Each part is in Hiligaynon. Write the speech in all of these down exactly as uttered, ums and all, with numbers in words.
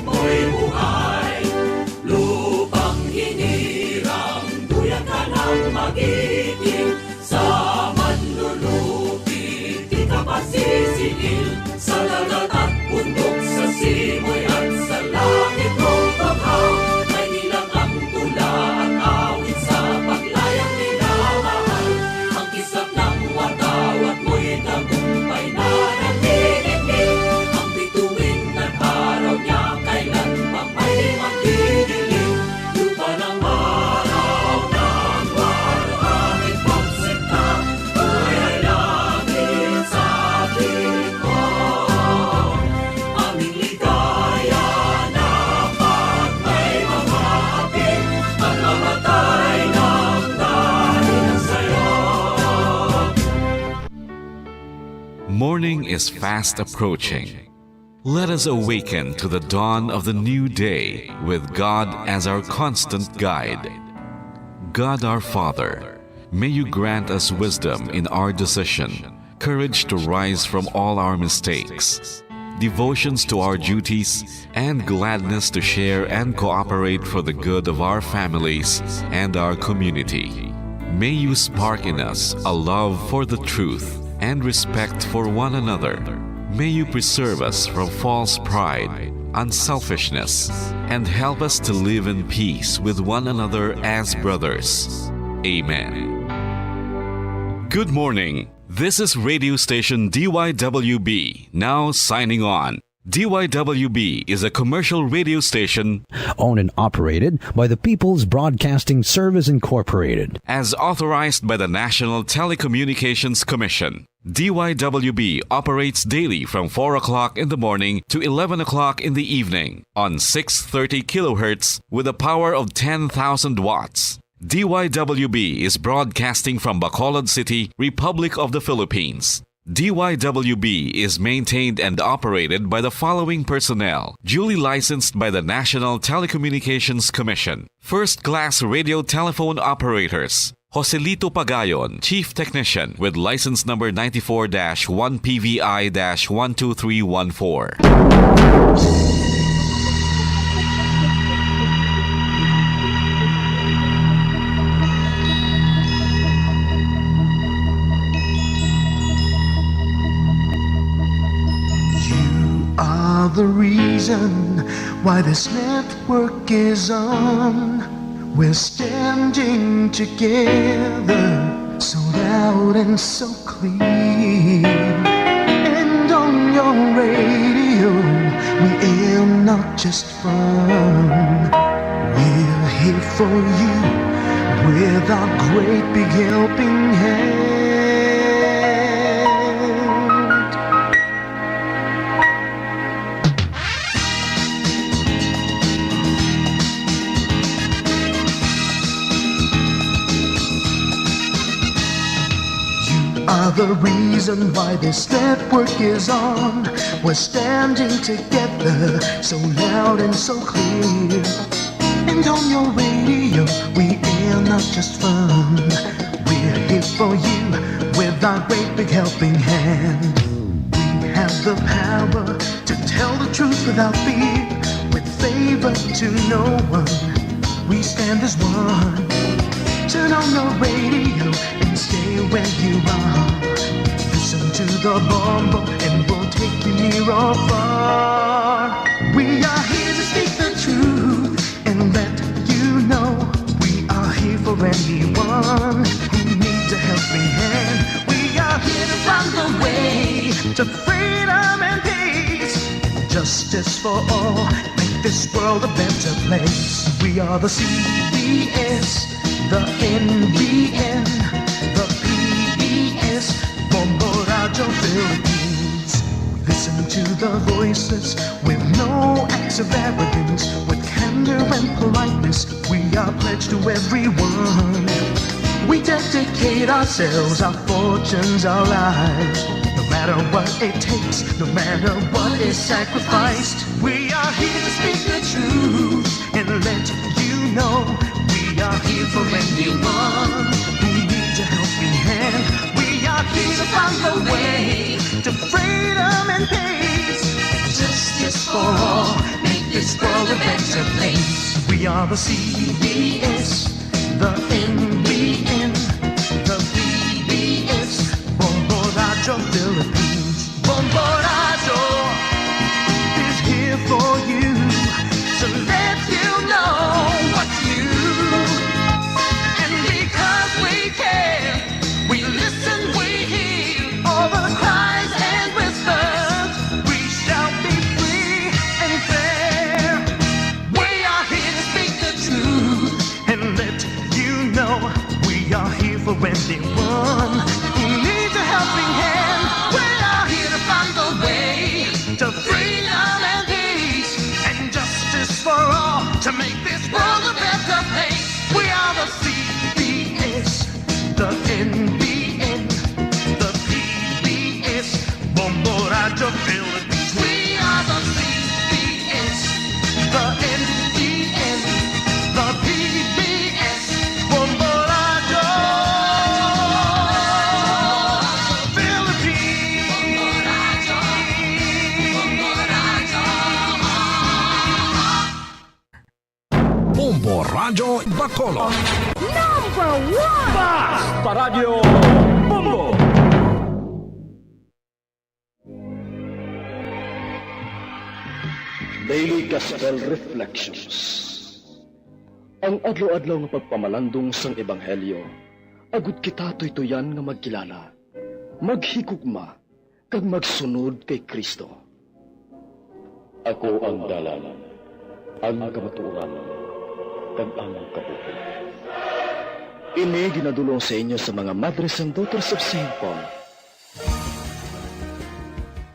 Mo'y buhay, lupang hinirang, duyan ka ng magiting, sa manlulupig, di ka pasisingil, sa dagat at bundok, sa simoy at sa langit mong bangha, may nilang ang tula at awit sa paglayang minamahal, ang kisap ng watawat mo'y tagumpay na nanginginig, ang bituin ng araw niya kailan pang may magdidilim. Lupa ng maraw ng waluhangin pagsinta, buhay ay langit sa tingin mo. Aming ligaya na pag may mga hapit, ang mamatay ng dahil sa'yo. Morning is fast approaching. Let us awaken to the dawn of the new day with God as our constant guide. God our Father, may you grant us wisdom in our decision, courage to rise from all our mistakes, devotions to our duties, and gladness to share and cooperate for the good of our families and our community. May you spark in us a love for the truth and respect for one another. May you preserve us from false pride, unselfishness, and help us to live in peace with one another as brothers. Amen. Good morning. This is radio station D Y W B, now signing on. D Y W B is a commercial radio station owned and operated by the People's Broadcasting Service Incorporated. As authorized by the National Telecommunications Commission. D Y W B operates daily from four o'clock in the morning to eleven o'clock in the evening on six thirty kilohertz with a power of ten thousand watts. D Y W B is broadcasting from Bacolod City, Republic of the Philippines. D Y W B is maintained and operated by the following personnel, duly licensed by the National Telecommunications Commission. First class radio telephone operators, Joselito Pagayon, Chief Technician, with license number ninety-four dash one P V I dash one two three one four. You are the reason why this network is on. We're standing together, so loud and so clear. And on your radio, we aim not just fun. We're here for you with our great big helping hand. You are the reason why this network is on. We're standing together, so loud and so clear. And on your radio, we air not just fun. We're here for you with our great big helping hand. We have the power to tell the truth without fear, with favor to no one. We stand as one. Turn on your radio and stay where you are. Listen to the bombo and we'll take you near or far. We are here to speak the truth and let you know we are here for anyone who needs a helping hand. We are here to find the way to freedom and peace. Justice for all, make this world a better place. We are the C B S, the N B N, the P B S, Bombo Radio Philippines. We listen to the voices with no acts of arrogance, with candor and politeness. We are pledged to everyone. We dedicate ourselves, our fortunes, our lives. No matter what it takes, no matter what is sacrificed, we are here to speak the truth and let you know we are here for anyone who needs a helping hand. We are here to find the way to freedom and peace. Justice for all, make this Are the C B S, the N B N, the P B S, Bombo Radyo Philippines. Bombo Radyo is here for you to let you know what's new. And because we care, we listen, we hear all the cries and whispers. We shall be free and fair. We are here to speak the truth and let you know we are here for anyone who needs a helping hand. We are here to find the way to freedom and peace and justice for all to make this world a better place. We are the C B S, the N B N, the P B S, Bombo Radyo Philippines. We are the C B S, the N B N, the P B S, Bombo Radyo Philippines. Bombo Radyo Bacolod. Number one! Basta Radyo Bombo! Daily Gospel Reflections. Ang adlaw-adlaw nga pagpamalandong sang Ebanghelyo, agud kita tuytuyan nga magkilala, maghigugma, kag magsunod kay Kristo. Ako ang dalan, ang kamatuoran, kag ang kabuhi. Ini ginadul-ong sa inyo sa mga Madres and Daughters of Saint Paul.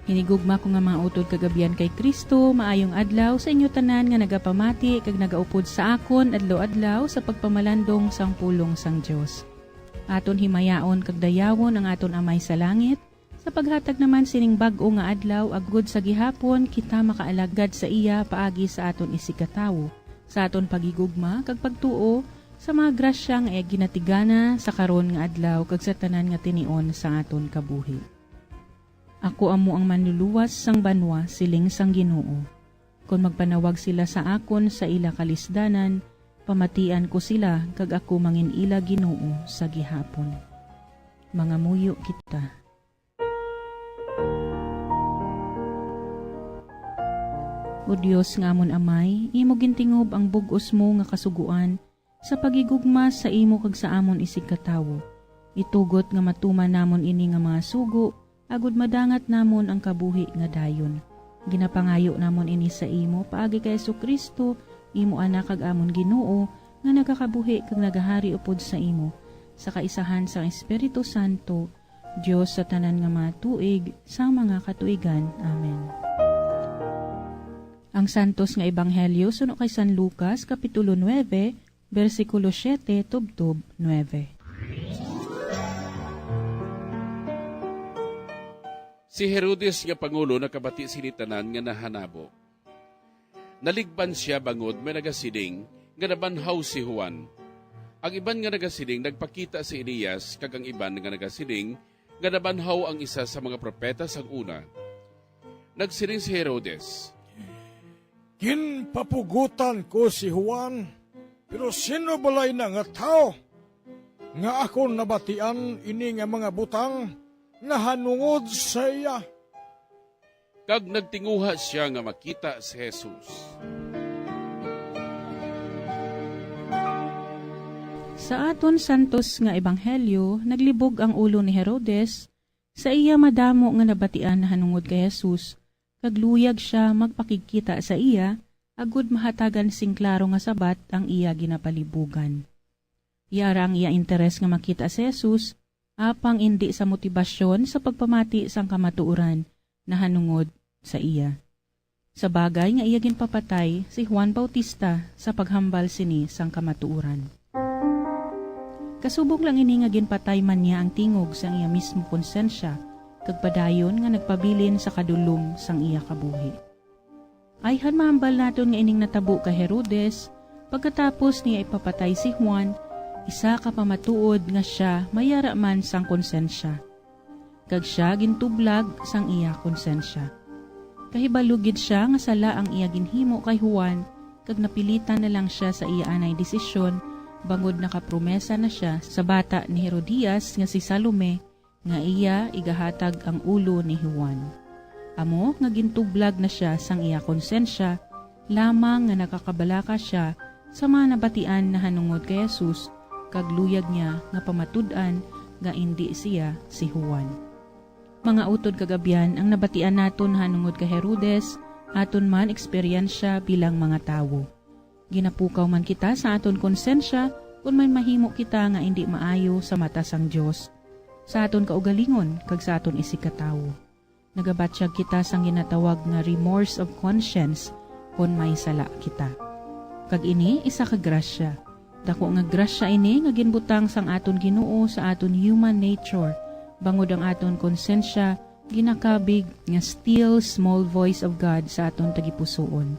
Hinigugma ko nga mga utod kag abyan kay Kristo, maayong adlaw sa inyo tanan nga nagapamati kag nagaupod sa akon adlaw-adlaw sa pagpamalandong sang pulong sang Dios. Aton himayaon kag dayawon ang aton Amay sa Langit, sa paghatag naman sining bag-o nga adlaw, agud sa gihapon kita makaalagad sa iya paagi sa aton isigkatawo, sa aton paghigugma kag pagtuo sa mga grasya nga iya ginatigana sa karon nga adlaw kag sa tanan nga tinion sa aton kabuhi. Ako amo ang manluluwas sang banwa, siling sang Ginoo. Kon magpanawag sila sa akon sa ila kalisdanan, pamatian ko sila, kag ako mangin-ila Ginoo sa gihapon. Mangamuyo kita. O Dios nga amon Amay, imo gintingob ang bug-os mo nga kasugoan sa paghigugma sa imo kag sa amon isigkatawo. Itugot nga matuman namon ini nga mga sugo, agud madangat namon ang kabuhi nga dayon. Ginapangayo namon ini sa imo paagi kay Jesu-Cristo, imo Anak kag amon Ginoo, nga nagakabuhi kag nagahari upod sa imo, sa kaisahan sang Espiritu Santo, Dios sa tanan nga mga tuig sang mga katuigan. Amen. Ang Santos nga Ebanghelyo suno kay San Lucas, Kapitulo nuebe, bersikulo siete tubtob nuebe. Si Herodes nga pangulo nakabati sini tanan nga nahanabo. Naligban sia bangod may nagasiling nga nabanhaw si Juan. Ang iban nga nagasiling nagpakita si Elias, kag ang iban nga nagasiling nga nabanhaw ang isa sa mga propeta sang una. Nagsiling si Herodes, "Ginpapugotan ko si Juan, pero sino balay na nga tawo nga akon nabatian ini nga mga butang nahanungod sa iya?" Kag nagtinguha sia nga makita si Jesus. Sa aton santos nga ebanghelyo, naglibog ang ulo ni Herodes sa iya madamo nga nabatian nahanungod kay Jesus, kag luyag sia magpakigkita sa iya, agud mahatagan sing klaro nga sabat ang iya ginapalibugan. Yara ang iya interes nga makita si Jesus, apang indi sa motibasyon sa pagpamati sang kamatuoran nahanungod sa iya. Sa bagay nga iya ginpapatay si Juan Bautista sa paghambal sini sang kamatuoran. Kasubong lang ini nga ginpatay man niya ang tingog sang iya mismo konsensya, kag padayon nga nagpabilin sa kadulom sang iya kabuhi. Ayhan mahambal naton nga ining natabo kay Herodes, pagkatapos niya ipapatay si Juan, isa ka pamatuod nga sia mayara man sang konsensya. Kag sia gintublag sang iya konsensya. Kahibalo gid sia nga sala ang iya ginhimo kay Juan, Kag napilitan na lang sia sa iya anay desisyon, bangod nakapromesa na sia sa bata ni Herodias nga si Salome, nga iya igahatag ang ulo ni Juan. Amo nga gintublag na sia sang iya konsensya, lamang nga nakakabalaka sia sa mga nabatian nahanungod kay Jesus, kag luyag niya nga pamatud-an nga indi siya si Juan. Mga utod kag abyan, ang nabatian naton nahanungod kay Herodes, aton man eksperyensya bilang mga tawo. Ginapukaw man kita sa aton konsensya kon may mahimo kita nga indi maayo sa mata sang Dios, sa aton kaugalingon, kag sa aton isigkatawo. Nagabatyag kita sang ginatawag nga remorse of conscience kon may sala kita. Kag ini isa ka grasya. Daku nga grasya ini nga ginbutang sang aton Ginoo sa aton human nature, bangod ang aton konsensya ginakabig nga still small voice of God sa aton tagipusoon.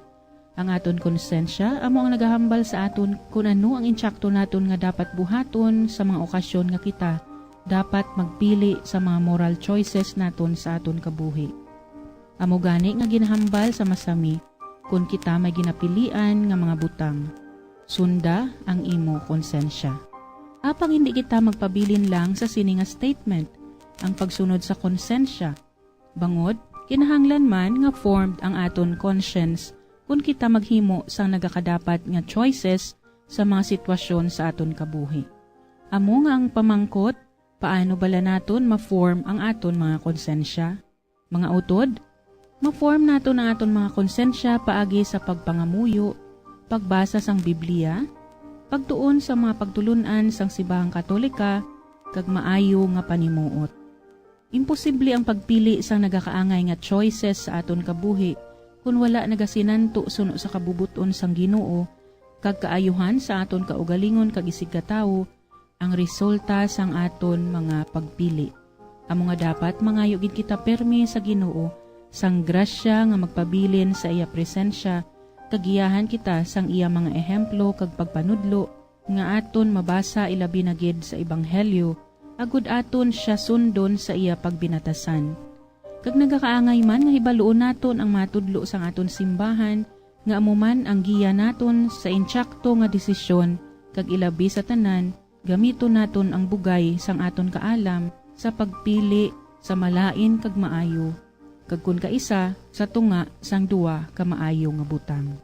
Ang aton konsensya amo ang nagahambal sa aton kon ano ang insakto naton nga dapat buhaton sa mga okasyon nga kita dapat magpili sa mga moral choices naton sa aton kabuhi. Amo gani nga ginahambal sa masami kon kita may ginapilian nga mga butang. Sunda ang imo konsensya. Apang hindi kita magpabilin lang sa sini nga statement, ang pagsunod sa konsensya. Bangod, kinahanglan man nga formed ang aton conscience kon kita maghimo sang nagakadapat nga choices sa mga sitwasyon sa aton kabuhi. Amo nga ang pamangkot, paano bala naton ma-form ang aton mga konsensya? Mga utod, ma-form naton ang aton mga konsensya paagi sa pagpangamuyo, pagbasa sang Biblia, pagtuon sa mga pagtulon-an sang Simbahang Katolika, kag maayo nga panimuot. Imposible ang pagpili sang nagakaangay nga choices sa aton kabuhi kon wala nagasinanto suno sa kabubot-on sang Ginoo kag kaayuhan sa aton kaugalingon kag isigkatawo ang resulta sang aton mga pagpili. Amo nga dapat mangayo gid kita pirme sa Ginoo sang grasya nga magpabilin sa iya presensya, kag giyahan kita sang iya mga ehemplo kag pagpanudlo nga aton mabasa, ilabi na gid sa Ebanghelyo, agud aton sia sundon sa iya pagbinatasan. Kag nagakaangay man nga hibaluon naton ang mga tudlo sang aton simbahan, nga amo man ang giya naton sa insakto nga desisyon, kag ilabi sa tanan, gamiton naton ang bugay sang aton kaalam sa pagpili sa malain kag maayo, kag kon kaisa, sa tunga sang duha ka maayo nga butang.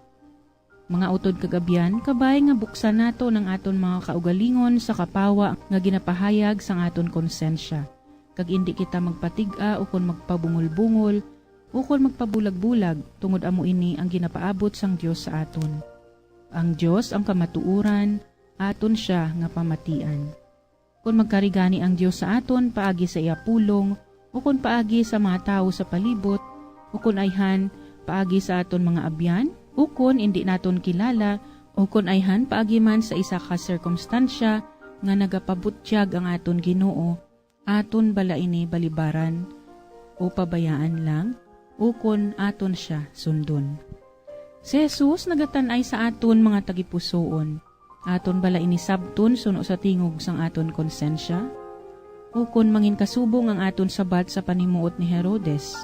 Mga utod kag abyan, kabay nga buksan naton ang aton mga kaugalingon sa kapawa nga ginapahayag sang aton konsensya, kag indi kita magpatig-a ukon magpabungol-bungol ukon magpabulag-bulag, tungod amo ini ang ginapaabot sang Dios sa aton. Ang Dios ang kamatuoran, aton sia nga pamatian. Kon magkari gani ang Dios sa aton paagi sa iya pulong, ukon paagi sa mga tawo sa palibot, ukon ayhan paagi sa aton mga abyan, ukon indi naton kilala, ukon ayhan paagi man sa isa ka sirkumstansya nga nagapabutyag ang aton Ginoo, aton bala ini balibaran o pabayaan lang, ukon aton sia sundon? Si Jesus nagatan-ay sa aton mga tagipusoon. Aton bala ini sabton suno sa tingog sang aton konsensya? Ukon manginkasubong ang aton sabat sa panimuot ni Herodes?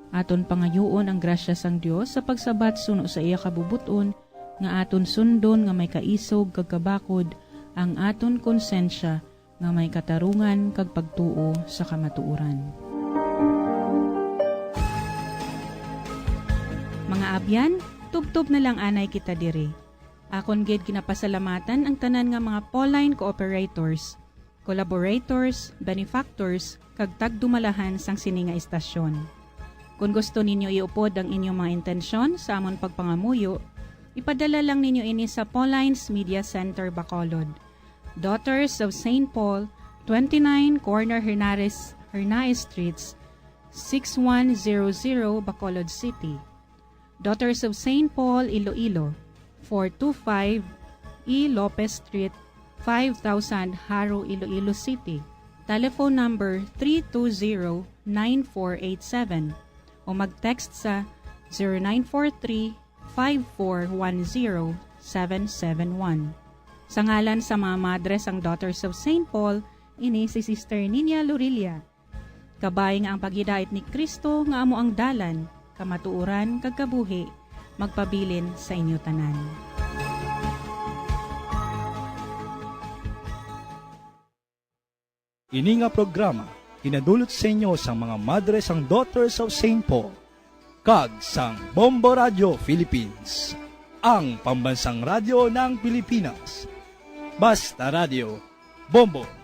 Aton pangayuon ang grasya sang Dios sa pagsabat suno sa iya kabubot-on, nga aton sundon nga may kaisog kag kabakod ang aton konsensya nga may katarungan kag pagtuo sa kamatuoran. Mga abyan, tubtob na lang anay kita diri. Akon gid ginapasalamatan ang tanan nga mga Pauline cooperators, collaborators, benefactors, kag tagdumalahan sang sini nga istasyon. Kon gusto ninyo iupod ang inyong mga intensyon sa amon pagpangamuyo, ipadala lang ninyo ini sa Pauline's Media Center, Bacolod, Daughters of Saint Paul, twenty-nine Corner Hernares, Hernaez Streets, six one zero zero, Bacolod City. Daughters of Saint Paul, Iloilo, four two five E Lopez Street, five thousand, Jaro, Iloilo City. Telephone number three two zero, nine four eight seven o mag-text sa zero nine four three, five four one zero, seven seven one. Sa ngalan sa mga madre sang Daughters of Saint Paul, ini si Sister Nina Lorilla. Kabay nga ang paghidait ni Cristo nga amo ang dalan, kamatuoran, kag kabuhi, magpabilin sa inyo tanan. Ini nga programa ginadulot sa inyo sang mga madre sang Daughters of Saint Paul kag sang Bombo Radio Philippines, ang pambansang radyo ng Pilipinas. Basta Radio, Bombo.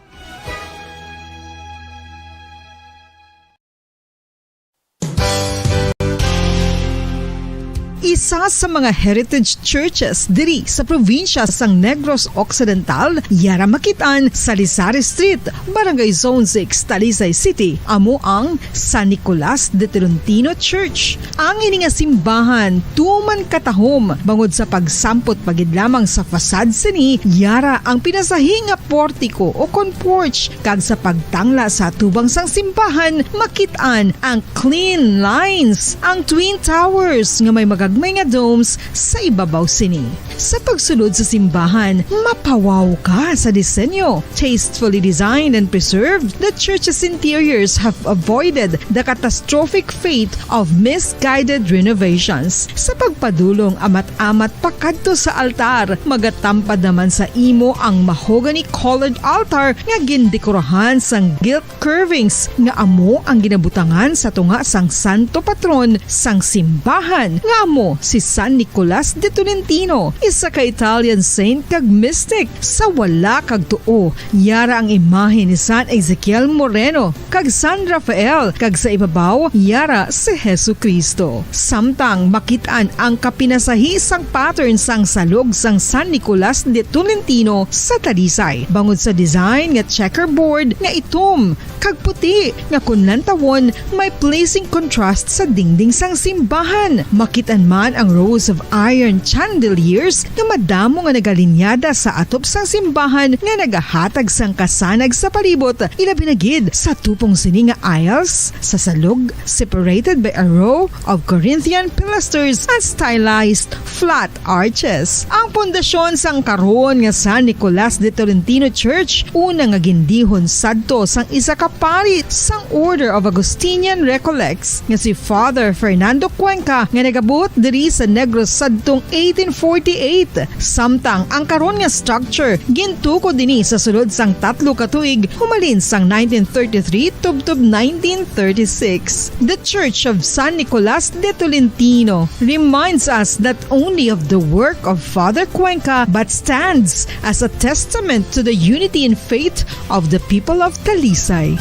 Isa sa mga heritage churches diri sa probinsya sang Negros Occidental, yara makit-an sa Lisari Street, Barangay Zone six, Talisay City, amo ang San Nicolas de Tolentino Church. Ang ini nga simbahan tuman katahom bangod sa pagsampot pa gid lamang sa facade sini, yara ang pinasahi nga portiko o kon porch, kag sa pagtangla sa atubang sang simbahan, makit-an ang clean lines, ang twin towers nga may magagmay nga domes sa ibabaw sini. Sa pagsulod sa simbahan, mapawaw ka sa disenyo. Tastefully designed and preserved, the church's interiors have avoided the catastrophic fate of misguided renovations. Sa pagpadulong amat-amat pakadto sa altar, magatampad naman sa imo ang mahogany-colored altar nga gindekorahan sang gilt curvings nga amo ang ginabutangan sa tunga sang santo patron sang simbahan, nga amo si San Nicolas de Tolentino, isa ka Italian saint kag mystic. Sa wala kag tuo, yara ang imahe ni San Ezekiel Moreno kag San Rafael, kag sa ibabaw, yara si Jesu-Cristo. Samtang makit-an ang kapinasahi sang pattern sang salog sang San Nicolas de Tolentino sa Talisay, bangod sa design nga checkerboard nga itom kag puti nga kon lantawon may pleasing contrast sa dingding sang simbahan. Makit-an man ang rows of iron chandeliers nga madamo nga nagalinyada sa atop sang simbahan nga nagahatag sang kasanag sa palibot, ilabi na gid sa tupong sini nga aisles sa salog, separated by a row of Corinthian pilasters and stylized flat arches. Ang pundasyon sang karon nga San Nicolas de Tolentino Church, una nga gindihon sadto sang isa ka pari sang Order of Augustinian Recollects nga si Father Fernando Cuenca, nga nagabuot diri sa Negros sadtong eighteen forty-eight. Samtang ang karon nga structure gintukod dinhi sa sulod sang tatlo ka tuig, humalin sang nineteen thirty-three tubtob nineteen thirty-six. The Church of San Nicolas de Tolentino reminds us not only of the work of Father Cuenca, but stands as a testament to the unity in faith of the people of Talisay.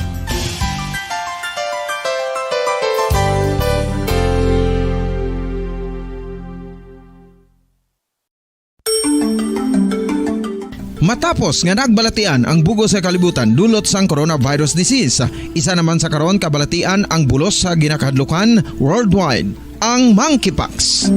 Matapos nga nagbalatian ang bug-os nga kalibutan dulot sang coronavirus disease, isa naman sa karon kabalatian ang bulos sa ginakahadlukan worldwide, ang monkeypox.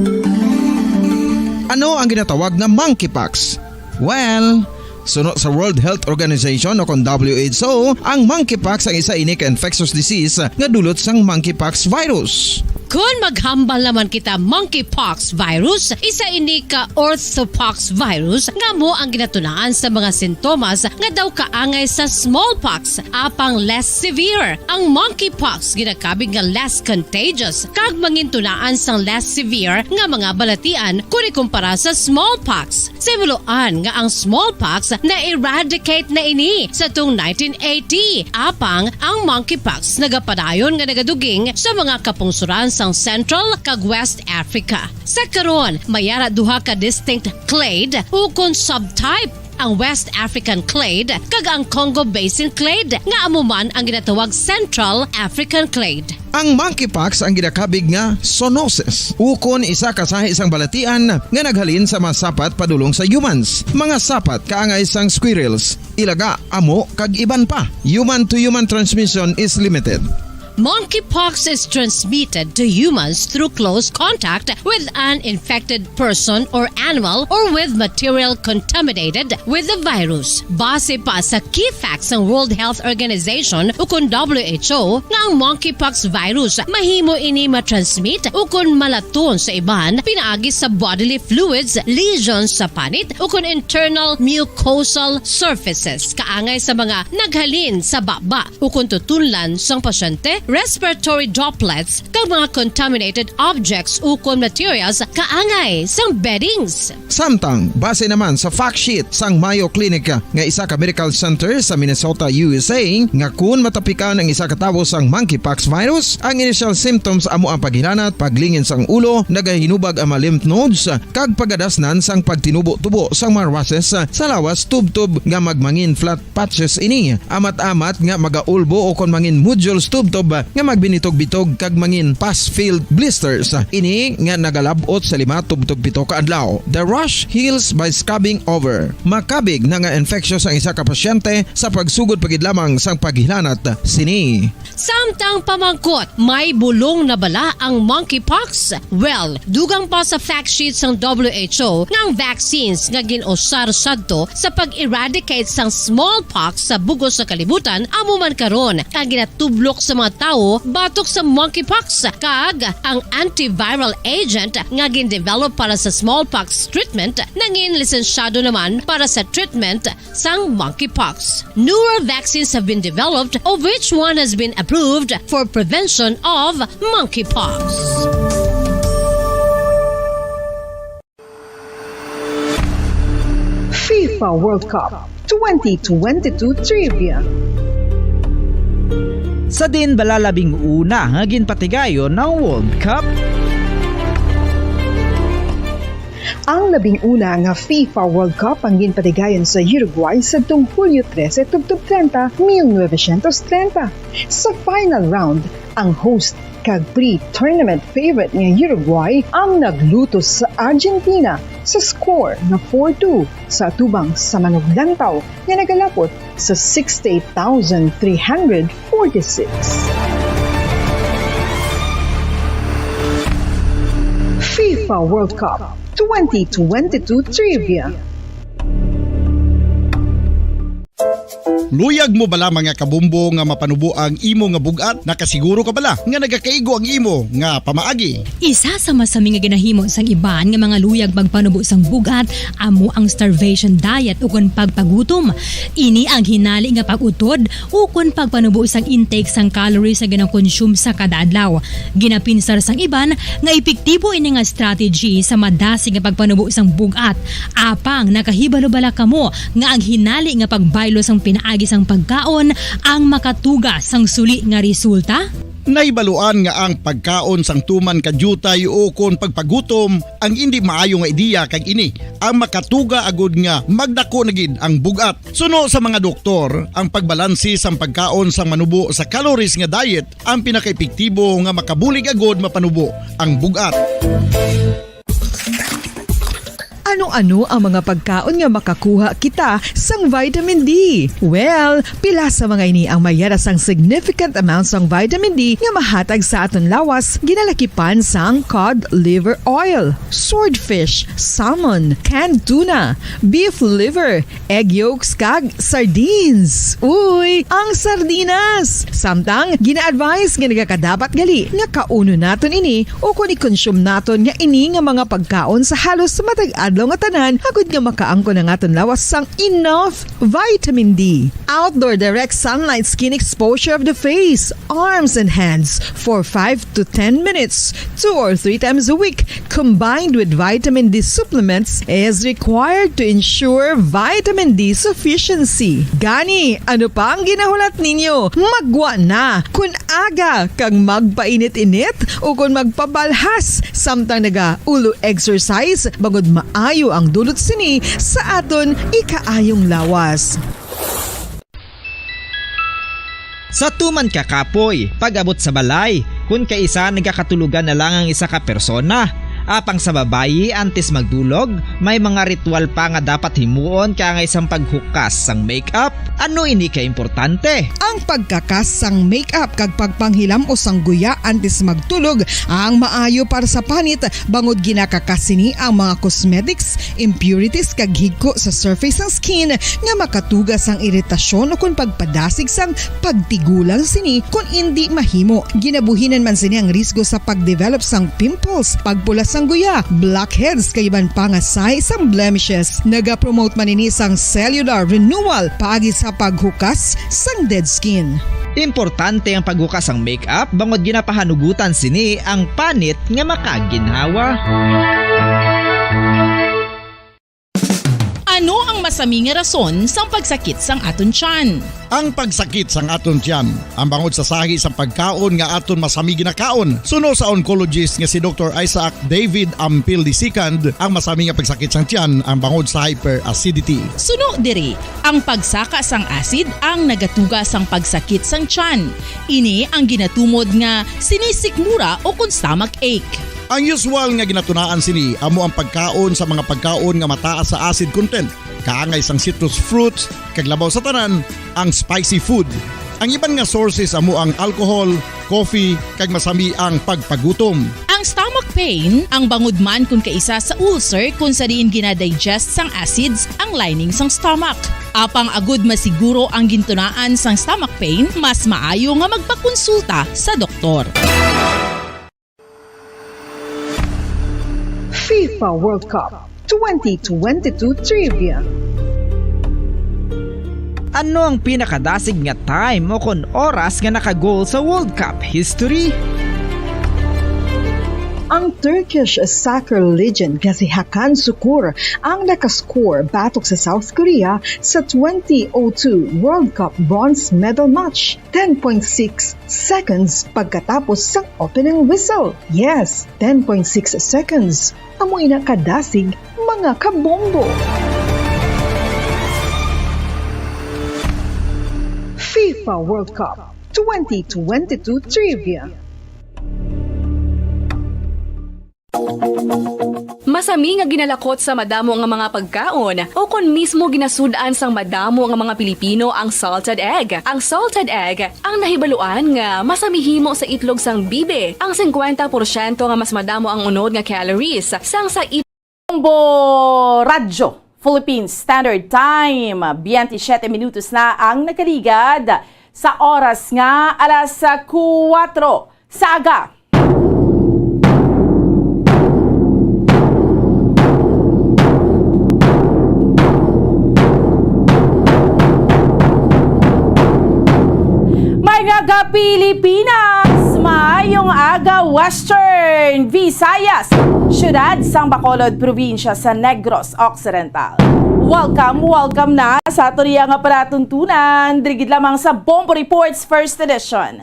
Ano ang ginatawag nga monkeypox? Well, suno sa World Health Organization o kon W H O, ang monkeypox ang isa ini ka infectious disease nga dulot sang monkeypox virus. Kon maghambal naman kita monkeypox virus, isa ini ka orthopox virus nga amo ang ginatunaan sa mga sintomas nga daw kaangay sa smallpox, apang less severe. Ang monkeypox ginakabig nga less contagious kag mangintunaan sang less severe nga mga balatian kon ikumpara sa smallpox. Sa himuloan nga ang smallpox na-eradicate na ini sa tung nineteen eighty, apang ang monkeypox nagapadayon nga nagaduging sa mga kapungsoran sang Central kag West Africa. Sa karon, may ara duha ka distinct clade ukon subtype, ang West African clade kag ang Congo Basin clade, nga amo man ang ginatawag Central African clade. Ang monkeypox ang ginakabig nga zoonosis, ukon isa ka sahi sang balatian nga naghalin sa mga sapat padulong sa humans. Mga sapat kaangay sang squirrels, ilaga, amo, kag iban pa. Human to human transmission is limited. Monkeypox is transmitted to humans through close contact with an infected person or animal or with material contaminated with the virus. Base pa sa key facts sang World Health Organization ukon W H O, nga ang monkeypox virus mahimo ini matransmit ukon malaton sa iban pinaagi sa bodily fluids, lesions sa panit ukon internal mucosal surfaces kaangay sa mga naghalin sa baba ukon tutunlan sang pasyente respiratory droplets, kag mga contaminated objects ukon materials kaangay sang beddings. Samtang, base naman sa fact sheet sang Mayo Clinic nga isa ka medical center sa Minnesota, U S A, nga kun matapikan ang isa ka tawo sang monkeypox virus, ang initial symptoms amo ang paghilanat, paglingin sang ulo, nagahinubag ang mga lymph nodes, kag pagadasnan sang pagtinubo-tubo sang mga rushes sa lawas tubtob nga magmangin flat patches ini, amat-amat nga magaulbo o kon mangin nodules tubtob nga magbinitog-bitog kag mangin pus-filled blisters. Ini nga nagalab-ot sa lima tubtob pito ka adlaw. The rash heals by scrubbing over. Makabig na nga infectious ang isa ka pasyente sa pagsugod pa gid lamang sang paghilanat sini. Samtang pamangkot, may bulong na bala ang monkeypox? Well, dugang pa sa fact sheet sang W H O nga ang vaccines nga gin-usar sadto sa pag-eradicate sang smallpox sa bug-os nga kalibutan amo man karon ang ginatublok sa mga tawo batok sa monkeypox, kag ang antiviral agent nga gin-develop para sa smallpox treatment nangin lisensyado naman para sa treatment sang monkeypox. Newer vaccines have been developed, of which one has been approved for prevention of monkeypox. FIFA World Cup twenty twenty-two Trivia. Sa diin bala labing una nga ginpatigayon ang World Cup? Ang labing una nga FIFA World Cup ang ginpatigayon sa Uruguay sadtong Hulyo trese tubtob treinta, mil novecientos treinta. Sa final round, ang host kag pre-tournament favorite nga Uruguay ang naglutos sa Argentina sa score nga four two sa atubang sa manuglantaw nga nagalapot sa sixty-eight thousand three hundred forty-six. FIFA World Cup twenty twenty-two Trivia. Luyag mo bala, mga kabumbo, nga mapanubo ang imo nga bug-at? Nakasiguro ka bala nga nagakaigo ang imo nga pamaagi? Isa sa masami nga ginahimo sang iban nga mga luyag magpanubo sang bug-at amo ang starvation diet ukon pagpagutom. Ini ang hinali nga pag-utod ukon pagpanubo sang intake sang calories nga ginakonsume sa kada adlaw. Ginapinsar sang iban nga epektibo ini nga strategy sa madasig nga pagpanubo sang bug-at. Apang nakahibalo bala kamo nga ang hinali nga pagbaylo sang pinaagi sang pagkaon ang makatuga sang suli nga resulta? Nahibaluan nga ang pagkaon sang tuman ka diutay ukon pagpagutom ang indi maayo nga ideya, kag ini ang makatuga agud nga magdako na gid ang bug-at. Suno sa mga doktor, ang pagbalanse sang pagkaon sang manubo sa calories nga diet ang pinakaepektibo nga makabulig agud mapanubo ang bug-at. Ano-ano ang mga pagkaon nga makakuha kita sang vitamin D? Well, pila sa mga ini ang may yara sang significant amount sang vitamin D nga mahatag sa aton lawas, ginalakipan sang cod liver oil, swordfish, salmon, canned tuna, beef liver, egg yolks, kag sardines. Uy, ang sardinas! Samtang, gina-advise nga nagakadapat gali nga kaunon naton ini ukon i-consume naton nga ini nga mga pagkaon sa halos matag adlaw nga tanan, agud nga makaangkon ang aton lawas sang enough vitamin D. Outdoor direct sunlight skin exposure of the face, arms, and hands for five to ten minutes, two or three times a week, combined with vitamin D supplements, is required to ensure vitamin D sufficiency. Gani, ano pa ang ginahulat ninyo? Maggwa na! Kun aga kag magpainit-init ukon magpabalhas samtang naga-ulo exercise, bangod maayo ang dulot sini sa aton ikaayong lawas. Sa tuman ka kapoy, pag-abot sa balay, kun kaisa nagakatulogan na lang ang isa ka persona. Apang sa babayi, antes magdulog, may mga ritual pa nga dapat himuon kaangay sang paghukas sang makeup. Ano ini ka importante? Ang pagkakas sang makeup kag pagpanghilam-os sang guya antes magtulog ang maayo para sa panit, bangod ginakakas sini ang mga cosmetics, impurities, kag higko sa surface sang skin nga makatuga sang iritasyon ukon pagpadasig sang pagtigulang sini kon indi mahimo. Ginabuhinan man sini ang risgo sa pagdevelop sang pimples, pagpula sang guya, blackheads, kag iban pa nga sign sang blemishes. Nagapromote man ini sang cellular renewal paagi sa paghukas sang dead skin. Importante ang paghukas sang make-up bangod ginapahanugutan sini ang panit nga makaginhawa. Ano ang masami nga rason sang pagsakit sang aton tiyan? Ang pagsakit sang aton tiyan, ang bangod sa sahi sang pagkaon nga aton masami ginakaon. Suno sa oncologist nga si Doktor Isaac David Ampil the second, ang masami nga pagsakit sang tiyan ang bangod sa hyperacidity. Suno diri, ang pagsaka sang acid ang nagatuga sang pagsakit sang tiyan. Ini ang ginatumod nga sinisikmura o kon stomach ache. Ang usual nga ginatunaan sini amo ang pagkaon sa mga pagkaon nga mataas sa acid content, kaangay sang citrus fruits, kag labaw sa tanan, ang spicy food. Ang iban nga sources amo ang alcohol, coffee, kag masami ang pagpagutom. Ang stomach pain, ang bangod man kon kaisa sa ulcer kon sa diin ginadigest sang acids ang lining sang stomach. Apang agud masiguro ang gintunaan sang stomach pain, mas maayo nga magpakonsulta sa doktor. FIFA World Cup twenty twenty-two Trivia. Ano ang pinakadasig nga time o kon oras nga naka-goal sa World Cup history? Ang Turkish soccer legend nga si Hakan Sukur ang nakascore batok sa South Korea sa twenty oh two World Cup bronze medal match, ten point six seconds pagkatapos sang opening whistle. Yes, ten point six seconds. Amo ina kadasig, mga kabombo. FIFA World Cup twenty twenty-two Trivia. Masami nga ginalakot sa madamo nga mga pagkaon, o kon mismo ginasud-an sang madamo nga mga Pilipino ang salted egg. Ang salted egg ang nahibaluan nga masami himo sa itlog sang bibe. Ang singkwenta porsyento nga mas madamo ang unod nga calories sang sa Bombo Radyo Philippines Standard Time, twenty-seven minutos na ang nakaligad sa oras nga alas kuwatro sa aga. Mga ka-Pilipinas, maayong aga, Western Visayas, siyudad sang Bacolod, probinsya sa Negros Occidental. Welcome, welcome na sa aton iya nga palatuntunan, diri gid lamang sa Bombo Reports First Edition.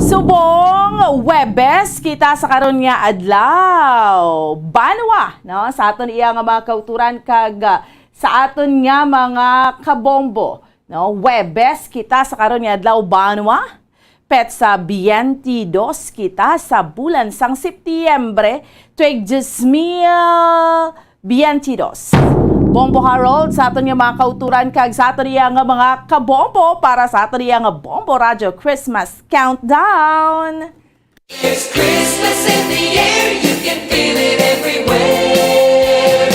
Subong Webes kita sa karon nga adlaw, banwa, no, sa aton iya nga mga kauturan kag, ah, sa aton nga mga kabombo, no? Webes kita sa karon nga adlaw, banwa. Petsa twenty-dos kita sa bulan sang Setyembre, tuig dos mil twenty-dos. Bombo Harold sa aton nga mga kauturan kag sa aton iya nga mga kabombo para sa aton iya nga Bombo Radyo Christmas Countdown. There's Christmas in the air, you can feel it everywhere.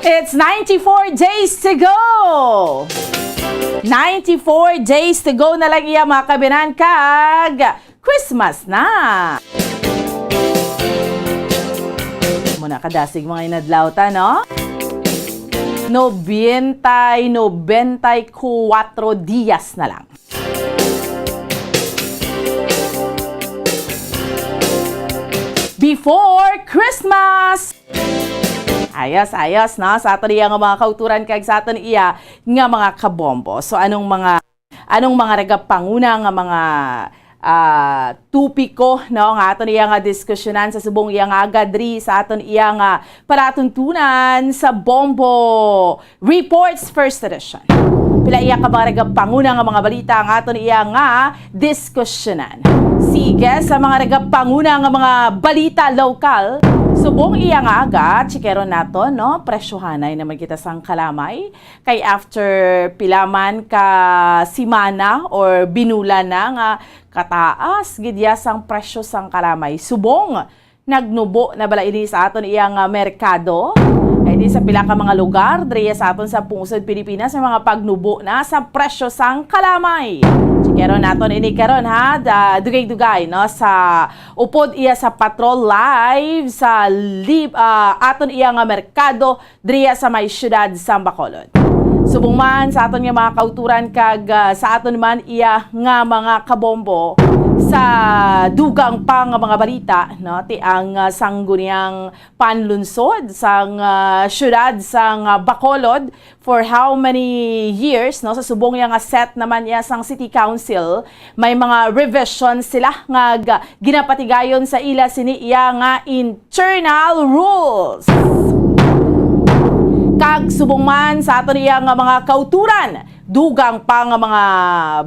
It's ninety-four days to go. Ninety-four days to go na lang iya, mga kabinan, kag Christmas na. Muna kadasig mga inadlaw ta, no? Nobenta y nobenta y kuwatro dias na lang. Before Christmas! Ayos, ayos, no? Sa aton iya nga mga kauturan kag sa aton iya nga mga kabombo. So, anong mga, anong mga ragapanguna nga mga, ah, topiko, no, nga aton iya nga diskusyonan sa subong iya nga aga diri sa aton iya nga palatuntunan sa Bombo Reports First Edition. Pila iya ka mga ragapanguna nga mga balita ang aton iya nga diskusyonan. Sige, sa mga ragapanguna nga mga balita lokal, subong iya nga aga, chikeron naton, no? Presyohanay naman kita sang kalamay. Kay after pila man ka simana or binulan na nga kataas gid ya sang presyo sang kalamay. Subong nagnubo na bala ini sa aton iya nga merkado. Kay di sa pila ka mga lugar diri sa aton sa pungsod Pilipinas may mga pagnubo na sa presyo sang kalamay. Chikeron naton ini karon, ha, da, dugay-dugay, no, sa upod iya sa Patrol Live sa lib-, ah, aton iya nga merkado diri sa may siyudad sa Bacolod. Subong man sa aton nga mga kauturan kag, ah, sa aton man iya nga mga kabombo, sa dugang pa nga mga balita, no, ti ang, ah, sangguniang panlunsod sang, ah, siyudad sang, ah, Bacolod for how many years, no, sa subong iya nga set naman iya sang City Council, may mga revision sila nga ga-, ginapatigayon sa ila sini iya nga internal rules. Kag subong man sa aton iya nga mga kauturan, dugang pa nga mga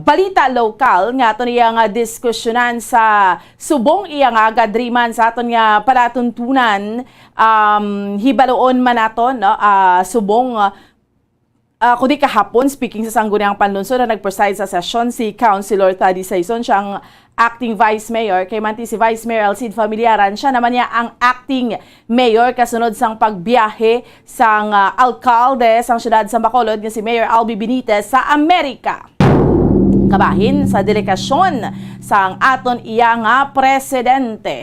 balita lokal nga aton iya nga diskusyonan sa subong iya nga aga diri man sa aton nga palatuntunan, um, hibaluon man naton, no, ah, subong, ah, kundi kahapon, speaking sa sangguniang panlunsod, ang nag-preside sa sesyon si Councilor Thady Saison, siya ang acting vice mayor. Kay manti si Vice Mayor Alcide Familiaran, siya naman niya ang acting mayor kasunod sang pagbiyahe sang, ah, alkalde sang siyudad sa Bacolod nga si Mayor Albi Benitez sa Amerika. Kabahin sa delegasyon sang aton iya nga presidente.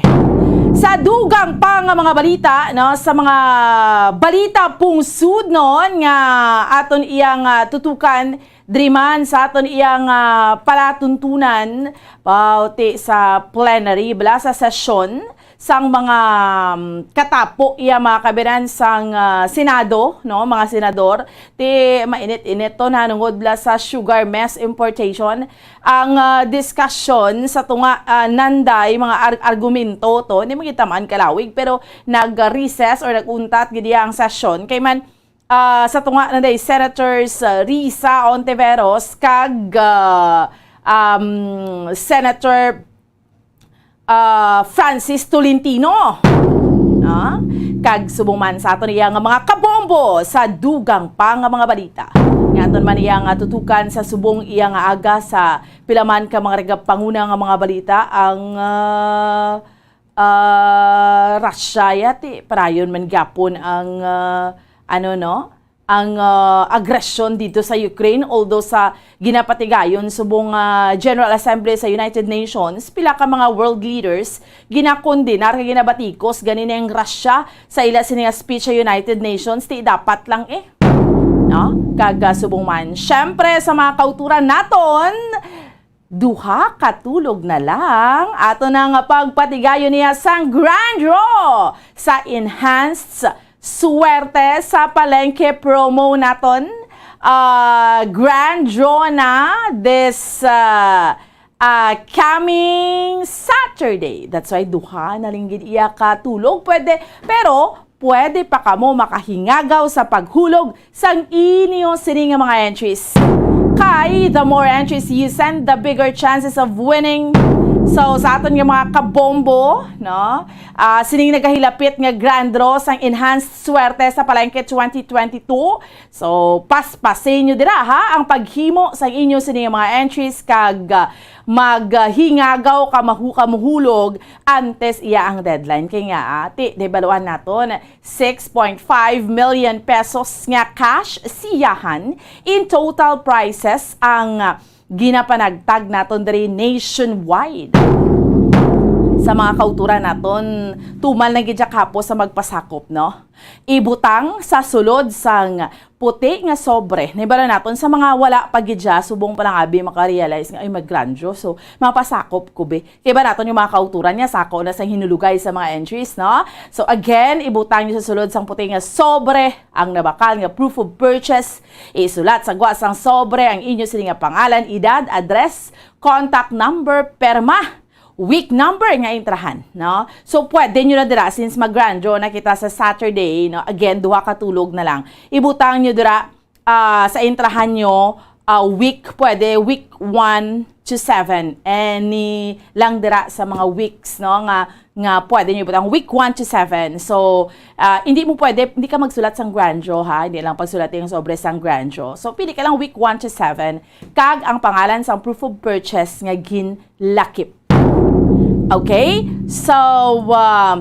Sa dugang pa nga mga balita, no, sa mga balita pungsod non nga aton iya nga tutukan diri man sa aton iya nga palatuntunan, pati sa plenary, bala sa sesyon sang mga, um, katapo iya mga kabiran sang, ah, Senado, no, mga senador, ti mainit-init to na nungod la sa sugar mess importation. Ang, ah, diskusyon sa tunga, ah, nanday mga ar-, argumento to, hindi man kita man kalawig, pero nag-recess or nag-untat gid iya ang sesyon. Kay man, ah, sa tunga nanday Senators, ah, Risa Ontiveros kag, ah, um, Senator, ah, Francis Tolentino. Ah, kag subong man sa aton iya nga mga kabombo sa dugang pa nga mga balita. Nga aton man iya nga tutukan sa subong iya nga aga sa pila man ka mga regapanguna nga mga balita ang, ah, ah, Russia yati. Parayon man gyapon ang, ah, ano, no? Ang, ah, agresyon dito sa Ukraine, although sa ginapatigayon subong, ah, General Assembly sa United Nations, pila ka mga world leaders ginakondenar kag ginabatikos gani ang Russia sa ila sini nga speech sa United Nations, ti dapat lang eh. No? Kag, ah, subong man, syempre sa mga kauturan naton, duha ka tulog na lang, ato na nga pagpatigayon niya sang grand draw sa enhanced Swerte sa Palengke promo naton. Ah, grand draw na this, ah, ah, coming Saturday. That's why duha na lang gid iya ka tulog pwede. Pero pwede pa kamo makahingagaw sa paghulog sang inyo sini nga mga entries. Kay the more entries you send, the bigger chances of winning. So, sa aton nga mga kabombo, no? Ah, sining nagahilapit nga grand draw sang Enhanced Swerte sa Palengke twenty twenty-two. So, paspasin nyo dira, ha, ang paghimo sang inyo sini nga mga entries kag, ah, maghingagaw ka mahu-, ka muhulog antes iya ang deadline. Kay nga, ah, ti, di baluan naton, six point five million pesos nga cash siyahan in total prizes ang, ah, ginapanagtag naton diri nationwide. Sa mga kauturan naton, tumal na gid siya kahapon sa magpasakop, no? Ibutang sa sulod sang puti nga sobre. Nahibalo naton sa mga wala pa gid siya, subong pa lang abi makarealize nga, "Ay, mag-grand draw." So, mapasakop ko, be. Kay ba naton yung mga kauturan niya, sako na sa hinulugay sa mga entries, no? So, again, ibutang niyo sa sulod sang puti nga sobre ang nabakal nga proof of purchase. Isulat sa gwa sang sobre ang inyo sini nga pangalan, edad, address, contact number, perma, week number nga intrahan, no? So, pwede nyo na dira, since mag-grand draw na kita sa Saturday, no? Again, duha ka tulog na lang. Ibutang nyo dira, ah, sa intrahan nyo, ah, week, pwede week one to seven. Any lang dira sa mga weeks, no? Nga, nga pwede nyo ibutang week one to seven. So, ah, hindi mo pwede, hindi ka magsulat sang grand draw, ha? Hindi lang pagsulat yung sobre sang grand draw. So, pili ka lang week one to seven. Kag ang pangalan sang proof of purchase nga ginlakip. Okay? So, ah,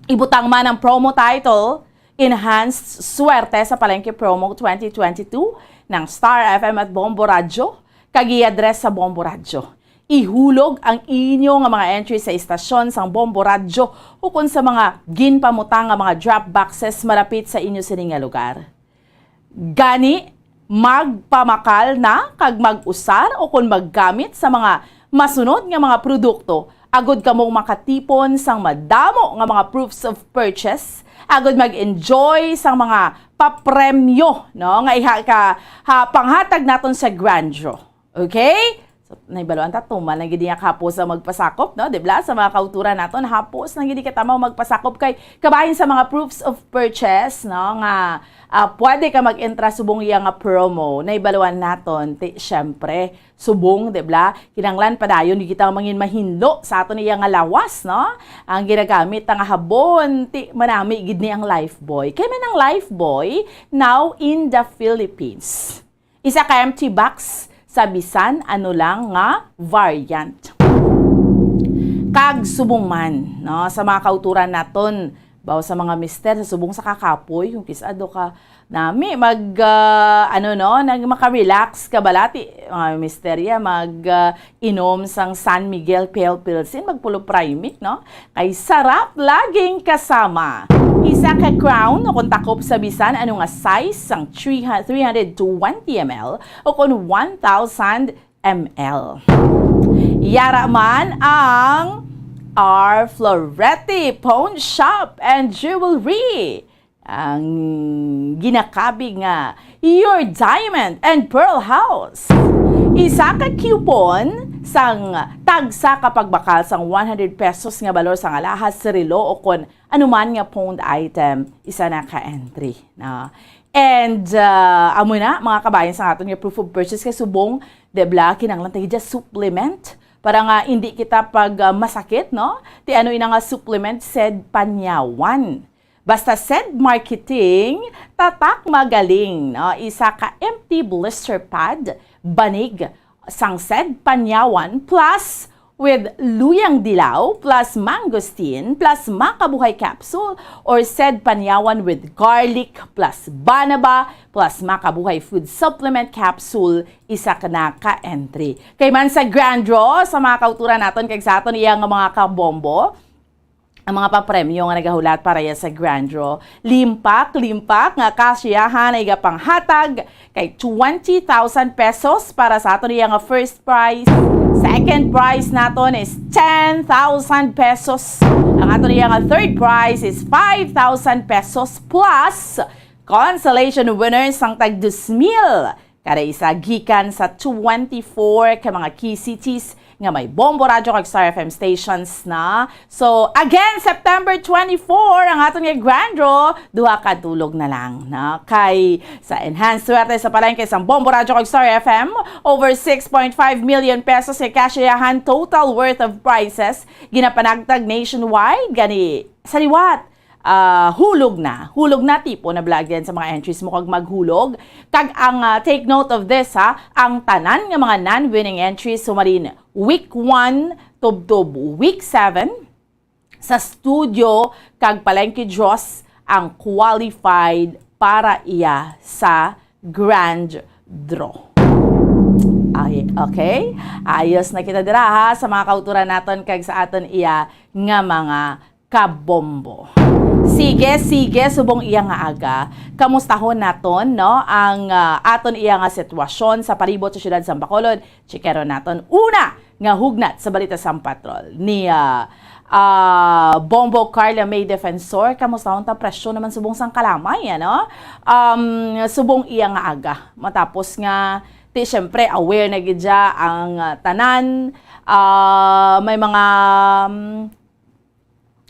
ibutang man ang promo title, Enhanced Swerte sa Palengke Promo twenty twenty-two ng Star F M at Bombo Radyo, kag i-address sa Bombo Radyo. Ihulog ang inyo nga mga entry sa istasyon sang Bombo Radyo ukon sa mga ginpamutang nga mga drop boxes malapit sa inyo sini nga lugar. Gani, Magpamakal na kag mag-usar o kon maggamit sa mga masunod nga mga produkto agod kamong makatipon sang madamo nga mga proofs of purchase, agod mag-enjoy sang mga papremyo, no, nga iha ka, ha, panghatag naton sa Grand Draw. Okay? So, nahibaluan ta, tuman lang gid niya kahapos ang magpasakop, no? Di ba? Sa mga kauturan naton, hapos lang gid katamaw magpasakop kay kabahin sa mga proofs of purchase, no, nga, ah, pwede ka mag-entra subong iya nga promo. Nahibaluan naton, ti, syempre, subong, di ba? Kinahanglan padayon gid kita mangin mahinlo sa aton iya nga lawas, no? Ang ginagamit nga habon, ti, manami gid ni ang Lifebuoy. Kay man ang Lifebuoy, now in the Philippines. Isa ka empty box sa bisan ano lang nga variant. Kag subong man, no, sa mga kauturan naton, baw sa mga mister, sa subong sa kakapoy, kung kis-a do ka nami mag, ah, ano, no, nag, maka-relax ka bala, ti, mga mister, ya, mag, ah, inom sang San Miguel Pale Pilsen, magpulo Primic, no? Kay sarap laging kasama. Isa ka crown o kung takop sa bisan ano nga size sang three hundred, three hundred twenty M L o kung one thousand M L. Yara man ang R Florete Pawn Shop and Jewelry. Ang ginakabig nga Your Diamond and Pearl House. Isa ka coupon sang tagsa ka pagbakal sang one hundred pesos nga balor sang alahas, relo o kon anuman nga pawned item, isa na ka entry, no? And, ah, amo na, mga kabayan, sa aton nga proof of purchase kay subong, di ba, kinahanglan ta gid supplement para nga hindi kita pag, ah, masakit, no? Ti ano ina nga supplement, said Panyawan. Basta said marketing, tatak magaling, no? Isa ka empty blister pad, banig, sang said Panyawan, plus with luyang dilaw, plus mangosteen, plus makabuhay capsule, or said Panyawan with garlic, plus banaba, plus makabuhay food supplement capsule, isa ka na ka entry. Kay man sa Grand Draw, sa mga kauturan naton, kag sa aton iya nga mga kabombo, ang mga papremyo nga nagahulat para iya sa Grand Draw. Limpak, limpak nga kasiyahan ay gapanghatag kay twenty thousand pesos para sa aton iya nga first prize. Second prize naton is ten thousand pesos. Ang aton iya nga third prize is five thousand pesos plus consolation winners sang tag dos mil. Kada isa gikan sa twenty-four ka mga key cities nga may Bombo Radyo kag Star F M stations na. So, again, September twenty-four, ang aton nga Grand Draw, duha ka tulog na lang, no? Kay sa Enhanced Swerte sa Palengke sang Bombo Radyo kag Star F M, over six point five million pesos nga kasyahan total worth of prizes, ginapanagtag nationwide, gani sa liwat ah, hulog na. Hulog na, tipo na vlog yan sa mga entries mo kag maghulog. Kag ang, ah, take note of this, ha, ang tanan nga mga non-winning entries, sumarin week one tubtob week seven, sa studio kag palengke draws ang qualified para iya sa Grand Draw. Ay, okay? Ayos na kita dira, ha, sa mga kauturan naton kag sa aton iya nga mga kabombo. Sige, sige, subong iya nga aga, kamustahon naton, no, ang, ah, aton iya nga sitwasyon sa palibot sa siyudad sa Bacolod. Chikero naton una nga hugnat sa balita sang patrol ni, ah, ah, Bombo Carla May Defensor. Kamustahon ta presyo naman subong sang kalamay, ano? Um, subong iya nga aga. Matapos nga, ti, syempre, aware na gid siya ang, ah, tanan. Ah, may mga, um,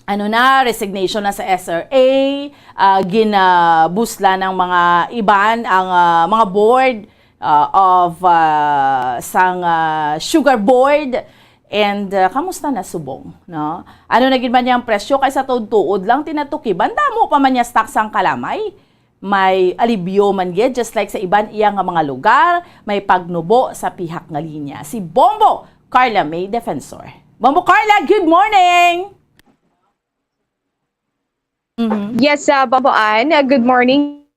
ano na, resignation na sa S R A, ah, ginabusla ng mga iban ang, ah, mga board, ah, of, ah, sang, ah, Sugar Board. And, ah, kamusta na subong, no? Ano na gid man yang presyo kay sa tuod-tuod lang tinatukiban, damo pa man niya stock sang kalamay. May alibyo man gid, just like sa iban iya nga mga lugar, may pagnubo sa pihak nga linya. Si Bombo Carla May Defensor. Bombo Carla, good morning! Mhm. Yes, uh, Bombo Ann, uh, good morning.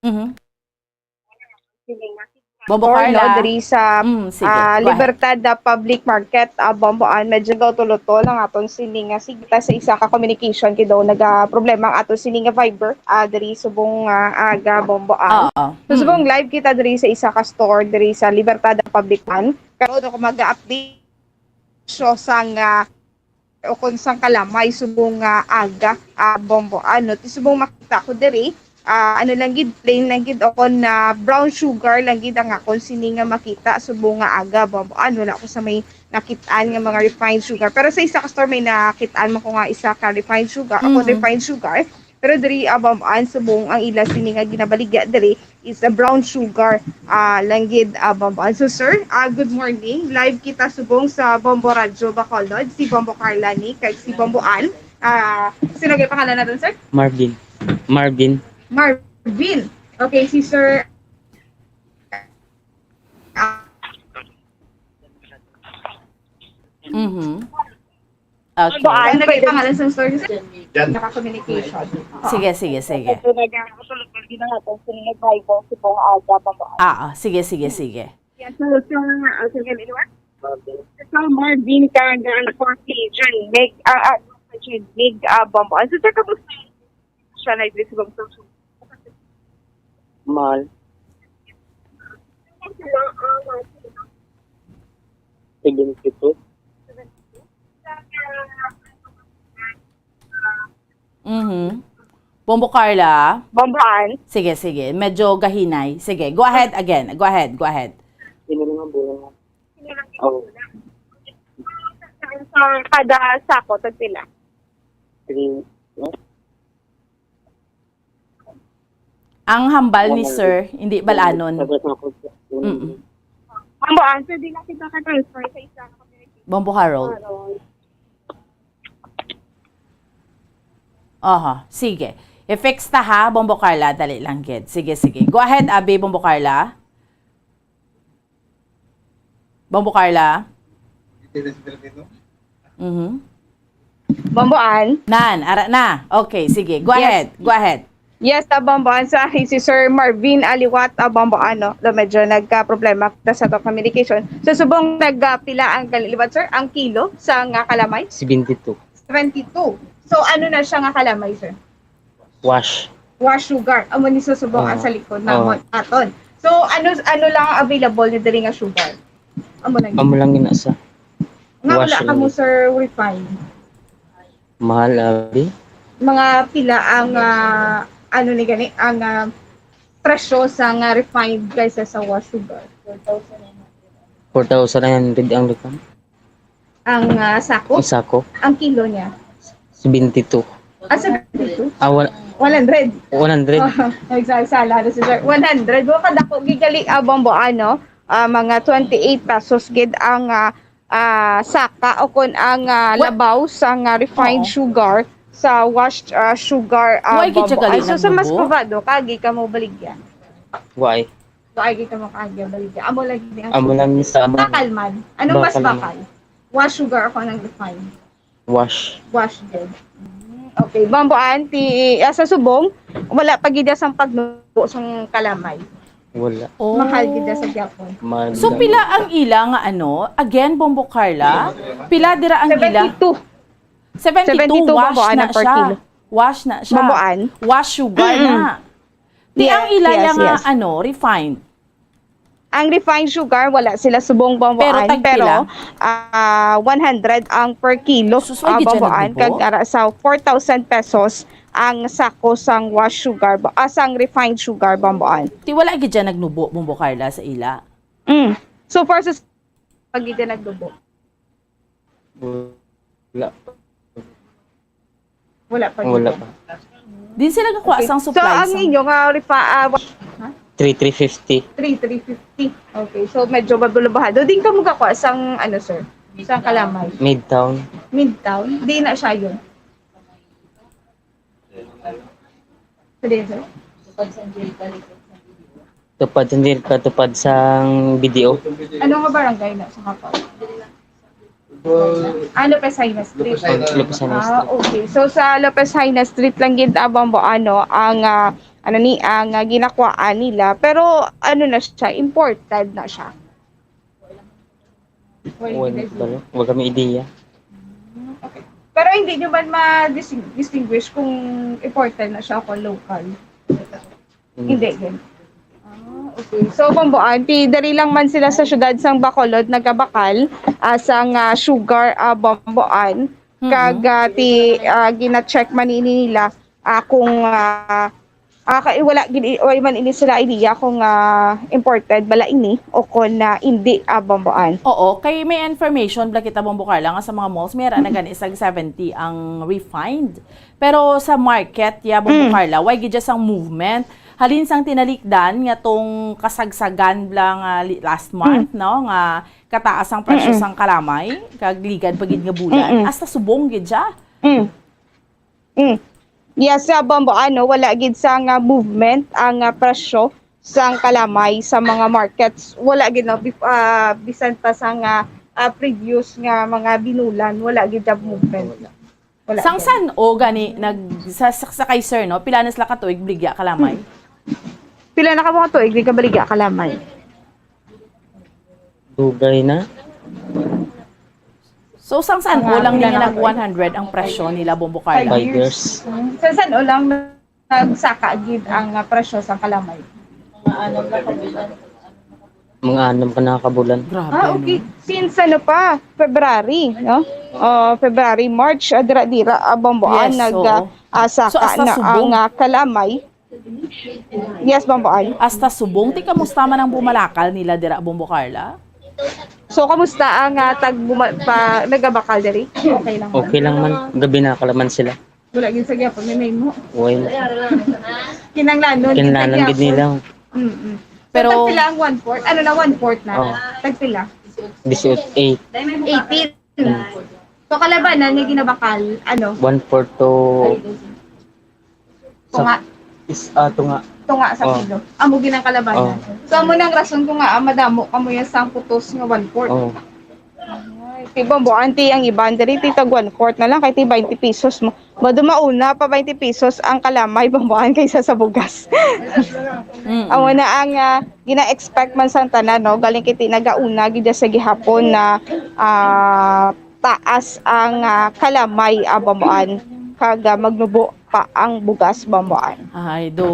Mhm. Bombo Store, Carla. No, diri sa Mm, sige, ah, go ahead. Libertad ah, Public Market, ah, Bomboan, medyo gaw tulo-tulo lang aton sini nga sigita sa isa ka communication kay daw naga problema ang aton sini nga Viber ah, diri subong nga aga Bomboan. Oo. So subong live kita diri sa isa ka store diri sa Libertad ah, Public Man. Karon ako mag-update siya sa nga o kung sang kalamay subong nga aga ah, Bomboan, no? Ti subong makita ko diri ah, ano lang gid, plain lang gid o kon na brown sugar lang gid ang akon sini nga makita subong nga aga Bomboan. Wala ko sa may nakitaan nga mga refined sugar, pero sa isa ka store may nakitaan mo ko nga isa ka refined sugar, ako Mhm. refined sugar. Pero diri ah, Bomboan, subong ang ila sini nga ginabaligya diri is a brown sugar ah, lang gid ah, Bomboan. So sir, ah, good morning. Live kita subong sa Bombo Radyo Bacolod, si Bombo Carla ni kag si Bomboan. Ah, sino gay pangalan natin, sir? Marvin. Marvin. Marvin. Okay, si Sir ah, Mhm. Okay. Ano gay pangalan sa store, sir? Naka-communication. Sige, sige, sige. Ito na nga, ako lang din ang atong sinigay ko si Bong Aga, Bomboan. Ah, ah, sige, sige, sige. Yes, so, so, uh, so, ganun, di ba? So, Marvin, kang ang four K dyan, Meg, ah, ah, dyan, Meg, ah, Bomboan. So, sir, kamusta siya na ibig sabihin sa Mahal. Sige, ito. Mhm. Bombo Carla. Bomboan. Sige, sige. Medyo gahinay. Sige, go ahead again. Go ahead, go ahead. Sino lang ang bulan? Oh, Sa kada sako, tagpila? Three. Ang hambal ni sir, hindi balanon. Sabi sa ako. Mm-mm. Bomboan, so di na kita ka-transfer sa isa na community. Bombo Harold. Aha, sige. I-fix ta ha, Bombo Carla, dali lang gid. Sige, sige. Go ahead, Abi, Bombo Carla. Bombo Carla. Mhm. Bomboan. Nan, ara na. Okay, sige. Go Yes. ahead. Go ahead. Yes, ah, Bomboan. Sa akin, si Sir Marvin Aliwat, ah, Bomboan, no? Na medyo nagka-problema kita sa to communication. So, subong nagpila ang kaliliwat, sir? Ang kilo sa nga kalamay? Seventy-two. Seventy-two. So, ano na siya nga kalamay, sir? Wash. Wash sugar. Amo ni susubong Ah, ang sa likod ah. namon aton. So, ano ano lang ang available ni diri nga sugar? Amo lang. Amo lang yun sa Nga wala wash ka lang. Mo, sir, refine. Mahal, abi. Mga pila ang ah, ano ni gani ang ah, presyo sa nga refined kaysa sa wash sugar? Four thousand nine hundred ang likang. Ang ah, sako, Ang sako. Ang kilo niya. Seventy-two. Ah, seventy-two? Ah, wala. One hundred. One hundred. Nagsasala na si sir. One hundred. Wa kadako gigali ah, Bomboan, no? Ah, mga twenty-eight pesos gid ang ah, ah, saka o kon ang ah, Wa- labaw sa nga refined Oo. sugar sa washed ah, sugar ah, Wa gid siya Bomboan. gali So sa nagnubo? Muscovado, kagi ka mo baligya. Why? Wa gid ka mo kagi baligya. Amo lagi ni ang Amo lang sa amo. Bakal man. Anong mas Bakal man. Bakal? Wash sugar ako ng refined. Wash. Wash din. Mm, okay. Bomboan, ti, ah, sa subong, wala pa gid sang pagnubo sang kalamay. Wala. Oh. Mahal gid sa Japon. Mahal So lang. Pila ang ila nga ano? Again, Bombo Carla? Pila dira ang ila? Seventy-two. Seventy-two, Seventy-two, wash Bomboan na ang per siya. kilo. Wash na siya. Bomboan. Wash sugar Mm-mm. na. Di Yes, ang ila yes, lang nga yes. Ano, refined. Ang refined sugar, wala sila subong Bomboan, Pero tag pero, pila? ah, one hundred ang per kilo. Sus, ay, Ah, gid siya Bomboan, nagbubo? Kag ara sa four thousand pesos ang sako sang wash sugar, ba- ah, sang refined sugar, Bomboan. Ti wala gid siya nagnubo, Bombo Carla, sa ila. Mm. So far, sa pag gid nagdubo. Wala. Wala pa. Wala gid. pa. Din sila gakuha Okay. sang So, supply ang sang inyo nga refa- ah, wa- Three, three fifty. three, three fifty. Okay, so medyo babulabahado. Din ka mo gakuha sang, ano, sir? Sang kalamay. Midtown. Midtown? Di na siya yun. Pwede, sir? Tupad sa Dirka, tupad sang B D O. Ano nga barangay na sa Kapaw? Ah, Lopez Jaena Street. Lopez Jaena Ah, Street. Okay. So sa Lopez Jaena Street lang gid, ah, Bomboan, no, ang ah, ano ni, ang, ah, ginakuhaan nila. Pero ano na siya, imported na siya. Wala, wala kami ideya. Okay. Pero hindi nyo man ma-distinguish kung imported na siya o kung local? Mm. Hindi din. Ah, okay. So, Bomboan, ti diri lang man sila sa siyudad sang Bacolod nagabakal, ah, sang, ah, sugar, ah, Bomboan. Mm-mm. Kag, ah, ti, ah, gina-check man ini nila, ah, kung, ah, ah, kay wala gid, way man ini sila idea kung, ah, imported bala ini o kon, ah, indi, ah, Bomboan. Oo, kay may information bala kita, Bombo Carla, nga sa mga malls may ara na gani sag seventy ang refined. Pero sa market, ya, Bombo Mm. Carla, way gid siya sang movement. Halin sang tinalikdan nga tong kasagsagan bala nga li-, last month, Mm. no, nga kataas ang presyo Mm-mm. sang kalamay, kag ligad pa gid nga bulan, Mm-mm. hasta subong gid siya. Mm. Mm. Yes, sa Bomboan, no, wala gid sa nga movement ang, ah, presyo sang kalamay sa mga markets. Wala gid, no, bif-, ah, bisan pa sa nga, ah, previous nga mga binulan, wala gid ang movement. Wala. Sang gid. San-o gani nag-, sa, sa, sa kay sir, no? Pila na sila ka tuig baligya kalamay? Hmm. Pila na ka mga tuig di ka baligya kalamay? Dugay na. So, sang san-o lang ni nga nag one hundred ang presyo nila, Bombo Carla? Five years. Hmm. Sang san-o lang nagsaka gid ang, ah, presyo sa kalamay? Mga anam ka na ka bulan. Grabe, Ah, okay. no? Since ano pa, February, no? Oh, February, March, ah, dira-dira, ah, Bomboan, Yes, nag, oo. ah, ah, So, saka hasta na subong? ang, ah, kalamay. Yes, Bomboan. Hasta subong, ti kamusta man ang bumalakal nila dira, Bombo Carla? So, kamusta ang, ah, tag buma-, pa, nagabakal diri? Okay lang man? Okay lang man. Gabi na ka naman sila. Wala gid sa gyapon may nahimo. Well, Kinahanglanon gid sa kinahanglan gid gyapon nila. Mm-mm. So, Pero tagpila ang one-fourth? Ano na, one-fourth na? Oh. Tagpila? Disiot, eight. Eighteen. Mm. So, kalabanan nga ginabakal, ano? One-fourth to Tunga. Sa is, ah, tunga. Tunga sa Oh. kilo. Amo gid ang kalabanan. Oh. So, amo nang rason kung nga, ah, madamo kamo yan sang putos nga one-fourth. Oh. Ay, ti Bomboan, ti ang iban diri, ti tag one-fourth na lang, kay ti twenty pesos mo. Mado mauna pa twenty pesos ang kalamay, Bomboan, kaysa sa bugas. Mm. Amo na ang, ah, gina-expect man sang tanan, no? Galing kay ti nagauna gid sa gihapon na, ah, taas ang, ah, kalamay, ah, Bomboan, kag, ah, magnubo pa ang bugas, Bomboan. Ay, do,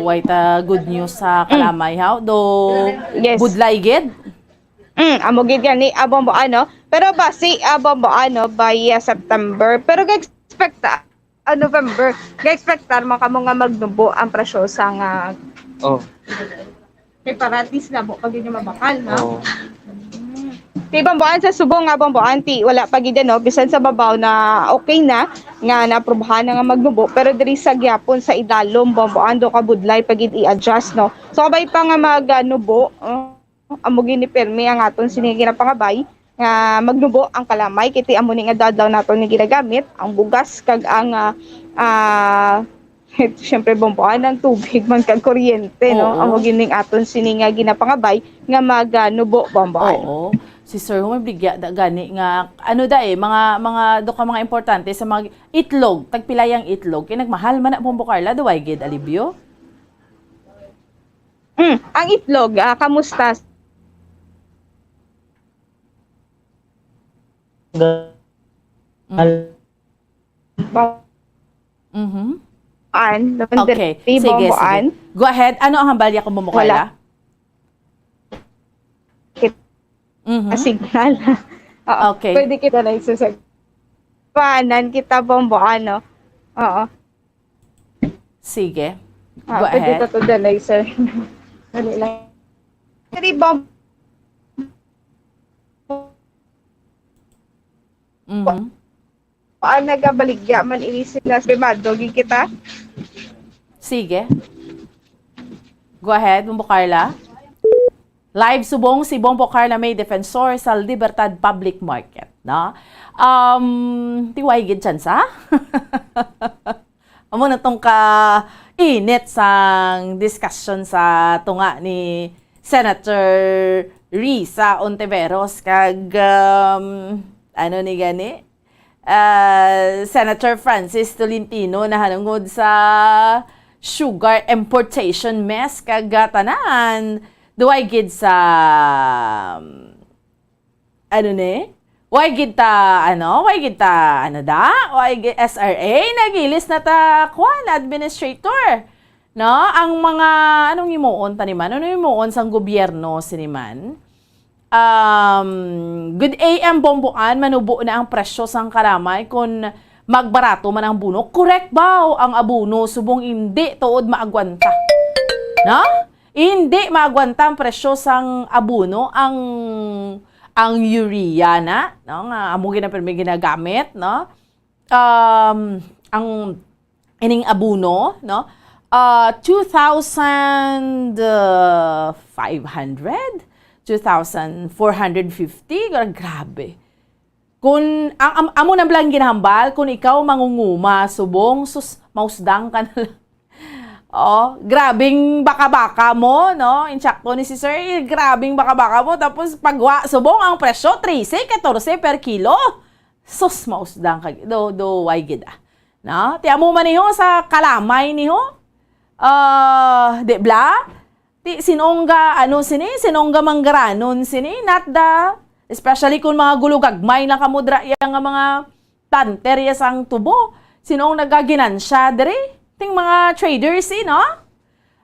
way ta good news sa Mm. kalamay, haw? Do, Yes. budlay gid? Mm, amo gid gani, ah, Bomboan, no? Pero basi, ah, Bomboan, no, by, ah, September. Pero ga-expect ta, ah, November, ga-expectar man kamo nga magnubo ang presyo sa nga Oh. Kay para at least labo pa gid yung mabakal, ha? Oo. Mm. Ti Bomboan, sa subong nga Bomboan, ti wala pa gid, ano, bisan sa babaw na okay na, nga naaprubahan na nga magnubo, pero diri sa gyapon sa idalom, Bomboan, do kabudlay pa gid i-adjust, no? So, kabay pa nga mag, ah, nubo, uh, amo gini pirmi ang aton sini ginapangabay nga magnubo ang kalamay, kay ti amo ni nga adlaw naton ni ginagamit, ang bugas kag ang, ah, ah, syempre, Bomboan, ang tubig man kag kuryente, no? Oo. Amo gining aton sini nga ginapangabay nga mag, ah, nubo, Bomboan. Oo. Si Sir Ho, may bligya da gani nga, ano da eh, mga, mga, do ka mga importante sa mga itlog, tagpila yang itlog, kay nagmahal man na, Bombo Carla, do way gid alibyo? Mm, ang itlog, ah, kamusta? Ga-, Mm. al- Mhm. An, Okay. Sige, Bomboan. sige. Go ahead. Ano ang hambal ya kung Bombo Carla? Wala. Kit-, Mhm. signal. Oo. Okay. Pwede kita na isusag-, panan kita, Bomboan, no? Oo. Sige. Ah, Go pwede ahead. ta to delay, sir. Dali lang. Dali, Bom-, Mhm. ah, nagabaligya man ini sila sa Bimado, gid kita. Sige. Go ahead, Bombo Carla. Live subong si Bombo Carla May, defensor sa Libertad Public Market, no? Um, ti way gid tsansa? Amo na tong ka init sang discussion sa tunga ni Senator Risa Ontiveros kag, um, ano ni gani? Ah, Senator Francis Tolentino nahanungod sa sugar importation mess kag, ah, tanan. Duway gid sa, um, ano ni? Way gid ta, ano, way gid ta, ano da? Way gid, S R A, nagilis na ta, kwan, administrator. No? Ang mga, anong himuon ta ni man? Ano himuon sang gobyerno sini man? Um, good A M Bomboan, manubo na ang presyo sang kalamay kon magbarato man ang abono. Correct ba ang abono subong hindi tuod maagwanta? No? Hindi maagwanta ang presyo sang abono, ang, ang urea na, no? Nga amo gid ang pirmi ginagamit, no? Um, ang ining abono, no? Ah, two thousand five hundred, two thousand four hundred fifty, gra-, grabe. Kung, ang, am-, amo na lang ginahambal, kung ikaw mangunguma, subong, sus, mausdang ka na lang. Oh, grabing baka-baka mo, no? Insakto ni si Sir, eh, grabing baka-baka mo. Tapos, pagwa, subong, ang presyo, trese, katorse per kilo. Sus, mausdang ka, do, do, why gid, ah? No? Ti amo man niho sa kalamay niho? Ah, di bla? Ti sinong ga, ano sini? Sinong ga manggaranon sini? Not the, especially kung mga gulugagmay lang kamo dra iya nga mga planter iya sang tubo. Sinong nagaginansya diri? Ting mga traders, eh, no?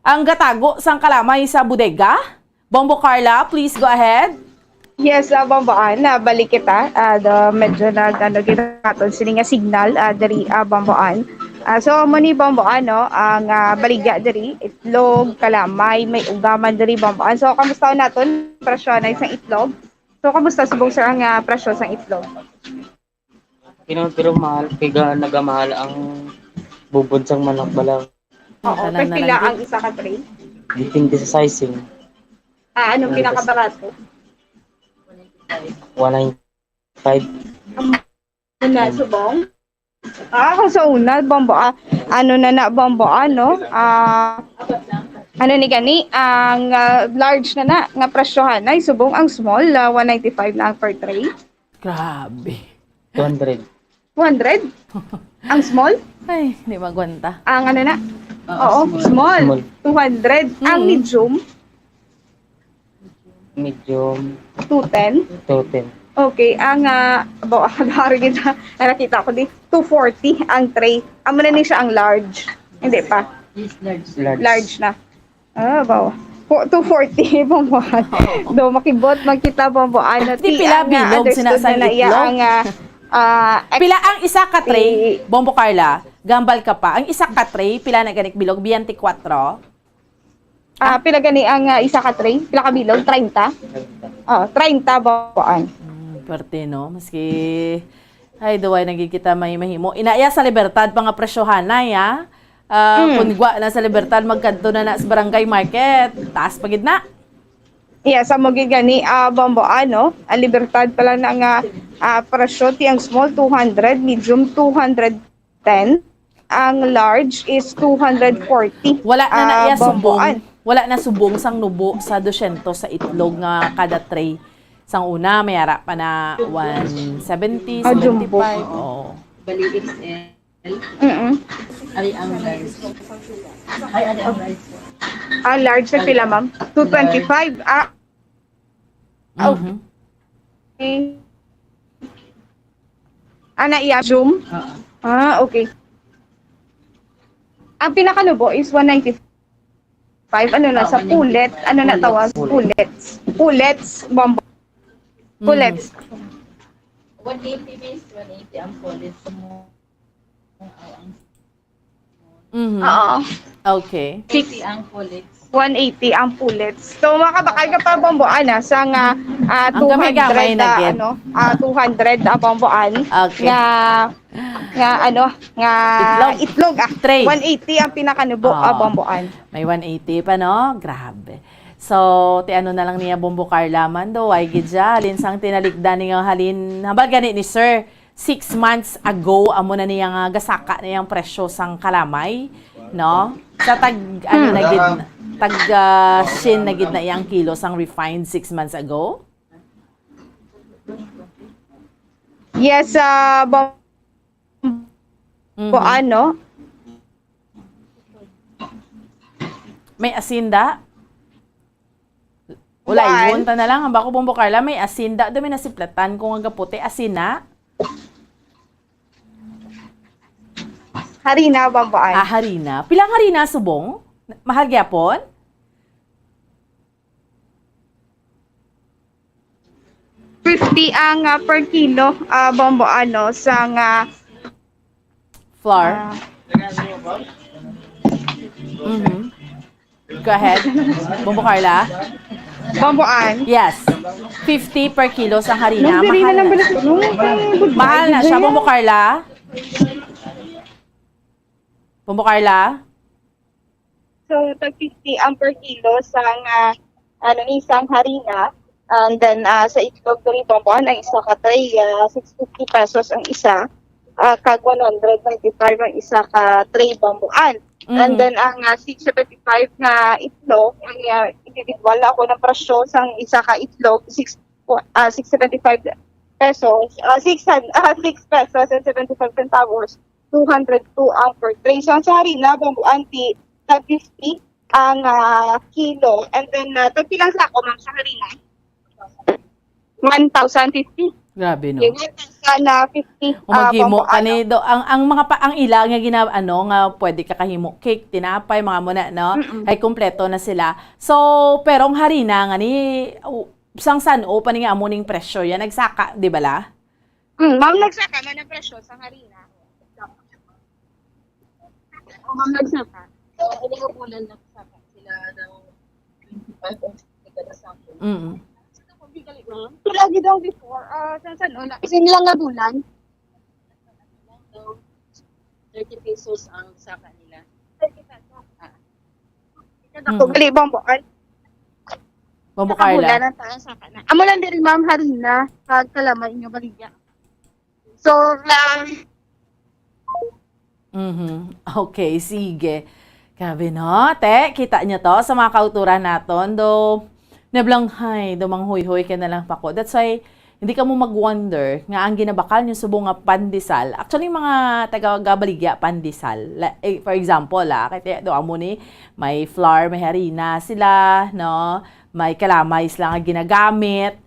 Ang gatago sang kalamay sa bodega? Bombo Carla, please go ahead. Yes, ah, Bombo Ann, ah, balik kita. Ah, do, medyo nag, ano, gid naton sini nga signal, ah, diri, ah, Bombo Ann. Ah, so, amo ni Bombo Ann, no, ang, ah, baligya diri, itlog, kalamay, may ugaman diri, Bombo Ann. So, kamusta naton presyo na isang itlog? So, kamusta subong, sir, ang, ah, presyo sang itlog? Kino, pero mahal, kay ga-, nagamahal ang bubod sang manok bala. Oo, tanan kay na pila lang ang gid isa ka tray? Depende sa sizing. Ah, anong Ano pinakabarato? One nine five. Ano na, subong? Ah, ako sa una, Bombo, ah, ano na na, Bombo, ano? Ah, ano ni gani? Ang, ah, large na na, nga presyohan na, subong ang small, ah, one ninety-five na ang per tray. Grabe. Two hundred. Two hundred? Ang small? Ay, di magwanta. Ang ano na? Oo, Oo, small. Small. Small. Two hundred. Ang Mm. medium? Medium. Two ten? Two ten. Okay, ang, ah, bo-, hari kita, nakita ko di, two forty ang tray. Amo na ni siya ang large. Hindi pa. Yes, large. Large. Large na. Ah, bawa. Po, two forty, Bombo Ann. Do, makibot, magkita, Bombo Ann. Di, ti pila ang, ah, bilog sina understood sang na na iya itlog? Ang, ah, ah, ex-, Pila ang isa ka tray, i- Bombo Carla? Gambal ka pa. Ang isa ka tray, pila na ganik bilog? Biyente kwatro? Ah, pila gani ang, ah, isa ka tray? Pila ka bilog? Treinta? Oh, treinta, Bombo Ann. Hmm, perte, no? Maski, ay, duway na gid kita may mahimo. Inaya sa Libertad pa nga presyohanay, ah. Ah, Mm. kung gwa na sa Libertad, magkadto na na sa barangay market. Taas pa gid na. Yes, amo gid gani, ah, Bombo Ann, no? Ang Libertad pala na nga, ah, presyo, ti ang small, two hundred, medium, two hundred ten, ang large is two hundred forty. Wala na na Ah, iya Bombo Ann. Subong. Wala na subong sang nubo sa dosyentos sa itlog nga kada tray. Sang una, may ara pa na one seventy, Ah, jumbo. Seventy-five. Oo. Bali X L. Mm-mm. Ari ang large. Ay, ari ang large. Ang large na pila, ma'am? Two twenty-five. Ah. Oh. Mhm. Okay. Ana iya, Zoom? Oo. Ah, okay. Ang pinakanubo is one ninety-five. Ano na, Ah, sa one ninety-five. Pulet? Ano na tawag? Pulet. Pullets. Pullets, Bombo. Mm. Pullets. One eighty, miss. One eighty ang pullets mo. Oo, ang Mhm. Oo. Okay. Six. One eighty ang pullets. One eighty ang pullets. So, makabakal ka pa, Bombo Ann, ah, sa nga, ah, Ang gamay-gamay two hundred, na ah, gid. Ano, ah, two hundred, ah, Bombo Ann, Okay. nga, nga, ano, nga Itlog. Itlog, ah. Tray. One eighty ang pinakanubo, ah, Oo. Bombo Ann. May one eighty pa, no? Grabe. So, ti ano na lang niya, Bombo Carla man do, why gid siya? Halin sang tinalikdan niya, halin, hambal gani ni Sir, six months ago, amo na niya nga gasaka na yang presyo sang kalamay, no? Sa tag, ano Hmm. na gid, tag, ah, shin na gid na yang kilo sang refined six months ago? Yes, ah, Bom-, Mhm. Boano? May asin da? Wala, Buan. Iwon ta na lang. Ang bako, Bombo Carla, may asin da. Dumi na si platan ko nga gaputi. Asin na? Harina, Bombo An. Ah, harina. Pilang harina, subong? Mahal gyapon? Fifty ang, ah, per kilo, ah, Bombo, ano, sa nga, Flour? Ah. Mm-hmm. Go ahead. Bombo Carla? Bombo An. Yes. Fifty per kilo sa harina. Nung diri na Mahal lang na. Balik, nung, nung, Mahal na siya, Bombo Carla? Bombo Carla? So, tag fifty ang per kilo sang, ah, ano ni, sang harina. And then, ah, sa itlog diri, Bombo An, ang isa ka tray, ah, six fifty pesos ang isa. Ah, kag one hundred ninety-five ang isa ka tray, Bombo An. And Mm. then, ang, ah, six seventy-five na itlog, ang, ah, individual na ako ng presyo sang isa ka itlog, six, ah, six seventy-five pesos, ah, six hundred, ah, six pesos and seventy-five centavos. Two hundred two ang per tray. So, ang sa harina, Bombo An, ti tag fifty ang, ah, kilo. And then, ah, tag pilang sako, ma'am, sa harina? One thousand fifty. Grabe, no? Okay, one thousand fifty, O, ah, maghimo Bombo An, kani, ano? Do, ang, ang mga pa, ang ila nga gina-, ano, nga pwede ka kahimo, cake, tinapay, mga muna, no? Mm-mm. Kay kompleto na sila. So, pero ang harina nga ni, u-, sang san-o pa ni nga amo ning presyo yan? Nagsaka, di ba la? Mm, ma'am, nagsaka man ang presyo sa harina. O, ma'am, nagsaka. So, ilang bulan nagsaka sila ng twenty-five o sixty kada sako? Mm. Lagi daw before, ah, sa san-o na, isin lang nga bulan. Thirty pesos ang saka nila. Thirty pesos. Ah. Ako, Mhm. gali, Bombo An. Bombo Carla. Nakabulan ang taas sa kana. Amo lang diri, ma'am, harina, kag kalamay inyo baligya. So, um, Mhm. Okay, sige. Grabe, no? Te, kita niyo to sa mga kauturan naton. Do, nablanghay, do manghuyhoy ka na lang pa ko. That's why, hindi ka mo mag-wonder nga ang ginabakal niyo subong nga pandesal. Actually, mga taga-Gabaligya, pandesal. La-, eh, for example, ah, kay te, do amo ni, may flour, may harina sila, no? May kalamay sila nga ginagamit.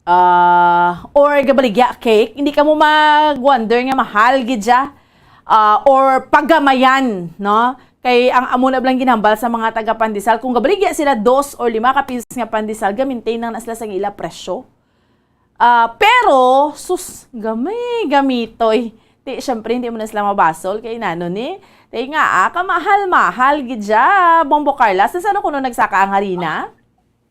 Ah, or gabaligya cake, hindi ka mo mag-wonder nga mahal gid siya. Ah, or pagamayan, no? Kay ang amo na lang ginambal sa mga taga-pandesal, kung gabaligya sila dos or lima ka pisos nga pandesal, ga-maintain lang na sila sa ila presyo. Ah, pero, sus, gamay, gamitoy. Ti, syempre, hindi mo na sila mabasol. Kay nano ni? Ti nga, ah, kamahal-mahal gid siya, Bombo Carla. Sa sano kuno nagsaka ang harina?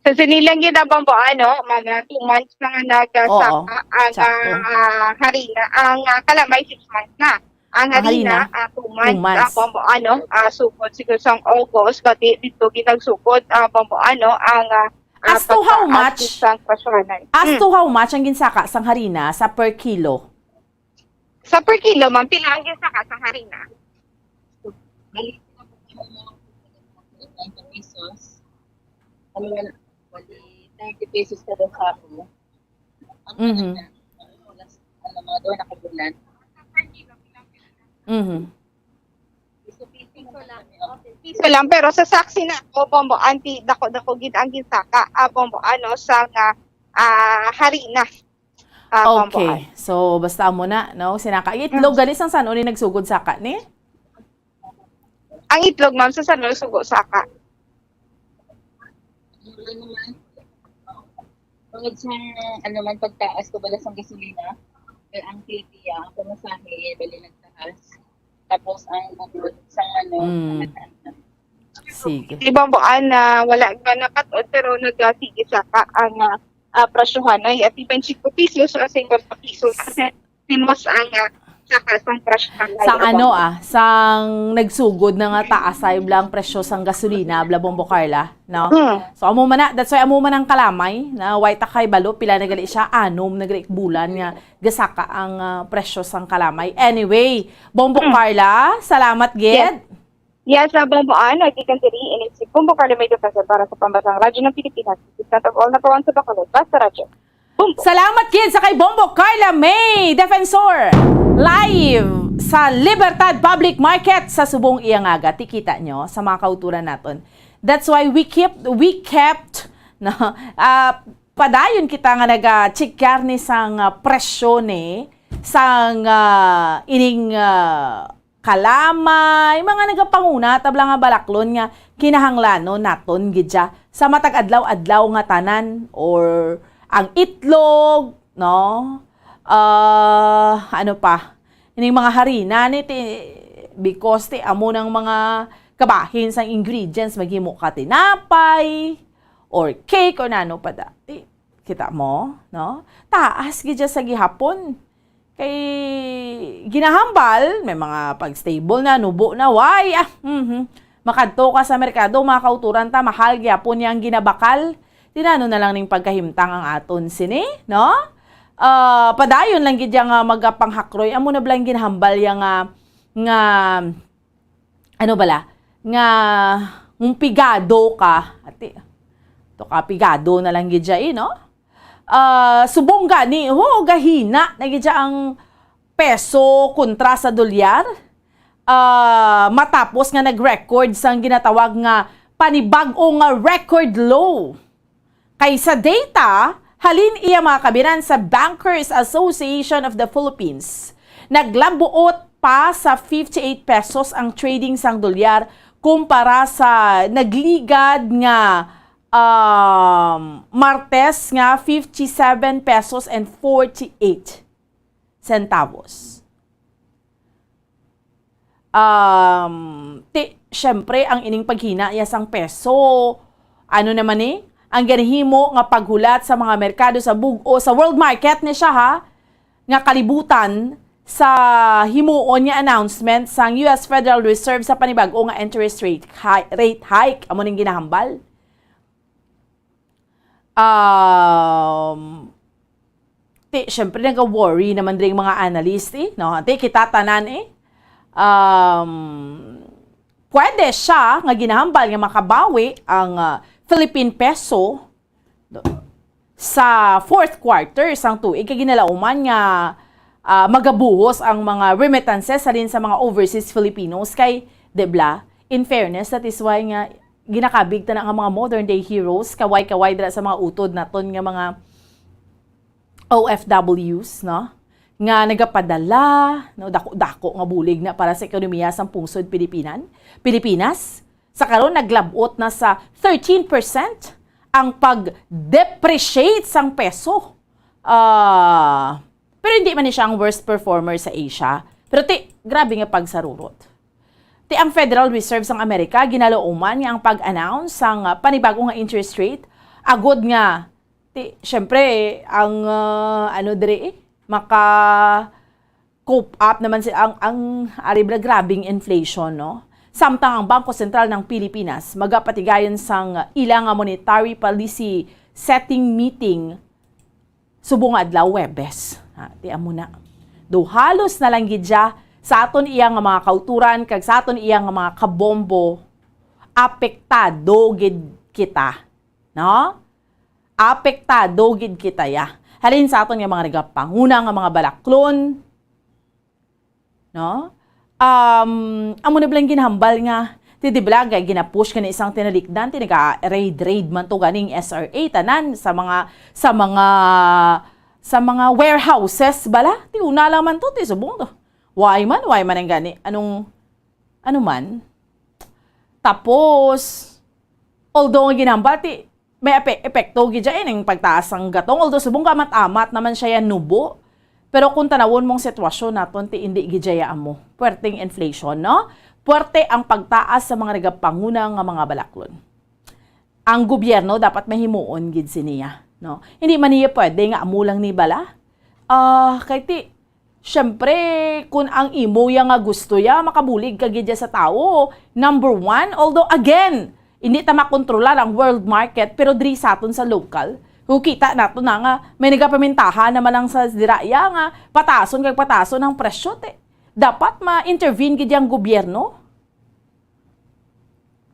Sa sinilang gid ang Bombo An, no, mga two months na nga nagsaka Oo, ang, sakto. Ah, harina. Ang, ah, kalamay, six months na. Ang Ang harina, harina, ah, two months, two months. Ah, Bombo An, no, ah, sugod siguro sang August, kati dito ginagsugod, ah, Bombo An, no, ang, ah, ah, As to how pagtaas much? Sang presyohanan. As Hmm. to how much ang ginsaka sang harina sa per kilo? Sa per kilo, ma'am, pila ang ginsaka sang harina? Bali, twenty pesos. Ano yan? Bali, thirty pesos kada sako. Ang Mhm. Ano, mga duha na ka bulan. Mhm. Piso lang. Piso lang, pero sa saksi na ako, Bombo An, ti dako-dako gid ang ginsaka, ah, Bombo An, no, sa nga, ah, harina. Ah, Bombo An. Okay. So, basta amo na, no? Sinaka. Ang itlog, Mm. gani sang san-o ni nagsugod saka ni? Ang itlog, ma'am, sa san-o nagsugo saka? Ano man, tungod sa, ano man, pagtaas ko bala sang gasolina, kay ang T T, ah, ang pamasahe, bali nagtaas. Tapos ang bukod sa, ano, Mm. ang Sige. Di ba, Bombo An, na wala nga nakat-on, pero nagasige saka ang, ah, ah, presyohan ay at even singko pisos o singko pisos. Simos ang, ah, saka sang presyohan Sang ay ano, abang. Ah, sang nagsugod na nga taas ay blang presyo sang gasolina, bla Bombo Carla, no? Hmm. So, amo man na, that's why amo man ang kalamay, na way ta kay balo, pila na gali siya, anom na gali bulan nga gasaka ang, ah, presyo sang kalamay. Anyway, Bombo Hmm. Carla, salamat gid. Yes. Yes, sa Bombo An, nagkikan diri, ini si Bombo Carlo May Defensor para sa Pambansang Radyo ng Pilipinas. This is not all, number one sa Bacolod, Basta Radyo. Salamat gid sa kay Bombo Carla May Defensor, live sa Libertad Public Market sa Subong iya ngaga. Ti kita nyo sa mga kauturan naton. That's why we keep, we kept, no, ah, padayon kita nga naga-check ni sang, ah, presyo ni sang, ah, ining, ah, kalamay, mga nagapanguna tabla nga balaklon nga kinahanglanon naton gid siya sa matag adlaw-adlaw nga tanan, or ang itlog, no? Ah, ano pa? Ining mga harina ni ti, because ti amo nang mga kabahin sang ingredients maghimo ka tinapay or cake or nano pa da. Ti, kita mo, no? Taas gid siya sa gihapon. Kay ginahambal, may mga pag-stable na, nubo na, why? Ah, mhm. Makadto ka sa merkado, mga kauturan ta, mahal gyapon yang ginabakal. Tinano na lang ning pagkahimtang ang aton sini, no? Ah, padayon lang gid ya nga magapanghakroy. Amo na bala ang ginahambal ya nga, nga, ano bala? Nga, kung pigado ka, ati, to ka pigado na lang gid siya, eh, no? Ah, subong gani, ho, gahina na gid siya ang peso kontra sa dolyar. Ah, matapos nga nag-record sang ginatawag nga panibag-o nga record low. Kay sa data, halin iya mga kabiran sa Bankers Association of the Philippines, naglabuot pa sa fifty-eight pesos ang trading sang dolyar kumpara sa nagligad nga, um, Martes nga fifty-seven pesos and forty-eight centavos. Um, ti, syempre, ang ining paghina ya sang peso, ano naman ni? Ang ginahimo nga paghulat sa mga merkado sa bug-o, sa world market ni siya, ha, nga kalibutan sa himuon nga announcement sang U S Federal Reserve sa panibag-o nga interest rate hi-, rate hike, amo ning ginahambal. Um, ti, syempre, naga-worry naman diri ang mga analyst, eh, no? Ti, kita tanan, eh. Um, pwede siya nga ginahambal nga makabawi ang, ah, Philippine peso sa fourth quarter sang tuig, kay ginalauman nga, ah, magabuhos ang mga remittances halin sa mga overseas Filipinos kay, di bala, in fairness, that is why nga ginakabig ta na nga mga modern day heroes, kaway-kaway dira sa mga utod naton nga mga O F Ws, no? Nga nagapadala, no, dako-dako nga bulig na para sa ekonomiya sang pungsod Pilipinan, Pilipinas. Sa karon, naglab-ot na sa thirteen percent ang pag-depreciate sang peso. Ah, pero hindi man ni siya ang worst performer sa Asia. Pero ti, grabe nga pagsarurot. Ti, ang Federal Reserve sang Amerika ginalauman nga ang pag-announce sang, ah, panibago nga interest rate agod nga, ti, syempre, ang, ah, ano diri, eh, maka cope up naman si, ang, ang ari bala, grabing inflation, no? Samtang ang Bangko Sentral ng Pilipinas magapatigayon sang ila nga monetary policy setting meeting subong nga adlaw, Huwebes. Ha, ti amo na. Do halos na lang gid siya sa aton iya nga mga kauturan kag sa aton iya nga mga kabombo, apektado gid kita, no? Apektado gid kita ya. Halin sa aton nga mga nagapanguna nga mga balaklon, no? Um, amo na bala ang ginhambal nga, ti, di bala, kay ginapush gani sang tinalikdan, ti naga-raid-raid man to ganing S R A, tanan sa mga, sa mga, sa mga warehouses bala, ti una lang man to, ti subong to. Why man, why man ang gani? Anong, ano man? Tapos, although nga ginhambal, ti, may epe-, epekto gid dyan ang pagtaas sang gatong. Although subong kaamat-amat naman siya yan nubo. Pero kung tanawon mong sitwasyon naton, ti indi gid dyan amo. Puwerteng inflation, no? Puwerte ang pagtaas sa mga nagapanguna nga mga balaklon. Ang gobyerno dapat mahimuon gid siniya, no? Hindi man niya pwede nga amo lang ni bala. Ah, kay ti, Siyempre, kun ang imo ya nga gusto ya, makabulig ka gid ya sa tawo. Number one, although again, hindi ta makontrolar ang world market, pero diri sa aton sa local, kung kita nato na nga may nagapamintahan naman lang sa dira ya nga patason kag patason ang presyo, te. Dapat ma-intervene gid yang gobyerno.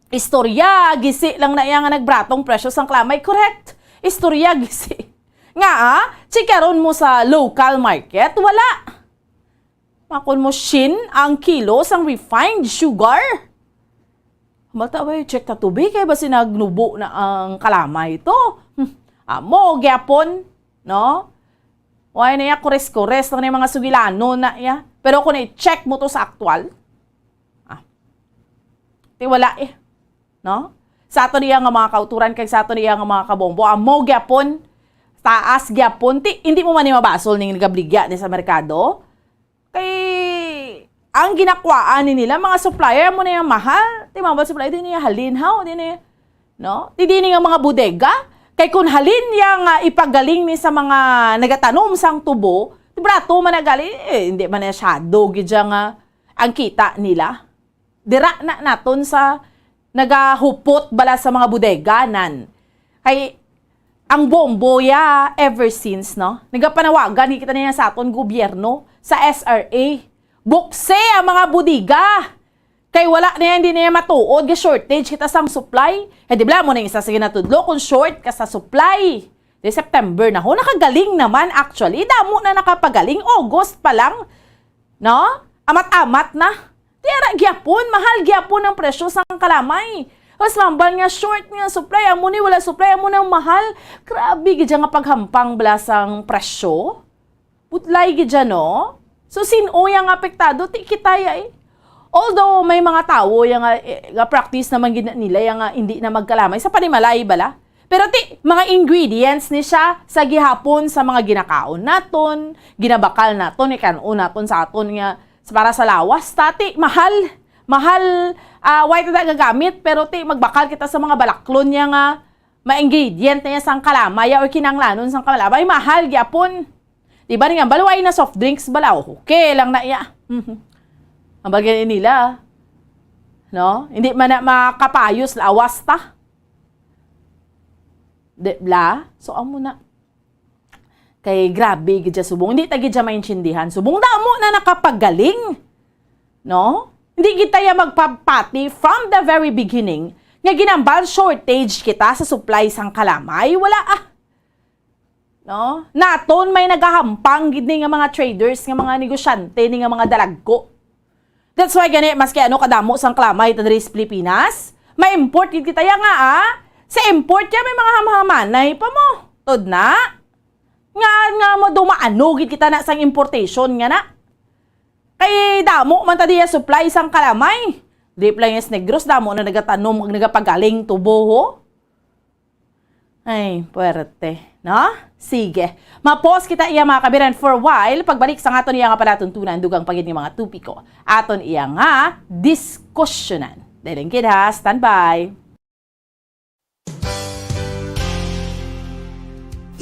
Istorya, gisi lang na iya nga nagbratong presyo sang kalamay. Correct. Istorya, gisi. Nga, ah, chikaron mo sa local market, wala. Makon mo, Shin, ang kilo sang refined sugar. Hambal ta, "Uy, check ta to, bi, kay basi nagnubo na ang kalamay to." Hmm, amo gyapon, no? Wala na iya, kores-kores lang na yung mga sugilanon na iya. Pero kung i-check mo to sa aktual, ah, ti wala eh. No? Sa aton iya nga mga kauturan kag sa aton iya nga mga kabombo, amo gyapon, taas gyapon. Ti, hindi mo man ni mabasol ning nagabligya ni sa merkado. Kay, ang ginakwaan ni nila, mga supplier, amo na yung mahal. Ti, mga supplier, di niya halin, haw, di niya, no? Ti, di niya mga bodega. Kay kung halin niya nga ipagaling ni sa mga nagatanom sang tubo, ti, barato man na gali, eh, hindi man na syado, gid siya nga ang kita nila. Dira na naton sa nagahupot bala sa mga bodega, nan. Kay ang bombo ya, ever since, no? Nagapanawagan ni kita niya sa aton gobyerno, sa S R A. Buksi ang mga bodega. Kay wala na yan, hindi na yan matuod nga shortage kita sang supply. Eh, di bala mo na yung isa sa ginatudlo kung short ka sa supply. Di September na ho, nakagaling naman actually. Damo na nakapagaling, August pa lang. No? Amat-amat na. Ti ara gyapon, mahal gyapon ang presyo sang kalamay. Mas mambal nga short nga supply, amo ni wala supply, amo nang mahal. Grabe gid nga paghampang bala sang presyo. Butlay gid dyan, no? So, sin-o yang apektado? Ti kita ya eh. Although may mga tawo yang nga, eh, nga practice naman gid na nila yang nga hindi na magkalamay sa panimalay bala. Pero ti, mga ingredients ni siya sa gihapon sa mga ginakaon naton, ginabakal naton, ikan-on naton sa aton nga, sa, para sa lawas, ta, ti, mahal, mahal, ah, why ta gagamit, pero ti, magbakal kita sa mga balaklon niya nga, ma-ingredient niya sang kalamay, or kinanglanon sang kalamay, mahal gyapon. Di ba, nga, balway na soft drinks, bala, okay lang na iya. Ang bagay nila, no? Hindi man na makapayos, lawas ta. Di bala? So, amo na. Kay grabe gid siya subong. Hindi ta gid siya maintindihan. Subong damo na nakapagaling. No? Hindi kita ya magpapati from the very beginning nga ginambal shortage kita sa supply sang kalamay. Wala ah. No? Naton may nagahampang gid ni nga mga traders, nga mga negosyante, ni nga mga dalagko. That's why gani, maski ano kadamo sang kalamay ta diri sa Pilipinas, ma-import gid kita ya nga, ah. Sa import ya may mga hamhamanay pa mo. Tod na. Nga, nga mo dumaano gid kita na sang importation nga na. Kay damo man ta diya supply sang kalamay. Di pa lang yung Negros, damo na nagatanom ug nagapagaling tubo, ho. Ay, puwerte, no? Sige. Ma-pause kita iya, mga kabiran, for a while. Pagbalik sa aton iya nga palatuntunan, dugang pa gid nga mga topiko. Aton iya nga diskusyonan. Dahil gid ha, standby.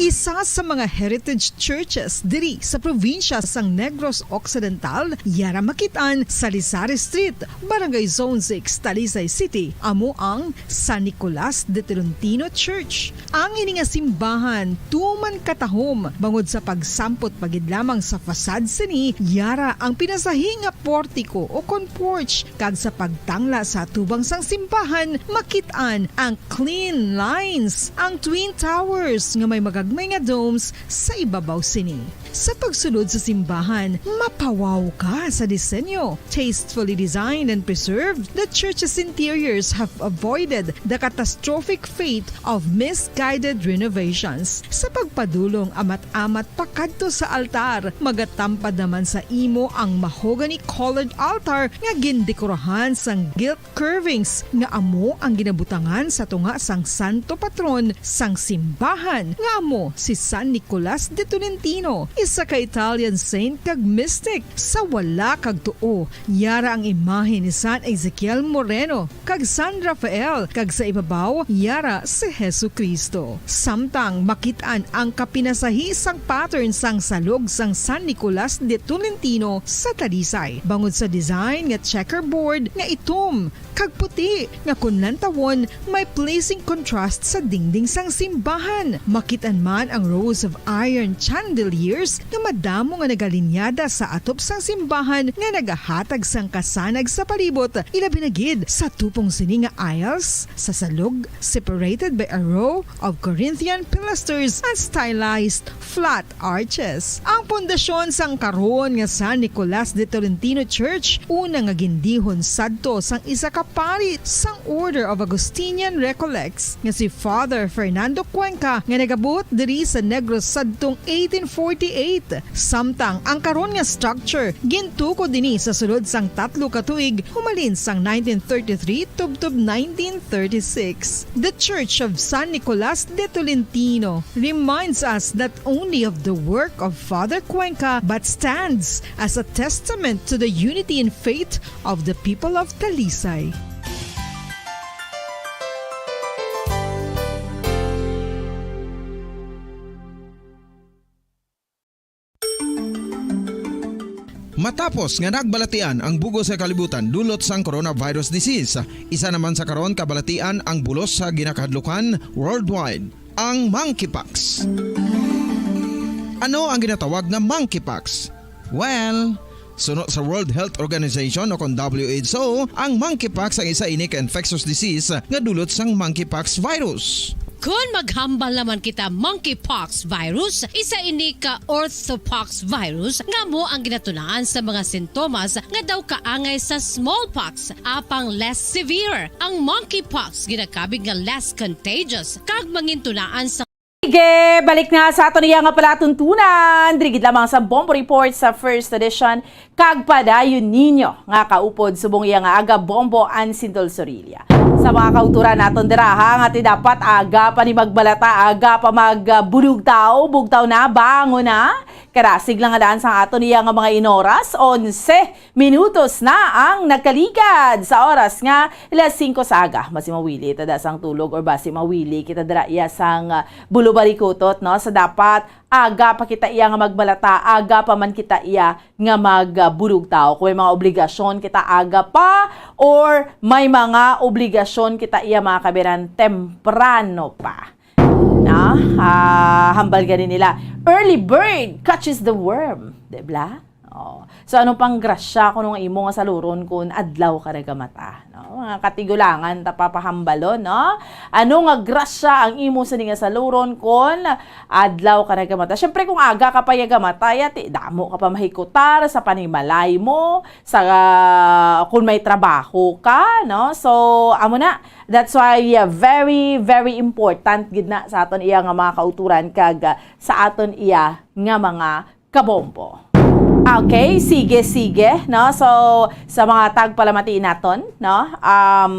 Isa sa mga heritage churches diri sa probinsya sang Negros Occidental, yara makit-an sa Salisari Street, Barangay Zone six, Talisay City, amo ang San Nicolas de Tolentino Church. Ang ini nga simbahan tuman katahom bangod sa pagsampot pa gid lamang sa facade sini, yara ang pinasahi nga portiko o kon porch, kag sa pagtangla sa atubang sang simbahan, makit-an ang clean lines, ang twin towers nga may magagmay nga domes sa ibabaw sini. Sa pagsulod sa simbahan, mapawaw ka sa disenyo. Tastefully designed and preserved, the church's interiors have avoided the catastrophic fate of misguided renovations. Sa pagpadulong amat-amat pakadto sa altar, magatampad naman sa imo ang mahogany-colored altar nga gindekorahan sang gilt curvings nga amo ang ginabutangan sa tunga sang santo patron sang simbahan, nga amo si San Nicolas de Tolentino, isa ka Italian saint kag mystic. Sa wala kag tuo, yara ang imahe ni San Ezekiel Moreno kag San Rafael, kag sa ibabaw, yara si Jesu-Cristo. Samtang makit-an ang kapinasahi sang pattern sang salog sang San Nicolas de Tolentino sa Talisay, bangod sa design nga checkerboard nga itom kag puti, nga kon lantawon, may pleasing contrast sa dingding sang simbahan. Makit-an man ang rows of iron chandeliers nga madamo nga nagalinyada sa atop sang simbahan nga nagahatag sang kasanag sa palibot, ilabi na gid sa tupong sini nga aisles sa salog, separated by a row of Corinthian pilasters and stylized flat arches. Ang pundasyon sang karon nga San Nicolas de Tolentino Church, una nga gindihon sadto sang isa ka pari sang Order of Augustinian Recollects nga si Father Fernando Cuenca, nga nagabuot diri sa Negros sadtong eighteen forty-eight. Samtang ang karon nga structure gintukod dinhi sa sulod sang tatlo ka tuig, humalin sang nineteen thirty-three tubtob nineteen thirty-six. The Church of San Nicolas de Tolentino reminds us not only of the work of Father Cuenca but stands as a testament to the unity in faith of the people of Talisay. Matapos nga nagbalatian ang bug-os nga kalibutan dulot sang coronavirus disease, isa naman sa karon kabalatian ang bulos sa ginakahadlukan worldwide, ang monkeypox. Ano ang ginatawag nga monkeypox? Well, suno sa World Health Organization o kon W H O, ang monkeypox ang isa ini ka infectious disease nga dulot sang monkeypox virus. Kon maghambal naman kita monkeypox virus, isa ini ka orthopox virus nga amo ang ginatunaan sa mga sintomas nga daw kaangay sa smallpox, apang less severe. Ang monkeypox ginakabig nga less contagious kag mangintunaan sa Sige, balik na sa aton iya nga palatuntunan. Diri gid lamang sa Bombo Report sa First Edition, kag padayon ninyo nga kaupod subong iya nga aga, Bombo Ansindol Sorilla. Sa mga kauturan naton dira, ha, nga ti dapat aga pa ni magbalata, aga pa magbulog tao, bugtaw na, bangon na. Karasig lang nga daan sang aton iya nga mga inoras, onse minutos na ang nagkaligad sa oras nga alas singko sa aga. Basi mawili ta da sang tulog or basi mawili kita dira iya sang, ah, bulobarikutot, no? Sa dapat aga pa kita iya nga magbalata, aga pa man kita iya nga magbulog tao. Kung may mga obligasyon kita aga pa or may mga obligasyon kita iya, mga kabiran, temprano pa. Na, ah, hambal gani nila, "Early bird catches the worm." Di bla? Oh. So, ano pang grasya kuno nga imo nga saluron kun adlaw ka nagamata, no? Mga katigulangan ta papahambalon, no? Ano nga grasya ang imo sini nga saluron kun adlaw ka nagamata? Syempre, kung aga ka pa yagamata, yati, damo ka pa mahikutar sa panimalay mo, sa, ah, kung may trabaho ka, no? So, amo na. That's why, ah, very, very important gid na sa aton iya nga mga kauturan kag, ah, sa aton iya nga mga kabombo. Okay, sige, sige, no? So, sa mga tagpalamati naton, no? Um,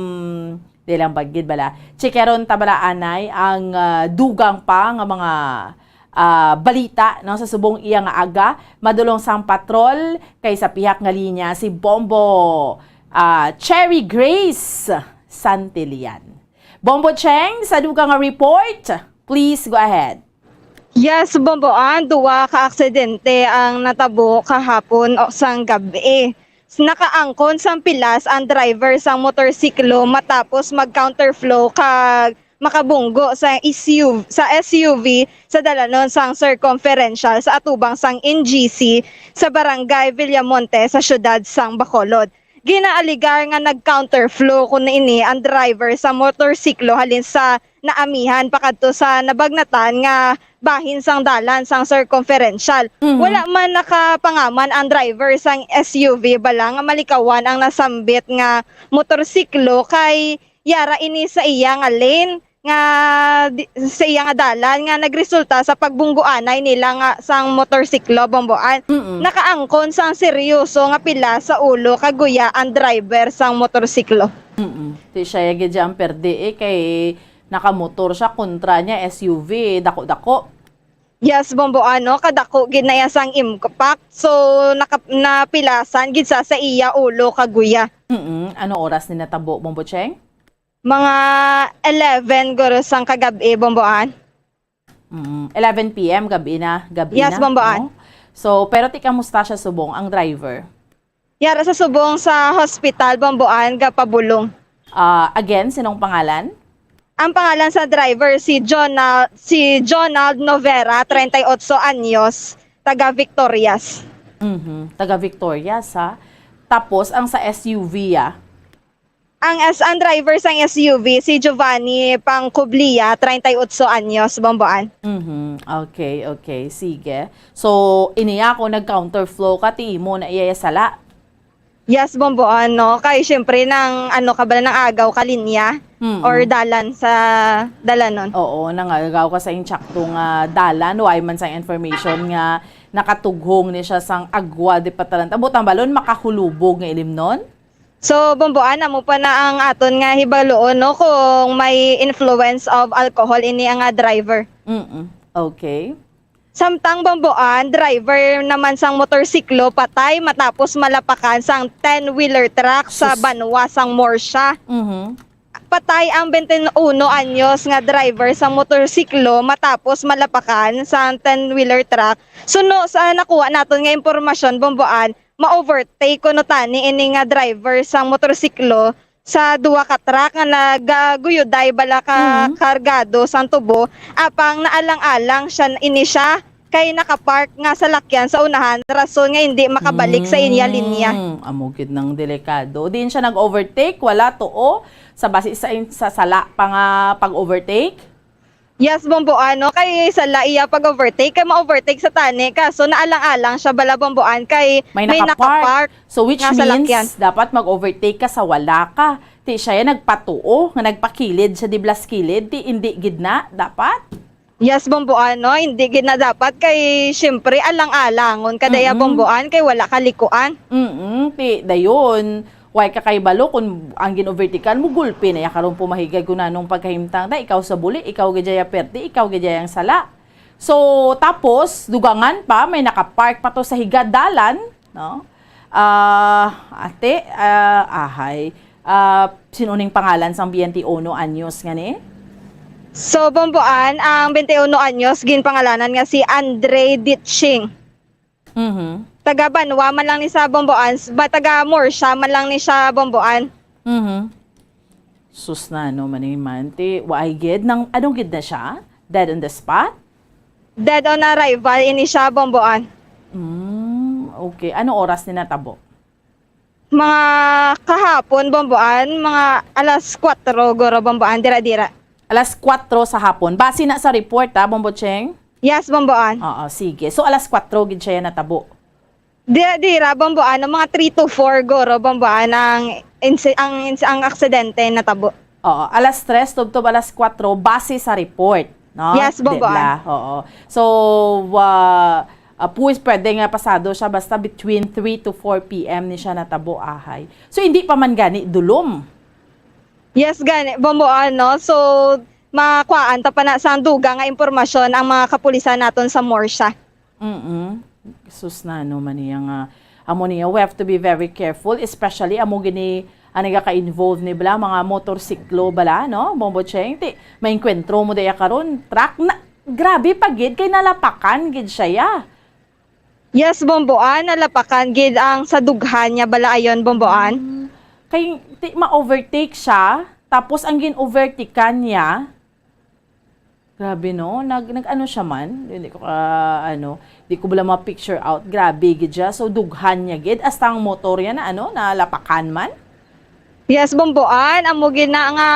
di lang ba gid bala. Chikaron ta bala anay ang, ah, dugang pa nga mga, ah, balita, no? Sa subong iya nga aga, madulong sang patrol kay sa pihak nga linya si Bombo, ah, Cherry Grace Santillan. Bombo Cheng, sa dugang nga report, please go ahead. Yes, Bomboan, duwa ka aksidente ang natabo kahapon o sang gab-i. Nakaangkon sang pilas ang driver sang motorsiklo matapos mag-counterflow kag makabunggo sa S U V, sa S U V sa dalanon sang circumferential sa atubang sang N G C sa barangay Villamonte sa siyudad sang Bacolod. Ginaaligar nga nag-counterflow kuno ini ang driver sa motorsiklo halin sa Naamihan pakadto sa Nabagnatan nga bahin sang dalan sang circumferential. Mhm. Wala man nakapangaman ang driver sang S U V bala nga malikawan ang nasambit nga motorsiklo kay yara ini sa iya nga lane nga di-, sa iya nga dalan nga nagresulta sa pagbungguanay nila nga sang motorsiklo, Bomboan. Mm-mm. Nakaangkon sang seryoso nga pila sa ulo kag guya ang driver sang motorsiklo. Mm-mm. Ti siya ya gid ang perde, eh, kay nakamotor siya, kontra niya S U V, dako-dako. Yes, Bomboan, no? Kadako gid na iya sang impact. So, naka-, napilasan gid sa, sa iya ulo kag guya. Mm-mm. Ano oras ni natabo, Bombo Cheng? Mga eleven guro sang kagab-i, Bomboan. Mm, eleven P M, gabi na, gabi Yes, na, Bomboan. No? So, pero ti kamusta siya subong, ang driver? Yara sa subong sa hospital, Bomboan, gapabulong. Ah, again, sinong pangalan? Ang pangalan sa driver, si Jonal-, si Jonald Novera, treinta y ocho anyos. taga Victorias. Mhm. Taga Victorias, ha? Tapos, ang sa S U V, ah? Ang S, ang driver sang S U V, si Giovanni Pangcublia, treinta y ocho anyos, Bomboan. Mhm. Okay, okay. Sige. So, iniya kung nag-counterflow ka, ti imo na iya sala? Yes, Bomboan, no? Kay, syempre, nang, ano ka ba, nang agaw ka linya Mm. or dalan sa dalanon. Oo, nang agaw ka sa insakto nga dalan, way man sang information nga nakatughong ni siya sang agwa di patalanta. Butang balon, makahulubog nga ilimnon? So, Bomboan, amo pa na ang aton nga hibaluon, no, kung may influence of alcohol ini nga driver. Mm-mm. Okay. Samtang, Bomboan, driver naman sang motorsiklo patay matapos malapakan sang ten-wheeler truck sa Sus. banwa sang Murcia. Mhm. Patay ang twenty-one anyos nga driver sang motorsiklo matapos malapakan sang ten-wheeler truck. Suno sa nakuha naton nga impormasyon, Bomboan, ma-overtake kuno tani ini nga driver sang motorsiklo sa duha ka truck nga nagaguyuday bala ka Mhm. kargado sang tubo, apang naalang-alang siya, ini siya kay nakapark nga salakyan sa unahan, rason nga hindi makabalik sa iya linya. Mm, amo gid nang delikado. Diin siya nag-overtake, wala tuo sa basi sa in-, sa sala pa nga pag-overtake? Yes, Bomboan, no? Kay sala iya pag-overtake, kay ma-overtake sa tani, kaso naalang-alang siya bala, Bomboan, kay May may nakapark. nakapark So, which nga salakyan. means, dapat mag-overtake ka sa wala ka. Ti siya yan nagpatuo, nga nagpakilid siya di blas kilid, ti hindi gid na, dapat? Yes, Bomboan, no? Hindi gid na dapat kay, siyempre, alang-alangon ka daya, Mm-mm. Bomboan, kay wala ka likuan. Mm-mm, ti dayon, way ka kay balo kung ang gin-overtikan mo, gulpi na ya karon pumahigay kung nanong pagkahimtang na, ikaw sa buli, ikaw gid ya perti, ikaw gid ya ang sala. So, tapos, dugangan pa, may nakapark pa to sa higad dalan, no? Ah, ate, ah, ahay. Ah, sino ning pangalan sang twenty-one anyos nga ni? So, Bomboan, ang twenty-one anyos, ginpangalanan nga si Andre Ditching. Mhm. Taga Banwa man lang ni sa Bomboan, s-, ba, taga Murcia man lang ni siya, Bomboan. Mhm. Sus, nano man ni man, ti, waay gid, nang, ano gid na siya? Dead on the spot? Dead on arrival, ini siya, Bomboan. Mm, okay. Ano oras ni natabo? Mga kahapon, Bomboan, mga alas kuwatro, guro, Bomboan, dira-dira. Alas kuwatro sa hapon. Base na sa report, ha, Bombo Cheng? Yes, Bomboan. Oo, sige. So, alas kuwatro gid siya natabo? Dira-dira, Bomboan, ang mga three to four, guro, Bomboan, ang insi-, ang insi-, ang aksidente natabo. Oo, alas tres tubtob alas kuwatro, base sa report, no? Yes, Bomboan. Dila, oo. So, ah, ah, pwes-, pwede nga pasado siya, basta between three to four P M ni siya natabo, ahay. So, hindi pa man gani dulom? Yes, gani, Bomboan, no? So, makuhaan ta pa na sang dugang nga impormasyon ang mga kapulisan naton sa Murcia. Mm-mm. Sus, nano man niya nga, amo niya, we have to be very careful, especially amo gini ang nagaka-involve ni bala, mga motorsiklo bala, no? Bombo Cheng, ti, maengkwentro mo daya karon, truck na, grabe pa gid, kay nalapakan gid siya, ya. Yes, Bomboan, nalapakan gid ang sa dughan niya bala ayon, Bomboan. Mm. Kay, ti, ma-overtake siya, tapos ang gin-overtakean niya, grabe, no? Nag-, nag-ano siya man? Hindi ko ka, ano, di ko bala ma-picture out. Grabe gid siya. So, dughan niya gid. Hasta ang motor niya na, ano, nalapakan man. Yes, Bomboan. Amo gid na nga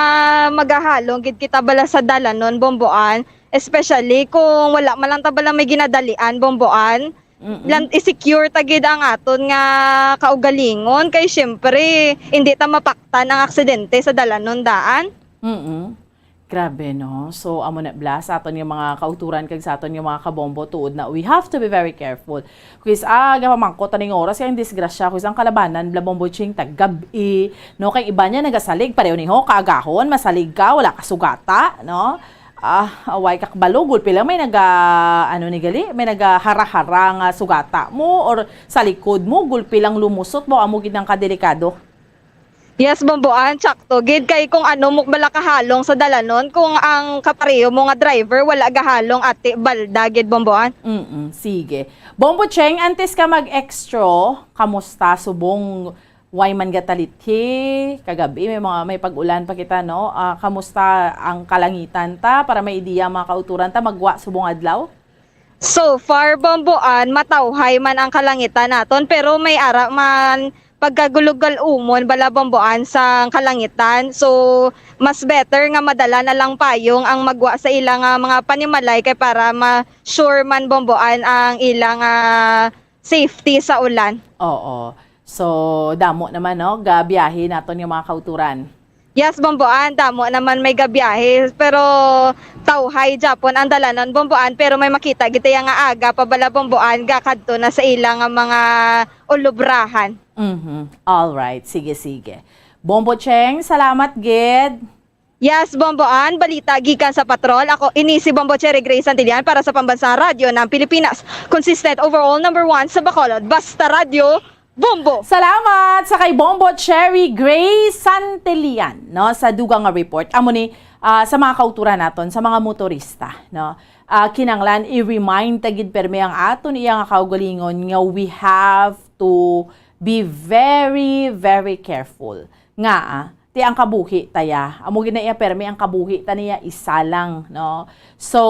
magahalong gid kita bala sa dalanon, Bomboan. Especially kung wala man lang ta bala may ginadalian, Bomboan. Mm-mm. Lang i-secure ta gid ang aton nga kaugalingon. Kay, siyempre, hindi ta mapaktan ang aksidente sa dalanon daan. Mm-mm. Grabe, no? So, amo na bala sa aton nga mga kauturan kag sa aton nga mga kabombo, tuod na we have to be very careful. Quiz, ah, gapamangkot aning oras kay ang disgrasya, quiz, ang kalabanan bala, Bombo Ching, taggab-i, no? Kay iba niya nagasalig, pareho ni ho, kaagahon, masalig ka, wala ka sugata, no? Ah, away ka kabalo, gulpi lang may naga, ano ni gali, may nagahara-hara nga sugata mo or sa likod mo, gulpi lang lumusot mo, amo gid ang kadelikado. Yes, Bomboan, tsakto gid. Kay kung ano mo bala kahalong sa dalanon, kung ang kapareho mo nga driver wala gahalong, ati, balda gid, Bomboan. Mm-mm, sige. Bombo Cheng, antes ka mag-extra, kamusta subong way man gatalithi? Kagabi, may mga, may pag-ulan pa kita, no? Ah, kamusta ang kalangitan ta? Para may ideya ang mga kauturan ta, magwa subong adlaw? So far, Bomboan, matawhay man ang kalangitan naton, pero may ara man pagkaguluggal-umon bala, Bomboan, sa kalangitan. So, mas better nga madala na lang payong ang magwa sa ila nga mga panimalay kay para ma-sure man, Bomboan, ang ila nga safety sa ulan. Oo. So, damo naman, no, gabiyahe naton yung mga kauturan. Yes, Bomboan, damo naman may gabiyahe, pero tawhay japon ang dalanon, Bomboan, pero may makita kita nga aga pa bala, Bomboan, gakadto na sa ila nga mga ulubrahan. Mhm. All right. Sige, sige. Bombo Cheng, salamat gid. Yes, Bomboan, balita gikan sa patrol. Ako ini si Bombo Cherry Grace Santillan para sa Pambansang Radyo ng Pilipinas. Consistent overall number one sa Bacolod. Basta Radyo, Bombo! Salamat sa kay Bombo Cherry Grace Santillan, no, sa dugang nga report. Amo ni, ah, sa mga kauturan naton, sa mga motorista, no. Ah, kinanglan i-remind ta gid permi ang aton iya nga kaugalingon nga we have to be very, very careful. Nga, ah, ti ang kabuhi ta ya. Amo gid na iya permi ang kabuhi ta niya isa lang, no? So,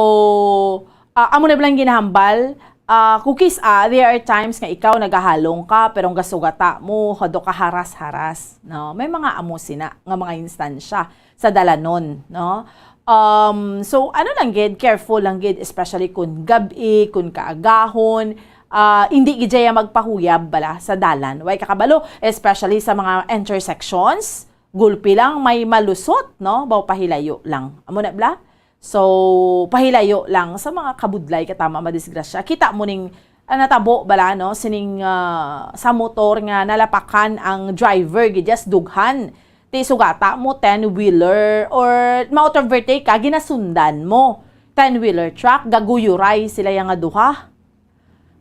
ah, amo na lang ginahambal, ah, kung kis-a, there are times nga ikaw nagahalong ka, pero ang gasugata mo, hado ka haras-haras, no? May mga amo sina nga mga instansya sa dalanon, no? Um, so, ano lang gid, careful lang gid, especially kung gab-i, kung kaagahon, ah, hindi gid dya magpahuyab bala sa dalan. Way ka kabalo, especially sa mga intersections, gulpi lang may malusot, no? Baw pahilayo lang. Amo na bala? So, pahilayo lang sa mga kabudlay katama madisgrasya. Kita mo ning, ah, natabo bala, no? Sining, ah, sa motor nga nalapakan ang driver, gid dya sa dughan. Ti sugata mo, ten-wheeler, or ma-overtake ka, ginasundan mo. Ten-wheeler truck, gaguyuray sila ya nga duha.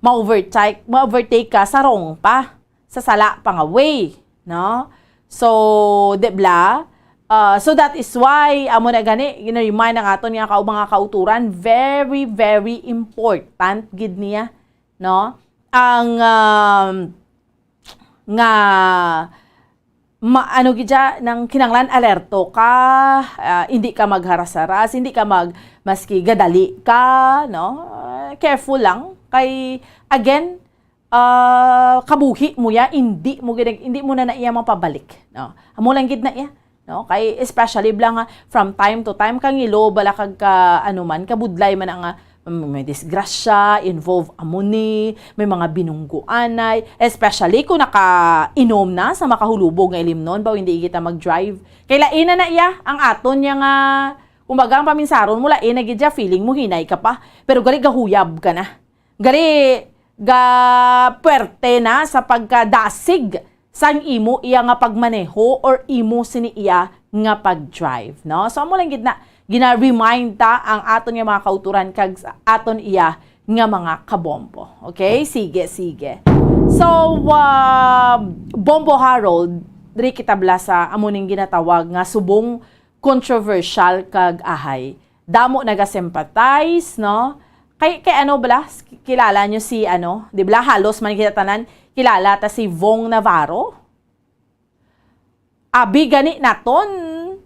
Ma-overtake, ma-overtake ka sa wrong pa, sa sala pa nga way, no? So, di bala? Ah, so that is why, amo na gani, gina-remind ang aton nga kau-, mga kauturan, very, very important gid niya, no? Ang, um, nga ma-, ano gid siya, nang kinanglan alerto ka, ah, hindi ka magharas-haras, hindi ka mag-, maski gadali ka, no? Ah, careful lang. Kay, again, ah, kabuhi mo ya, hindi mo gid-, hindi mo na na iya mapabalik, no? Amo lang gid na iya, no? Kay especially bala nga from time to time, kangilo bala kag ka, ano man, kabudlay man ang, ah, may disgrasya, involve amo ni, may mga binungguanay, especially kung nakainom na sa makahulubog nga ilimnon, baw hindi kita mag-drive. Kay lain na na iya ang aton niya nga, kumbaga, ang paminsaron mo, lain na gid siya, feeling mo hinay ka pa, pero gali gahuyab ka na. Gali ga puwerte na sa pagkadasig sang imo iya nga pagmaneho or imo sini iya nga pag-drive, no? So, amo lang gid na, gina-remind ta ang aton nga mga kauturan kag sa aton iya nga mga kabombo. Okay? Sige, sige. So, ah, Bombo Harold, diri kita bala sa amo ning ginatawag nga subong controversial kag ahay. Damo nagasympathize, no? Kay, kay ano bala, kilala nyo si ano, di bala halos man kita tanan, kilala ta si Vong Navarro? Abi gani naton,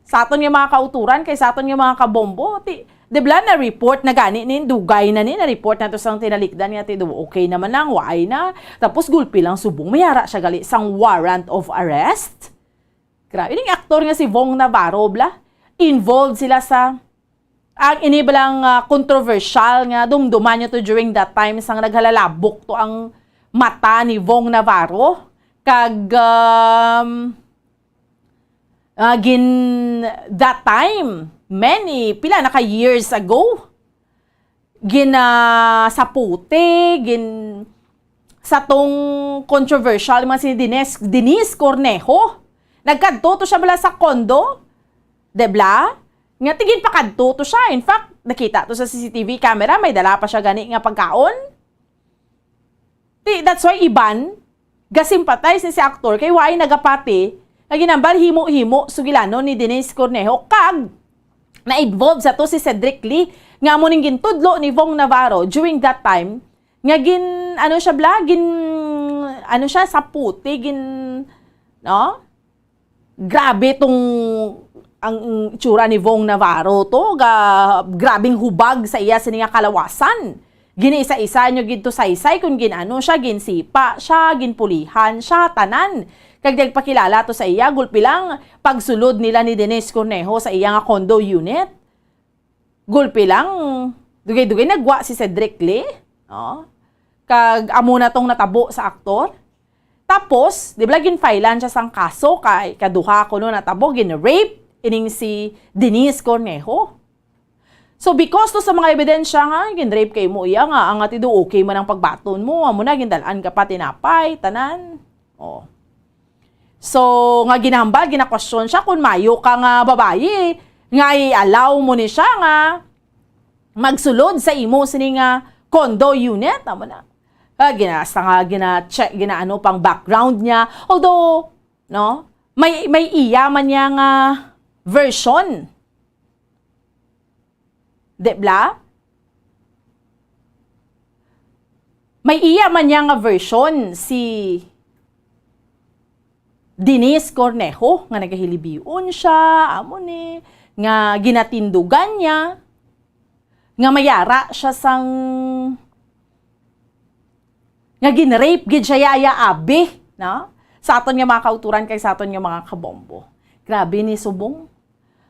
sa aton nga mga kauturan, kay sa aton nga mga kabombo, ti, di bala na-report na gani ni, dugay na ni, na-report na to sang tinalikdan nga, ti, do, okay naman lang, waay na. Tapos gulpi lang subong, may ara siya gali sang warrant of arrest. Grabe, ning aktor nga si Vong Navarro, bala, involved sila sa, ang ini balang, ah, controversial nga dumduman nyo to during that time sang naghalalabok to ang mata ni Vong Navarro. Kag, um, ah, gin-, that time, many, pila na ka years ago, ginasaputi, gin-, sa tong controversial man si Denise, Denise Cornejo. Nagkadto to siya bala sa condo, di bala? Nga ti ginpakadto to siya. In fact, nakita to sa C C T V camera, may dala pa siya gani nga pagkaon. Ti, that's why iban, gasimpatize ni si aktor kay waay nagapati nga ginambal himo-himo sugilanon ni Denise Cornejo kag na-involve sa to si Cedric Lee nga amo ning gintudlo ni Vong Navarro during that time nga gin, ano siya bala, gin, ano siya, saputi, gin, no? Grabe tong ang itsura ni Vong Navarro to, ga, grabing hubag sa iya sini nga kalawasan. Giniisa-isa nyo gid to saysay kon gin-ano siya, ginsipa siya, ginpulihan siya, tanan. Kag nagpakilala to sa iya, gulpi lang, pagsulod nila ni Denise Cornejo sa iya nga condo unit. Gulpi lang, dugay-dugay nagwa si Cedric Lee. No? Kag amo na tong natabo sa aktor. Tapos, di ba, ginfilean siya sang kaso kay kaduha kuno natabo, gin-rape ining si Denise Cornejo. So, because to sa mga ebidensya nga, gin-rape kay mo iya nga, ang atido okay man ang pagbaton mo, amo na, gindal-an ka pa tinapay, tanan. Oh. So, nga ginahambal, ginakwestiyon siya kung mayo ka nga babayi, nga i-allow mo ni siya nga magsulod sa imo sini nga condo unit, amo na. Ah, gina-, sa nga gina-check, ginaano pang background niya. Although, no, may, may iya man niya nga version. Di bla? May iya man niya nga version si Denise Cornejo, nga nagahilibion siya, amo ni, nga ginatindugan niya, nga mayara siya sang, nga gin-rape gid siya, yaya, abi, no? Sa aton nga mga kauturan kag sa aton nga mga kabombo. Grabe ni subong.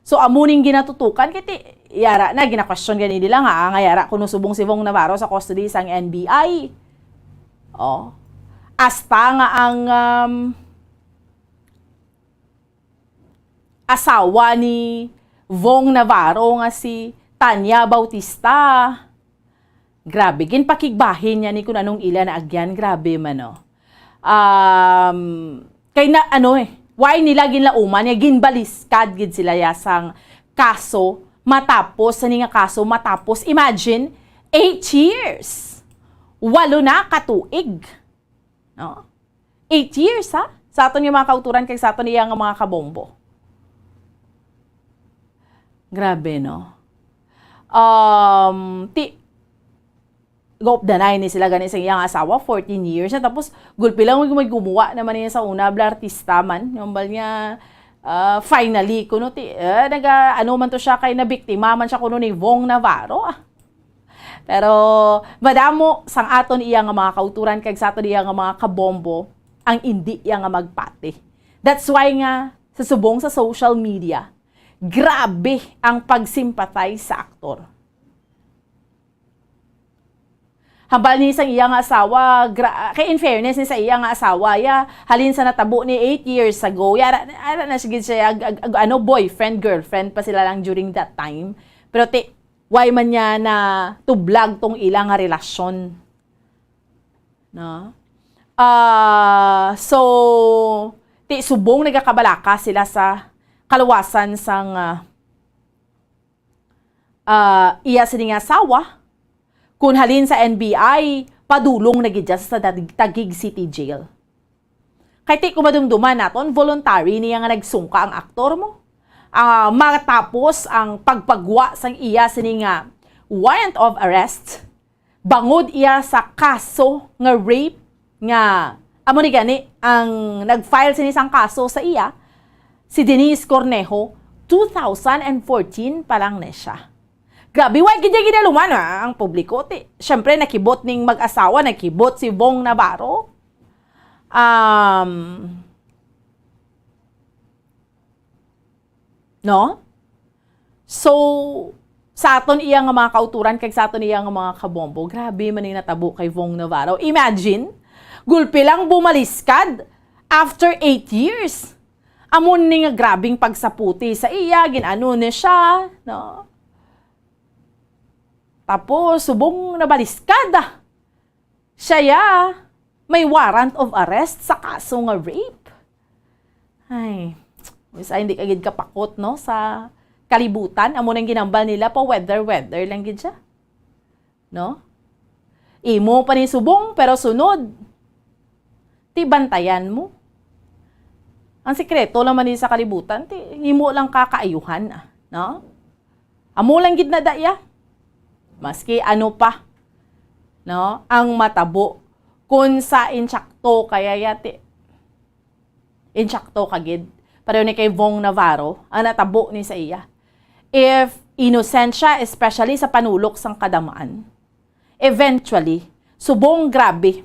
So, amo ning ginatutukan, kay ti, yara na, ginakwestiyon gani nila nga, ah, nga yara kuno subong si Vong Navarro sa custody sang N B I. Oh. Hasta nga ang, um, asawa ni Vong Navarro nga si Tanya Bautista, grabe, ginpakigbahin niya ni kung anong ila na agyan. Grabe man, no? Um, kay na, ano eh, why nila ginlauman nga ginbaliskad gid sila ya sang kaso matapos, sa ni nga kaso matapos, imagine, eight years. Walo na ka tuig. No? Eight years, ha? Sa aton nga mga kauturan kag sa aton iya nga mga kabombo. Grabe, no? Um, ti, gop danay ni sila gani sa iyang asawa, fourteen years na. Tapos, gulpi lang, may, may gumuwa naman niya sa una, bla artista man. Yung bal niya, ah, finally, kuno ti, eh, naga, ano man to siya, kay nabiktima man siya kuno ni Vong Navarro, ah. Pero, madamo sang aton iya nga mga kauturan kag sa aton iya nga mga kabombo ang indi iya nga magpati. That's why nga, sa subong sa social media, grabe ang pag-sympathize sa aktor. Hambal ni sang iya nga asawa, gra-, kay in fairness ni sa iya nga asawa, ya, halin sa natabo ni eight years ago, ya, ara, ara na sige siya, ag-, ag-, ag-, ano, boyfriend, girlfriend pa sila lang during that time. Pero ti, why man niya na tublag tong ila nga relasyon? No? Ah, so, ti, subong nagakabalaka sila sa kaluwasan sang, ah, ah, iya sini nga asawa, kun halin sa N B I, padulong na gid siya sa Tag-, Taguig City Jail. Kay ti, kung madumduman naton, voluntary niya nga nagsungka ang aktor mo. Ah, matapos ang pagpagwa sang iya sini nga warrant of arrest, bangod iya sa kaso nga rape nga amo ni gani ang nag-file sini sang kaso sa iya, si Denise Cornejo, two thousand and fourteen pa lang ni siya. Grabe, wa gid niya ginaluman, ah, ang publiko. Ti, syempre, nakibot ning mag-asawa, nakibot si Vong Navarro. Um, no? So, sa aton iya nga mga kauturan kag sa aton iya nga mga kabombo, grabe man ning natabo kay Vong Navarro. Imagine, gulpi lang bumaliskad after eight years. Amo ni nga grabing pagsaputi sa iya, gin-ano ni siya, no? Tapos, subong nabaliskad, ah. Siya ya, may warrant of arrest sa kaso nga rape. Ay, usa hindi ka gid kapakot, no, sa kalibutan. Amo nang ginambal nila, pa weather-weather lang gid siya. No? Imo pa ni subong, pero sunod, ti bantayan mo. Ang sikreto lang man ni sa kalibutan, ti imo lang ka kaayuhan, ah, no? Amo lang gid na daya. Maski ano pa, no, ang matabo, kun sa insakto kaya yati, insakto ka gid. Pareho ni kay Vong Navarro, ang natabo ni sa iya. If innocent siya, especially sa panulok sang kadamaan, eventually, subong grabe,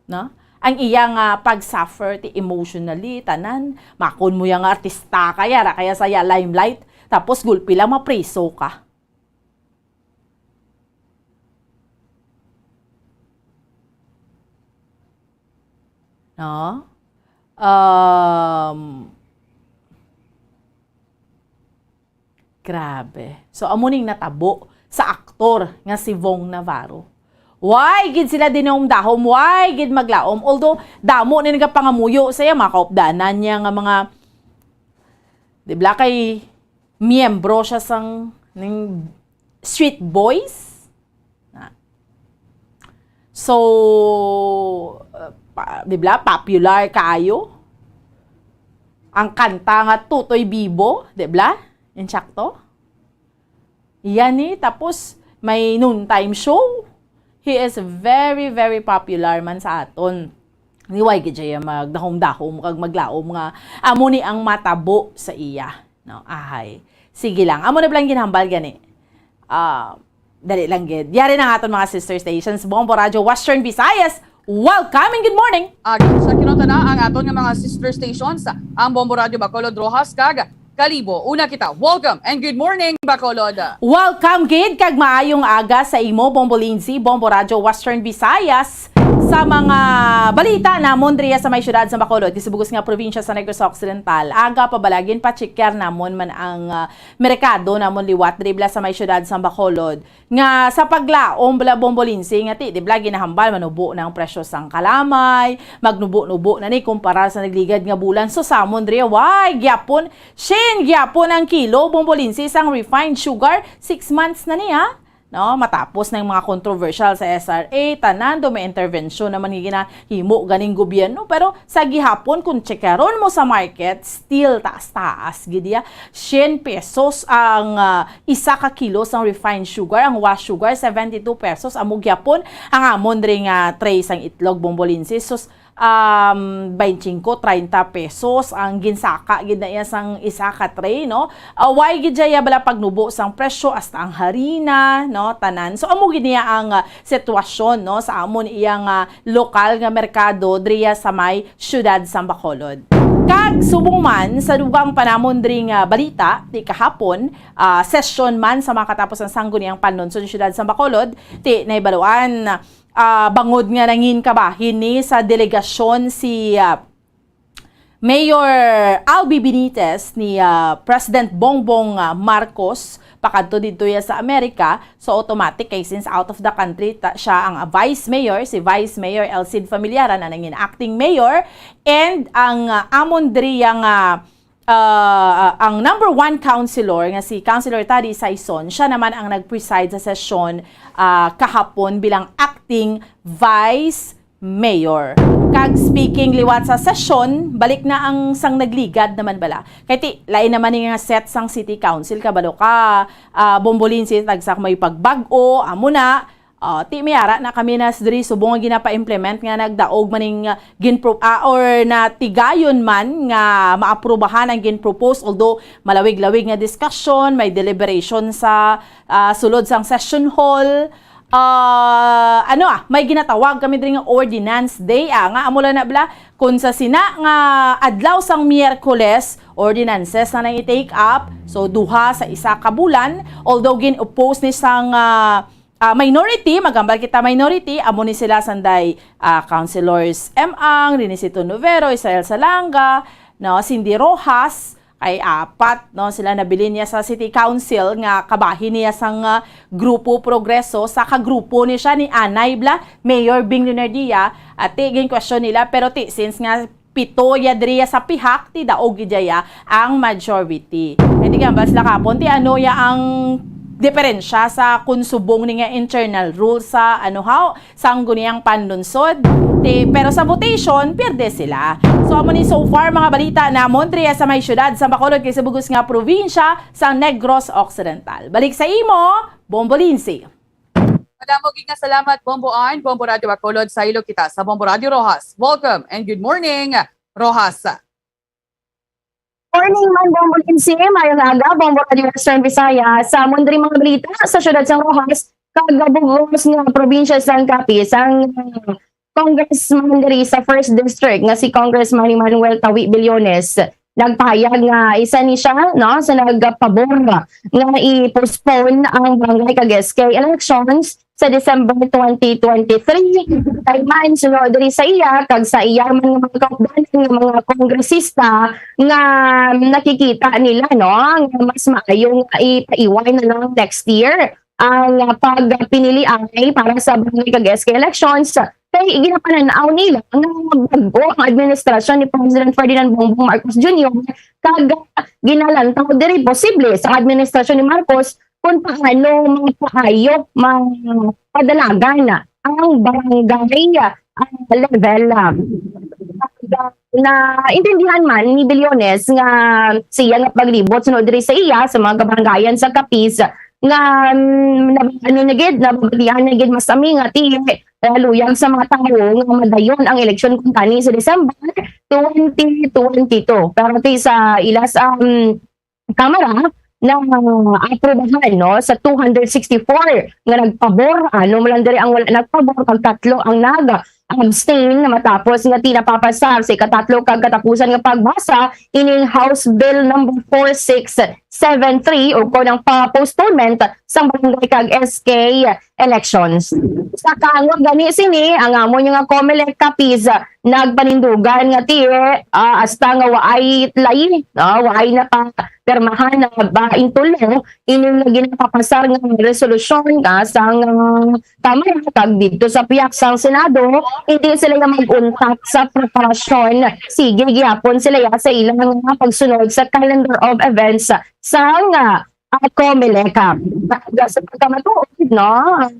no? Ang iya nga pag-suffer ti emotionally, tanan, makon mo ya nga artista kaya, ra kaya sa iya limelight, tapos gulpi lang mapriso ka. No? Um, grabe. So, amo ning natabo sa aktor nga si Vong Navarro. Why gid sila dinahom-dahom? Why gid maglaom? Although, damo na nagapangamuyo sa iya, mga kaupdanan niya nga mga, di ba, kay miyembro siya sang ning Street Boys. Na. So, uh, pa, di ba, popular kaayo. Ang kanta nga Tutoy Bibo, di ba? Insakto? Iya ni, tapos may noontime show. He is very, very popular man sa aton. Ni why gid siya magdahom-dahom kag maglaom nga amo ni ang matabo sa iya, no? Ahay. Sige lang. Amo na lang ginhambal gani. Ah, dali lang gid. Yari na nga aton mga sister stations, Bombo Radio Western Visayas. Welcome and good morning. Agap sa kinotana ang aton nga mga sister stations, ang Bombo Radio Bacolod, Roxas, kag Kalibo. Una kita. Welcome and good morning, Bacolod. Welcome gid kag maayong aga sa imo, Bombo Lindsay, Bombo Radio Western Visayas. Sa mga balita namon diriya sa may siyudad sa Bacolod, kay sa bug-os nga probinsya sa Negros Occidental, aga pa bala, ginpacheckar namon man ang, ah, merkado namon liwat diri bala sa may siyudad sa Bacolod. Nga sa paglaom bala, Bombo Lindsay, nga ti, di bala, ginahambal manubo na ang presyo sang kalamay, magnubo-nubo na ni kumpara sa nagligad nga bulan. So, samon diri, why gyapon, shin gyapon ang kilo, Bombo Lindsay, sang refined sugar, six months na niya. No, matapos na yung mga controversial sa S R A, tanan do may intervention naman nga ginahimo ganing gobyerno. Pero sa gihapon, kung tsekaron mo sa market, still taas-taas gid iya. Syen pesos ang, ah, isa ka kilo sang refined sugar, ang wash sugar, seventy two pesos. Amo gyapon ang amon diri nga tray sang itlog, Bombo Lindsay. Sus, um, twenty-five, treinta pesos ang ginsaka gid na iya sang isa ka tray, no? Ah, why gid siya bala pagnubo sang presyo, hasta ang harina, no? Tanan. So, amo gid niya ang, ah, sitwasyon, no, sa amon iya nga lokal nga merkado diriya sa may siyudad sang Bacolod. Kag subong man sa dugang pa namon diri nga balita, ti kahapon, ah, sesyon man sa makatapos ang Sangguniang Panlunsod sa siyudad sang Bacolod, ti nahibaluan, ah, bangod nga nangin kabahin ni sa delegasyon si, ah, Mayor Albee Benitez ni, ah, President Bongbong, ah, Marcos pakadto didto ya sa Amerika, so automatic kay since out of the country ta, siya ang, ah, vice mayor, si Vice Mayor El Cid Familiaran ang nangin acting mayor, and ang, ah, amon diri ya nga, ah, ang number one councilor nga si Councilor Taddy Sison, siya naman ang nag-preside sa sesyon, ah, kahapon bilang acting vice mayor. Kag speaking liwat sa sesyon, balik na ang sang nagligad naman bala. Kay ti, lain naman ni nga set sang city council, kabalo ka, ah, Bombo Lindsay, tagsa may pagbag-o, amo na. Ah, ti may ara na kami na diri subong nga ginapa-implement nga nagdaog maning, ah, ginpro-, ah, or natigayon man nga maaprubahan ang ginpropose, although malawig-lawig nga discussion, may deliberation sa, ah, sulod sang session hall. Ah, ano, ah, may ginatawag kami diri nga Ordinance Day, ah, nga amo lang na bala, kun sa sina nga adlaw sang Miyerkules, ordinances na nang i-take up, so duha sa isa ka bulan, although gin-oppose ni sang, ah, ah, minority, maghambal kita minority, amo ni sila sanday, ah, Councilors M. Ang, Renesito Novero, Israel Salanga, no, Cindy Rojas, kay apat, no, sila nabilin niya sa City Council nga kabahin niya sang, ah, Grupo Progreso, sa kagrupo ni siya ni anay bala, Mayor Bing Leonardia, at ti, gin-question nila, pero ti, since nga pito ya diri ya sa pihak, ti daog gid ya ang majority. Kay ti gambal sila kapon, ti ano ya ang diferensya sa kun subong ni nga internal rule sa ano haw, Sangguniang Panlunsod. Ti, pero sa votation, pierde sila. So, amo ni so far mga balita namon diri sa may siyudad sa Bacolod kay sa bug-os nga probinsya sa Negros Occidental. Balik sa imo, Bombo Lindsay. Madamo gid nga salamat, Bombo Ann, Bombo Radio Bacolod, saylo kita sa Bombo Radio Roxas. Welcome and good morning, Roxas. Morning man, Bombo Lindsay. Mayong aga, Bombo Radio Western Visayas. Sa amon diri mga balita sa siyudad sang Roxas, pagabugos nga probinsya sang Capiz, ang, ah, congressman diri sa first district nga si Congressman Emmanuel Tawi Billones nagpahayag nga isa ni siya, no, sa nagpabor nga i-postpone ang barangay kag S K elections sa December twenty twenty-three. Kay man, suno diri sa iya kag sa iya man nga mga kaupdanan nga mga kongresista nga nakikita nila, no, nga mas maayo nga ipaiway na lang next year ang, ah, pagpiniliay para sa barangay kag S K elections. Kay ginapanan-aw nila nga bag-o ang administrasyon ni President Ferdinand Bongbong Marcos Junior kag ginalantaw diri posible sa administrasyon ni Marcos kung paano mapaayo, mapadalagan ang barangay, ah, level, ah, na intindihan man ni Billones nga siya nga paglibot sunod diri sa iya sa mga kabarangayan sa Capiz nga, mm, nab-, ano na gid, nababatian na gid mas ami nga ti, ah, luyag sa mga tawo nga madayon ang eleksyon kuntani sa December twenty twenty-two. Pero ti sa ila sa, mm, Kamara na aprubahan, no, sa two hundred sixty-four nga nagpabor, ano mo lang diri ang wala nagpabor, kag tatlo ang nag-abstain matapos nga ti napapasar sa ikatatlo kag katapusan nga pagbasa ining House Bill number four six seven three, o kon ang pa-postponement sang barangay kag S K elections. Sa kangwag gani sini, ang amon nga Comelec Capiz nagpanindugan nga ti, ah, hasta nga waay layi, no? Waay na pa pirmahan na ba intulo ining nga ginapapasar nga resolusyon, ah, sang, ah, Kamara kag didto sa pihak sang Senado, hindi sila nga mag-untat sa preparasyon. Sige gihapon sila ya sa ilang nga pagsunod sa calendar of events sang, ah, ah, Comelec. Sa pagkamatuod, no, ang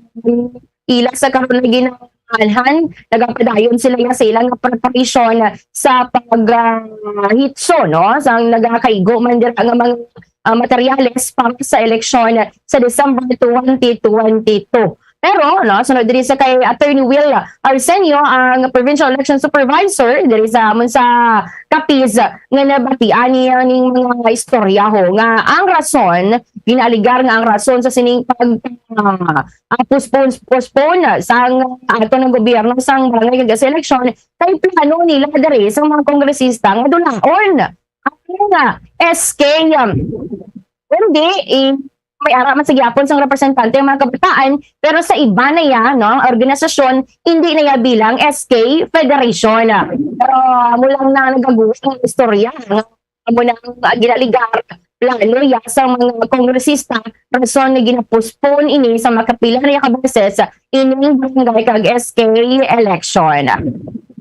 ila sa karon nga ginanhan, nagapadayon sila nga sa ilang preparation sa pag, ah, hitso, no, sang nagakaigo man dira nga mga, ah, materyales para sa eleksyon sa December twenty twenty-two. Pero, no, sunod diri sa kay Attorney Will Arsenio, ang Provincial Election Supervisor diri sa amon sa Capiz, nga nabatian niya ning mga istorya ho nga ang rason, ginaaligar nga ang rason sa sining pag, ah, ah, postpone, postpone sang ato ng gobyerno sang barangay kag sa eleksyon kay plano nila diri sa mga kongresista nga dulaon ang S K, um, hindi, eh, may ara man sa gihapon sang representante ang mga kabataan, pero sa iba na ya, no, ang organisasyon, hindi na ya bilang S K Federation. Pero amo lang na nagaguwa ang istorya nga amo na ang, ah, ginaligar, plano ya sa mga kongresista, rason nga ginapostpone ini sa makapila na ya ka beses ining barangay kag S K election.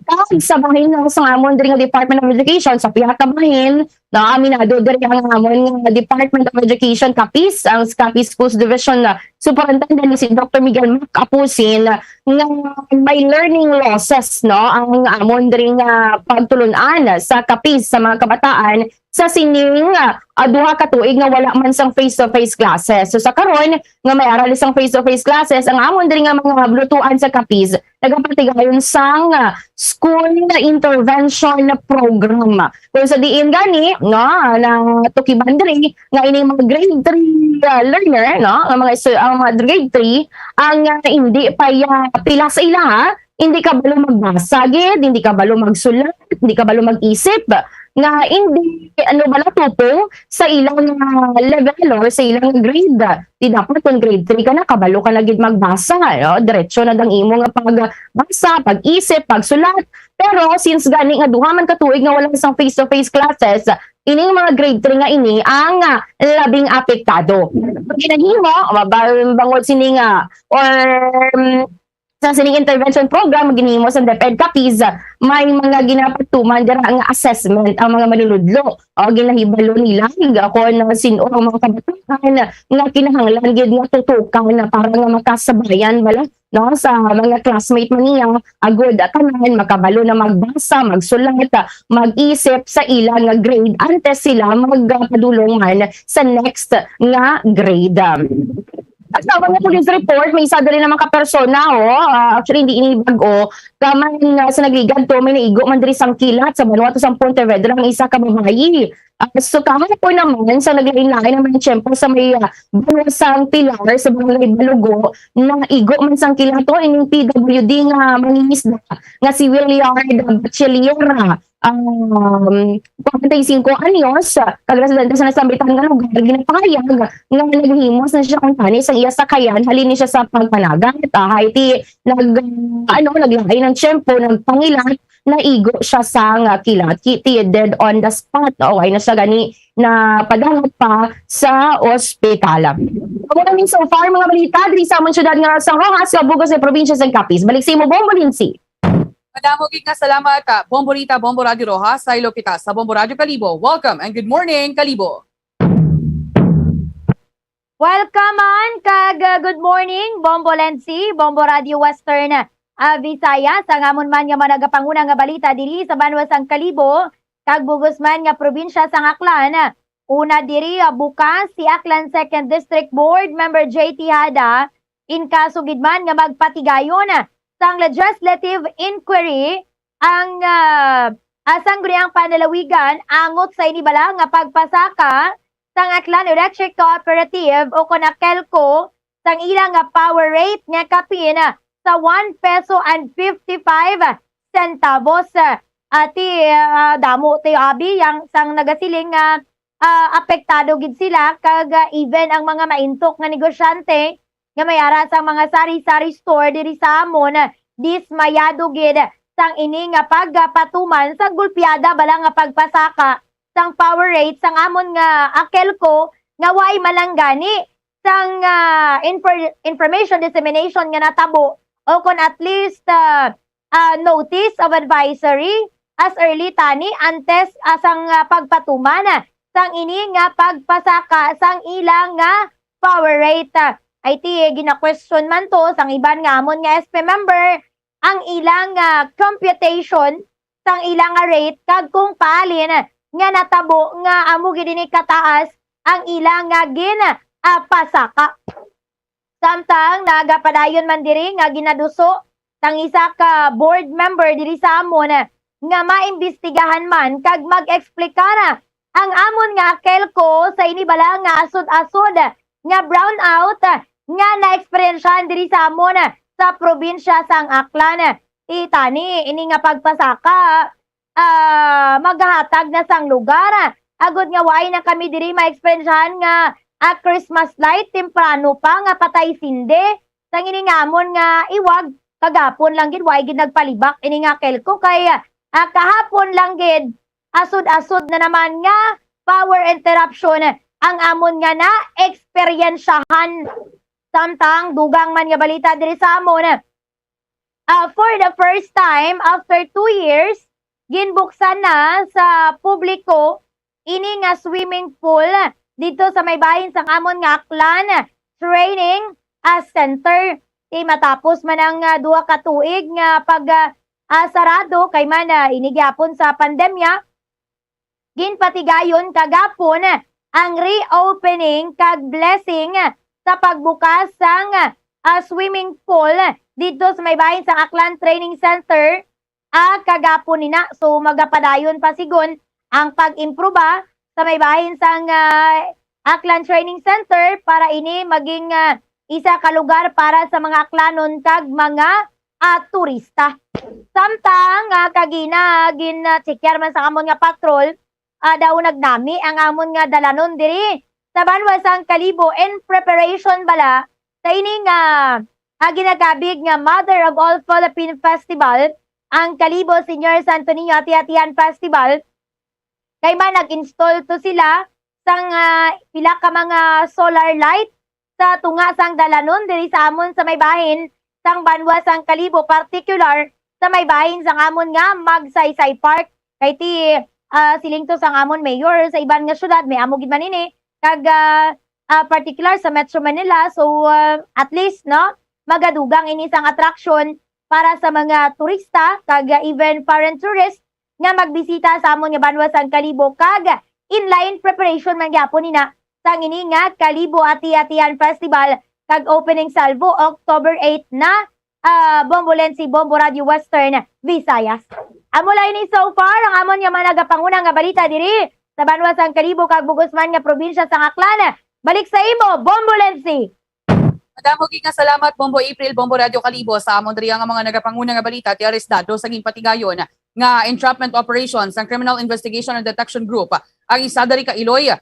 Kag sa bahin nga sa amon diri nga Department of Education, sa pihak ka bahin, no, aminado diri ang amon nga Department of Education, Capiz, ang Capiz Schools Division, ah, Superintendent si Doctor Miguel Mac Apusin, nga may learning losses, no, ang amon diri nga pagtulun-an sa Capiz sa mga kabataan sa sining, ah, duha ka tuig nga wala man sang face-to-face classes. So, sa karon nga may ara sang face-to-face classes, ang amon diri nga mga bulutuan sa Capiz, nagapatigayon sang, ah, school intervention program. Kung sa diin gani, no, natukiban diri nga ining mga grade three, ah, learner, no, ang mga estu-, ang mga grade three, ang, ah, hindi pa ya-, pila sa ila, ha? Hindi kabalo magbasa gid, hindi kabalo magsulat, hindi kabalo mag-isip, nga hindi, ano bala, tupo sa ilang, ah, level or sa ilang grade. Di dapat kung grade three ka na, kabalo ka na gid magbasa, no? Diretso na dang imo nga pagbasa, pag-isip, pagsulat. Pero since gani nga duha man ka tuig nga wala sang face-to-face classes, ining mga grade three nga ini ang, ah, labing apektado. Ginahimo, mabal-, bangod sini nga, or, mm, sa sining intervention program ginhimo sa DepEd Capiz, may mga ginapatuman dira nga assessment ang mga manunudlo. O, ginahibalo nila kon sin-o ang mga kabataan nga kinahanglan gid nga tutukan para nga makasabayan bala, no, sa mga classmate man niya, agud tanan makabalo na magbasa, magsulat, mag-isip sa ila nga grade antes sila magpadulong man sa next nga grade. Sa mga police report, may isa diri naman ka persona, oh. Ah, actually, hindi ini bag-o. Kaman, ah, sa nagligad to, may naigo man diri sang kilat sa Vanuatu, sa Pontevedra, ang isa ka babayi. Ah, so kahapon naman, sa naglain-lain naman ang tiyempo sa may, ah, banwa sang Pilar, sa barangay Balugo, naigo man sang kilat ining P W D nga mangingisda nga si Williard Bachillera. Um, forty-five anyos, ah, kag residente sa nasambitan nga lugar, ginapahayag nga naghimos na siya kuntani sa iya sakayan halin ni siya sa pagmanagat. Ah, hay ti nag, ah, ano, naglain ang tiyempo, nagpangilat, naigo siya sang kilat. He, he dead on the spot. Okay na siya gani na padalat pa sa ospital. Amo na ni so far mga balita diri sa amon syudad nga sang Roxas, sa Bug-os nga probinsya sang Capiz. Balik sa imo, Bombo Lindsay. Madamo gid nga salamat, ah, Bombo Rita, Bombo Radyo Roxas. Saylo kita sa Bombo Radyo Kalibo. Welcome and good morning, Kalibo. Welcome man kag, uh, good morning, Bombo Lensi, Bombo Radio Western, uh, Visayas. Ang amon man nga mga nagapanguna nga balita diri sa banwa sang Kalibo kag bug-os man nga probinsya sang Aklan. Una diri, uh, bukas si Aklan Second District Board Member J T Hada, in kaso gid man nga magpatigayon, uh, sang legislative inquiry ang, ah, ah, Sangguniang Panlalawigan angot sa ini bala nga pagpasaka sang Aklan Electric Cooperative o kon AKELCO sang ila nga power rate nga kapin sa one peso and fifty-five centavos. Ati, ah, damo ti abi yang sang nagasiling nga, ah, apektado gid sila kag, ah, even ang mga maintok nga negosyante nga may ara sang mga sari-sari store diri sa amon, dismayado gid sang ini nga pagpatuman sang gulpiada bala nga pagpasaka sang power rate sang amon nga AKELCO nga way malanggani sang, ah, infor-, information dissemination nga natabo o kon at least, ah, ah, notice of advisory as early tani antes, ah, sang, ah, pagpatuman, ah, sang ini nga pagpasaka sang ila nga power rate. Ay ti gina-question man to sang iban nga amon nga S P member ang ilang, ah, computation sang ila nga rate kag kung pahalin nga natabo nga amo gid ini kataas ang ila nga gin, ah, pasaka. Samtang nagapadayon man diri nga ginaduso sang isa ka board member diri sa amon nga maimbestigahan man kag mag-eksplikar ang amon nga AKELCO sa ini bala nga asod-asod nga brownout nga naeksperyensyahan diri sa amon sa probinsya sang Aklan. Ti tani ini nga pagpasaka, ah, magahatag na sang lugar, ah, agod nga waay na kami diri maeksperiensyahan nga, ah, Christmas light temprano pa nga patay sindi. Sang ini nga amon nga iwag, kagapon lang gid, waay gid nagpalibak ini nga AKELCO kay, ah, kahapon lang gid, asod-asod na naman nga power interruption ang amon nga naeksperyensyahan. Samtang dugang man nga balita diri sa amon, ah, for the first time after two years, ginbuksan na sa publiko ini nga swimming pool didto sa may bahin sang amon nga Aklan Training, ah, Center. Ti matapos man ang, ah, duha ka tuig nga pag, ah, ah, sarado kay man, ah, ini gyapon sa pandemya, ginpatigayon kagapon ang reopening kag blessing sa pagbukas sang, ah, swimming pool didto sa may bahin sang Aklan Training Center, ah, kagapon nina. So, magapadayon pa sigon ang pag-improba sa may bahin sang, ah, Aklan Training Center para ini maging, ah, isa ka lugar para sa mga Aklanon kag mga, ah, turista. Samtang, ah, kagina gin, ah, checkar man sa amon nga patrol, ah, daw nagnami ang amon nga dalanon diri sa banwa sang Kalibo in preparation bala sa ini nga, ah, ginakabig nga Mother of All Philippine Festival, ang Kalibo Senior Santo Niño Ati-Atihan Festival. Kay man nag-install to sila sang, ah, pila ka mga solar light sa tunga sang dalanon diri sa amon sa may bahin sang banwa sang Kalibo, partikular sa may bahin sang amon nga Magsaysay Park. Kay ti, ah, siling to sang amon mayor sa iban nga syudad, may amo gid man ini, kag, ah, ah, partikular sa Metro Manila. So, ah, at least, no, magadugang ini sang atraksyon para sa mga turista kag, ah, even foreign tourists nga magbisita sa amon nga banwa sang Kalibo, kag inline preparation man gyapon nina sang ini nga Kalibo Ati-Atihan Festival kag opening salvo October eight na, ah, Bombo Lensi, Bombo Radio Western Visayas. Amo lang ini so far ang amon nga mga nagapanguna nga balita diri sa banwa sang Kalibo kag bug-os man nga probinsya sang Aklan. Balik sa imo, Bombo Lensi. Madamo gid nga salamat, Bombo April, Bombo Radyo Kalibo, sa amon diri nga mga nagapanguna nga balita. Ti arestado sa ginpatigayon nga entrapment operation sang Criminal Investigation and Detection Group ang isa diri ka iloy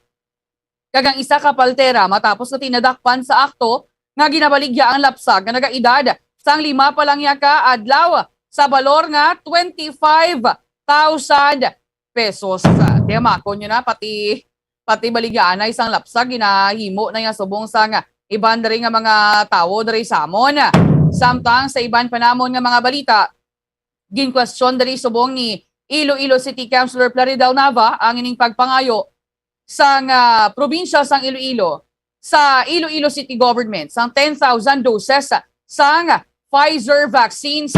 kag ang isa ka paltera matapos nga tinadakpan sa akto nga ginabaligya ang lapsag nga nagaedad sang lima pa lang ya ka adlaw sa balor nga twenty-five thousand pesos. Tiyamakon nyo na, pati, pati baligyaanay sang lapsag ginahimo na nga subong sang iban diri nga mga tawo diri sa amon. Samtang sa iban pa namon nga mga balita, ginkwestiyon diri subong ni Iloilo City Councilor Plaridel Nava ang ining pagpangayo sang, ah, probinsya sang Iloilo sa Iloilo City Government sang ten thousand doses sang Pfizer vaccines.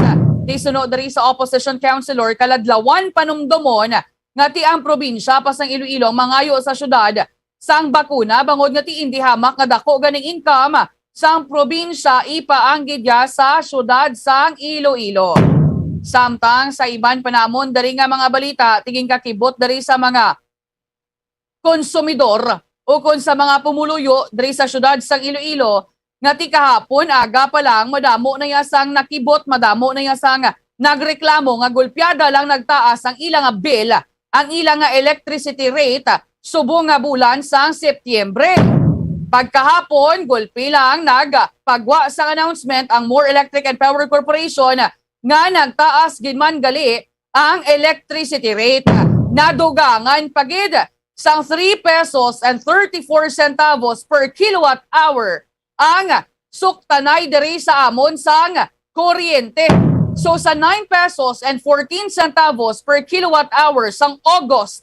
Ti suno diri sa opposition councilor, kaladlawan panumdomon nga ti ang probinsya pa sang Iloilo ang mangayo sa syudad sang bakuna, bangod nga ti indi hamak nga dako ganing income sang probinsya ipaanggid ya sa syudad sang Iloilo. Samtang sa iban pa namon diri nga mga balita, ti ginkakibot diri sa mga konsumidor ukon sa mga pumuluyo diri sa syudad sang Iloilo nga ti kahapon aga pa lang madamo na ya sang nakibot, madamo na ya sang nagreklamo nga gulpiada lang nagtaas ang ila nga bill, ang ila nga electricity rate subong nga bulan sang Setyembre. Pagkahapon, gulpi lang nagpagwa sang announcement ang More Electric and Power Corporation nga nagtaas gid man gali ang electricity rate. Nadugangan pa gid sang three pesos and thirty-four centavos per kilowatt hour ang suktanay diri sa amon sang kuryente. So, sa nine pesos and fourteen centavos per kilowatt hour sang August,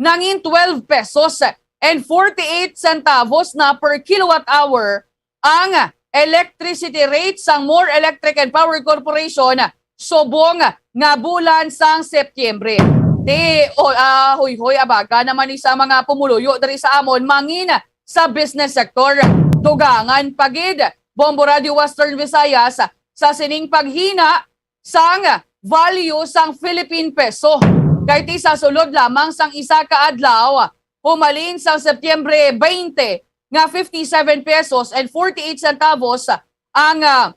nangin twelve pesos and forty-eight centavos na per kilowatt hour ang electricity rate sang More Electric and Power Corporation subong nga bulan sang Setyembre. Ti, o, ah, huyhoy abaga naman ni sa mga pumuluyo diri sa amon mangin sa business sector. Dugangan pa gid, Bombo Radio Western Visayas, sa sining paghina sang value sang Philippine peso. Kay ti sa sulod lamang sang isa ka adlaw, humalin sang Setyembre twenty nga fifty-seven pesos and forty-eight centavos ang, ah,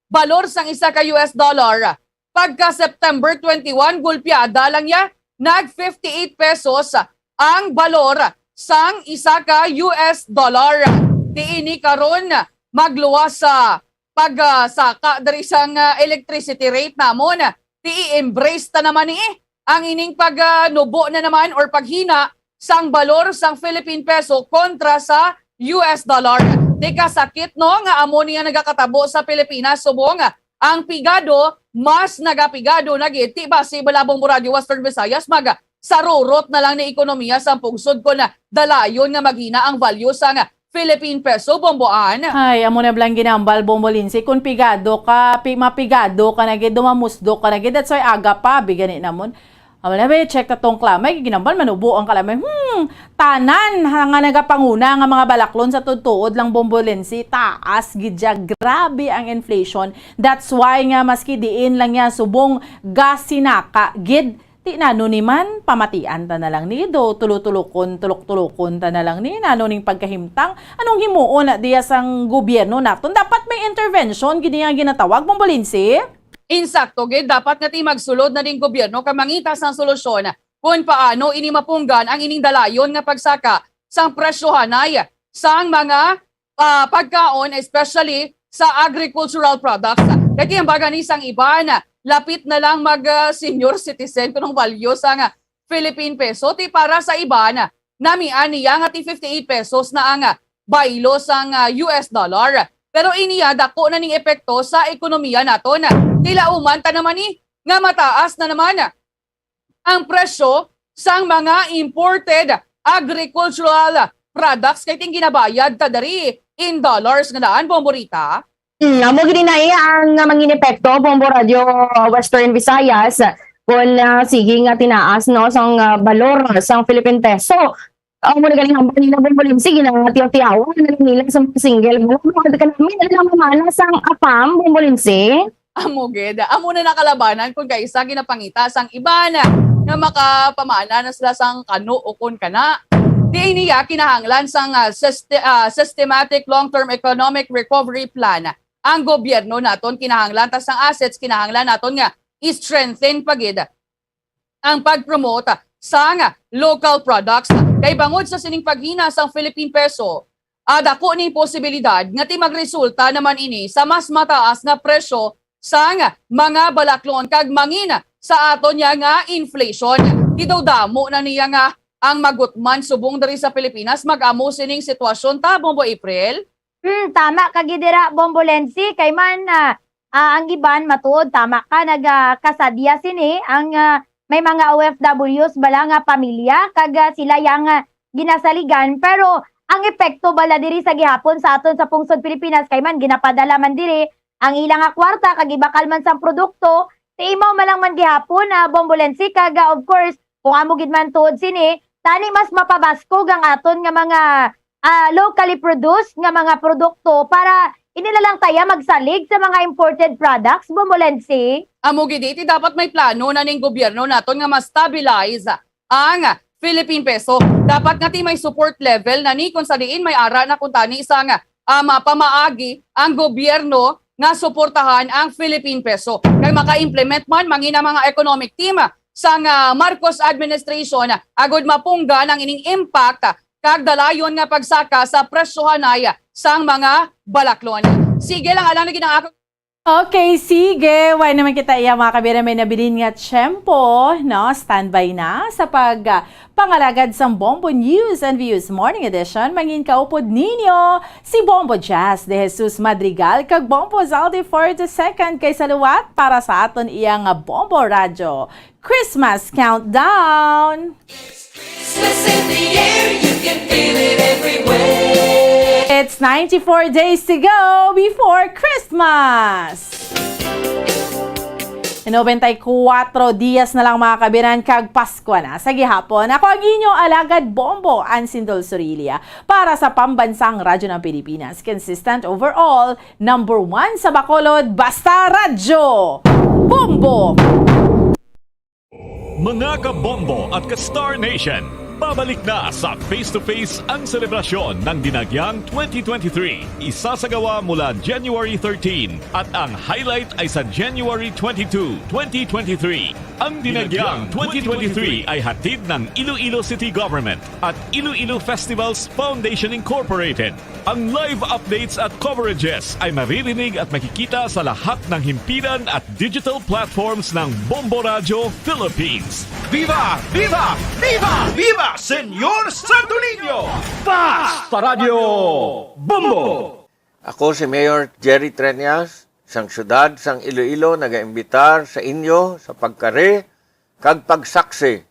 balor sang isa ka U S dollar. Pagka September twenty-one, gulpiada lang ya, nag fifty-eight pesos ang balor sang isa ka U S dollar. Ti ini karon magluwas sa pagsaka diri sang, ah, electricity rate namon. Ti i-embrace ta naman ni ang ining pagnubo na naman or paghina sang balor sang Philippine peso kontra sa U S dollar. Ti kasakit, no, nga amo niya nagakatabo sa Pilipinas subong ang pigado mas nagapigado na gid. Ti basi bala, Bombo Radio Western Visayas, magsarurot na lang ni ekonomiya sa pungsod kon dalayon nga maghina ang value sang Philippine peso, Bombo Ann. Ay, amo na bala ang ginambal, Bombo Lindsay. Kung pigado ka, pi-, mapigado ka na gid, dumamusdo ka na gid. That's why aga pa, bi gani namon. Amo na, be, check ta tong kalamay. Ginambal, manubo ang kalamay. Hmm, tanan ha, nga nagapanguna nga mga balaklon sa tuod-tuod lang, Bombo Lindsay. Taas gid ya, grabe ang inflation. That's why nga maski diin lang ya subong gasinaka gid, ti nano ni man, pamatian ta na lang ni, do, tulo-tulokon, tulok-tulokon ta na lang ni, nano ning pagkahimtang, anong himuon na diya sang gobyerno naton? Dapat may intervention, gid niya ginatawag, Bombo Lindsay? Insakto gid, dapat nga ti magsulod na ding gobyerno kag mangita sang solusyon kung paano ini mapunggan ang ining dalayon nga pagsaka sang presyohanay sang mga, ah, pagkaon, especially sa agricultural products. Kay ti ang baga ni sang iban, lapit na lang mag, ah, senior citizen kung ang value sang, ah, Philippine peso. Ti para sa iban, namian niya nga ti fifty-eight pesos na ang, ah, baylo sang, ah, U S dollar. Pero iniya dako na ning epekto sa ekonomiya naton. Ti lauman ta naman ni nga mataas na naman ang presyo sang mga imported agricultural products kay ting ginabayad ta diri in dollars nga daan, Bombo Rita. Hmm, amo gid na iya ang, ah, mangin epekto, Bombo Radio Western Visayas, kung, ah, sige nga tinaas, no, sang, ah, balor sang Philippine peso. Amo na galing hambal nila, Bombo Lindsay, ginatiyaw-tiyawan na lang nila sa mga single. Wala mo ka namin, alam mo, mana sang AFAM, Bombo Lindsay? Amo gid, amo na nakalabanan kon kaisa ginapangita sang iban nga makapamana na sila sang kano o kon kana. Diin niya kinahanglan sang, ah, syste-, ah, systematic long-term economic recovery plan ang gobyerno naton. Kinahanglan ta sang assets, kinahanglan naton nga i-strengthen pa gid ang pag-promote sang local products. Kay bangod sa sining paghina sang Philippine peso, ah, dako ni posibilidad nga ti magresulta naman ini sa mas mataas nga presyo sang mga balaklon kag mangin sa aton niya nga inflation. Ti daw damo na niya nga ang magutman subong diri sa Pilipinas mag-amo sining sitwasyon ta, Bombo April? Hmm, tama ka gid dira, Bombo Lensi, kay man, ah, ah, ang iban matuod, tama ka, nagakasadya sini ang, ah, may mga O F Ws bala nga pamilya kag, ah, sila yang, ah, ginasaligan, pero ang epekto bala diri sa gihapon sa aton sa pungsod Pilipinas kay man ginapadala man diri ang ila nga kwarta kag ibakal man sang produkto, ti imaw man lang man gihapon, ah, Bombo Lensi, kag, ah, of course, kung amo gid man tuod sini, tani mas mapabaskog ang aton nga mga, ah, locally produced nga mga produkto para hindi na lang taya magsalig sa mga imported products, Bombo Lensi. Amo gid iti dapat may plano na ning gobyerno naton nga ma-stabilize ang Philippine peso. Dapat nga ti may support level na ni kung sa diin may ara na kuntani sang, ah, mapamaagi ang gobyerno nga suportahan ang Philippine peso. Kay maka-implement man mangin ang mga economic team sang, ah, Marcos administration agud mapunggan ang ining impact kag dalayon nga pagsaka sa presyohanay sang mga balaklon. Sige lang, alang lagi ang ako. Okay, sige. Why naman kita iya, mga kabira, may nabilin nga tiyempo, no? Standby na sa pag, ah, pangalagad sang Bombo News and Views Morning Edition. Mangin kaupod ninyo si Bombo Jazz de Jesus Madrigal kag Bombo Zaldi for the second kay saluwat para sa aton iya nga Bombo Radyo Christmas Countdown. Christmas in the air, you can feel it everywhere. It's ninety-four days to go before Christmas. Nobenta y kuwatro dias na lang, mga kabiran, kag Pasko na sa gihapon. Ako ang inyo alagad Bombo, Ansindol Surilia, para sa Pambansang Radyo ng Pilipinas. Consistent overall, number one sa Bacolod, basta radyo. Bombo! Mga kabombo at ka-Star Nation, pabalik na sa Face to Face ang selebrasyon ng Dinagyang twenty twenty-three. Isasagawa mula January thirteen at ang highlight ay sa January twenty-two, twenty twenty-three. Ang Dinagyang twenty twenty-three ay hatid ng Iloilo City Government at Iloilo Festivals Foundation Incorporated. Ang live updates at coverages ay maririnig at makikita sa lahat ng himpilan at digital platforms ng Bombo Radyo Philippines. Viva! Viva! Viva! Viva, Senyor Santo Niño! Basta Radyo Bombo! Ako si Mayor Jerry Treñas, sang siyudad sang Iloilo, nagaimbitar sa inyo sa pagkari kag pagsaksi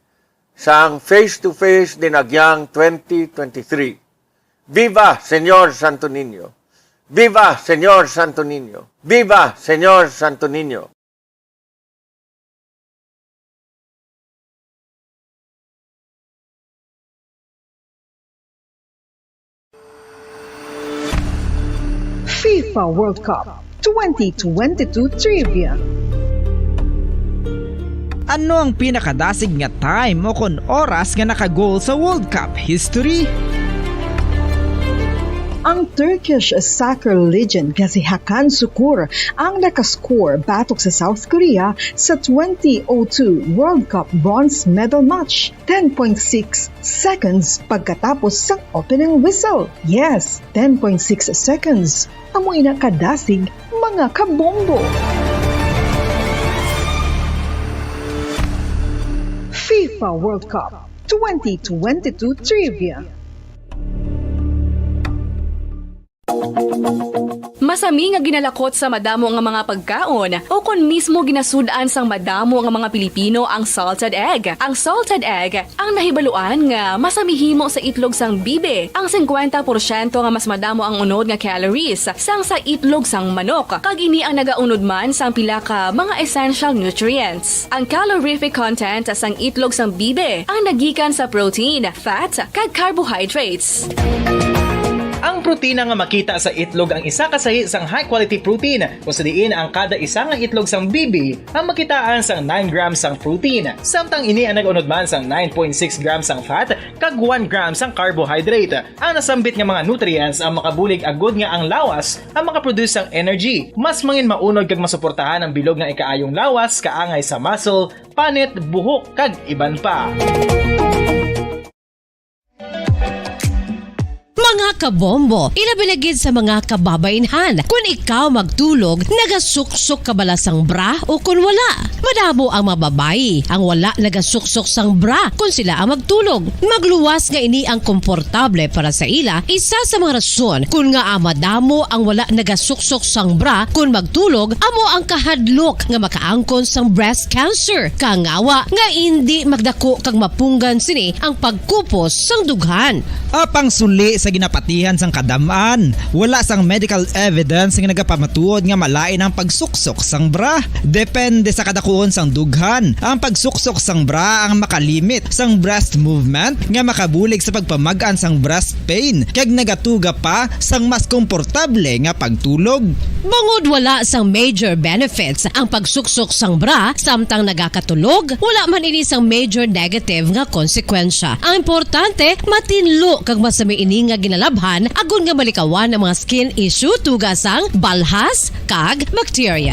sang Face to Face Dinagyang twenty twenty-three. Viva, Senyor Santo Niño! Viva, Senyor Santo Niño! Viva, Senyor Santo Niño! FIFA World Cup twenty twenty-two Trivia. Ano ang pinakadasig nga time o kon oras nga naka-goal sa World Cup history? Ang Turkish soccer legend nga si Hakan Sukur ang nakascore batok sa South Korea sa twenty oh two World Cup bronze medal match, ten point six seconds pagkatapos sang opening whistle. Yes, ten point six seconds. Amo ina kadasig, mga kabombo. FIFA World Cup twenty twenty-two Trivia. Masami nga ginalakot sa madamo nga mga pagkaon, o kon mismo ginasud-an sang madamo nga mga Pilipino ang salted egg. Ang salted egg ang nahibaluan nga masami himo sa itlog sang bibe. Ang singkwenta porsyento nga mas madamo ang unod nga calories sang sa itlog sang manok, kag ini ang nagaunod man sang pila ka mga essential nutrients. Ang calorific content sang itlog sang bibe ang nagikan sa protein, fat, kag carbohydrates. Ang protina nga makita sa itlog ang isa ka sahi sang high-quality protein, kung sa diin ang kada isa nga itlog sang bibi ang makitaan sang nine grams sang protein. Samtang ini ang nag-unod man sang nine point six grams sang fat kag one gram sang carbohydrate. Ang nasambit nga mga nutrients ang makabulig agud nga ang lawas ang makaproduce sang energy. Mas mangin maunod kag masuportahan ang bilog nga ikaayong lawas, kaangay sa muscle, panit, buhok, kag iban pa. Mga kabombo, ilabi na gid sa mga kababainhan. Kun ikaw magtulog, nagasuksok ka bala sang bra o kun wala? Madamo ang mga babayi ang wala nagasuksok sang bra kun sila ang magtulog. Magluwas nga ini ang komportable para sa ila, isa sa mga rason kun ngaa madamo ang wala nagasuksok sang bra kun magtulog amo ang kahadlok nga makaangkon sang breast cancer. Kangawa nga indi magdako kag mapunggan sini ang pagkupos sang dughan. Apang suli sa ginapatihan sang kadam-an, wala sang medical evidence nga nagapamatuod nga malain ang pagsuksok sang bra. Depende sa kadakuon sang dughan, ang pagsuksok sang bra ang makalimit sang breast movement nga makabulig sa pagpamag-an sang breast pain kag nagatuga pa sang mas komportable nga pagtulog. Bangod wala sang major benefits ang pagsuksok sang bra samtang nagakatulog, wala man ini sang major negative nga konsekwensya. Ang importante, matinlo kag masami ini nga ginalabhan agod nga malikawan ang mga skin issue tuga sang balhas kag bakterya.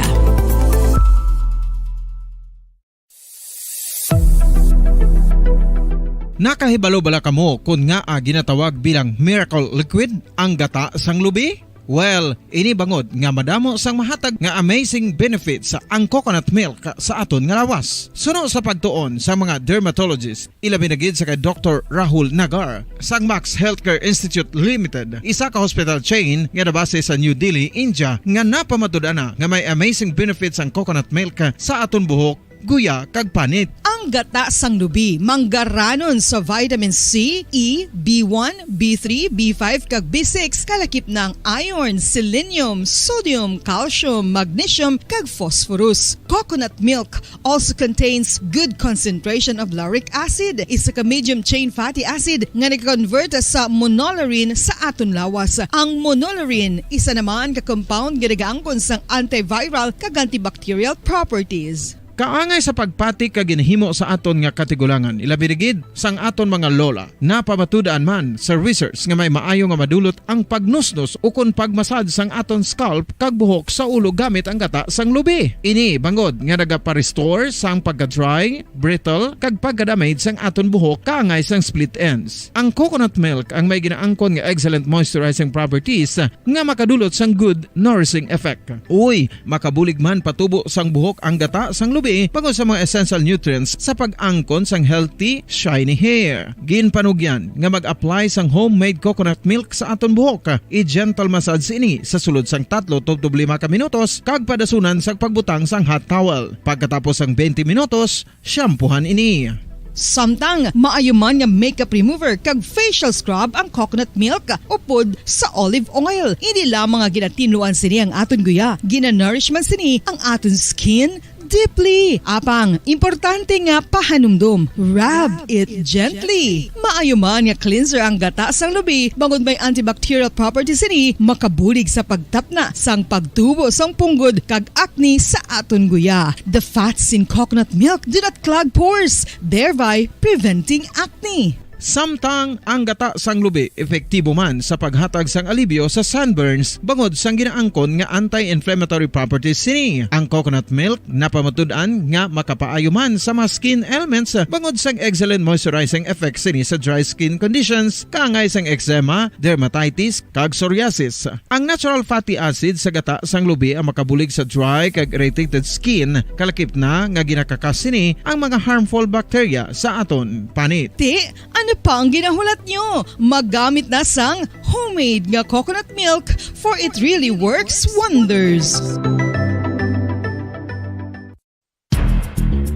Nakahibalo bala kamo kon ngaa ginatawag bilang miracle liquid ang gata sang lubi? Well, ini bangod nga madamo sang mahatag nga amazing benefits ang coconut milk sa aton nga lawas. Suno sa pagtuon sa mga dermatologist, ilabi na gid sa kay Doktor Rahul Nagar sang Max Healthcare Institute Limited, isa ka hospital chain nga nabase sa New Delhi, India, nga napamatud-an na nga may amazing benefits ang coconut milk sa aton buhok, guya, kag panit. Ang gata sang lubi manggaranon sa vitamin C, E, B one, B three, B five, kag B six, kalakip na ang iron, selenium, sodium, calcium, magnesium, kag phosphorus. Coconut milk also contains good concentration of lauric acid, isa ka medium chain fatty acid nga nag-convert sa monolaurin sa aton lawas. Ang monolaurin isa naman ka compound nga nagaangkon sang antiviral kag antibacterial properties. Kaangay sa pagpati kag ginahimo sa aton nga katigulangan, ilabi na gid sang aton mga lola. Napamatud-an man sa research nga may maayo nga madulot ang pagnusnos ukon pagmasad sang aton scalp kag buhok sa ulo gamit ang gata sang lubi. Ini bangod nga nagapa-restore sang pagka-dry, brittle, kag pagka-damage sang aton buhok kaangay sang split ends. Ang coconut milk ang may ginaangkon nga excellent moisturizing properties nga makadulot sang good nourishing effect. Uy, makabulig man patubo sang buhok ang gata sang lubi bangod sa mga essential nutrients sa pag-angkon sang healthy, shiny hair. Ginpanugyan nga mag-apply sang homemade coconut milk sa aton buhok. I-gentle massage ini sa sulod sang tatlo tubtob lima ka minutos kag padasunan sang pagbutang sang hot towel. Pagkatapos sang twenty minutos, shampoohan ini. Samtang maayo man nga makeup remover kag facial scrub ang coconut milk upod sa olive oil. Hindi lamang nga ginatinluan sini ang aton guya, ginanourish man sini ang aton skin deeply. Apang, importante nga pahanumdom, rub it gently. Maayo man nga cleanser ang gata sang lubi, bangod may antibacterial properties sini, makabulig sa pagtapna sang pagtubo sang punggod kag acne sa aton guya. The fats in coconut milk do not clog pores, thereby preventing acne. Samtang ang gata sang lubi epektibo man sa paghatag sang alibyo sa sunburns bangod sang ginaangkon nga anti-inflammatory properties sini. Ang coconut milk napamatud-an nga makapaayo man sa mga skin ailments bangod sang excellent moisturizing effect sini sa dry skin conditions, kaangay sang eczema, dermatitis, kag psoriasis. Ang natural fatty acid sa gata sang lubi ang makabulig sa dry kag irritated skin, kalakip na nga ginakakas sini ang mga harmful bacteria sa aton panit. Ti, ano pa ang ginahulat nyo? Magamit na sang homemade nga coconut milk, for it really works wonders.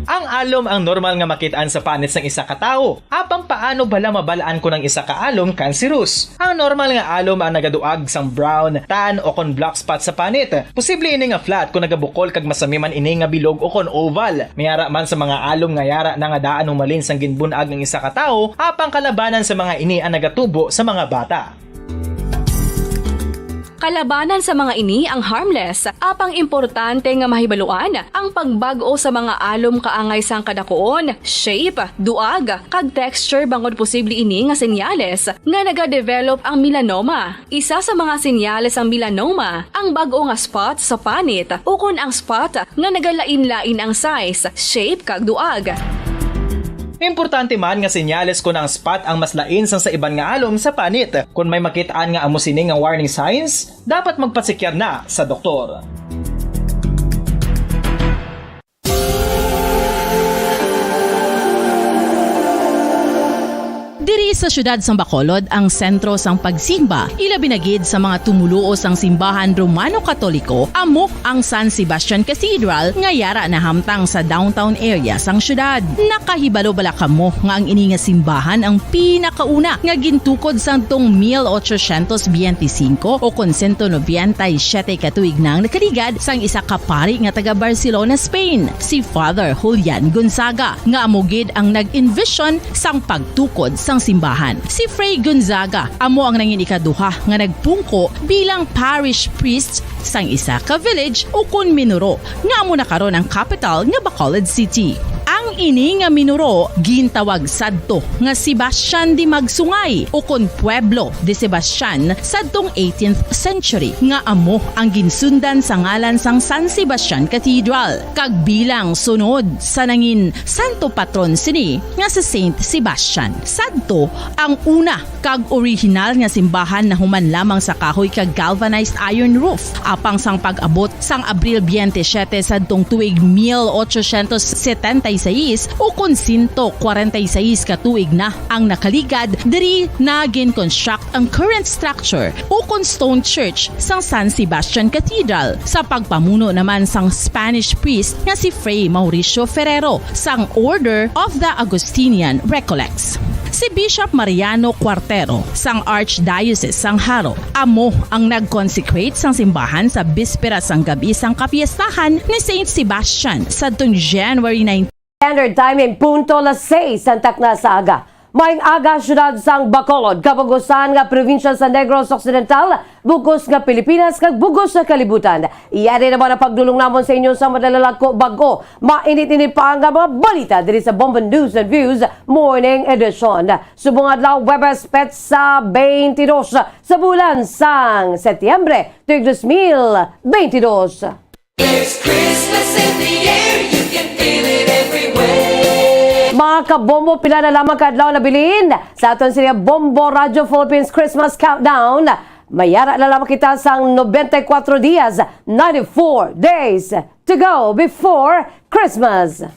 Ang alom ang normal nga makit-an sa panit sang isa ka tawo. Apang paano bala mabal-an kon ang isa ka alom kanseros? Ang normal nga alom ang nagaduag sang brown, tan, o kon black spot sa panit. Posible ini nga flat kon nagabukol kag masami man ini nga bilog o kon oval. May ara man sa mga alom nga yara na nga daan humalin sang ginbun-ag ang isa ka tawo, apang kalabanan sa mga ini ang nagatubo sa mga bata. Kalabanan sa mga ini ang harmless, apang importante nga mahibaluan ang pagbag-o sa mga alom kaangay sang kadakuon, shape, duag, kag texture bangod posible ini nga senyales nga nagadevelop ang melanoma. Isa sa mga senyales sang melanoma ang bag-o nga spot sa panit ukon ang spot nga nagalain-lain ang size, shape, kag duag. Importante man nga senyales kon ang spot ang mas lain sang sa iban nga alom sa panit. Kon may makit-an nga amo sini nga warning signs, dapat magpatsikyar na sa doktor. Diri sa siyudad sang Bacolod ang sentro sang pagsimba, ilabi na gid sa mga tumoluo sang simbahan Romano-Katoliko, amo ang San Sebastian Cathedral nga yara nahamtang sa downtown area sang siyudad. Nakahibalo bala kamo nga ang ini nga simbahan ang pinakauna nga gintukod sadtong mil ochocientos biyente singko o kon sento nobenta y siyete ka tuig na ang nakaligad sang isa ka pari nga taga Barcelona, Spain, si Father Julian Gonzaga, nga amo gid ang nag-envision sang pagtukod sang simbahan. Si Fray Gonzaga amo ang nangin ikaduha nga nagpungko bilang parish priest sang isa ka village ukon minuro, nga amo na karon ang kapital nga Bacolod City. Ang ini nga minuro gintawag sadto nga Sebastian de Magsungay ukon Pueblo de Sebastian sadtong eighteenth century, nga amo ang ginsundan sa ngalan sang San Sebastian Cathedral, kag bilang sunod sa nangin santo patron sini nga si Saint Sebastian. Sadto ang una kag orihinal nga simbahan nahuman lamang sa kahoy kag galvanized iron roof. Apang sang pag-abot sang Abril biyente siyete sadtong tuig mil ochocientos setenta y seis, ukon sento kwarenta y seis ka tuig na ang nakaligad, diri na gin-construct ang current structure ukon stone church sang San Sebastian Cathedral, sa pagpamuno naman sang Spanish priest nga si Fray Mauricio Ferrero sang Order of the Augustinian Recollects. Si Bishop Mariano Cuartero sang Archdiocese sang Jaro amo ang nag-consecrate sang simbahan sa bispera sang gab-i sang kapiestahan ni Saint Sebastian sadtong January nineteen. Standard Time in punto las seis sang takna sa aga. Maayong aga, siyudad sang Bacolod, kabugusan nga probinsya sa Negros Occidental, bug-os nga Pilipinas, kag bug-os nga kalibutan. Yari naman ang pagdulong namon sa inyo sa madalalag ko bag-o, mainit-init pa nga mga balita diri sa Bombo News and Views Morning Edition. Subong adlaw, Huwebes, petsa twenty-two sa bulan sang Setyembre, tuig dos mil twenty-two. There's Christmas in the air, you can feel it everywhere. Mga kabombo, pila na lamang ka adlaw nabilin sa aton sini Bombo Radyo Philippines Christmas Countdown. Mayara na lamang kita sang nobenta y kuwatro dias, ninety-four days to go before Christmas.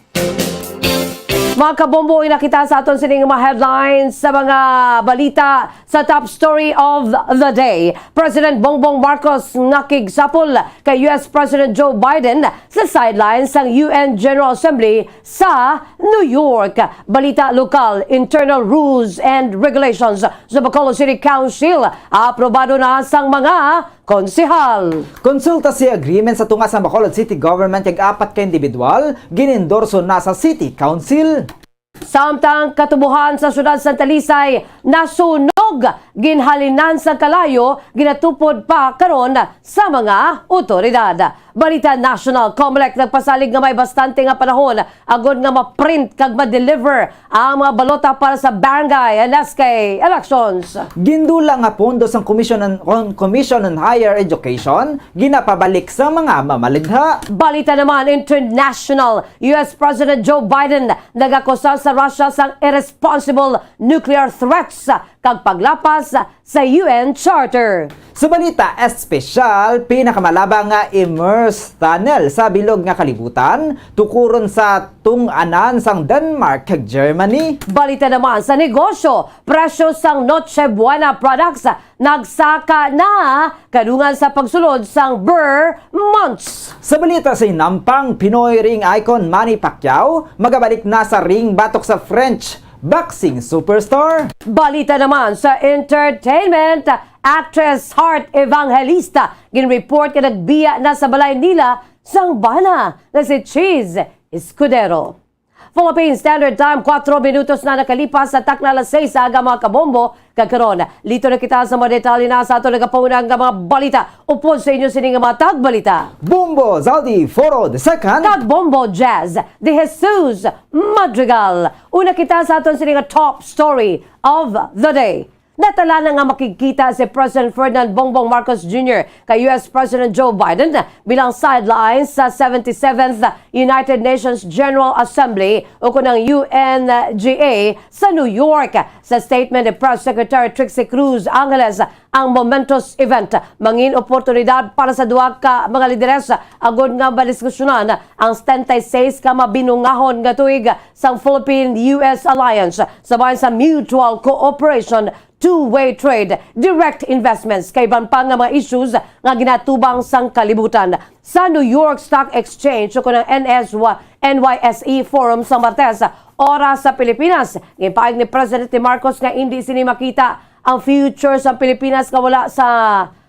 Mga kabombo, ina kita sa aton sining mga headlines sa mga balita sa top story of the day. President Bongbong Marcos nakigsapol kay U S President Joe Biden sa sidelines sang U N General Assembly sa New York. Balita lokal, internal rules and regulations sa Bacolod City Council aprobado na sang mga konsehal. Consultancy agreement sa tunga sa Bacolod City Government kag apat ka individual gin-endorso na sa City Council. Samtang katubohan sa siyudad sa Talisay nasunog, ginhalinan sa kalayo, ginatupod pa karon sa mga otoridad. Balita national, Comelec nagpasalig nga may bastante nga panahon agod nga ma-print kag ma-deliver ang mga balota para sa barangay and S K elections. Gindulang nga pondo sang Commission on, on Commission on Higher Education ginapabalik sa mga mamaligha. Balita naman international, U S President Joe Biden nagakusa sa Russia sang irresponsible nuclear threats kag paglapas sa U N Charter. Sa balita espesyal, pinakamalaba nga immerse tunnel sa bilog nga kalibutan, tukuron sa tungod-anan sang Denmark kag Germany. Balita naman sa negosyo, presyo sang Noche Buena products nagsaka na kadungan sa pagsulod sang ber months. Sa balita sa hinampang, Pinoy ring icon Manny Pacquiao magabalik na sa ring batok sa French boxing superstar. Balita naman sa entertainment, actress Heart Evangelista gin-report nga nagbiya na sa balay nila sang bana nga si Chiz Escudero. Philippine Standard Time, kuwatro minutos na nakalipas sa takna alas seis sa aga, mga kabombo. Kag karon, listo na kita sa mga detalye na sa aton nagapauna nga mga balita. Upod sa inyo sini nga mga tagbalita, Bombo Zaldi Foro the second. Kag Bombo Jazz de Jesus Madrigal. Una kita sa aton sini nga top story of the day. Natala na nga makigkita si President Ferdinand Bongbong Marcos Junior kay U S President Joe Biden bilang sideline sa seventy-seventh United Nations General Assembly, o kon ang U N G A, sa New York. Sa statement ni Press Secretary Trixie Cruz Angeles, ang momentous event mangin oportunidad para sa duha ka mga lideres agud nga madiskusyonan ang setenta y seis ka mabinungahon nga tuig sang Philippine-U S alliance, sa bahin sa mutual cooperation, two-way trade, direct investments, kay iban pa nga mga issues nga ginatubang sang kalibutan. Sa New York Stock Exchange, o kon ang N S Y, N Y S E Forum sa Martes, oras sa Pilipinas, ginpahayag ni Presidente Marcos nga indi sini makita ang future sa Pilipinas nga wala sa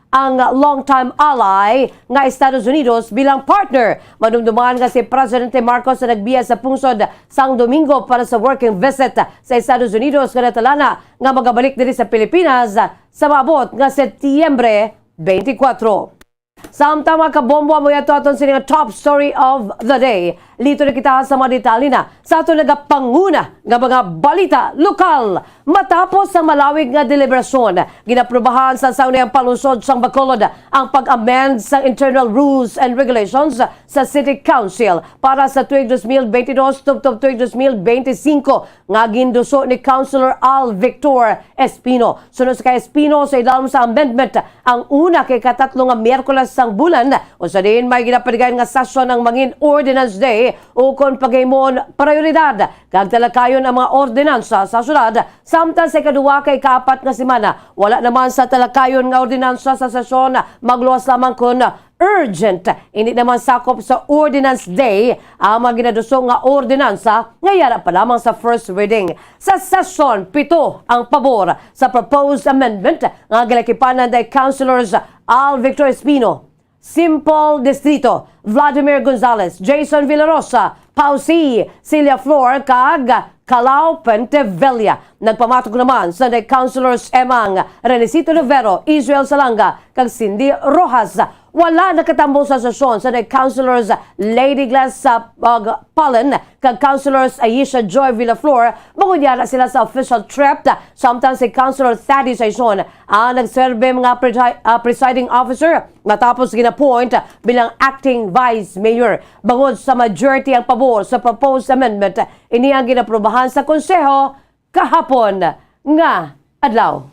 ang long-time ally nga Estados Unidos bilang partner. Madumduman nga si Presidente Marcos na nagbiya sa pungsod sang Domingo para sa working visit sa Estados Unidos, nga natalana nga magabalik diri sa Pilipinas sa maabot nga Setyembre twenty-four. Samtang, mga kabombo, amo yato aton sini nga top story of the day. Listo na kita sa mga detalye na sa aton nagapanguna nga mga balita lokal. Matapos ang malawig nga deliberasyon, ginaprubahan sa Sangguniang Panlungsod sang Bacolod ang pag-amend sa internal rules and regulations sa City Council para sa tuig dos mil bentidós tubtob tuig dos mil bentisinko nga ginduso ni Councilor Al Victor Espino. Suno sa kay Espino, sa idalom sa amendment, ang una kay katatlo nga Miyerkules sang bulan, usa diin may ginapaligay nga sesyon ang mangin Ordinance Day, ukon paghimon prioridad kag talakayon ang mga ordinansa sa syudad, samtang sa ikaduha kay ikaapat nga semana, wala naman sa talakayon nga ordinansa sa sesyon, magluwas lamang kon urgent. Hindi naman sakop sa Ordinance Day ang mga ginaduso nga ordinansa nga yara pa lamang sa first reading. Sa sesyon, pito ang pabor sa proposed amendment nga ginakipanan day Councilors Al Victor Espino, Simple Distrito, Vladimir Gonzales, Jason Villarosa, Pausi, Celia Flor, kag Calao Pentevilla. Nagpamatok naman sa day Councilors Emang Renesito Novero, Israel Salanga, kag Cindy Rojas. Wala nakatambong sa sesyon sa day Councilors Lady Glass, uh, Pag-, Palen kag Councilors Aisha Joy Villaflor, bangod yara sila sa official trip, samtang si Councilor Thaddeus Saison ang nagserbe mga presi-, ah, presiding officer matapos gin-appoint bilang acting vice mayor. Bangod sa majority ang pabor sa proposed amendment, ini ang ginaprubahan sa konseho kahapon nga adlaw.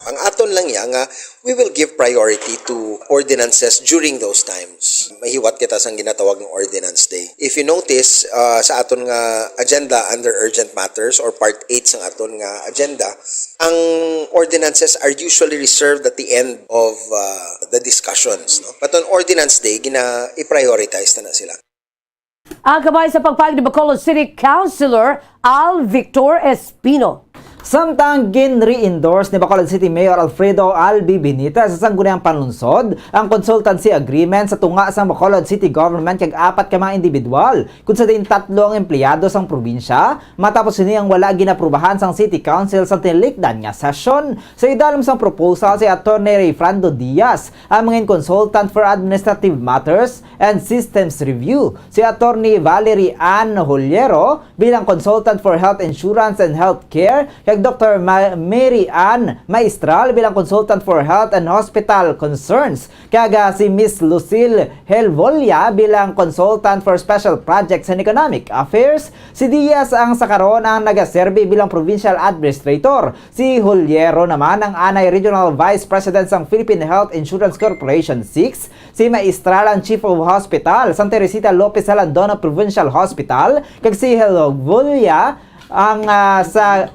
Ang aton lang ya nga we will give priority to ordinances during those times. Mahiwat kita sang ginatawag nga Ordinance Day. If you notice, uh, sa aton nga agenda under urgent matters or part eight sang aton nga agenda, ang ordinances are usually reserved at the end of, uh, the discussions, no? But on Ordinance Day, gina-i-prioritize na na sila. Ang kamay sa pagpahayag ni Bacolod City Councilor Al Victor Espino. Samtang gin-re-endorse ni Bacolod City Mayor Alfredo Albi Benitez sa Sangguniang Panlungsod ang consultancy agreement sa tunga sang Bacolod City Government kag apat ka mga individual, kun sa diin tatlo ang empleyado sang probinsya, matapos sini ang wala ginaprubahan sang City Council sa tinikdan nga sesyon. Sa idalom sang proposal, si Attorney Rayfrando Diaz ang mangin consultant for administrative matters and systems review, si Attorney Valerie Ann Hullero bilang consultant for health insurance and health care, kag Doctor Ma-, Mary Ann Maestral bilang consultant for health and hospital concerns, kag, ah, si Miss Lucille Helvolia bilang consultant for special projects and economic affairs. Si Diaz ang sa karon ang nagaserbi bilang provincial administrator. Si Hullero naman ang anay regional vice president sang Philippine Health Insurance Corporation six, si Maestral ang chief of hospital sang Teresita Lopez Jalandona Provincial Hospital, kag si Helvolia ang, ah, sa,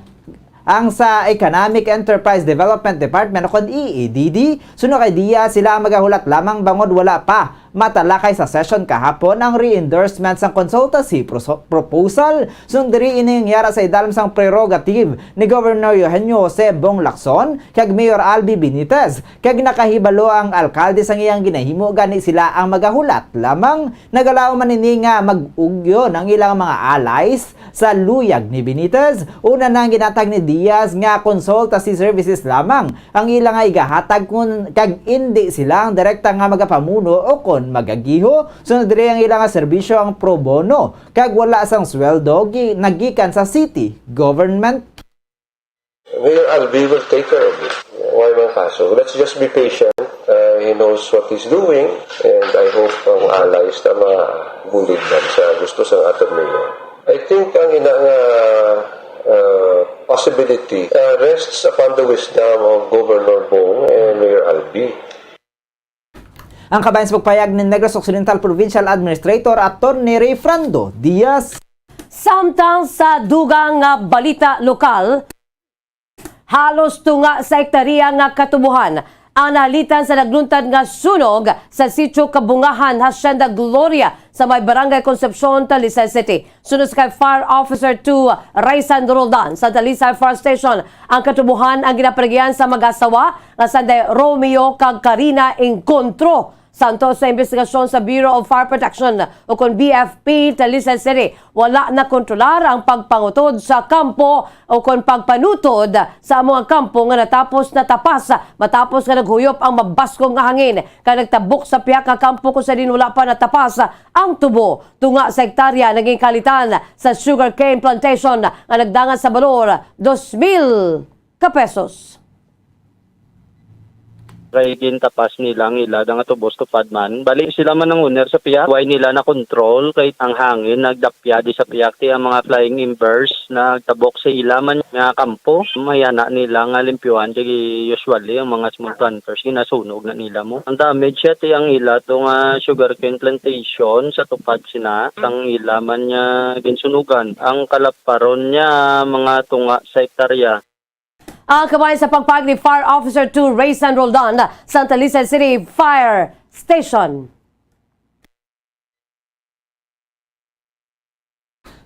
ang sa Economic Enterprise Development Department, o kon E E D D. Suno kay Diaz, sila ang magahulat lamang bangod wala pa Matalakay sa session kahapon ang re-endorsement sang consultancy proso-, proposal. Sundiri ini ang yara sa idalom sang prerogative ni Governor Eugenio Jose Bong Lacson kag Mayor Albi Benitez, kag nakahibalo ang alkalde sang iyang ginahimo, gani sila ang magahulat lamang. Nagalaom man ini nga mag-ugyon ang ilang mga allies sa luyag ni Benitez. Una na ang ginatag ni Diaz nga consultancy services lamang ang ila nga igahatag kun kag indi sila ang direkta nga magapamuno o kon magagiho. Sunod diri ang ila nga serbisyo ang pro bono kag wala sang sweldo gi-, nagikan sa city government. Mayor Albi will take care of it. Why man kaso? Let's just be patient. Uh, he knows what he's doing, and I hope ang allies na mabulig man sa gusto sa aton mayor. I think ang ina nga, uh, possibility, uh, rests upon the wisdom of Governor Bong and Mayor Albi. Ang kabahin sa pagpayag ni Negros Occidental Provincial Administrator Attorney Rayfrando Diaz. Samtang sa dugang nga balita lokal, halos tunga sa ektarya nga katubohan ang nalitan sa nagluntad nga sunog sa Sitio Kabungahan, Hacienda Gloria, sa may Barangay Concepcion, Talisay City. Suno sa kay Fire Officer two Raysan Roldan sa Talisay Fire Station, ang katubohan ang ginapaligyan sa mag-asawa nga sanday Romeo kag Karina Incontro. Santo sa imbestigasyon sa Bureau of Fire Protection, o kon B F P, Talisay City, wala nakontrolar ang pagpangutod sa kampo o kon pagpanutod sa amo nga kampo nga natapos natapas matapos nga naghuyop ang mabaskog nga hangin kag nagtabok sa pihak nga kampo kung sa diin wala pa natapas ang tubo. Tunga sa hektarya naging kalitan sa sugarcane plantation nga nagdangat sa balor dos mil ka pesos. Kay gintapas nila ang ila nga tubos tupad man. Bali, sila man ang owner sa pihak. Way nila na control kay ang hangin nagdapya di sa pihak, ti ang mga flying embers nagtabok sa ila man nga kampo. Mayana nila nga limpyuhan kay usually ang mga small planters ginasunog na nila mo. Ang damage siya ti ang ila to nga sugarcane plantation sa tupad sina, ang ila man nga ginsunugan. Ang kalaparon niya mga tunga sa hektarya. Ang kabahin sa pagpag ni Fire Officer two Raysan Roldan sa Talisay City Fire Station.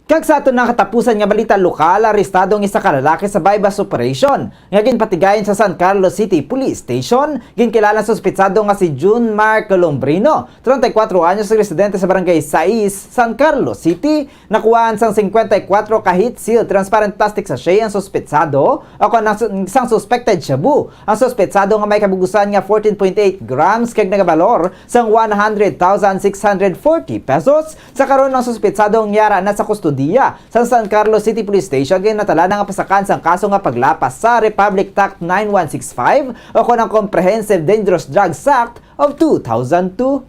Kag sa aton nakatapusan nga balita lokal, arestado ang isa ka lalaki sa buy-bust operation nga ginpatigayon sa San Carlos City Police Station. Ginkilala ang suspetsado nga si June Mark Lombrino, treinta y cuatro anyos, residente sa Barangay Sais, San Carlos City. Nakuhaan sang cincuenta y cuatro ka heat-sealed transparent plastic sachet ang suspetsado, o kon ang su-, sang suspected shabu. Ang suspetsado nga may kabug-usan nga fourteen point eight grams kag nagabalor sang one hundred thousand six hundred forty pesos. Sa karon, ang suspetsado ang yara na sa kustodiya sa San Carlos City Police Station kay natala na nga pasakan sang kaso nga paglapas sa Republic Act nine one six five o kon ang Comprehensive Dangerous Drugs Act of two thousand two.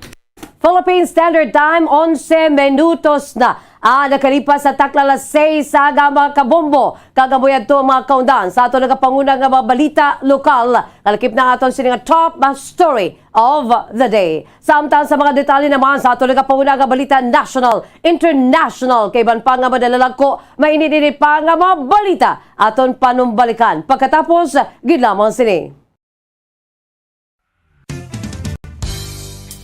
Philippine Standard Time, onse minutos na ang nakalipas sa takna alas seis sa aga, mga kabombo. Kag amo yadto ang mga kaundan sa aton nagapanguna nga mga balita lokal. Kalakip na aton sini nga top story of the day. Samtang sa mga detalye naman sa aton nagapanguna nga balita national, international, kay iban pa nga madalalagko, mainit-init pa nga mga balita aton panumbalikan pagkatapos gid lamang sini.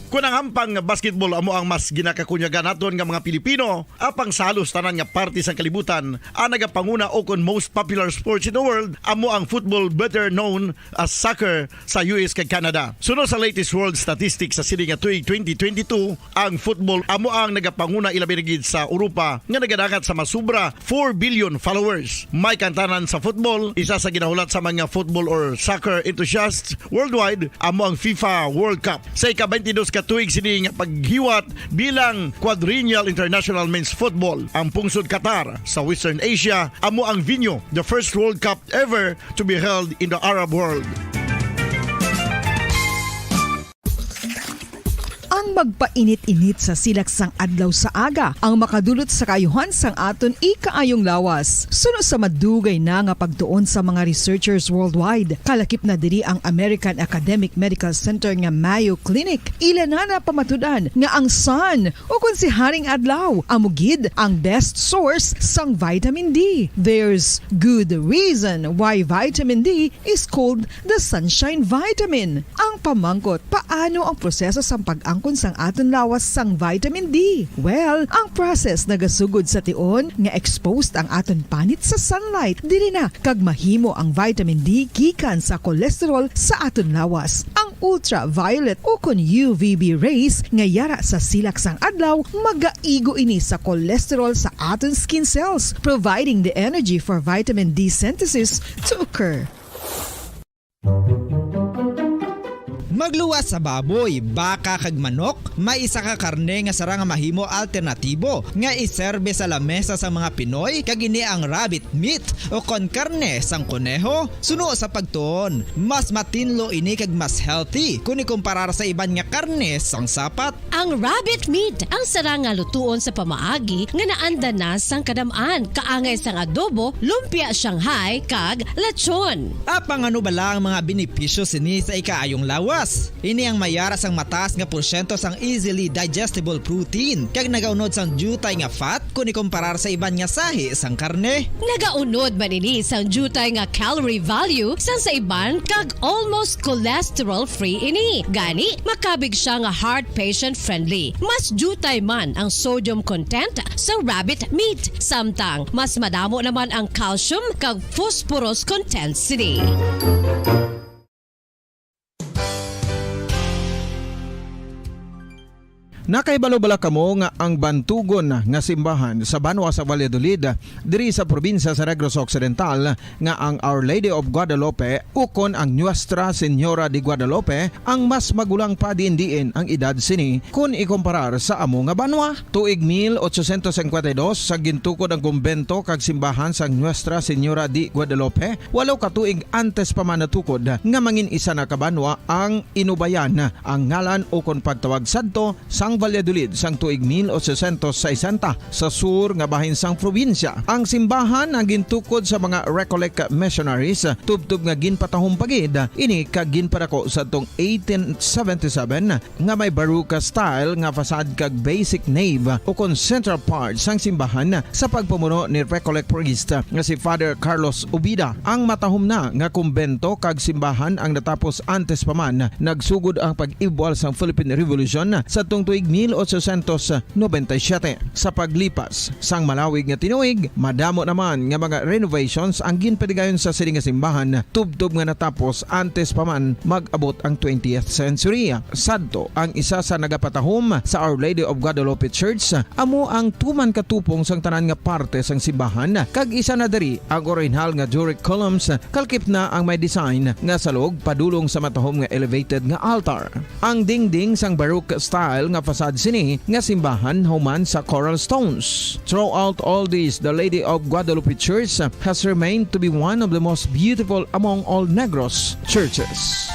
Kon ang hampang nga basketball amo ang mas ginakakunyagan naton nga mga Pilipino, apang sa halos tanan nga parte sang kalibutan, ang nagapanguna o kon most popular sports in the world amo ang football, better known as soccer, sa U S kag Canada. Suno sa latest world statistics sa sini nga tuig twenty twenty-two, ang football amo ang nagapanguna, ilabi na gid sa Europa nga nagadangat sa masubra four billion followers. May kaangtanan sa football, isa sa ginahulat sa mga football or soccer enthusiasts worldwide, amo ang FIFA World Cup. Sa ika-twenty-dos ka tuig sini nga paghiwat bilang Quadrennial International Men's Football, ang pungsod Qatar sa Western Asia amo ang venue, the first World Cup ever to be held in the Arab world. Ang magpainit-init sa silak sang adlaw sa aga ang makadulot sa kaayuhan sang aton ikaayong lawas. Suno sa madugay na nga pagtuon sa mga researchers worldwide, kalakip na diri ang American Academic Medical Center nga Mayo Clinic. Ila na napamatud-an nga ang sun, o kon si Haring Adlaw, amo gid ang best source sang vitamin D. There's good reason why vitamin D is called the sunshine vitamin. Ang pamangkot, paano ang proseso sang pag-angkon sang aton lawas sang vitamin D? Well, ang process nagasugod sa tion nga exposed ang aton panit sa sunlight. Diri na kag mahimo ang vitamin D gikan sa cholesterol sa aton lawas. Ang ultraviolet ukon U V B rays nga yara sa silak sang adlaw magaigo ini sa cholesterol sa aton skin cells, providing the energy for vitamin D synthesis to occur. Magluwas sa baboy, baka kag manok, may isa ka karne nga sarang nga mahimo alternatibo nga iserbe sa lamesa sang mga Pinoy, kag ini ang rabbit meat o kon karne sang koneho. Suno sa pagtuon, mas matinlo ini kag mas healthy kon ikumparar sa iban nga karne sang sapat. Ang rabbit meat ang sarang nga lutuon sa pamaagi nga naanda na sang kadam-an, kaangay sang adobo, lumpia Shanghai, kag lechon. Apang ano bala ang mga benepisyo sini sa ikaayong lawas? Ini ang mayara sang mataas nga porsyento sang easily digestible protein, kag nagaunod sang diutay nga fat kon ikumparar sa iban nga sahi sang karne. Nagaunod man ini sang diutay nga calorie value sang sa iban, kag almost cholesterol-free ini. Gani, makabig siya nga heart patient-friendly. Mas diutay man ang sodium content sa rabbit meat, samtang mas madamo naman ang calcium kag phosphorus content sini. Nakahibalo bala kamo nga ang bantugon nga simbahan sa banwa sa Valladolid, diri sa probinsya sa Negros Occidental, nga ang Our Lady of Guadalupe ukon ang Nuestra Señora de Guadalupe ang mas magulang pa diin-diin ang edad sini kon ikumparar sa amo nga banwa? Tuig mil ochocientos cincuenta y dos, sa gintukod ang kumbento kag simbahan sang Nuestra Señora de Guadalupe, walo ka tuig antes pa man natukod nga mangin isa na ka banwa ang Inubayan, ang ngalan ukon pagtawag sadto sang Valladolid sang tuig mil ochocientos sesenta, sa sur nga bahin sang probinsya. Ang simbahan ang gintukod sa mga Recollect missionaries, tubtob nga ginpatahom pa gid ini kag ginpadako sadtong eighteen seventy-seven, nga may Baroque style nga facade kag basic nave ukon central part sang simbahan sa pagpamuno ni Recollect priest nga si Father Carlos Ubida. Ang matahom na nga kumbento kag simbahan ang natapos antes pa man nagsugod ang pag-ibwal sang Philippine Revolution sadtong tuig mil ochocientos noventa y siete. Sa paglipas sang malawig nga tinuig, madamo naman nga mga renovations ang ginpatigayon sa sini nga simbahan, tubtob nga natapos antes pa man mag-abot ang twentieth century. Sadto, ang isa sa nagapatahom sa Our Lady of Guadalupe Church amo ang tuman katupong sang tanan nga parte sang simbahan, kag isa na diri ang orihinal nga Doric columns, kalkip na ang may design nga salog padulong sa matahom nga elevated nga altar. Ang dingding sang Baroque style nga facade sini nga simbahan human sa coral stones. Throughout all this, the Lady of Guadalupe Church has remained to be one of the most beautiful among all Negros churches.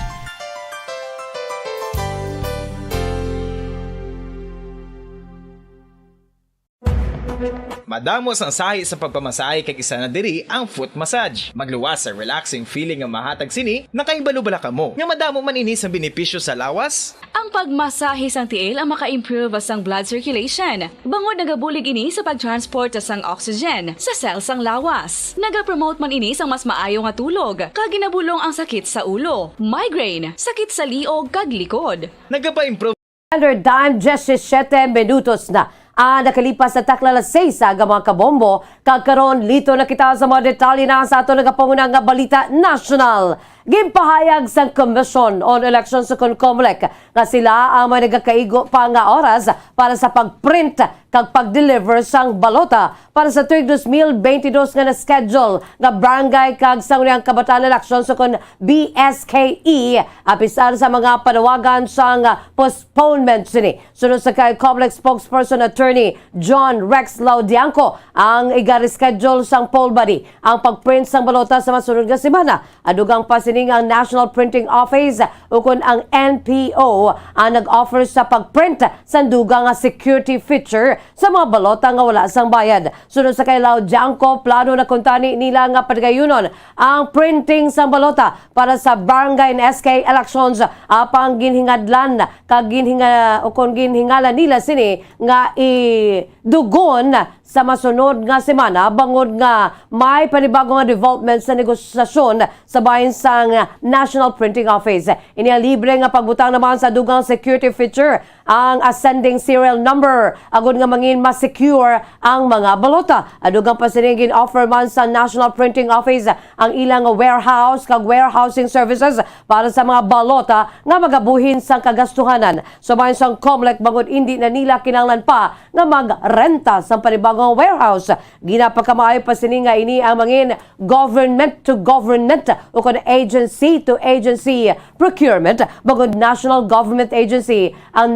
Madamo sang sahi sa pagpamasahe, kag isa na diri ang foot massage. Magluwas sa relaxing feeling nga mahatag sini. Nakahibalo bala kamo nga madamo man ini sang benepisyo sa lawas? Ang pagmasahe sang tiil ang maka-improve sang blood circulation, bangod nagabulig ini sa pag-transport sang oxygen sa cell sang lawas. Nagapromote man ini sang mas maayo nga tulog, kag ginabulong ang sakit sa ulo, migraine, sakit sa liog, kag likod. Nagapa-improve Standard Time, diyesisiyete minutos na ang nakalipas sa takna alas seis, aga, mga kabombo. Kag karon, listo na kita sa mga detalye na sa aton nagapanguna nga balita nasyonal. Ginpahayag sang Commission on Elections o kon COMELEC nga sila ang may nagakaigo pa nga oras para sa pag-print kag pag-deliver sang balota para sa tuig dos mil bentidós nga na-schedule nga Barangay kag Sangguniang Kabataan Elections o kon B S K E, apisar sa mga panawagan sang postponement sini. Suno sa kay COMELEC spokesperson Attorney John Rex Laudianco, ang iga-reschedule sang poll body ang pag-print sang balota sa masunod nga semana. Adugang pa sini nga ang National Printing Office ukon ang N P O ang nag-offer sa pag-print sang dugang nga security feature sa mga balota nga wala sang bayad. Suno sa kay Laudianco, plano na kuntani nila nga padagayunon ang printing sang balota para sa barangay and S K elections, apang ginhingadlan kag ginhinga-, o kon ginhingala nila sini nga idugon sa masunod nga semana, bangod nga may panibago nga development sa negosasyon sa bahin sa National Printing Office. Ini ang libre nga pagbutang naman sa dugang security feature, ang ascending serial number, agod nga mangin mas secure ang mga balota. Ang dugang pa sini, gin-offer man sa National Printing Office ang ilang warehouse kag warehousing services para sa mga balota nga magabuhin sang kagastuhanan. Subayon sang Comelec, bangod indi na nila kinahanglan pa nga magrenta sang panibagong warehouse. Ginapagkamaayo pa sini nga ini ang mangin government to government ukon agency to agency procurement, bangod national government agency ang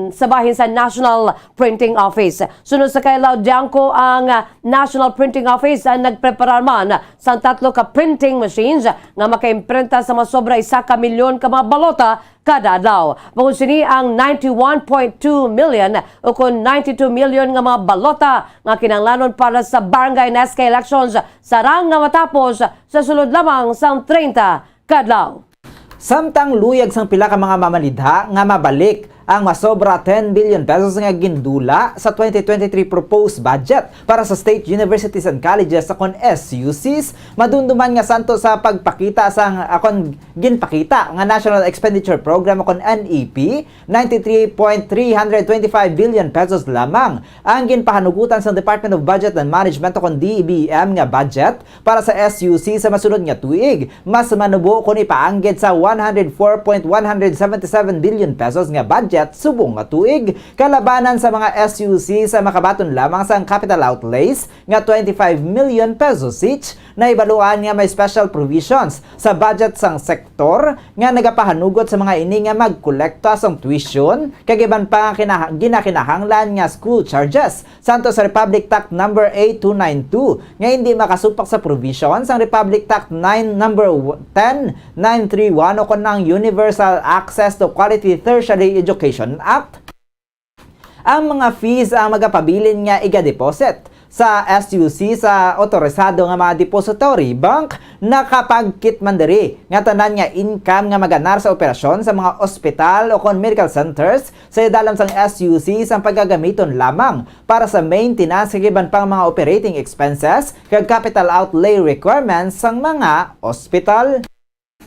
sa bahin sa National Printing Office. Sunod sa kay Laodiangco, ang, ah, National Printing Office ang nagpreparar man sang tatlo ka printing machines nga makaimprenta sa masobra isa ka milyon ka mga balota kada adlaw. Bangod sini, ang ninety-one point two million ukon ninety-two million nga mga balota nga kinahanglanon para sa barangay and S K elections sarang nga matapos sa sulod lamang sang treinta ka adlaw. Samtang luyag sang pila ka mga mamanidha nga mabalik ang masobra ten billion pesos nga gindula sa twenty twenty-three proposed budget para sa state universities and colleges, akon S U Cs, madumduman nga santo sa pagpakita sang, akon ginpakita nga National Expenditure Program, akon N E P, ninety-three point three hundred twenty-five billion pesos lamang ang ginpahanugutan sang Department of Budget and Management, akon D B M, nga budget para sa S U C sa masunod nga tuig. Mas manubo kon ipaanggid sa one hundred four point one hundred seventy-seven billion pesos nga budget subong nga tuig, kalabanan sa mga S U C sa makabaton lamang sang capital outlays nga twenty-five million pesos each. Nahibaluan nga may special provisions sa budget sang sektor nga nagapahanugot sa mga ini nga magkolekta sang tuition kag iban pa nga kinaha-, ginakinahanglan nga school charges santo sa Republic Tact Number A two nine two nga hindi makasupak sa provision sang Republic Tact nine Number ten nine three one ukon ang Universal Access to Quality Tertiary Education Act. Ang mga fees ang magapabilin nga iga-deposit sa S U C sa otorisado nga mga depository bank nakapagkit man diri nga tanan nga income nga maganar sa operasyon sa mga ospital ukon medical centers sa idalom sang S U C sang pagagamiton lamang para sa maintenance kag iban pang mga operating expenses kag capital outlay requirements sang mga ospital.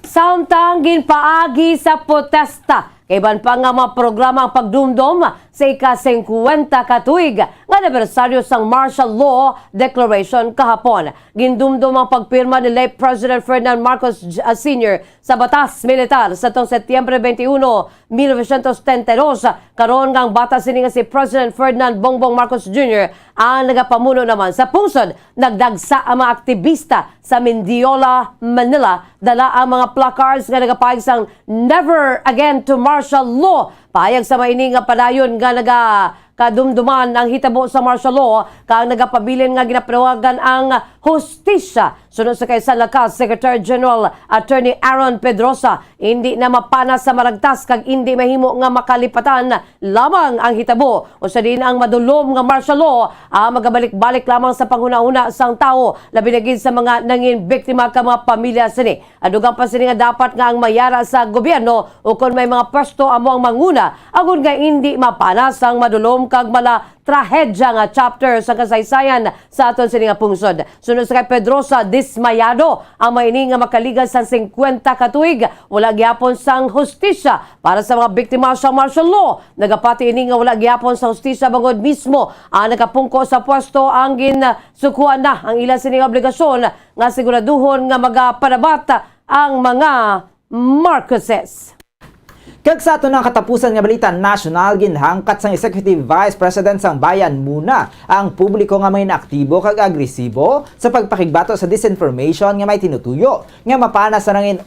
Samtang ginpaagi sa protesta kag iban pa nga mga programa ang pagdumdom sa ika-singkwenta ka tuig nga anibersaryo sang martial law declaration kahapon. Gindumdom ang pagpirma ni late President Ferdinand Marcos J-, ah, Senior sa batas militar sa tong Setyembre twenty-one, mil novecientos setenta y dos, karon nga ang bata sini nga si President Ferdinand Bongbong Marcos Junior ang nagapamuno naman sa pungsod. Nagdagsa ang mga aktibista sa Mendiola, Manila, dala ang mga placards nga nagapahayag sang "Never again to martial law." Pahayag sa mga ini nga padayon nga nagakadumduman ang hitabo sa martial law, kag nagapabilin nga ginapanawagan ang hustisya. Suno sa kay Sanlacal Secretary General Attorney Aaron Pedrosa, hindi na mapana sa maragtas kag hindi mahimo nga makalipatan lamang ang hitabo. Usa din ang madulom nga martial law ang magabalik-balik lamang sa panghunahuna sang tawo, labi na gid sa mga nangin biktima ka mga pamilya sini. Adugang pa sini nga dapat nga ang mayara sa gobyerno o kon may mga pwesto amo ang manguna, agod nga hindi mapana sang madulom kag mala trahedya nga chapter sa kasaysayan sa aton sini nga pungsod. Suno sa kay Pedrosa, dismayado ang mga ini nga makaligas sang singkwenta ka tuig, wala gihapon sang hustisya para sa mga biktima sa martial law. Nagapati ini nga wala gihapon sa hustisya bangod mismo ang nakapungko sa pwesto ang ginsukuan na ang ila sini nga obligasyon nga siguraduhon nga magapanabat ang mga Marcoses. Kag sa aton nga katapusan nga balita nasyonal, ginhangkat sang Executive Vice President sang Bayan Muna ang publiko nga mangin-aktibo kag agresibo sa pagpakigbato sa disinformation nga may tinutuyo nga mapana sa nangin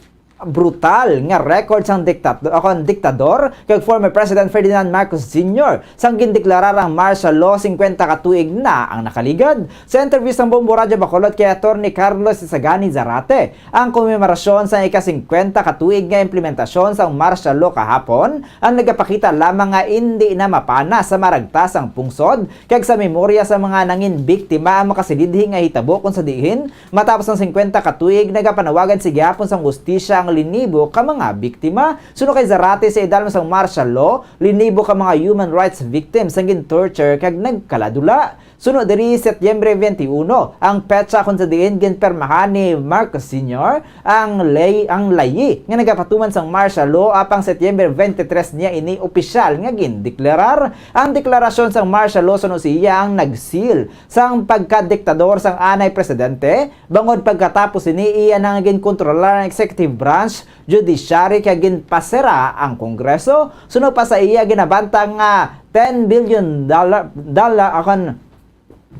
brutal nga record sang diktat-, o kon diktador kag former President Ferdinand Marcos Junior sang gindeklarar ang martial law singkwenta ka tuig na ang nakaligad. Sa interview sang Bombo Radyo Bacolod kay Attorney Carlos Isagani Zarate, ang komemorasyon sa ika-singkwenta ka tuig nga implementasyon sang martial law kahapon ang nagapakita lamang nga indi na mapana sa maragtas ang pungsod kag sa memorya sa mga nangin biktima ang makasilidhi nga hitabo, kon sa diin matapos ang singkwenta ka tuig nagapanawagan sa gihapon sang hustisya ang linibo ka mga biktima. Suno kay Zarate, sa idalom sang martial law, linibo ka mga human rights victims ang gin-torture kag nagkaladula. Suno diri, Setyembre twenty-one ang petsa kon sa diin ginpermahan ni Marcos Senior ang lay-, ang layi nga nagapatuman sang martial law, apang Setyembre twenty-three niya ini opisyal nga gindeklarar. Ang deklarasyon sang martial law suno siya ang nag-seal sang pagkadiktador sang anay presidente, bangod pagkatapos ini iya na nga ginkontrolar ang executive branch, judiciary, kag ginpasera ang Kongreso. Suno pa sa iya, ginabanta nga ten billion dollar, dollar, akon,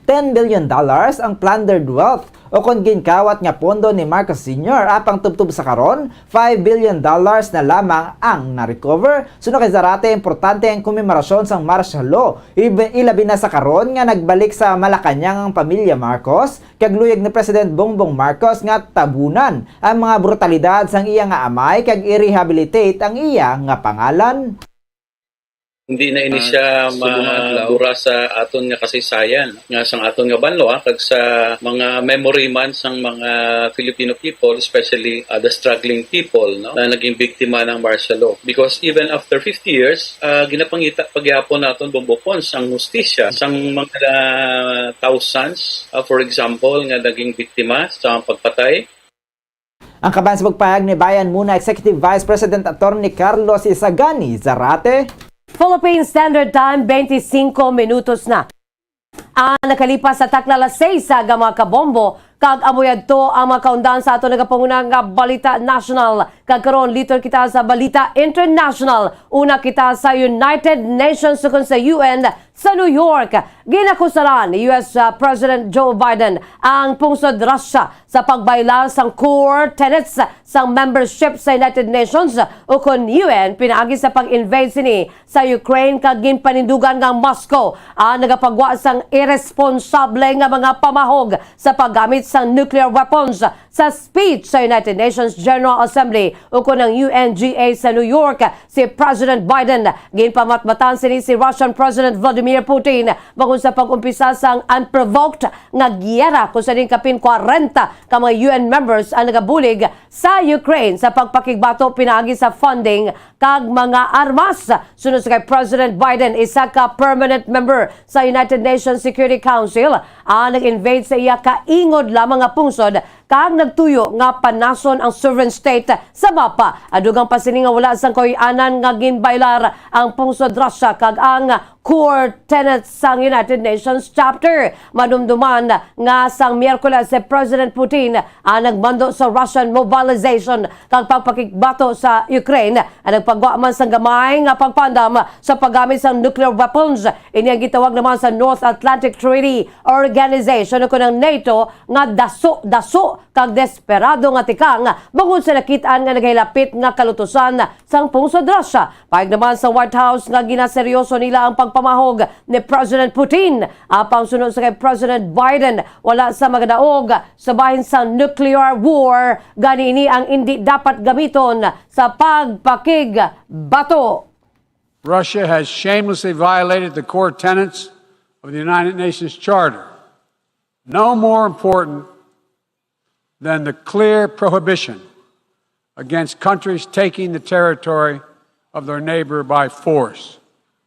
ten billion dollars ang plundered wealth o kon ginkawat nga pondo ni Marcos Senior, apang tubtob sa karon, five billion dollars na lamang ang na-recover. Suno kay Zarate, importante ang komemorasyon sang martial law, ib-, ilabi na sa karon nga nagbalik sa Malacañang ang pamilya Marcos, kag luyag ni President Bongbong Marcos nga tabunan ang mga brutalidad sang iya nga amay kag i-rehabilitate ang iya nga pangalan. Hindi na ini siya mabura sa aton nga kasaysayan, nga sang aton nga banwa, kag sa mga memory man sang mga Filipino people, especially, uh, the struggling people, no, na naging biktima ng martial law. Because even after fifty years, uh, ginapangita pagyapon naton bumbukon sang hustisya sang mga, uh, thousands, uh, for example, nga naging biktima sa pagpatay. Ang kaban sa pagpahayag ni Bayan Muna Executive Vice President Attorney Carlos Isagani Zarate. Philippine Standard Time, twenty-five minutos na ang nakalipas sa takna alas sais, sa mga kabombo, kag amo yadto ang mga kaundan sa ato nagapanguna nga balita national. Kag karon, liton kita sa balita international. Una kita sa United Nations ukon sa U N sa New York. Ginakusaran ni U S, uh, President Joe Biden ang pungsod Russia sa pagbaylar sang core tenets sang membership sa United Nations ukon U N pinaagi sa pag-invade sini sa Ukraine, kag ginpanindugan nga ang Moscow ang nagapagwa sang iresponsable nga mga pamahog sa paggamit sang nuclear weapons. Sa speech sa United Nations General Assembly ukon ang U N G A sa New York, si President Biden, ginpamatmatan sini si Russian President Vladimir Putin bangod sa pag-umpisa sang unprovoked nga giyera, kung sa diin kapin kwarenta ka mga U N members ang nagabulig sa Ukraine sa pagpakigbato pinaagi sa funding kag mga armas. Suno sa kay President Biden, isa ka permanent member sa United Nations Security Council ang nag-invade sa iya kaingod lamang nga pungsod kag nagtuyo nga panason ang sovereign state sa mapa. Adugang pa sini nga wala sang kahuy-anan nga ginbaylar ang pungsod Russia kag ang core tenets sang United Nations Chapter. Madumduman nga sang Miyerkules, si President Putin ang nagmando sa Russian mobilization kag pagpakigbato sa Ukraine, ang nagpagwa man sang gamay nga pagpaandam sa paggamit sang nuclear weapons. Ini ang gitawag naman sa North Atlantic Treaty Organization ukon ang NATO nga daso-daso kag desperado nga tikang bangod sa nakit-an nga nagahilapit nga kalutosan sang pungsod Russia. Pahayag naman sa White House nga ginaseryoso nila ang pagpamahog ni President Putin. Apang suno sa kay President Biden, wala sa magadaog sa bahin sa nuclear war, gani ini ang indi dapat gamiton sa pagpakigbato. Russia has shamelessly violated the core tenets of the United Nations Charter. No more important than the clear prohibition against countries taking the territory of their neighbor by force.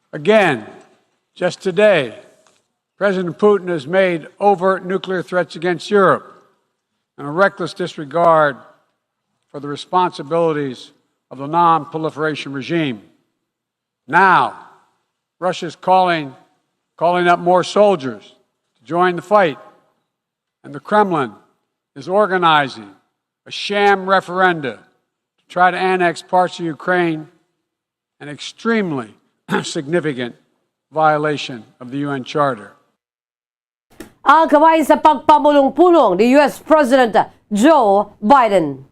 Again, just today, President Putin has made overt nuclear threats against Europe and a reckless disregard for the responsibilities of the non-proliferation regime. Now, Russia is calling, calling up more soldiers to join the fight, and the Kremlin is organizing a sham referenda to try to annex parts of Ukraine, an extremely significant violation of the U N Charter. Ang kabahin sa pagpamulong-pulong ni U S President Joe Biden.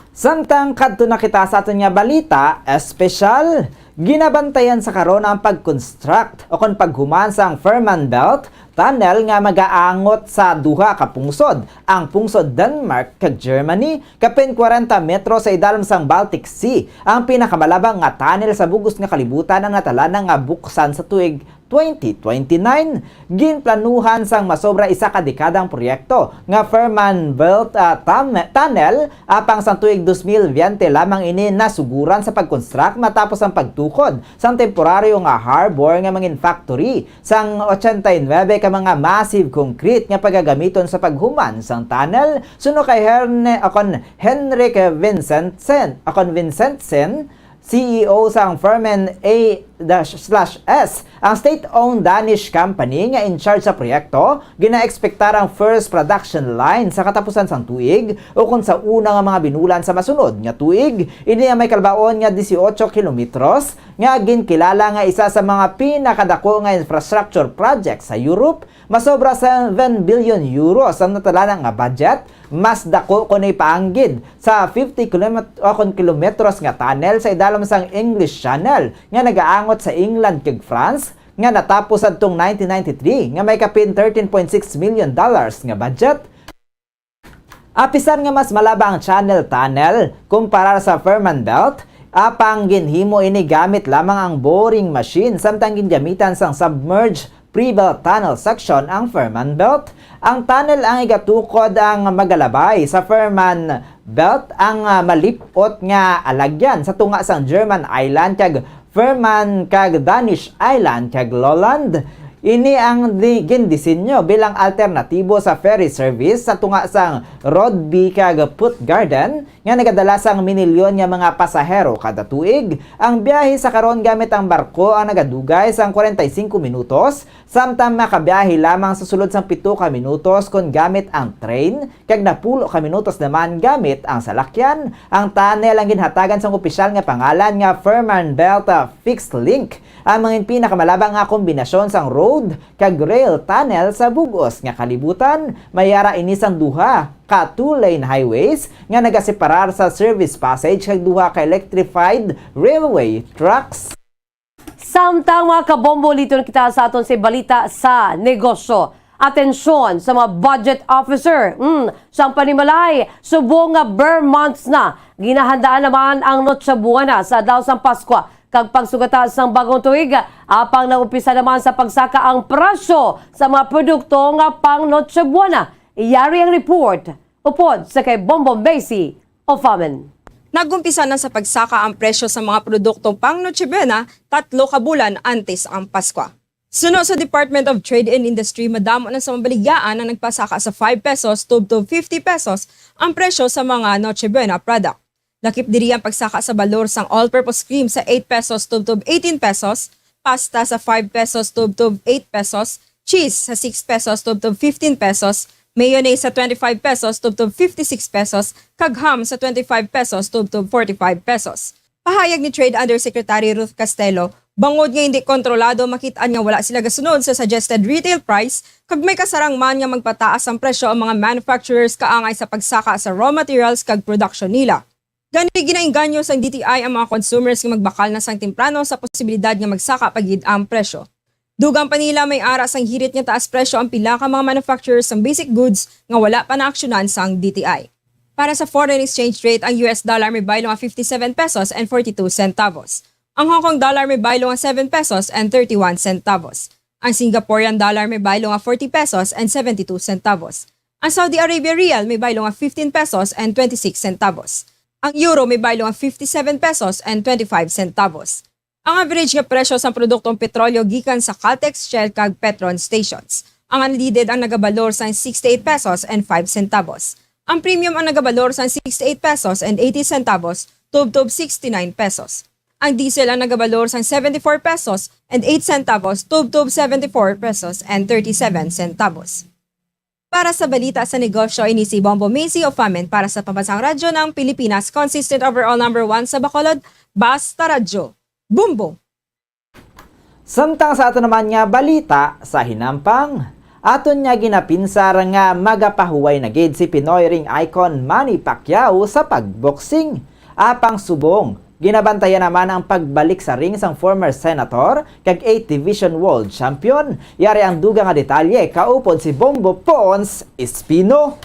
Samtang kadto na kita sa aton nga balita espesyal, ginabantayan sa karon ang pag-construct o kon paghuman sang Fehmarnbelt tunnel nga magaangot sa duha ka pungsod, ang pungsod Denmark kag Germany, kapin kwarenta metro sa idalom sang Baltic Sea. Ang pinakamalabang nga tunnel sa bug-os nga kalibutan ang natalana nga buksan sa tuig twenty twenty-nine. Ginplanuhan sang masobra isa ka dekada ang proyekto nga Fehmarnbelt, ah, tam-, Tunnel, apang sang tuig dos mil biyente lamang ini nasuguran sa pag-construct matapos ang pagtukod sang temporaryo nga harbor nga mangin factory sang ochenta y nuebe ka mga massive concrete nga pagagamiton sa paghuman sang tunnel, suno kay Herne-, akon Henrik Vincentsen, akon Vincentsen, C E O sang Fehmarn A dash slash S, ang state-owned Danish company nga in charge sa proyekto, ginaekspektar ang first production line sa katapusan sang tuig, ukon sa una nga mga binulan sa masunod nga tuig. Ini ang may kalabaon nga dieciocho kilometros, nga ginkilala nga isa sa mga pinakadako nga infrastructure project sa Europe. Masobra seven billion euros ang natalana nga budget. Mas dako kuno ipaanggid sa fifty kilomet-, o kon kilometros nga tunnel sa idalom sang English Channel nga nagaangot sa England kag France, nga natapos adtong nineteen ninety-three, nga may kapin thirteen point six million dollars nga budget. Apisar nga mas malaba ang Channel Tunnel kumparar sa Fehmarnbelt, apang ginhimo ini gamit lamang ang boring machine, samtang gingamitan sang submerged pre-belt tunnel section ang Fehmarnbelt. Ang tunnel ang igatukod ang magalabay sa Fehmarnbelt, ang, ah, malip-ot nga alagyan sa tunga sang German island kag Fehmarn kag Danish island kag Lolland. Ini ang di-, gindisenyo bilang alternatibo sa ferry service sa tunga sang Rødby kag Puttgarden, nga nagadala sang minilyon nga mga pasahero kada tuig. Ang biyahe sa karon gamit ang barko ang nagadugay sang kwarenta y singko minutos, samtang makabiyahe lamang sa sulod sang pito ka minutos kon gamit ang train, kag napulo ka minutos naman gamit ang salakyan. Ang tunnel ang ginhatagan sang opisyal nga pangalan nga Fehmarnbelt, ah, Fixed Link, ang mga pinakamalaba nga kombinasyon sang road kag rail tunnel sa bug-os nga kalibutan. May ara ini sang duha ka two-lane highways nga nagaseparar sa service passage kag duha ka electrified railway tracks. Samtang, mga kabombo, liton kita sa aton sa balita sa negosyo. Atensyon sa mga budget officer. Mm, sang panimalay, subong nga ber months na, ginahandaan naman ang Noche Buena sa adlaw sang Pasko. Kag pagsugata sang bagong tuig, apang nag-umpisa naman sa pagsaka ang presyo sa mga produkto nga pang Noche Buena. Yari ang report upod sa kay Bombong Macy of Amen. Nag-umpisa na sa pagsaka ang presyo sa mga produktong pang Noche Buena tatlo ka bulan antes ang Pasko. Suno sa Department of Trade and Industry, madamo na sa mabaligyaan ang nagpasaka sa five pesos tubtob fifty pesos ang presyo sa mga Noche Buena product. Lakip diri ang pagsaka sa balor sang all-purpose cream sa eight pesos tubtob eighteen pesos, pasta sa five pesos tubtob eight pesos, cheese sa six pesos tubtob fifteen pesos, mayonnaise sa twenty-five pesos tubtob fifty-six pesos, kag ham sa twenty-five pesos tubtob forty-five pesos. Pahayag ni Trade Undersecretary Ruth Castelo, bangod nga hindi kontrolado, makit-an nga wala sila gasunod sa suggested retail price, kag may kasarang man nga magpataas ang presyo ang mga manufacturers kaangay sa pagsaka sa raw materials kag production nila. Gani, ginaengganyo sang D T I ang mga consumers nga magbakal na sang temprano sa posibilidad nga magsaka pa gid ang presyo. Dugang pa nila, may ara sang hirit nga taas presyo ang pila ka mga manufacturers sang basic goods nga wala pa naaksyonan sang D T I. Para sa foreign exchange rate, ang U S dollar may baylo nga fifty-seven pesos and forty-two centavos. Ang Hong Kong dollar may baylo nga seven pesos and thirty-one centavos. Ang Singaporean dollar may baylo nga forty pesos and seventy-two centavos. Ang Saudi Arabia rial may baylo nga fifteen pesos and twenty-six centavos. Ang euro may baylo nga fifty-seven pesos and twenty-five centavos. Ang average nga presyo sang produktong petrolyo gikan sa Caltex, Shell, kag Petron stations. Ang unleaded ang nagabalor sang sixty-eight pesos and five centavos. Ang premium ang nagabalor sang sixty-eight pesos and eighty centavos tubtob sixty-nine pesos. Ang diesel ang nagabalor sang seventy-four pesos and eight centavos tubtob seventy-four pesos and thirty-seven centavos. Para sa balita sa negosyo, ini si Bombo Macy of Amen para sa Pambansang Radyo ng Pilipinas, consistent overall number one sa Bacolod, Basta Radyo. Bombo! Samtang sa ato naman nga balita sa hinampang, aton nga ginapinsar nga magapahuway na gid si Pinoy ring icon Manny Pacquiao sa pagboxing. Apang subong, Ginabantayan naman ang pagbalik sa ring sang former senator kag eighth Division World Champion. Yari ang dugang nga detalye, kaupod si Bombo Pons Espino.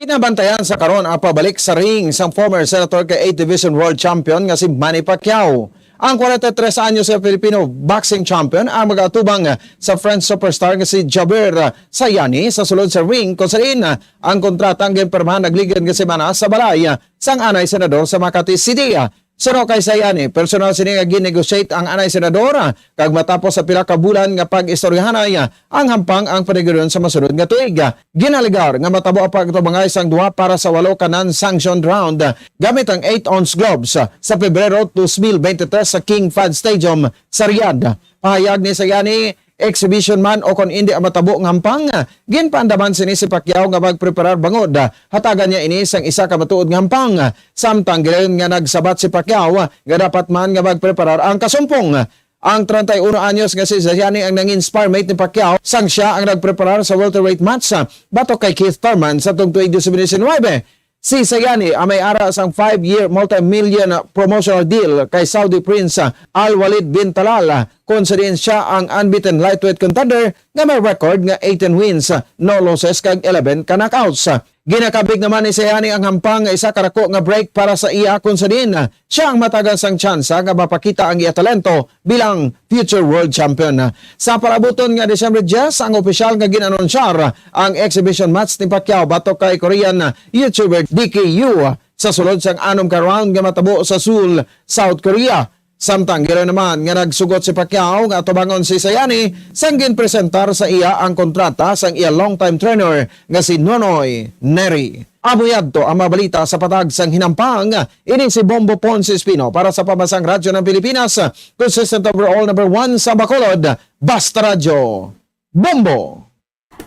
Ginabantayan sa karon ang pabalik sa ring sang former senator kag eighth Division World Champion nga si Manny Pacquiao. Ang forty-three anyos nga Filipino boxing champion ang mag-atubang sa French superstar nga si Javier Sayani sa sulod sa ring, kung sa diin ang kontrata ang ginpirmahan nagligad nga semana sa balay sang anay senador sa Makati City. Suno kay Sayani, personal sini nga gin-negotiate ang anay senador, kag matapos sa pila ka bulan nga pag-istoryahanay, ang hampang ang panigudon sa masunod nga tuig. Ginalegar nga matabo ang pagtubangay sang duha para sa walo ka non-sanctioned round gamit ang eight-ounce gloves sa Pebrero twenty twenty-three sa King Fahd Stadium sa Riyadh. Pahayag ni Sayani, exhibition man o kon indi ang matabo nga hampang, ginpaandaman sini si Pacquiao nga magpreparar bangod hatagan niya ini sang isa ka matuod nga hampang. Samtang gilayon nga nagsabat si Pacquiao nga dapat man nga magpreparar ang kasumpong. Ang treinta y uno anyos nga si Sayani ang nangin sparmate ni Pacquiao sang sia ang nagpreparar sa welterweight match batok kay Keith Thurman sa tuig dos mil diecinuebe. Si Sayani ang may ara sang five-year multi-million promotional deal kay Saudi Prince Al Walid bin Talal, kung sa diin siya ang unbeaten lightweight contender nga may record nga eighteen wins, no losses, kag eleven ka knockouts. Ginakabig naman ni Sayani ang hampang nga isa ka dako nga break para sa iya, kung sa diin siya ang matagan sang tsansa nga mapakita ang iya talento bilang future world champion. Sa palabuton nga Disyembre diyes, ang opisyal nga gin-anunsyar ang exhibition match ni Pacquiao batok kay Korean YouTuber D K U sa sulod sang anom ka round nga matabo sa Seoul, South Korea. Samtang gila naman nga nagsugot si Pacquiao nga atubangon si Sayani sang ginpresentar sa iya ang kontrata sang iya long-time trainer nga si Nonoy Neri. Amo yadto ang mga balita sa patag sang hinampang. Ini si Bombo Ponce Espino para sa Pambansang Radyo ng Pilipinas, consistent overall number one sa Bacolod, Basta Radyo. Bombo!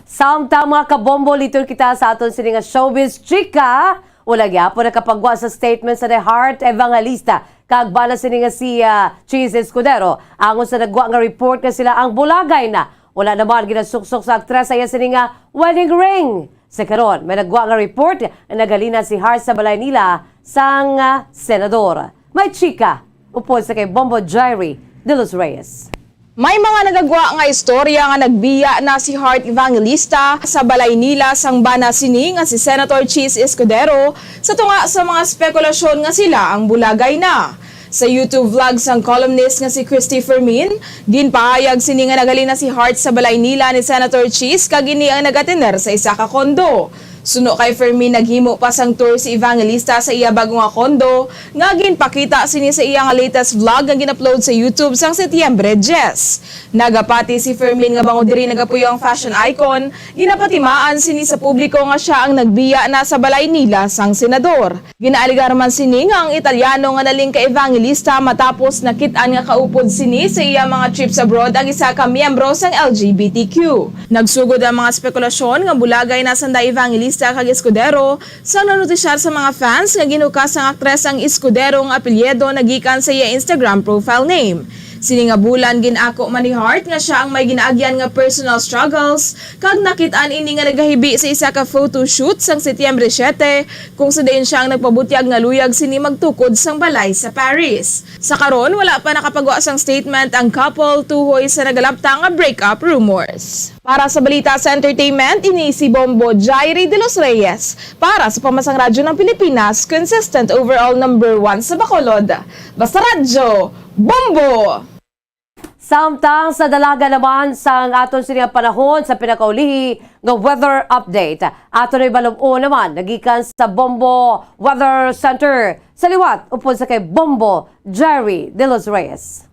Samtang, mga kabombo, liton kita sa aton sini nga showbiz chika. Wala gyapon nakapagwa sa statement sa The Heart Evangelista kag bana sini nga si, ah, Cheese Escudero angon sa nagwa nga report nga sila ang bulagay na. Wala naman ginasuksok sa aktres sa iya sini nga wedding ring. Sa karon, may nagwa nga report nga naghalina si Heart sa balay nila sang, ah, senador. May chika upod sa kay Bombo Jairi de los Reyes. May mga nagagwa nga istorya nga nagbiya na si Heart Evangelista sa balay nila sang bana sini nga si Senator Cheese Escudero sa tunga sa mga spekulasyon nga sila ang bulagay na. Sa YouTube vlog sang columnist nga si Christy Fermin, ginpahayag sini nga naghalin na si Heart sa balay nila ni Senator Cheese kag ini ang nag-atender sa isa ka kondo. Suno kay Fermin, naghimo pa sang tour si Evangelista sa iya bag-o nga kondo nga ginpakita sini sa iya nga latest vlog nga gin-upload sa YouTube sang Setyembre diyes. Nagapati si Fermin nga bangod diri nagapuyo ang fashion icon, ginapatimaan sini sa publiko nga sia ang nagbiya na sa balay nila sang senador. Ginaaligar man sini nga ang Italyano nga naling ka Evangelista matapos nakit-an nga kaupod sini sa iya mga trips abroad ang isa ka miyembro sang L G B T Q. Nagsugod ang mga spekulasyon nga bulagay na sanda Evangelista kag Escudero sang nanotisyar sa mga fans nga ginhukas sang aktres ang Escudero nga apelyido nagikan sa iya Instagram profile name. Sini nga bulan, gin-ako man ni Heart nga sia ang may ginaagyan nga personal struggles, kag nakit-an ini nga nagahibi sa isa ka photoshoot sang Setyembre siete, kung sa diin sia ang nagpabutyag nga luyag sini magtukod sang balay sa Paris. Sa karon, wala pa nakapagwa sang statement ang couple tuhoy sa nagalapta nga breakup rumors. Para sa balita sa entertainment, ini si Bombo Jairi de los Reyes para sa Pambansang Radyo ng Pilipinas, consistent overall number one sa Bacolod. Basta Radyo, Bombo! Samtang sa dalaga naman sang aton sini nga panahon sa pinakaulihi nga weather update. Aton na ibalum-on naman nagikan sa Bombo Weather Center. Sa liwat, upod sa kay Bombo Jerry de los Reyes.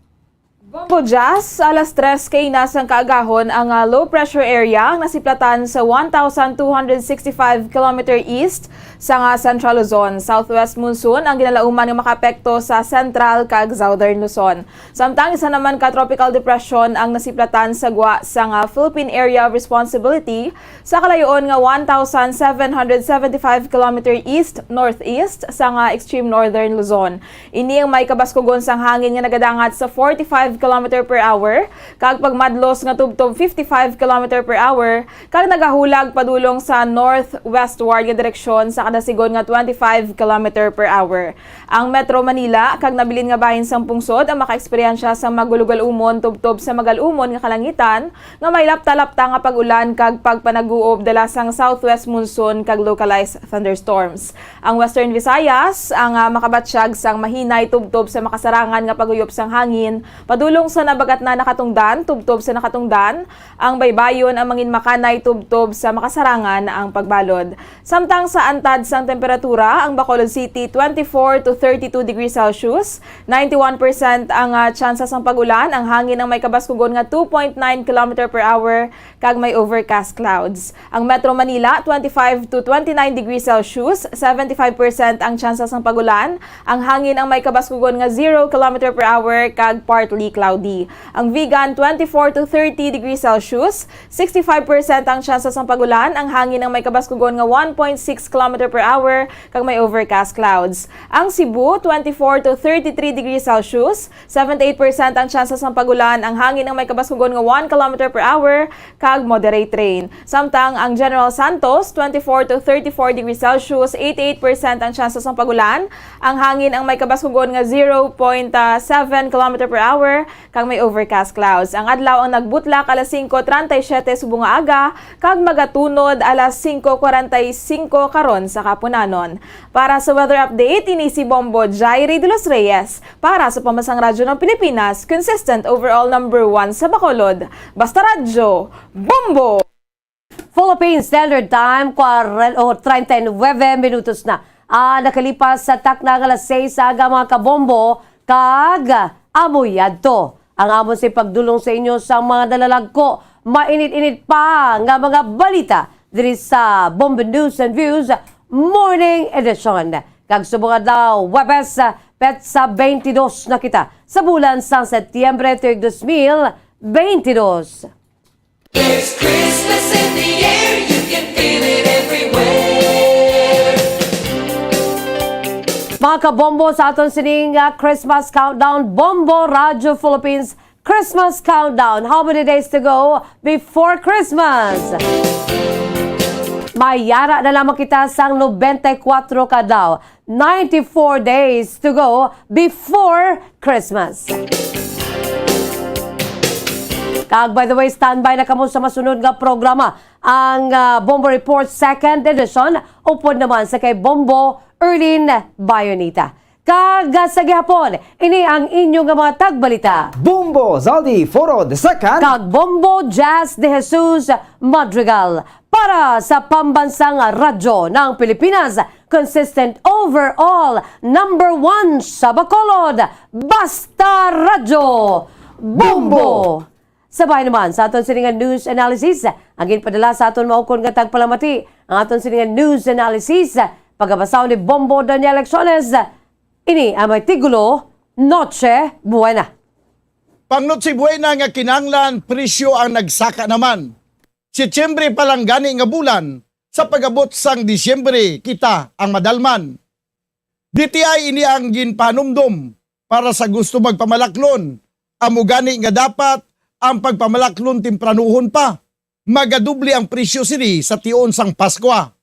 Bombo Jazz, alas tres kay na sang kaagahon ang, ah, low pressure area ang nasiplatan sa one thousand two hundred sixty-five kilometer east sa nga Central Luzon. Southwest monsoon ang ginalauman nga makaapekto sa Central kag Southern Luzon. Samtang isa naman ka tropical depression ang nasiplatan sa gwa sa nga Philippine Area of Responsibility sa kalayoon nga one thousand seven hundred seventy-five kilometer east-northeast sa nga extreme northern Luzon. Ini ang may kabaskugon sang hangin nga nagadangat sa forty-five kilometer per hour, kag pagmadlos nga tubtob fifty-five kilometer per hour, kag nagahulag padulong sa northwestward nga direksyon sa kada sigon nga twenty-five kilometer per hour. Ang Metro Manila kag nabilin nga bahin sang pungsod ang makaeksperyensya sa magulogal-umon tubtob sa magal-umon nga kalangitan nga may lapta-lapta nga pag-ulan kag pagpanaguob dala sang southwest monsoon kag localized thunderstorms. Ang Western Visayas ang, ah, makabatsyag sang mahinay tubtob sa makasarangan nga paguyop sang hangin padulong sa nabagatnan nga katungdan tubtob sa nakatungdan. Ang baybayon ang manginmakanay tubtob sa makasarangan ang pagbalod. Samtang sa antad sang temperatura, ang Bacolod City, twenty-four to thirty-two degrees Celsius, ninety-one percent ang, ah, tsansa sang pag-ulan, ang hangin ang may kabaskugon nga two point nine kilometer per hour, kag may overcast clouds. Ang Metro Manila, twenty-five to twenty-nine degrees Celsius, seventy-five percent ang tsansa sang pag-ulan, ang hangin ang may kabaskugon nga zero kilometer per hour, kag partly cloudy. Ang Vigan, twenty-four to thirty degrees Celsius, sixty-five percent ang tsansa sang pag-ulan, ang hangin ang may kabaskugon nga one point six kilometer per hour, kag may overcast clouds. Ang Cebu, twenty-four to thirty-three degrees Celsius, seventy-eight percent ang tsansa sang pag-ulan, ang hangin ang may kabaskugon nga one kilometer per hour, kag moderate rain. Samtang ang General Santos, twenty-four to thirty-four degrees Celsius, eighty-eight percent ang tsansa sang pag-ulan, ang hangin ang may kabaskugon nga zero point seven kilometer per hour, kag may overcast clouds. Ang adlaw ang nagbutlak alas singko treinta y siete subong nga aga, kag magatunod alas singko kwarenta y singko karon sa kapunanon. Para sa weather update, ini si Bombo Jairi de los Reyes para sa Pambansang Radyo ng Pilipinas, consistent overall number one sa Bacolod. Basta Radyo, Bombo! Philippine Standard Time, kwaren-, o, treinta y nueve minutos na. Ah, nakalipas sa takna nga alas sais sa aga, mga kabombo, kag amo yadto ang amon sa pagdulong sa inyo sa mga nalalagko, mainit-init pa nga mga balita diri sa Bombo News and Views Morning Edition. Kag subong adlaw, Huwebes, petsa twenty-two na kita sa bulan sang Setyembre, tuig dos mil twenty-two. There's Christmas in the air, you can feel it everywhere. Mga kabombo, sa aton sining, ah, Christmas countdown, Bombo Radyo Philippines Christmas Countdown. How many days to go before Christmas? Mayara na lamang kita sang nobenta y kuwatro ka adlaw. Ninety-four days to go before Christmas. Kag by the way, standby na kamo sa masunod nga programa, ang, ah, Bombo Report Second Edition, upod naman sa kay Bombo Erlin Bayonita. Kag, ah, sa gihapon, ini ang inyo nga mga tagbalita. Bombo Zaldi Foro the second. Kag Bombo Jazz de Jesus Madrigal. Para sa Pambansang Radyo ng Pilipinas, consistent overall, number one sa Bacolod, Basta Radyo, Bombo! Sabay naman sa aton sini nga news analysis, ang ginpadala sa aton maukon nga tagpalamati, ang aton sini nga news analysis, pagabasa ni Bombo Daniel Lecciones. Ini ang may titulo, Noche Buena. Pang Noche Buena nga kinahanglan, presyo ang nagsaka naman. Setyembre pa lang gani nga bulan, sa pag-abot sang Disyembre kita ang madalman. D T I ini ang ginpahanumdom para sa gusto magpamalaklon. Amo gani nga dapat ang pagpamalaklon tempranuhon pa. Magadoble ang presyo sini sa tion sang Paskwa.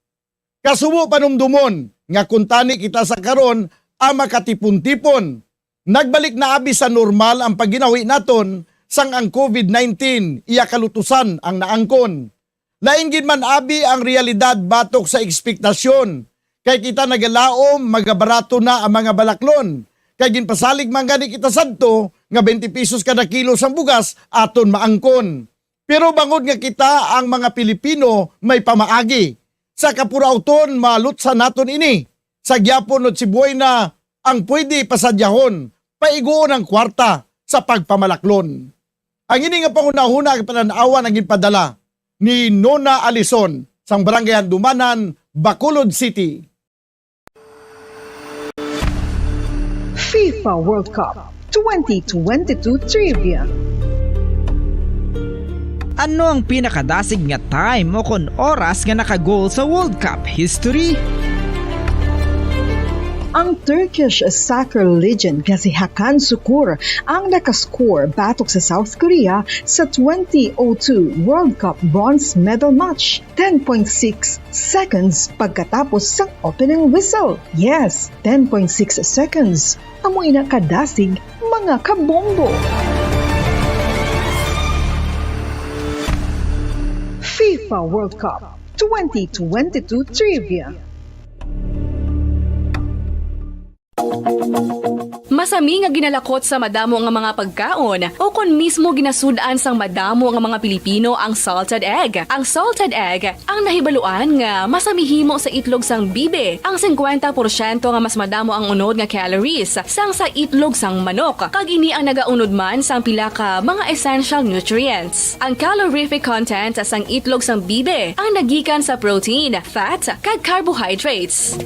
Kasubo panumdumon nga kuntani kita sa karon ang makatipon-tipon. Nagbalik na abi sa normal ang pagginawi naton sang ang covid nineteen iya kalutusan ang naangkon. Lain gid man abi ang realidad batok sa ekspektasyon, kay kita nagalaom magabarato na ang mga balaklon, kay ginpasalig man gani kita sadto nga twenty pesos kada kilo sang bugas aton maangkon. Pero bangod nga kita ang mga Pilipino may pamaagi, sa kapurauton malutsan naton ini. Sa gyapon, Noche Buena ang pwede pasadyahon, paiguon ang kwarta sa pagpamalaklon. Ang ini nga panghunahuna ang panan-awan ang ginpadala ni Nona Alison sang Barangay Handumanan, Bacolod City. FIFA World Cup twenty twenty-two Trivia. Ano ang pinakadasig nga time o kon oras nga naka-goal sa World Cup history? Ang Turkish soccer legend nga si Hakan Sukur ang nakascore batok sa South Korea sa twenty oh two World Cup bronze medal match, ten point six seconds pagkatapos sang opening whistle. Yes, ten point six seconds. Amo ina kadasig, mga kabombo. FIFA World Cup twenty twenty-two Trivia. Masami nga ginalakot sa madamo nga mga pagkaon, o kon mismo ginasud-an sang madamo nga mga Pilipino ang salted egg. Ang salted egg ang nahibaluan nga masami himo sa itlog sang bibi, ang singkwenta porsyento nga mas madamo ang unod nga calories sang sa itlog sang manok, kag ini ang nagaunod man sang pila ka mga essential nutrients. Ang calorific content sang itlog sang bibi ang nagikan sa protein, fat, kag carbohydrates.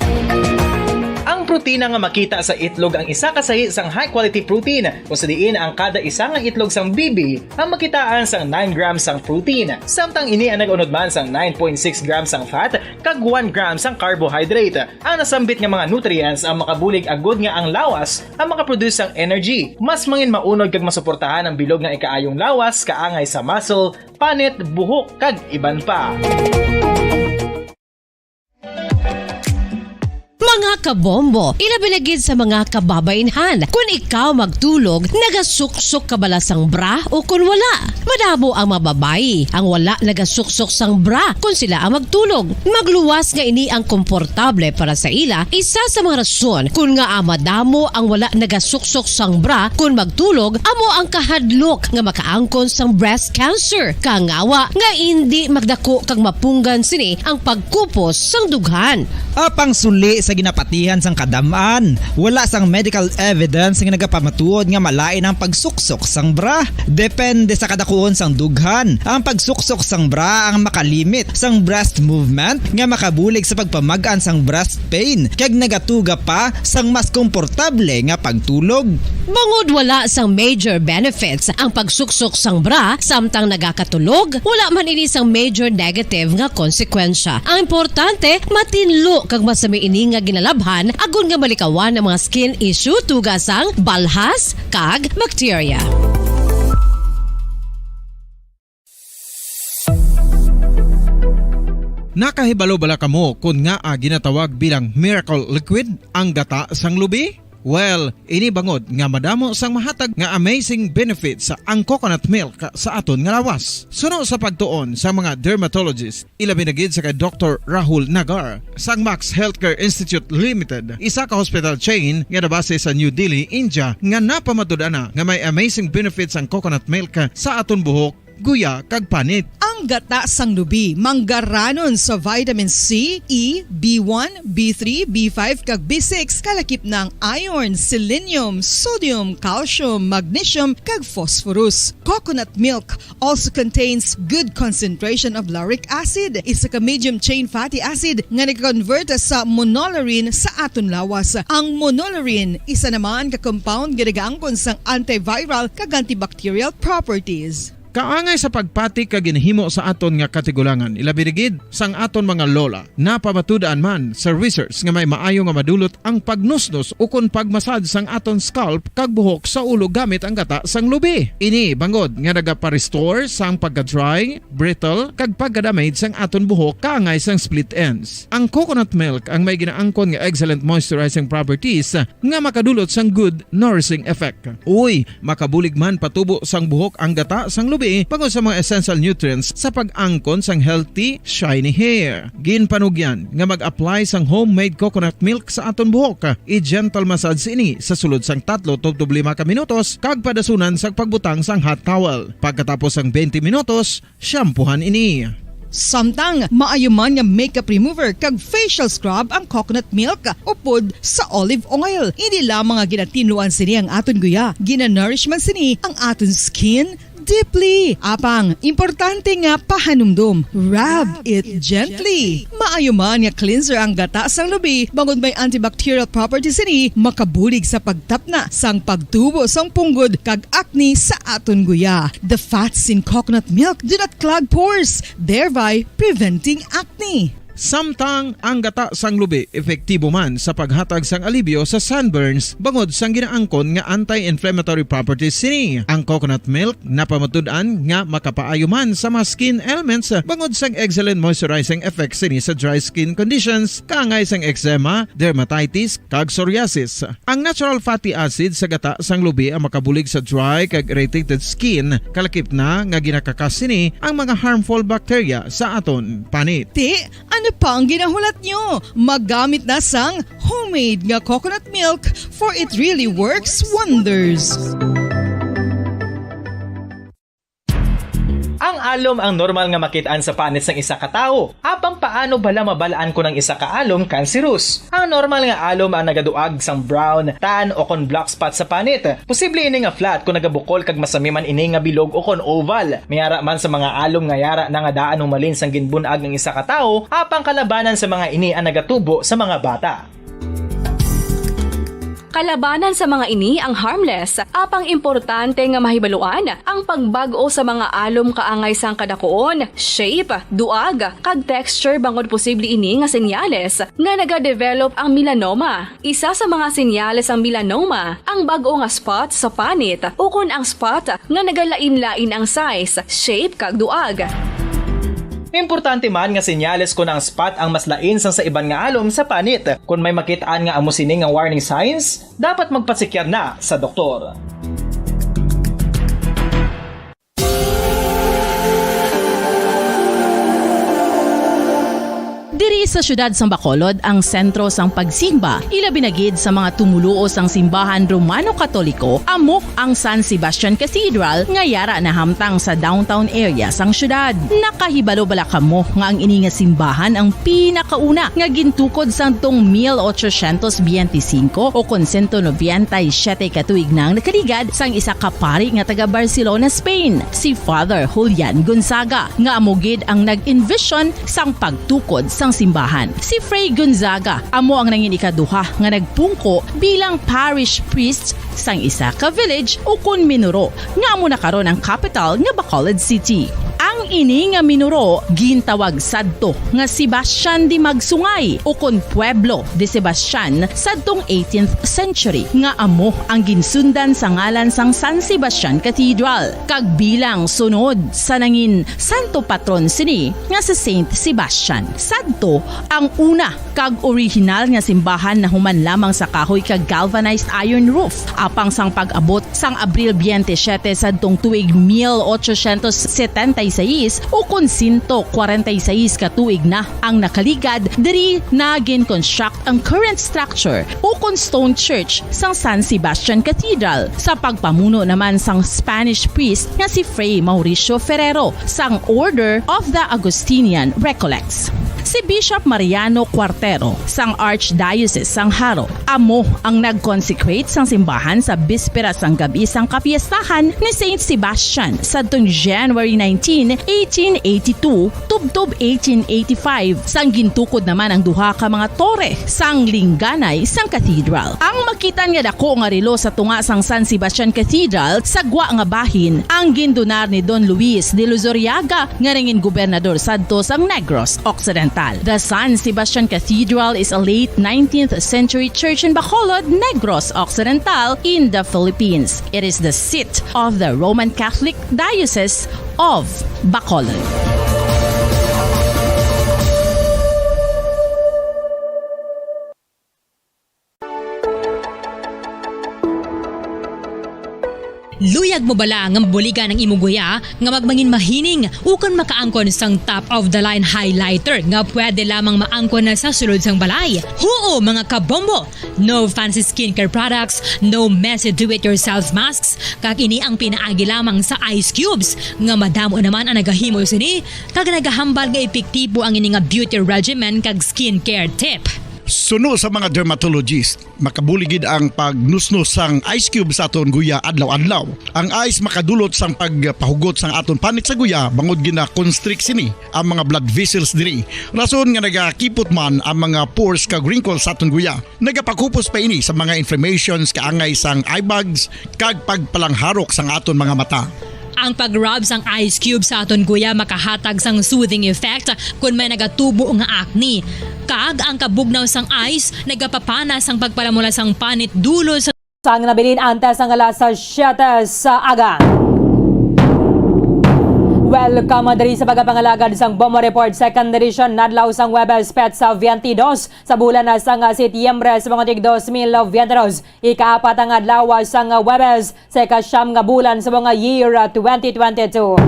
Ang protina nga makita sa itlog ang isa ka sahi sang high-quality protein, kung sa diin ang kada isa nga itlog sang bibi ang makitaan sang nine grams sang protein, samtang ini ang nag-unod man sang nine point six grams sang fat kag one gram sang carbohydrate. Ang nasambit nga mga nutrients ang makabulig agud nga ang lawas ang makaproduce sang energy, mas mangin maunod kag masuportahan ang bilog nga ikaayong lawas, kaangay sa muscle, panit, buhok, kag iban pa. Mga kabombo, ilabi na gid sa mga kababaynhan. Kun ikaw magtulog, nagasuksok ka bala sang bra o kun wala? Madamo ang mga babayi ang wala nagasuksok sang bra kun sila ang magtulog. Magluwas nga ini ang komportable para sa ila, isa sa mga rason kun ngaa madamo ang wala nagasuksok sang bra kun magtulog amo ang kahadlok nga makaangkon sang breast cancer. Kangawa nga indi magdako kag mapunggan sini ang pagkupos sang dughan. Apang suli sa ginapatihan sang kadam-an, wala sang medical evidence nga nagapamatuod nga malain ang pagsuksok sang bra. Depende sa kadakuon sang dughan, ang pagsuksok sang bra ang makalimit sang breast movement nga makabulig sa pagpamag-an sang breast pain, kag nagatuga pa sang mas komportable nga pagtulog. Bangod wala sang major benefits ang pagsuksok sang bra samtang nagakatulog, wala man ini sang major negative nga konsekwensya. Ang importante, matinlo kag masami ini nga ginalabhan agod nga malikawan ang mga skin issue, tuga sang balhas kag bakterya. Nakahibalo bala kamo kon ngaa ginatawag bilang miracle liquid ang gata sang lubi? Well, ini bangod nga madamo sang mahatag nga amazing benefits ang coconut milk sa aton nga lawas. Suno sa pagtuon sa mga dermatologist, ilabi na gid sa kay Doktor Rahul Nagar sang Max Healthcare Institute Limited, isa ka hospital chain nga nabase sa New Delhi, India, nga napamatud-an na nga may amazing benefits ang coconut milk sa aton buhok, guya, kag panit. Ang gata sang lubi manggaranon sa vitamin C, E, B one, B three, B five, kag B six, kalakip na ang iron, selenium, sodium, calcium, magnesium, kag phosphorus. Coconut milk also contains good concentration of lauric acid, isa ka medium chain fatty acid nga nag-convert sa monolaurin sa aton lawas. Ang monolaurin, isa naman ka compound nga nagaangkon sang antiviral kag antibacterial properties. Kaangay sa pagpati kag ginhimo sa aton nga katigulangan, ilabi na gid sang aton mga lola. Napamatud-an man sa research nga may maayo nga madulot ang pagnusnos ukon pagmasad sang aton scalp kag buhok sa ulo gamit ang gata sang lubi. Ini bangod nga nagapa-restore sang pagka-dry, brittle, kag pagka-damage sang aton buhok kaangay sang split ends. Ang coconut milk ang may ginaangkon nga excellent moisturizing properties nga makadulot sang good nourishing effect. Uy, makabulig man patubo sang buhok ang gata sang lubi bangod sa mga essential nutrients sa pag-angkon sang healthy, shiny hair. Ginpanugyan nga mag-apply sang homemade coconut milk sa aton buhok. I-gentle massage ini sa sulod sang tatlo tubtob lima ka minutos kag padasunan sa pagbutang sang hot towel. Pagkatapos sang twenty minutos, shampoohan ini. Samtang maayo man nga makeup remover kag facial scrub ang coconut milk upod sa olive oil. Hindi lamang nga ginatinluan sini ang aton guya, ginanourish man sini ang aton skin deeply. Apang, importante nga pahanumdom, rub it gently. Maayo man nga cleanser ang gata sang lubi, bangod may antibacterial properties sini, makabulig sa pagtapna sang pagtubo sang punggod kag acne sa aton guya. The fats in coconut milk do not clog pores, thereby preventing acne. Samtang ang gata sang lubi epektibo man sa paghatag sang alibyo sa sunburns bangod sang ginaangkon nga anti-inflammatory properties sini. Ang coconut milk napamatud-an nga makapaayo man sa mga skin ailments bangod sang excellent moisturizing effects sini sa dry skin conditions kaangay sang eczema, dermatitis, kag psoriasis. Ang natural fatty acid sa gata sang lubi ang makabulig sa dry kag irritated skin, kalakip na nga ginakakas sini ang mga harmful bacteria sa aton panit. Ti, ano pa ang ginahulat nyo? Maggamit na sang homemade nga coconut milk, for it really works wonders. Ang alom ang normal nga makit-an sa panit sang isa ka tawo. Apang paano bala mabal-an kon ang isa ka alom cancerous? Ang normal nga alom ang nagaduag sang brown, tan, o kon black spot sa panit. Posible ini nga flat kon nagabukol kag masami man ini nga bilog o kon oval. May ara man sa mga alom nga yara na nga daan humalin sang ginbun-ag ang isa ka tawo, apang kalabanan sa mga ini ang nagatubo sa mga bata. Kalabanan sa mga ini ang harmless, apang importante nga mahibaluan ang pagbag-o sa mga alom kaangay sang kadakuon, shape, duag, kag texture bangod posible ini nga senyales nga nagadevelop ang melanoma. Isa sa mga senyales sang melanoma ang bag-o nga spot sa panit ukon ang spot nga nagalain-lain ang size, shape, kag duag. Importante man nga senyales kon ang spot ang mas lain sang sa iban nga alom sa panit. Kon may makit-an nga amo sini nga warning signs, dapat magpasikyar na sa doktor. Diri sa siyudad sang Bacolod ang sentro sang pagsimba, ilabi na gid sa mga tumoluo sang simbahan Romano-Katoliko, amo ang San Sebastian Cathedral nga yara nahamtang sa downtown area sang siyudad. Nakahibalo bala kamo nga ang ini nga simbahan ang pinakauna nga gintukod sadtong mil ochocientos biyente singko o kon sento nobenta y siyete ka tuig na ang nakaligad sang isa ka pari nga taga Barcelona, Spain, si Father Julian Gonzaga, nga amo gid ang nag-envision sang pagtukod sang simbahan. Si Fray Gonzaga amo ang nangin ikaduha nga nagpungko bilang parish priest sang isa ka village ukon minuro nga amo na karon ang kapital nga Bacolod City. Ang ini nga minuro gintawag sadto nga Sebastian de Magsungay ukon Pueblo de Sebastian sadtong eighteenth century, nga amo ang ginsundan sa ngalan sang San Sebastian Cathedral, kag bilang sunod sa nangin santo patron sini nga si Saint Sebastian. Sadto ang una kag orihinal nga simbahan nahuman lamang sa kahoy kag galvanized iron roof. Apang sang pag-abot sang Abril biyente siyete sadtong tuig mil ochocientos setenta y seis, ukon sento kwarenta y seis ka tuig na ang nakaligad, diri na gin-construct ang current structure ukon stone church sang San Sebastian Cathedral, sa pagpamuno naman sang Spanish priest nga si Fray Mauricio Ferrero sang Order of the Augustinian Recollects. Si Bishop Mariano Cuartero sang Archdiocese sang Jaro amo ang nag-consecrate sang simbahan sa bispera sang gab-i sang kapiestahan ni Saint Sebastian sadtong January nineteen, eighteen eighty-two, tubtob eighteen eighty-five, sang gintukod naman ang duha ka mga tore sang lingganay sang cathedral. Ang makit-an nga dako nga relo sa tunga sang San Sebastian Cathedral sa gwa nga bahin ang gindonar ni Don Luis de Luzuriaga nga nangin gobernador sadto sang Negros Occidental. The San Sebastian Cathedral is a late nineteenth century church in Bacolod, Negros Occidental, in the Philippines. It is the seat of the Roman Catholic Diocese of Bacolod. Luyag mo bala nga mabuligan ang imong guya nga magmangin mahining ukon makaangkon sang top of the line highlighter nga pwede lamang maangkon na sa sulod sang balay? Huo, mga kabombo! No fancy skincare products, no messy do-it-yourself masks, kag ini ang pinaagi lamang sa ice cubes, nga madamo naman ang nagahimo sini, kag nagahambal nga epektibo ang ini nga beauty regimen kag skincare tip. Suno sa mga dermatologist, makabulig gid ang pagnusnos sang ice cube sa aton guya adlaw-adlaw. Ang ice makadulot sang pagpahugot sang aton panit sa guya bangod gina-constrict sini ang mga blood vessels diri. Rason nga nagakipot man ang mga pores kag wrinkles sa aton guya. Nagapakupos pa ini sa mga inflammations kaangay sang eye bags kag pagpalangharok sang aton mga mata. Ang pag-rub sang ice cube sa aton guya makahatag sang soothing effect kon may nagatubo nga acne. Kag ang kabugnaw sang ice nagapapana sang pagpalamula sang panit dulot sa Sang nabilin antes ang alas siyete sa aga. Welcome diri sa pagpangalagad sang Bombo Report, second edition, adlaw sang Huwebes, petsa twenty-dos sa bulan na sang Setyembre sa mga tig dos mil twenty-dos. Ikaapat ang adlaw sang Huwebes sa ikasyam nga bulan sa mga year twenty twenty-two.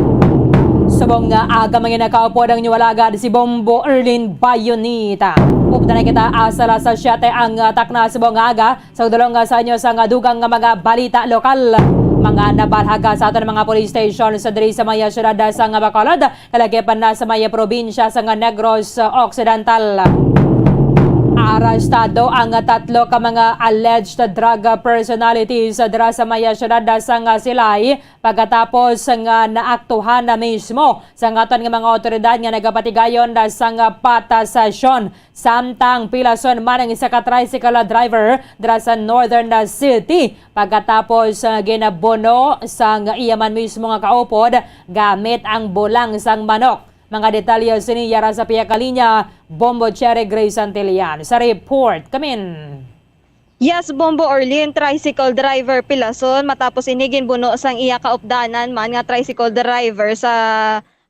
Subong nga aga, mga nakaupod ang inyong alagad, si Bombo Erlin Bayonita. Updan na kita asa alas siyete ang, ah, takna subong nga aga. Sa dulong nga sa inyo sa nga dugang nga mga balita lokal, mga nabalhaga sa aton mga police station sa diri sa mga syudad sa nga Bacolod, kalagip na sa mga probinsya sa nga Negros Occidental. Arestado ang tatlo ka mga alleged drug personalities dira sa mga syudad sa nga Silay pagkatapos nga naaktuhan na mismo sa aton nga mga awtoridad nga nagapatigayon sa nga patasasyon. Samtang pilason man ang isa ka tricycle driver dira sa Northern City pagkatapos, ah, ginabuno sang iya man mismo nga kaupod gamit ang bulang sang manok. Mga detalye sini yara sa pihak linya, Bombo Cherry Grace Santillan sa report. Kamin. Yes, Bombo Orlin, tricycle driver pilason matapos ini ginbuno sang iya kaupdanan man nga tricycle driver sa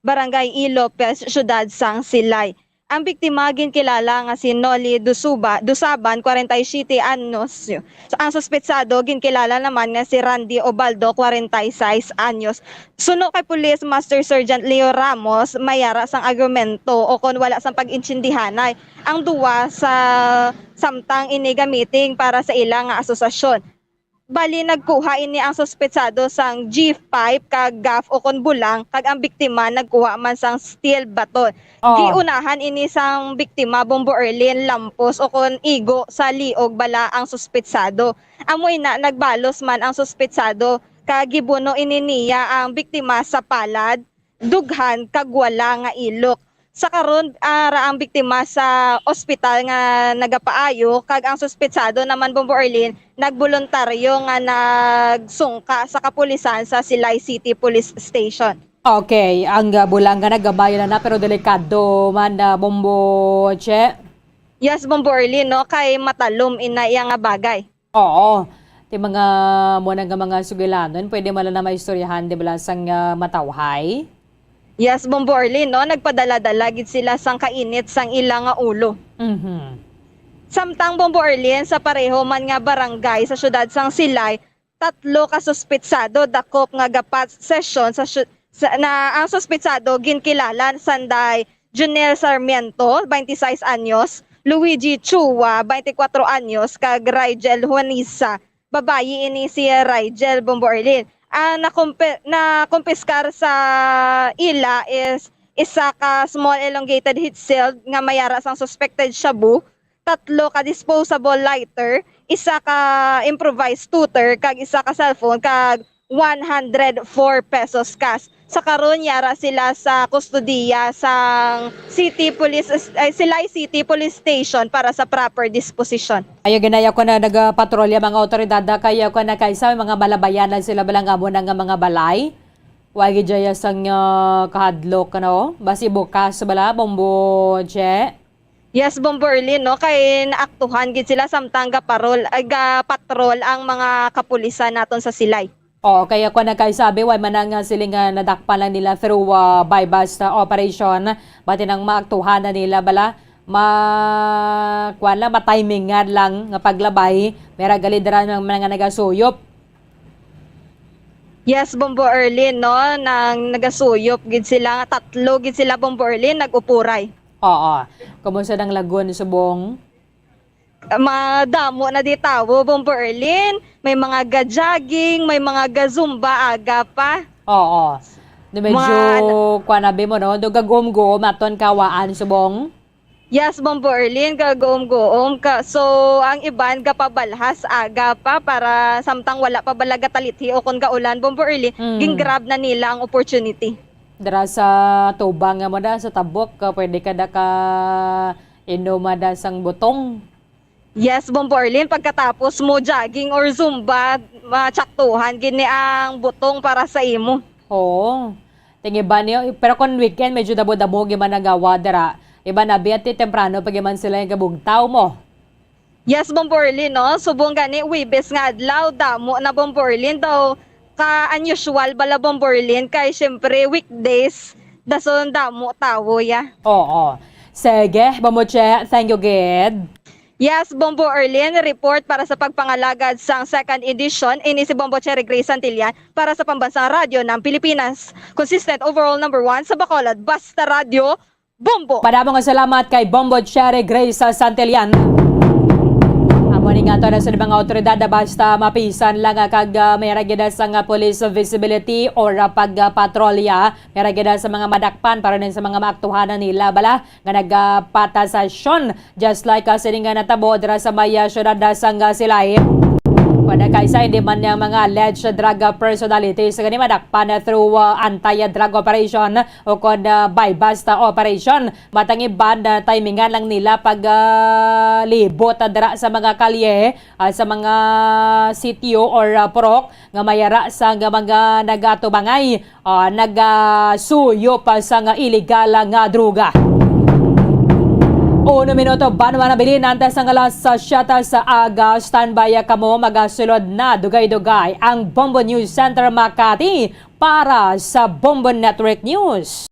Barangay E. Lopez, siyudad sang Silay. Ang biktima ginkilala nga si Noli Dusuba, Dusaban, kwarenta y siyete anyos. Ang suspetsado ginkilala naman nga si Randy Obaldo, kwarenta y seis anyos. Suno kay Police Master Sergeant Leo Ramos, may yara sang argumento o kon wala sang pag-intindihanay ang duwa sa samtang ini gamiting para sa ila nga asosasyon. Bali, nagkuha ini ang suspetsado sang G five kag gaff o kon bulang, kag ang biktima nagkuha man sang steel baton. Oh. Giunahan ini sang biktima, Bombo Erlin, lampos o kon igo sa liog bala ang suspetsado. Amo ina, nagbalos man ang suspetsado kag gibuno ini niya ang biktima sa palad, dughan kag wala nga ilok. Sa karon, ara ang biktima sa ospital nga nagapaayo, kag ang suspetsado naman, Bombo Erlin, nagboluntaryo nga nagsungka sa kapulisan sa Silay City Police Station. Okay, ang, ah, bulang nga nagabayan na, pero delikado man, ah, Bombo Che. Yes, Bombo Erlin, no, kay matalom ina iya nga bagay. Oo. Ti mga mo na nga mga sugilanon, pwede man lang na maistoryahan, di ba, sang, ah, matawhay? Yes, Bombo Orly, no? Nagpadala-dala gid sila sang kainit sang ila nga ulo. Mhm. Samtang, Bombo Orly, sa pareho man nga barangay sa siyudad sang Silay, tatlo ka suspitsado dakop nga gapat sesyon sa syu-, sa, na ang suspitsado ginkilala sanday Junel Sarmiento, twenty-six anyos, Luigi Chua, twenty-four anyos, kag Rigel Juanisa, babayi ini si Rigel, Bombo Orlin. Ang nakumpi-, nakumpiskar sa ila is isa ka small elongated heat shield nga may ara sang suspected shabu, tatlo ka disposable lighter, isa ka improvised tutor, kag isa ka cellphone, kag one hundred four pesos cash. Sa karon, yara sila sa kustodiya sang City Police, ay, Silay City Police Station para sa proper disposition. Ayaw gid na, ayaw ko na nagapatrolya mga awtoridad, kay ayaw ko na, kay sa mga malabayan na sila bala nga amo na nga mga balay. Wa gid dya sang, ah, kahadlok, ano? Basi bukas bala, Bombo Che? Yes, Bombo Erlin, no? Kay naaktuhan gid sila samtang gaparol, ay, gapatrol ang mga kapulisan naton sa Silay. Oo, kaya ko nagkaisabi, way man ang, ah, siling nga nadakpan lang nila through, ah, buy-bust, ah, operation. Bati nang maaktuhan na nila bala, ma-, kuwan lang, matimingan lang nga paglabay. Mera gali dira ng mga nagasuyop. Yes, Bombo Erlin, no? Nang nagasuyop gid sila, nga tatlo gid sila, Bombo Erlin, nag-upuray. Oo. Kumusta ang lagun subong? Madamo na di tawo, Bombo Erlin. May mga ga-jogging, may mga ga-zumba, aga pa. Oo. Na medyo, mga kuwan na bi mo, no? Do gagum-gum, aton kawaan, subong? Yes, Bombo Erlin, gagum-gum. Ka, so, ang iban gapabalhas aga pa para samtang wala pa bala gatalithi o kung gaulan, Bombo Erlin, mm, gin-grab na nila ang opportunity. Dira sa tubang nga mo na, sa tabok, ka, pwede ka da ka inom da sang butong. Yes, Bombo Erlin, pagkatapos mo jogging or zumba, matsaktuhan gini ang butong para sa imo. Oo. Ting iban ni, pero kon weekend, medyo damo-damo gyud man ang gawa dira. Iban na, biyati temprano pa gyud man sila nga bugtaw mo. Yes, Bombo Erlin, no? Subong gani, Huwebes nga adlaw, damo na, Bombo Erlin, daw ka-unusual bala, Bombo Erlin, kay siyempre weekdays, dason damo tawo, ya. Oo. Sige, Bombo Che, thank you gid. Yes, Bombo Erlin, report para sa pagpangalagad sang second edition, ini si Bombo Cherry Grace Santillan para sa Pambansang Radyo ng Pilipinas. Consistent overall number one sa Bacolod, Basta Radyo, Bombo. Madamo nga salamat kay Bombo Cherry Grace Santillan. Amo ni nga to na sa mga otoridad na basta mapisan lang, ah, kag, ah, may ragida sa nga police visibility or, ah, pagpatrolya, may ragida sa mga madakpan para din sa mga maaktuhanan nila bala nga nagapatasasyon, just like, ah, sini nga natabo dira sa may, ah, siyudad, ah, sang, ah, Silay. Kada kaysa hindi man ang mga alleged drug, ah, personalities nga ni madakpan, ah, through, ah, anti-drug operation o kon, ah, buy-bust, ah, operation. Matang iban, ah, timingan lang nila pag, ah, libot, ah, dira sa mga kalye, ah, sa mga sitio or, ah, purok nga may ara sa nga mga nagatubangay, ah, nagasuyo pa sa nga iligal nga droga. Uno minuto, banwa na bilin, antes ang alas siyete sa aga, standby kamo, magasulod na dugay-dugay ang Bombo News Center Makati para sa Bombo Network News.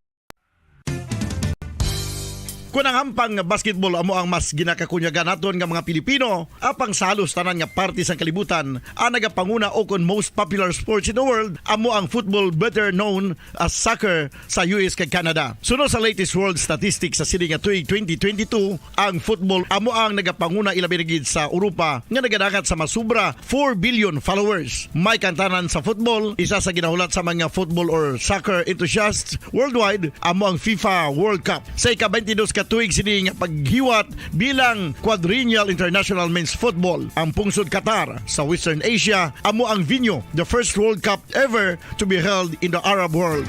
Kon ang hampang nga basketball amo ang mas ginakakunyagan naton nga mga Pilipino, apang sa halos tanan nga parte sang kalibutan, ang nagapanguna o kon most popular sports in the world amo ang football, better known as soccer, sa U S kag Canada. Suno sa latest world statistics sa sini nga tuig twenty twenty-two, ang football amo ang nagapanguna, ilabi na gid sa Europa nga nagadangat sa masubra four billion followers. May kantanan sa football, isa sa ginahulat sa mga football or soccer enthusiasts worldwide, amo ang FIFA World Cup. Sa ika-twenty-dos ka tuig sini nga paghiwat bilang quadrennial international men's football, ang pungsod Qatar sa Western Asia amo ang venue, the first World Cup ever to be held in the Arab world.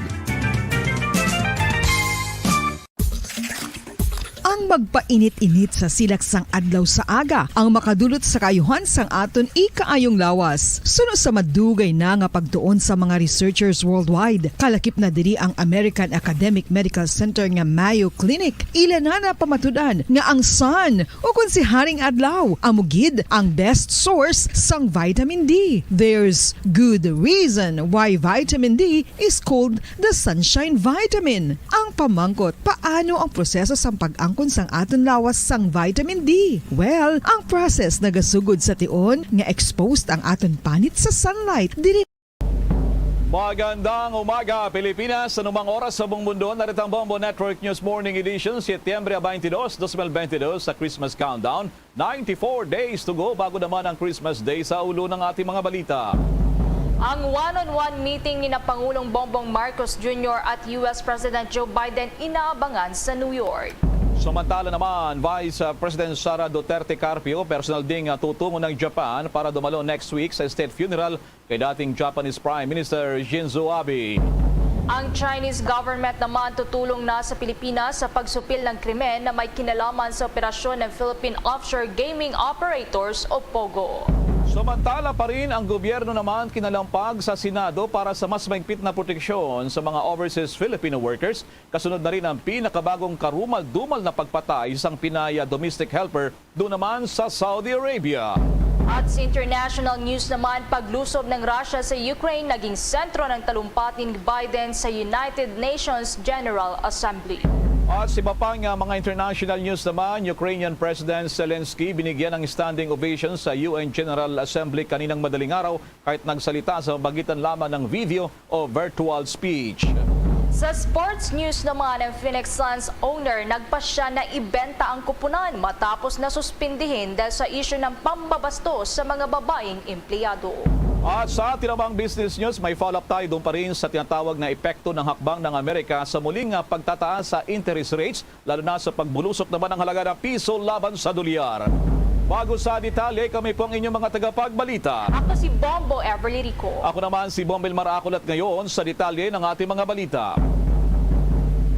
Ang magpainit-init sa silak sang adlaw sa aga ang makadulot sa kaayuhan sang aton ikaayong lawas. Suno sa madugay na nga pagtuon sa mga researchers worldwide, kalakip na diri ang American Academic Medical Center nga Mayo Clinic. Ila na napamatud-an nga ang sun, o kon si Haring Adlaw, amo gid ang best source sang vitamin D. There's good reason why vitamin D is called the sunshine vitamin. Ang pamangkot, paano ang proseso sang pag-angkon sang aton lawas sang vitamin D? Well, ang process nagasugod sa tion nga exposed ang aton panit sa sunlight. Diri Magandang umaga, Pilipinas. Anumang oras sa buong mundo, narito ang Bombo Network News Morning Edition, Setyembre twenty-two, twenty twenty-two, sa Christmas Countdown. Ninety-four days to go bago naman ang Christmas Day. Sa ulo ng ating mga balita. Ang one-on-one meeting ni na Pangulong Bongbong Marcos Junior at U S President Joe Biden inaabangan sa New York. Samantala naman, Vice President Sara Duterte Carpio, personal ding, ah, tutungo ng Japan para dumalo next week sa state funeral kay dating Japanese Prime Minister Shinzo Abe. Ang Chinese government naman tutulong na sa Pilipinas sa pagsupil ng krimen na may kinalaman sa operasyon ng Philippine Offshore Gaming Operators o POGO. Samantala pa rin, ang gobyerno naman kinalampag sa Senado para sa mas mahigpit na proteksyon sa mga overseas Filipino workers. Kasunod na rin ang pinakabagong karumal-dumal na pagpatay sang Pinay domestic helper doon naman sa Saudi Arabia. At sa international news naman, paglusob ng Russia sa Ukraine naging sentro ng talumpati ni Biden sa United Nations General Assembly. At sa iba pang, ah, mga international news naman, Ukrainian President Zelensky binigyan ng standing ovation sa U N General Assembly kaninang madaling araw kahit nagsalita sa pamagitan lamang ng video o virtual speech. Sa sports news naman, ang Phoenix Suns owner nagpasya na ibenta ang kupunan matapos na suspindihin dahil sa isyu ng pambabastos sa mga babaeng empleyado. At sa atin namang business news, may follow-up tayo doon pa rin sa tinatawag na epekto ng hakbang ng Amerika sa muling, ah, pagtataas sa interest rates, lalo na sa pagbulusok naman ng halaga ng piso laban sa dolyar. Bago sa detalye, kami po ang inyong mga tagapagbalita. Ako si Bombo Everly Rico. Ako naman si Bombo Elmar Aculat ngayon sa detalye ng ating mga balita.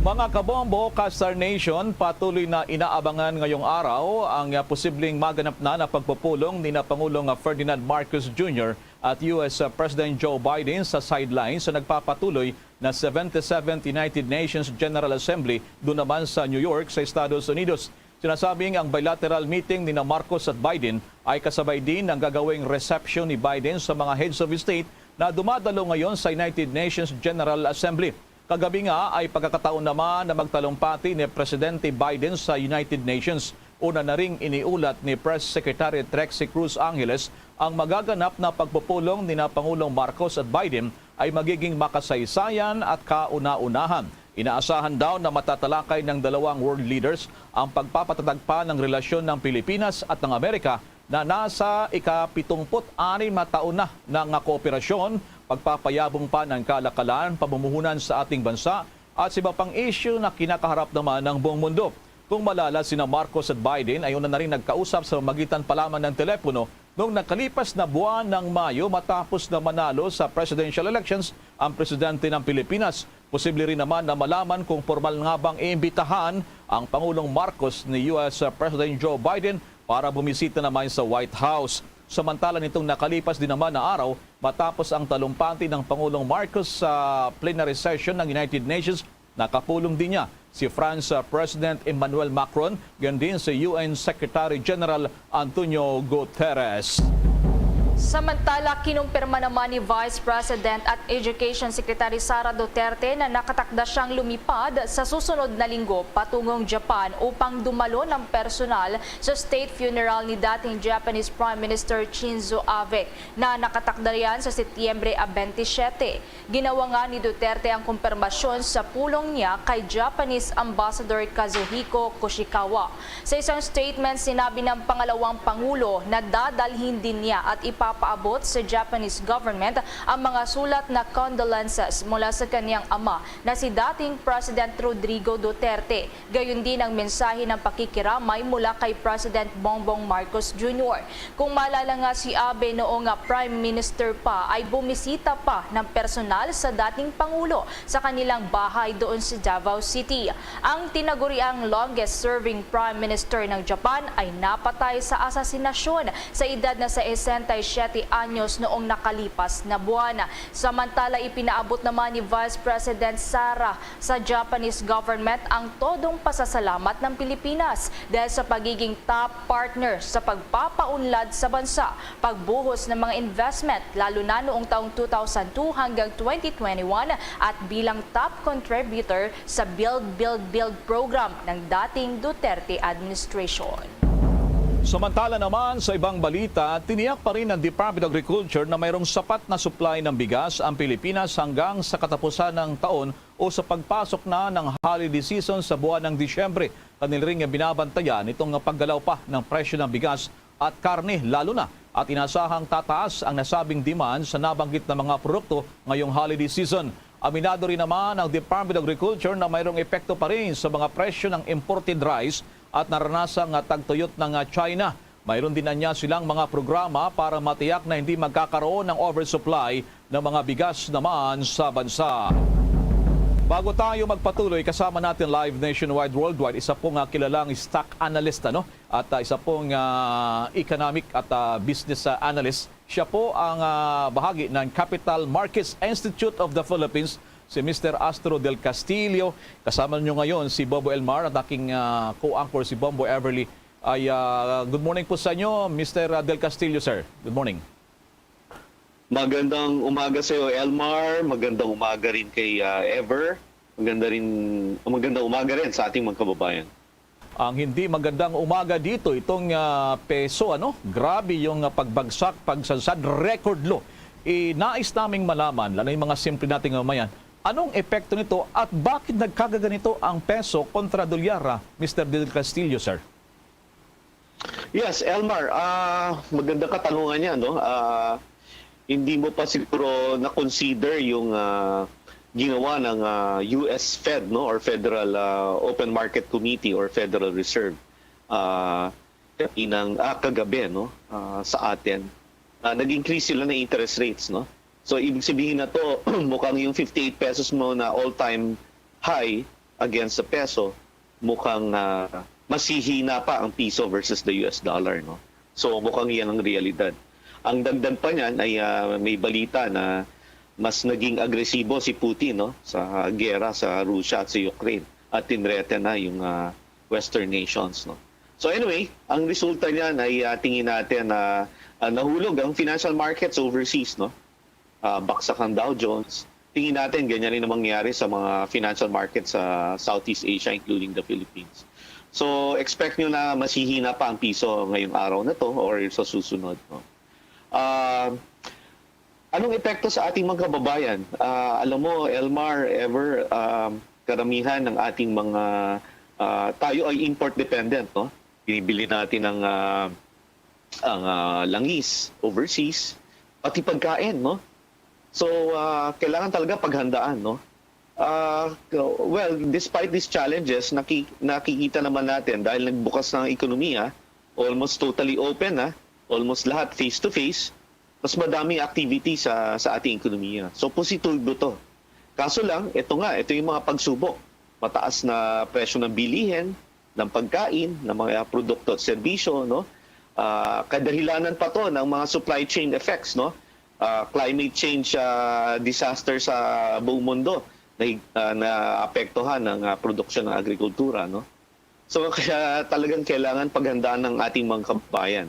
Mga kabombo, ka-Star Nation, patuloy na inaabangan ngayong araw ang, ah, posibleng maganap na na pagpupulong ni na Pangulong, ah, Ferdinand Marcos Junior at U S, ah, President Joe Biden sa sideline sa nagpapatuloy na seventy-seventh United Nations General Assembly doon naman sa New York sa Estados Unidos. Sinasabing ang bilateral meeting ni na Marcos at Biden ay kasabay din ng gagawing reception ni Biden sa mga heads of state na dumadalo ngayon sa United Nations General Assembly. Kagabi nga ay pagkakataon naman na magtalumpati ni Presidente Biden sa United Nations. Una na ring iniulat ni Press Secretary Trexie Cruz Angeles ang magaganap na pagpupulong ni na Pangulong Marcos at Biden ay magiging makasaysayan at kauna-unahan. Inaasahan daw na matatalakay ng dalawang world leaders ang pagpapatatag pa ng relasyon ng Pilipinas at ng Amerika na nasa ika-pitungput-anim na taon na ng kooperasyon, pagpapayabong pa ng kalakalan, pamumuhunan sa ating bansa at sa iba pang isyu na kinakaharap naman ng buong mundo. Kung malala, sina Marcos at Biden ay una na rin nagkausap sa pamagitan pa lamang ng telepono noong nakalipas na buwan ng Mayo matapos na manalo sa presidential elections ang presidente ng Pilipinas. Posible rin naman na malaman kung pormal nga bang iimbitahan ang Pangulong Marcos ni U S President Joe Biden para bumisita naman sa White House. Samantala, nitong nakalipas din naman na araw, matapos ang talumpati ng Pangulong Marcos sa plenary session ng United Nations, nakapulong din niya si France, ah, President Emmanuel Macron, gayon din si U N Secretary General Antonio Guterres. Samantala, kinumpirma naman ni Vice President at Education Secretary Sara Duterte na nakatakda siyang lumipad sa susunod na linggo patungong Japan upang dumalo ng personal sa state funeral ni dating Japanese Prime Minister Shinzo Abe na nakatakda yan sa Setyembre a twenty-seven. Ginawa nga ni Duterte ang kumpirmasyon sa pulong niya kay Japanese Ambassador Kazuhiko Koshikawa. Sa isang statement, sinabi ng pangalawang pangulo na dadalhin din niya at ipapaabot sa Japanese government ang mga sulat na condolences mula sa kanyang ama na si dating President Rodrigo Duterte. Gayon din ang mensahe ng pakikiramay mula kay President Bongbong Marcos Junior. Kung maalala nga, si Abe, noong nga Prime Minister pa, ay bumisita pa ng personal sa dating Pangulo sa kanilang bahay doon sa Davao City. Ang tinaguriang longest-serving Prime Minister ng Japan ay napatay sa asasinasyon sa edad na sesenta y siete anyos noong nakalipas na buwan. Samantala, ipinaabot naman ni Vice President Sara sa Japanese government ang todong pasasalamat ng Pilipinas dahil sa pagiging top partner sa pagpapaunlad sa bansa, pagbuhos ng mga investment, lalo na noong taong two thousand two hanggang twenty twenty-one, at bilang top contributor sa Build, Build, Build program ng dating Duterte administration. Samantala naman, sa ibang balita, tiniyak pa rin ng Department of Agriculture na mayroong sapat na supply ng bigas ang Pilipinas hanggang sa katapusan ng taon o sa pagpasok na ng holiday season sa buwan ng Disyembre. Kanila ring binabantayan itong paggalaw pa ng presyo ng bigas at karne, lalo na at inasahang tataas ang nasabing demand sa nabanggit na mga produkto ngayong holiday season. Aminado rin naman ang Department of Agriculture na mayroong epekto pa rin sa mga presyo ng imported rice at naranasang tagtuyot ng China. Mayroon din anya silang mga programa para matiyak na hindi magkakaroon ng oversupply ng mga bigas naman sa bansa. Bago tayo magpatuloy, kasama natin live nationwide, worldwide, isa pong, ah, kilalang stock analyst, ano? At, ah, isa pong, ah, economic at, ah, business, ah, analyst. Siya po ang, ah, bahagi ng Capital Markets Institute of the Philippines, si Mister Astro Del Castillo. Kasama niyo ngayon si Bobo Elmar at aking, ah, co-anchor si Bombo Everly. Ay, ah, good morning po sa inyo, Mister Del Castillo, sir. Good morning. Magandang umaga sa iyo, Elmar. Magandang umaga rin kay, ah, Ever. Maganda rin, magandang umaga rin sa ating mga kababayan. Ang hindi magandang umaga dito, itong, ah, peso, ano? Grabe yung, ah, pagbagsak, pagsadsad, record low. Eh, nais naming malaman, lalo yung mga simple nating mamayan, anong epekto nito at bakit nagkagaganito ang peso kontra dolyar, ah, Mister Del Castillo, sir? Yes, Elmar, ah, magandang katanungan yan, no? Ah, hindi mo pa siguro na-consider yung, ah, ginawa ng, ah, U S Fed, no, or Federal, ah, Open Market Committee or Federal Reserve, ah, kaninang, ah, kagabi, no, ah, sa atin. Ah, nag-increase sila ng interest rates, no? So, ibig sabihin na to, mukhang yung fifty-eight pesos mo na all-time high, against the peso, mukhang, ah, mas hihina pa ang piso versus the U S dollar, no? So, mukhang yan ang realidad. Ang dagdag pa niyan ay, ah, may balita na mas naging agresibo si Putin, no, sa gera sa Russia at sa Ukraine at tinreten na yung, ah, Western nations, no? So anyway, ang resulta niyan ay, ah, tingin natin na, ah, nahulog ang financial markets overseas, no? Ah, baksak ang Dow Jones. Tingin natin ganyan rin ang mangyari sa mga financial markets sa Southeast Asia, including the Philippines. So expect nyo na mas hihina pa ang piso ngayong araw na 'to or sa susunod, no? Ah, anong epekto sa ating mga kababayan? Ah, alam mo, Elmar, Ever, um, karamihan ng ating mga, ah, tayo ay import dependent, no? Binibili natin ang, ah, ang, ah, langis overseas, pati pagkain, no? So, ah, kailangan talaga paghandaan, no? Ah, well, despite these challenges, naki-, nakikita naman natin dahil nagbukas na ang ekonomiya, almost totally open na, almost lahat face to face, mas madami activity sa, sa ating ekonomiya. So, positibo 'to. Kaso lang, ito nga, ito yung mga pagsubok. Mataas na presyo ng bilihin, ng pagkain, ng mga produkto at serbisyo, no? Ah, kadahilanan pa 'to ng mga supply chain effects, no? Ah, climate change, ah, disaster sa buong mundo na, ah, naapektuhan ng, ah, produksyon ng agrikultura, no? So, kaya talagang kailangan paghandaan ng ating mga kababayan.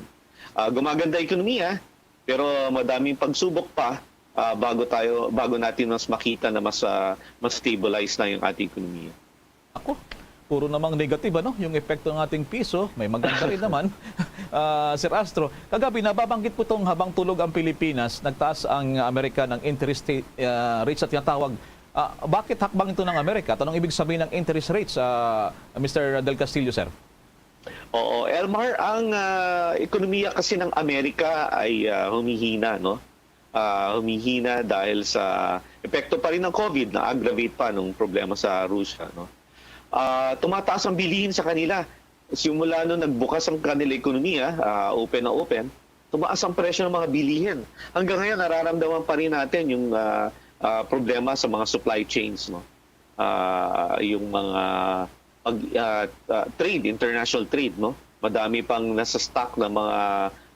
Ah, gumaganda ang ekonomiya, pero madaming pagsubok pa, ah, bago tayo, bago natin mas makita na mas, ah, mas stabilize na yung ating ekonomiya. Ako, puro namang negative, ano, yung epekto ng ating piso. May maganda rin naman, ah, Sir Astro. Kagabi, nababanggit po 'tong habang tulog ang Pilipinas, nagtaas ang Amerika ng interest, ah, rates at tinatawag. Ah, bakit hakbang ito ng Amerika? At anong ibig sabihin ng interest rates, ah, Mister Del Castillo, sir? Oo, Elmar, ang, ah, ekonomiya kasi ng Amerika ay, ah, humihina, no? Ah, humihina dahil sa epekto pa rin ng COVID, na-aggravate pa nung problema sa Russia, no? Ah, tumataas ang bilihin sa kanila. Simula nung nagbukas ang kanila ekonomiya, ah, open na open, tumaas ang presyo ng mga bilihin. Hanggang ngayon, nararamdaman pa rin natin yung, ah, ah, problema sa mga supply chains, no? Ah, yung mga pag, ah, ah, trade, international trade, no? Madami pang nasa stock na mga,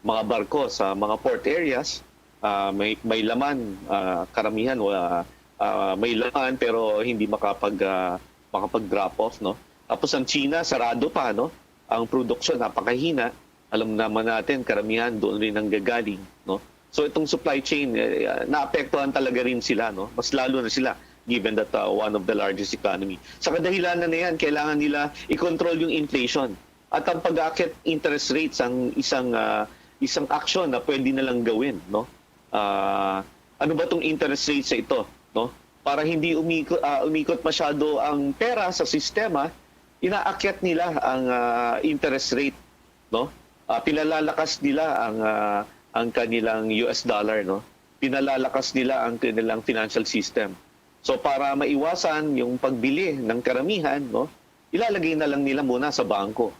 mga barko sa mga port areas. Ah, may, may laman, ah, karamihan wala, ah, may laman pero hindi makapag, ah, makapag-drop off, no? Tapos ang China, sarado pa, no? Ang produksyon napakahina. Alam naman natin, karamihan doon rin nanggagaling, no? So itong supply chain, eh, ah, naapektuhan talaga rin sila, no? Mas lalo na sila, given that, ah, one of the largest economy. Sa kadahilanan na yan, kailangan nila i-control yung inflation. At ang pag-aakyat interest rates ang isang, ah, isang aksyon na pwede nilang gawin, no? Ah, ano ba 'tong interest rate sa ito, no? Para hindi umiko-, ah, umikot masyado ang pera sa sistema, inaakyat nila ang, ah, interest rate, no? Ah, pinalalakas nila ang, ah, ang kanilang U S dollar, no? Pinalalakas nila ang kanilang financial system. So, para maiwasan yung pagbili ng karamihan, no? Ilalagay na lang nila muna sa bangko.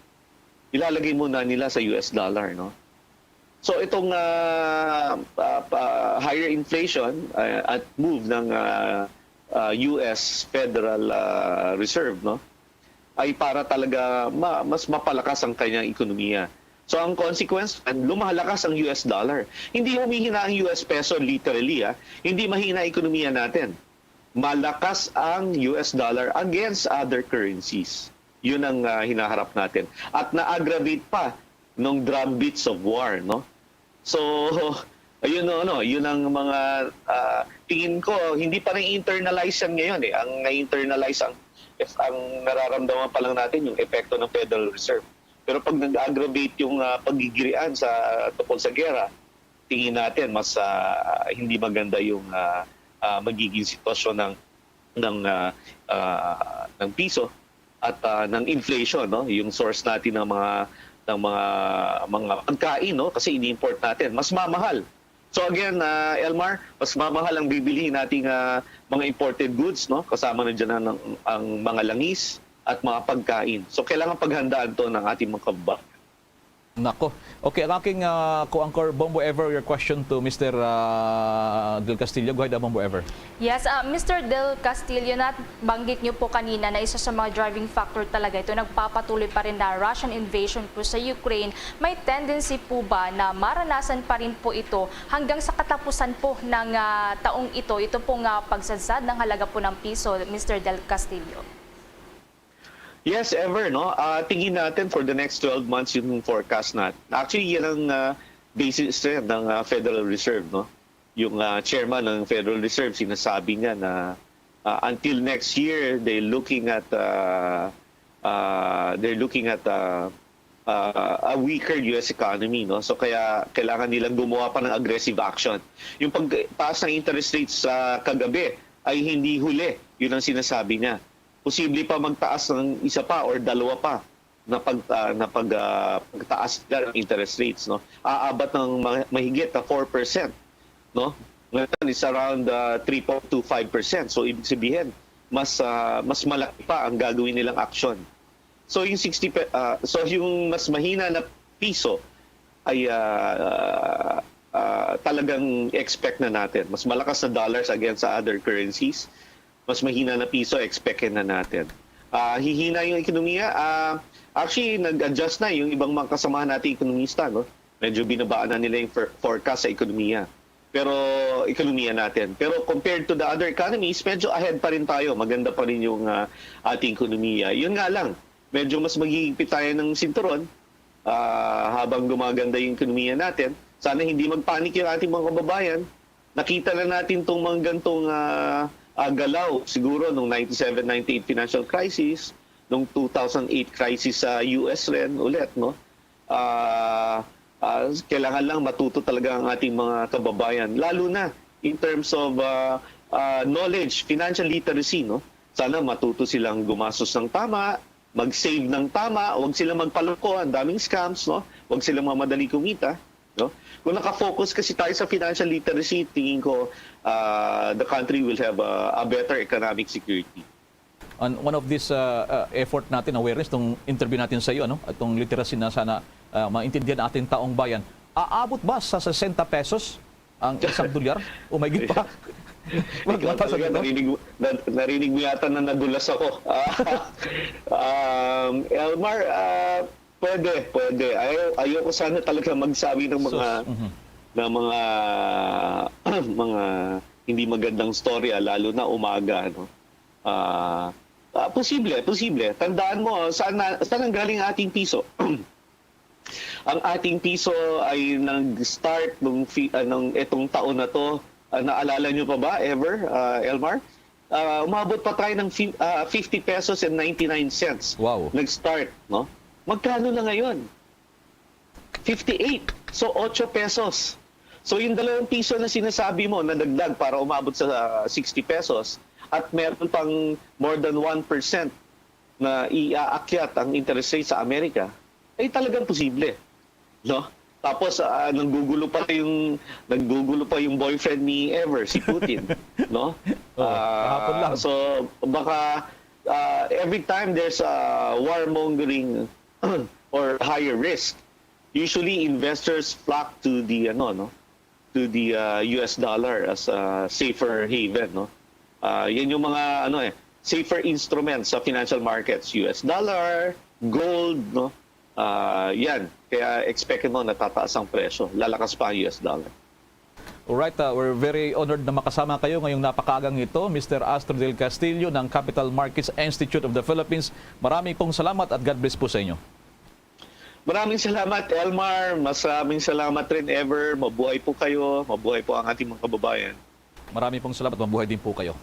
Ilalagay muna nila sa U S dollar, no? So, itong, ah, ah, ah, higher inflation, ah, at move ng, ah, ah, U S Federal, ah, Reserve, no, ay para talaga ma-, mas mapalakas ang kanyang ekonomiya. So, ang consequence, lumalakas ang U S dollar. Hindi humihina ang U S peso literally, ah. Hindi mahina ang ekonomiya natin. Malakas ang U S dollar against other currencies. Yun ang, ah, hinaharap natin. At na-aggravate pa nung drumbeats of war, no? So, ayun, no, ano, yun ang mga, ah, tingin ko, hindi pa na-internalize yan ngayon, eh. Ang na-internalize, ang, ang nararamdaman pa lang natin yung epekto ng Federal Reserve. Pero pag nag-aggravate yung, ah, pagigirian sa, tungkol sa gera, tingin natin mas, ah, hindi maganda yung, ah, ah, magiging sitwasyon ng, ng, ah, ah, ng piso at, ah, ng inflation, no? Yung source natin ng mga, ng mga, mga pagkain, no? Kasi ini-import natin, mas mamahal. So again, ah, Elmar, mas mamahal ang bibilihin nating, ah, mga imported goods, no? Kasama na diyan ang, ang mga langis at mga pagkain. So kailangan paghandaan 'to ng ating mga kababayan. Nako. Okay, ang aking, ah, co-anchor, Bombo Ever, your question to Mister, ah, Del Castillo. Go ahead, ah, Bombo Ever. Yes, ah, Mister Del Castillo, nabanggit niyo po kanina na isa sa mga driving factor talaga ito, nagpapatuloy pa rin na Russian invasion po sa Ukraine. May tendency po ba na maranasan pa rin po ito hanggang sa katapusan po ng, ah, taong ito, ito pong, ah, pagsadsad ng halaga po ng piso, Mister Del Castillo? Yes, Ever, no? Ah, tingin natin for the next twelve months yung forecast natin. Actually, yan ang, ah, basis rin ng, ah, Federal Reserve, no? Yung, ah, chairman ng Federal Reserve, sinasabi niya na, ah, until next year, they're looking at, ah, ah, they're looking at, ah, ah, a weaker U S economy, no? So, kaya kailangan nilang gumawa pa ng aggressive action. Yung pagtaas ng interest rates sa kagabi ay hindi huli, yun ang sinasabi niya. Posible pa magtaas ng isa pa or dalawa pa na pag-, ah, na pag-, ah, pagtaas nila ng interest rates, no? Aabat ng ma-, mahigit na four percent, no? Ngayon is around, ah, three point two five percent. So, ibig sabihin, mas, ah, mas malaki pa ang gagawin nilang aksyon. So, yung sixty pe-, ah, so, yung mas mahina na piso ay, ah, ah, talagang expect na natin. Mas malakas na dollars against sa other currencies. Mas mahina na piso, expect na natin. Ah, hihina yung ekonomiya. Ah, actually, nag-adjust na yung ibang mga kasamahan nating ekonomista, no? Medyo binabaan na nila yung for-, forecast sa ekonomiya. Pero, ekonomiya natin. Pero compared to the other economies, medyo ahead pa rin tayo. Maganda pa rin yung, ah, ating ekonomiya. Yun nga lang, medyo mas maghihigpit tayo ng sinturon, ah, habang gumaganda yung ekonomiya natin. Sana hindi magpanik yung ating mga kababayan. Nakita na natin tong mga gantong, ah, ah, galaw siguro nung ninety-seven ninety-eight financial crisis, nung two thousand eight crisis sa U S rin ulit, no? Ah, ah, kailangan lang matuto talaga ang ating mga kababayan, lalo na in terms of, ah, ah, knowledge, financial literacy, no? Sana matuto silang gumastos ng tama, mag-save ng tama, wag silang magpaloko, ang daming scams, no? Wag silang mamadali kumita, no? Kung naka-focus kasi tayo sa financial literacy, tingin ko, ah, the country will have a, a better economic security. And one of this, ah, ah, effort natin, awareness, tong interview natin sa iyo, ano? At tong literacy na sana, ah, maintindihan ng ating taong bayan. Aabot ba sa sesenta pesos ang isang dolyar? O may pa? Ikaw talaga, narinig mo, na-, narinig mo yata na nadulas ako. Ah, um, Elmar, ah, pwede, pwede. Ayaw, ayoko sana talaga magsabi ng mga, Sus, mhm. ng mga, mga hindi magandang storya, lalo na umaga, no? Ah, ah, posible, posible. Tandaan mo, saan na, saan nanggaling ang ating piso? Ang ating piso ay nag-start nung fi-, ah, nung itong taon na 'to. Ah, naalala niyo pa ba, Ever, ah, Elmar? Ah, umabot pa tayo ng fi-, ah, fifty pesos and ninety-nine cents. Wow. Nag-start, no? Magkano na ngayon? Fifty-eight. So, ocho pesos. So, yung dalawang piso na sinasabi mo, nadagdag para umabot sa, ah, sixty pesos, at meron pang more than one percent na iaakyat ang interest rate sa Amerika, ay talagang posible, no? Tapos, ah, nanggugulo pa yung, nanggugulo pa yung boyfriend ni Ever, si Putin, no? Oh, kahapon Ah, lang. So, baka, ah, every time there's a warmongering or higher risk, usually investors flock to the, ano, no? To the, ah, U S dollar as a safer haven, no? Ah, yan yung mga, ano, eh, safer instruments sa financial markets, U S dollar, gold, no? Ah, yan. Kaya expect mo na tataas ang presyo. Lalakas pa ang U S dollar. Alright, ah, we're very honored na makasama kayo ngayong napakaagang ito, Mister Astro Del Castillo ng Capital Markets Institute of the Philippines. Maraming pong salamat at God bless po sa inyo. Maraming salamat, Elmar. Maraming salamat rin, Ever. Mabuhay po kayo. Mabuhay po ang ating mga kababayan. Marami pong salamat. Mabuhay din po kayo.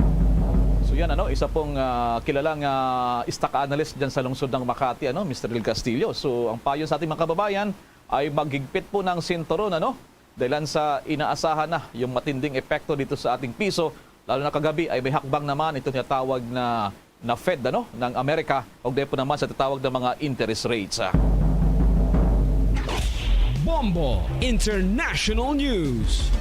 So yan, ano, isa pong, ah, kilalang, ah, stock analyst dyan sa lungsod ng Makati, ano, Mister Del Castillo. So ang payo sa ating mga kababayan ay maghigpit po ng sinturon, ano, dahil sa inaasahan na yung matinding epekto dito sa ating piso. Lalo na kagabi ay may hakbang naman ito tinatawag na, na Fed, ano, ng Amerika, o po naman sa tatawag ng mga interest rates, ah. Bombo International News.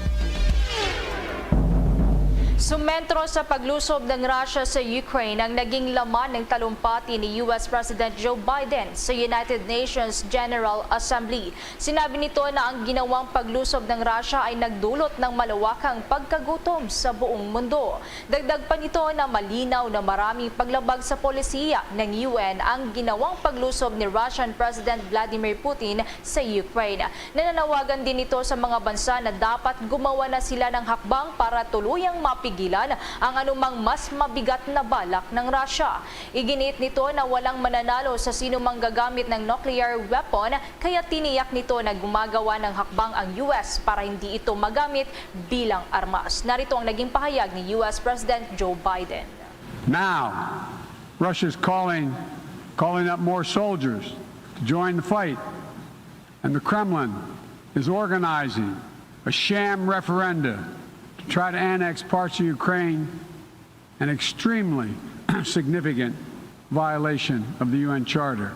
Sumentro sa paglusob ng Russia sa Ukraine ang naging laman ng talumpati ni U S President Joe Biden sa United Nations General Assembly. Sinabi nito na ang ginawang paglusob ng Russia ay nagdulot ng malawakang pagkagutom sa buong mundo. Dagdag pa nito na malinaw na maraming paglabag sa polisiya ng U N ang ginawang paglusob ni Russian President Vladimir Putin sa Ukraine. Nananawagan din ito sa mga bansa na dapat gumawa na sila ng hakbang para tuluyang mapigilan ang anumang mas mabigat na balak ng Russia. Iginiit nito na walang mananalo sa sinumang gagamit ng nuclear weapon, kaya tiniyak nito na gumagawa ng hakbang ang U S para hindi ito magamit bilang armas. Narito ang naging pahayag ni U S President Joe Biden. Now, Russia's calling, calling up more soldiers to join the fight. And the Kremlin is organizing a sham referenda to try to annex parts of Ukraine, an extremely significant violation of the U N Charter.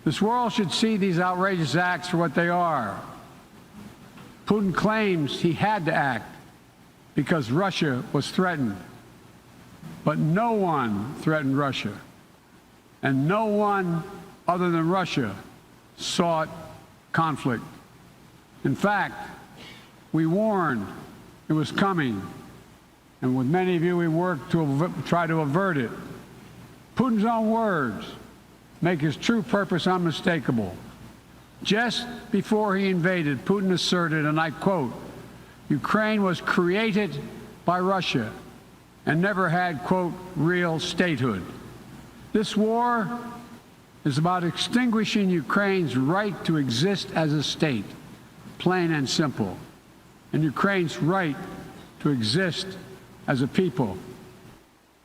This world should see these outrageous acts for what they are. Putin claims he had to act because Russia was threatened. But no one threatened Russia. And no one other than Russia sought conflict. In fact, we warned it was coming, and with many of you, we worked to av- try to avert it. Putin's own words make his true purpose unmistakable. Just before he invaded, Putin asserted, and I quote, "Ukraine was created by Russia and never had, quote, real statehood." This war is about extinguishing Ukraine's right to exist as a state, plain and simple, and Ukraine's right to exist as a people.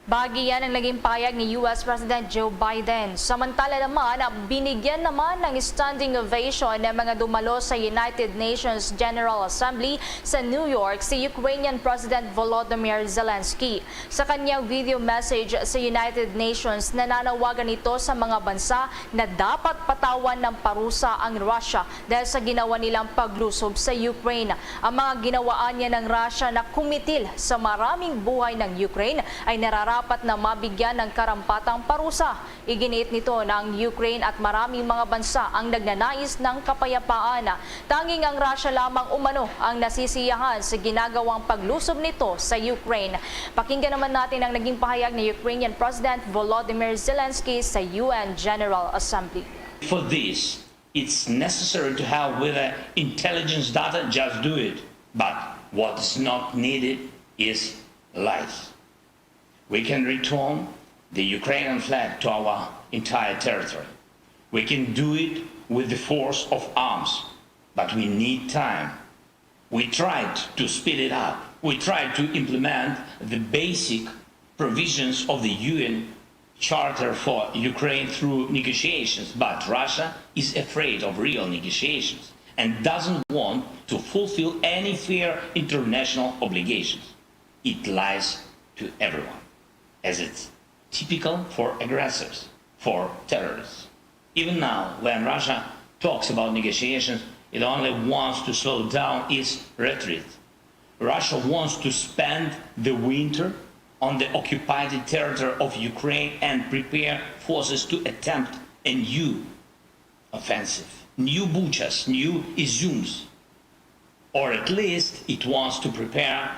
Bahagi yan ang naging payag ni U S President Joe Biden. Samantala naman, binigyan naman ng standing ovation ng mga dumalo sa United Nations General Assembly sa New York si Ukrainian President Volodymyr Zelensky. Sa kanyang video message sa United Nations, nananawagan ito sa mga bansa na dapat patawan ng parusa ang Russia dahil sa ginawa nilang paglusob sa Ukraine. Ang mga ginawaan niya ng Russia na kumitil sa maraming buhay ng Ukraine ay nararapat na mabigyan ng karampatang parusa. Iginiit nito na ang Ukraine at maraming mga bansa ang nagnanais ng kapayapaan. Tanging ang Russia lamang umano ang nasisiyahan sa ginagawang paglusob nito sa Ukraine. Pakinggan naman natin ang naging pahayag ni Ukrainian President Volodymyr Zelensky sa U N General Assembly. For this, it's necessary to have with the intelligence data, just do it. But what is not needed is lies. We can return the Ukrainian flag to our entire territory. We can do it with the force of arms, but we need time. We tried to speed it up. We tried to implement the basic provisions of the U N Charter for Ukraine through negotiations, but Russia is afraid of real negotiations and doesn't want to fulfill any fair international obligations. It lies to everyone, as it's typical for aggressors, for terrorists. Even now, when Russia talks about negotiations, it only wants to slow down its retreat. Russia wants to spend the winter on the occupied territory of Ukraine and prepare forces to attempt a new offensive, new Buchas, new Iziums. Or at least it wants to prepare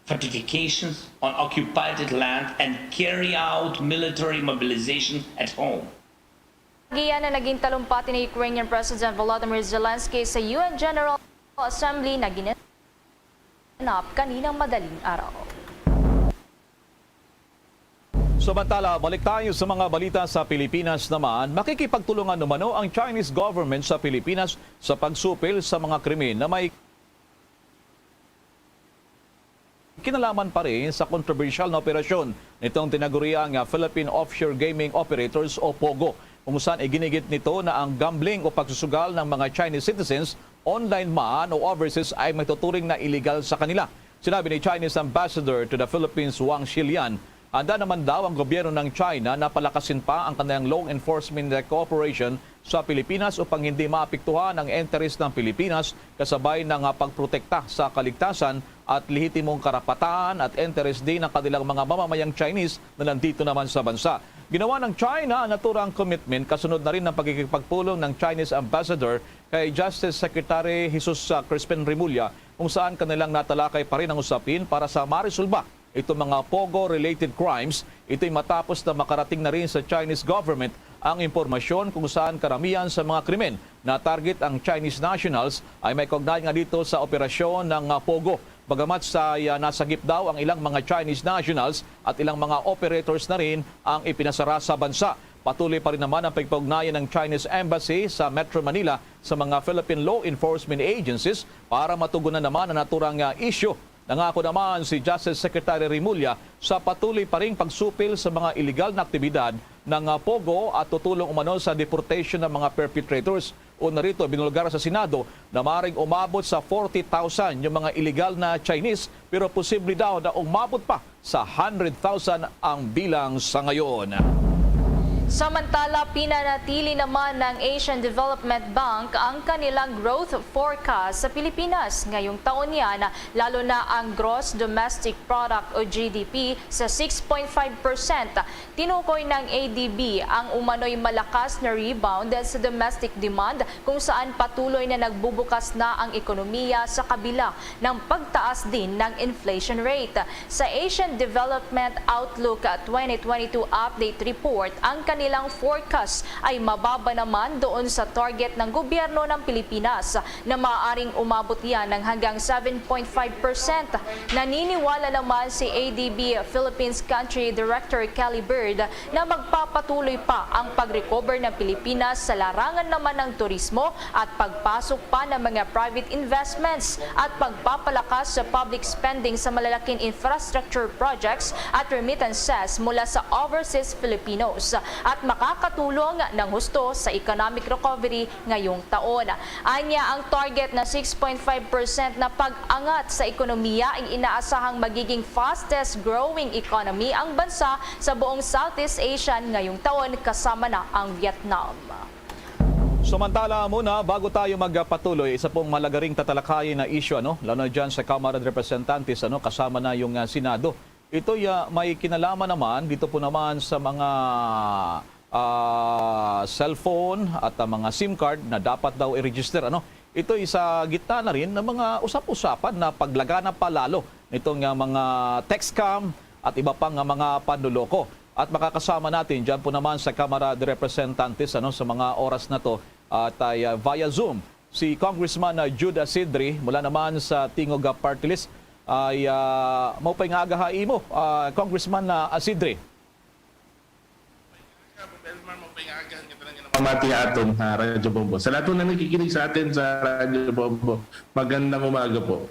fortifications on occupied land and carry out military mobilization at home. Giyan na naging talumpati ni Ukrainian President Volodymyr Zelensky sa U N General Assembly na ginanap kaninang madaling araw. Samantala, balik tayo sa mga balita sa Pilipinas naman. Makikipagtulungan umano ang Chinese government sa Pilipinas sa pagsupil sa mga krimen na may kinalaman pa rin sa kontrobersyal na operasyon nitong tinaguriang nga Philippine Offshore Gaming Operators o POGO, kung saan iginigit nito na ang gambling o pagsusugal ng mga Chinese citizens, online man o overseas, ay matuturing na illegal sa kanila. Sinabi ni Chinese Ambassador to the Philippines, Wang Shilian, Handa naman daw ang gobyerno ng China na palakasin pa ang kanilang law enforcement cooperation sa Pilipinas upang hindi maapektuhan ang interes ng Pilipinas kasabay ng, ah, pagprotekta sa kaligtasan at lehitimong karapatan at interes din ng kanilang mga mamamayang Chinese na nandito naman sa bansa. Ginawa ng China ang naturang commitment kasunod na rin ng pagkikipagpulong ng Chinese ambassador kay Justice Secretary Jesus, ah, Crispin Remulla, kung saan kanilang natalakay pa rin ang usapin para sa maresolba itong mga POGO-related crimes. Ito'y matapos na makarating na rin sa Chinese government ang impormasyon kung saan karamihan sa mga krimen na target ang Chinese nationals ay may kaugnay nga dito sa operasyon ng, ah, POGO. Bagamat sa, ah, nasagip daw ang ilang mga Chinese nationals at ilang mga operators na rin ang ipinasara sa bansa. Patuloy pa rin naman ang pagpaugnayan ng Chinese Embassy sa Metro Manila sa mga Philippine law enforcement agencies para matugunan naman ang naturang, ah, issue. Nangako naman si Justice Secretary Remulla sa patuloy pa ring pagsupil sa mga iligal na aktibidad ng, ah, POGO at tutulong umano sa deportation ng mga perpetrators. O narito, binulgar sa Senado na maring umabot sa forty thousand yung mga illegal na Chinese, pero posible daw na umabot pa sa hundred thousand ang bilang sa ngayon. Samantala, pinanatili naman ng Asian Development Bank ang kanilang growth forecast sa Pilipinas ngayong taon yan, lalo na ang gross domestic product o G D P sa six point five percent. Tinukoy ng A D B ang umano'y malakas na rebound sa domestic demand kung saan patuloy na nagbubukas na ang ekonomiya sa kabila ng pagtaas din ng inflation rate. Sa Asian Development Outlook twenty twenty-two Update Report, ang kanilang forecast ay mababa naman doon sa target ng gobyerno ng Pilipinas na maaaring umabot yan ng hanggang seven point five percent. Naniniwala naman si A D B Philippines Country Director Kelly Bird na magpapatuloy pa ang pag-recover ng Pilipinas sa larangan naman ng turismo at pagpasok pa ng mga private investments at pagpapalakas sa public spending sa malalaking infrastructure projects at remittances mula sa overseas Filipinos at makakatulong ng husto sa economic recovery ngayong taon. Anya, ang target na six point five percent na pag-angat sa ekonomiya ay inaasahang magiging fastest growing economy ang bansa sa buong Southeast Asian ngayong taon, kasama na ang Vietnam. Samantala muna, bago tayo magpatuloy, isa pong mahalaga ring tatalakayin na issue, ano, lalo na dyan sa Kamara de Representantes, ano, kasama na yung, ah, Senado. Ito, ah, may kinalaman naman dito po naman sa mga, ah, cellphone at, ah, mga SIM card na dapat daw i-register, ano. Ito'y sa gitna na rin ng mga usap-usapan na paglaganap pa lalo nitong, ah, mga text scam at iba pang, ah, mga panloloko. At makakasama natin dyan po naman sa Kamara de Representantes, ano, sa mga oras na to at ay, ah, via Zoom si Congressman, ah, Jude Asidre mula naman sa Tingog, ah, Party List. Ay, ah, maupay nga aga ha imo, ah, Congressman, ah, Asidre. Mamati aton ha Radyo Bombo. Sa lahat po na nakikinig sa atin sa Radyo Bombo, magandang umaga po.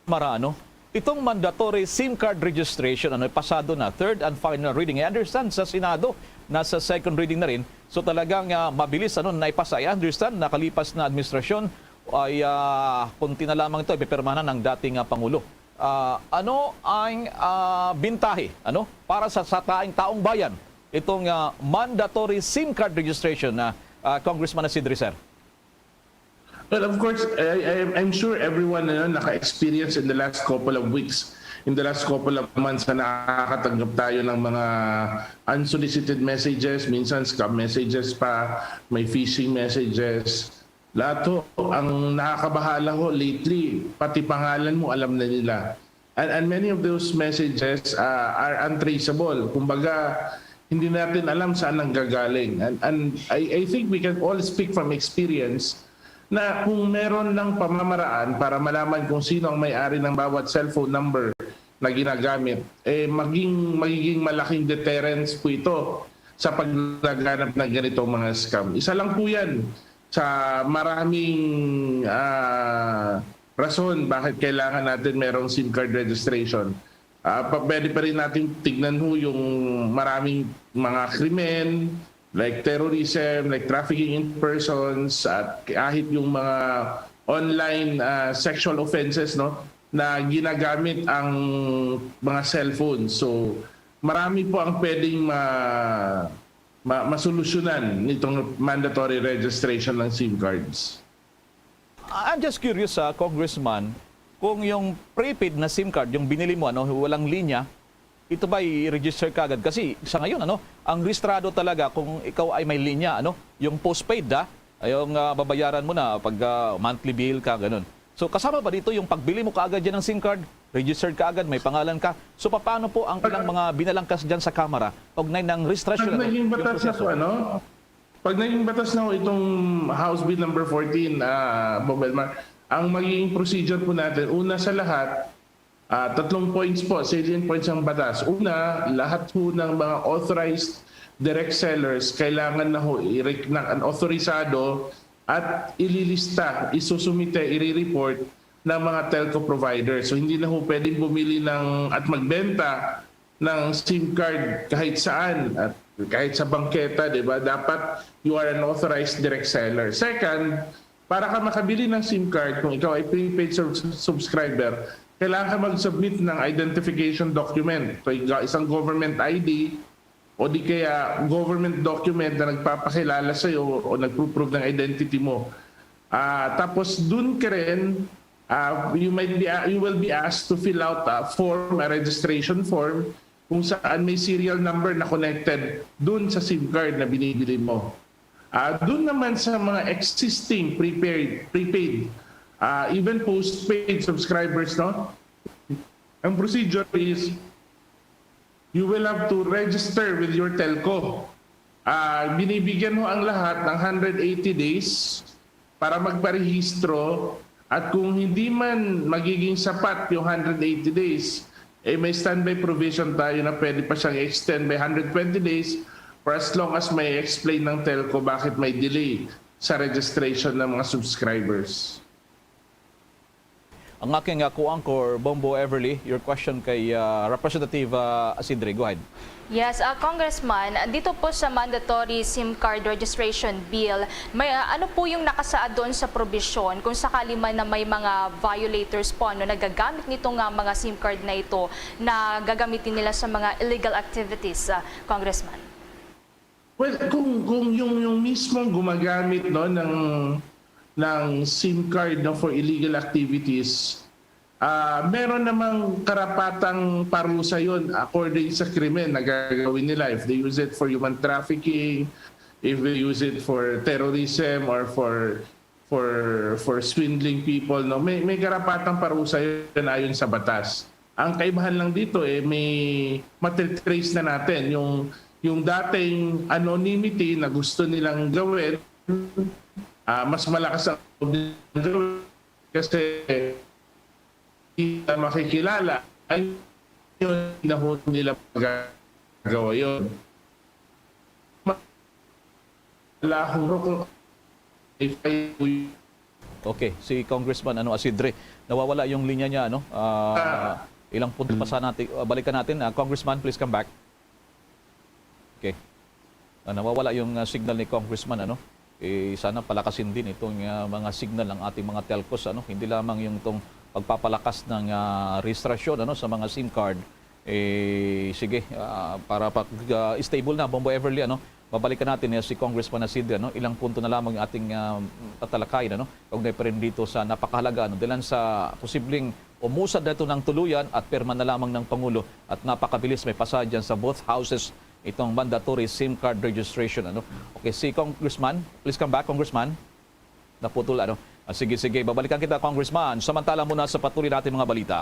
Marano, itong mandatory SIM card registration, ano, pasado na, third and final reading. I understand sa Senado, nasa second reading na rin. So talagang, ah, mabilis, ano, naipasa. I understand, nakalipas na administrasyon, ay, ah, konti na lamang ito, ipipirmahan ng dating, ah, Pangulo. Ah, ano ang, ah, bintahe, ano, para sa, sa taing taong bayan, itong, ah, mandatory SIM card registration na, ah, Congressman Asidre, sir? Well, of course, I, I, I'm sure everyone, ano, naka-experience in the last couple of weeks, in the last couple of months na nakakatanggap tayo ng mga unsolicited messages, minsan scam messages pa, may phishing messages. Lahat ho, ang nakakabahala ho lately, pati pangalan mo alam na nila. And, and many of those messages, ah, are untraceable. Kumbaga, hindi natin alam saan nanggagaling. And, and I, I think we can all speak from experience na kung meron lang pamamaraan para malaman kung sino ang may-ari ng bawat cellphone number na ginagamit, eh, maging, magiging malaking deterrence po ito sa paglaganap ng ganitong mga scam. Isa lang po yan sa maraming, ah, rason bakit kailangan natin merong SIM card registration. Ah, pa, pwede pa rin natin tignan ho yung maraming mga krimen, like terrorism, like trafficking in persons, at kahit yung mga online, ah, sexual offenses, no? na ginagamit ang mga cellphone. So, marami po ang pwedeng ma-, ma-, masolusyonan nitong mandatory registration ng SIM cards. I'm just curious, ah, Congressman, kung yung prepaid na SIM card, yung binili mo, ano, walang linya, ito ba i-register ka agad? Kasi sa ngayon, ano, ang rehistrado talaga kung ikaw ay may linya, ano, yung postpaid, ah, yung, ah, babayaran mo na pag, ah, monthly bill ka, ganun. So, kasama ba dito yung pagbili mo kaagad yan ng SIM card, registered ka agad, may pangalan ka? So, paano po ang ilang mga binalangkas dyan sa Kamara kaugnay ng registrasyon, Pag ano, naging yung batas na po, proseso? Ano? Pag naging batas na po itong House Bill number fourteen, ah, Bob Elmar, ang magiging procedure po natin, una sa lahat, ah, tatlong points po, salient points ang batas. Una, lahat po ng mga authorized direct sellers, kailangan na ho i-rec-, na, autorisado at ililista, isusumite, i-report ng mga telco providers. So, hindi na ho pwedeng bumili ng, at magbenta ng SIM card kahit saan at kahit sa bangketa, di ba? Dapat you are an authorized direct seller. Second, para ka makabili ng SIM card, kung ikaw ay prepaid sub- subscriber, kailangan ka mag-submit ng identification document. So, ikaw, isang government I D o di kaya government document na nagpapakilala sa iyo o nagpo-prove ng identity mo. Ah, tapos dun ka rin, ah, you might be, you will be asked to fill out a form, a registration form, kung saan may serial number na connected dun sa SIM card na binibili mo. Ah, dun naman sa mga existing prepaid, prepaid, ah, even postpaid subscribers, no? Ang procedure is you will have to register with your telco. Ah, binibigyan mo ang lahat ng one hundred eighty days para magparehistro, at kung hindi man magiging sapat yung one hundred eighty days, eh, may standby provision tayo na pwede pa siyang extend by one hundred twenty days for as long as may explain ng telco bakit may delay sa registration ng mga subscribers. Ang aking, ah, co-anchor, Bombo Everly, your question kay, ah, Representative, ah, Acidre. Go ahead. Yes, ah, Congressman, dito po sa mandatory SIM card registration bill, may, ah, ano po yung nakasaad doon sa probisyon kung sakali man na may mga violators po, ano, nagagamit nito nga mga SIM card na ito na gagamitin nila sa mga illegal activities, ah, Congressman? Well, kung, kung yung, yung mismong gumagamit, no, ng, ng SIM card, no, for illegal activities, ah, meron namang karapatang parusa yon according sa krimen na gagawin nila. If they use it for human trafficking, if they use it for terrorism or for for for swindling people, no, may, may karapatang parusa yun ayon sa batas. Ang kaibahan lang dito, eh, may matitrace na natin yung, yung dating anonymity na gusto nilang gawin, ah, mas malakas ang loob nilang gawin kasi hindi na makikilala. Ay, yun na ho nila magagawa yun. Lahong roko. Okay, si Congressman, ano, Acidre, nawawala yung linya niya, ano? Ah, ilang punto pa sana natin, ah, balikan natin. Ah, Congressman, please come back. Okay. Ah, nawawala yung, ah, signal ni Congressman, ano? Eh, sana palakasin din itong, ah, mga signal ng ating mga telcos, ano? Hindi lamang yung itong pagpapalakas ng, ah, registrasyon, ano, sa mga SIM card. Eh, sige, ah, para pag, ah, stable na, Bombo Everly, ano, babalikan natin, eh, si Congressman Acidre, ano, ilang punto na lamang yung ating, ah, tatalakayin, ano, kaugnay pa rin dito sa napakahalaga, ano, dahil sa posibleng umusad na ito ng tuluyan at pirma na lamang ng Pangulo at napakabilis may pasa dyan sa both houses itong mandatory SIM card registration, ano. Okay, si Congressman, please come back, Congressman. Naputol, ano? Ah, sige, sige. Babalikan kita, Congressman. Samantala muna sa patuloy natin mga balita.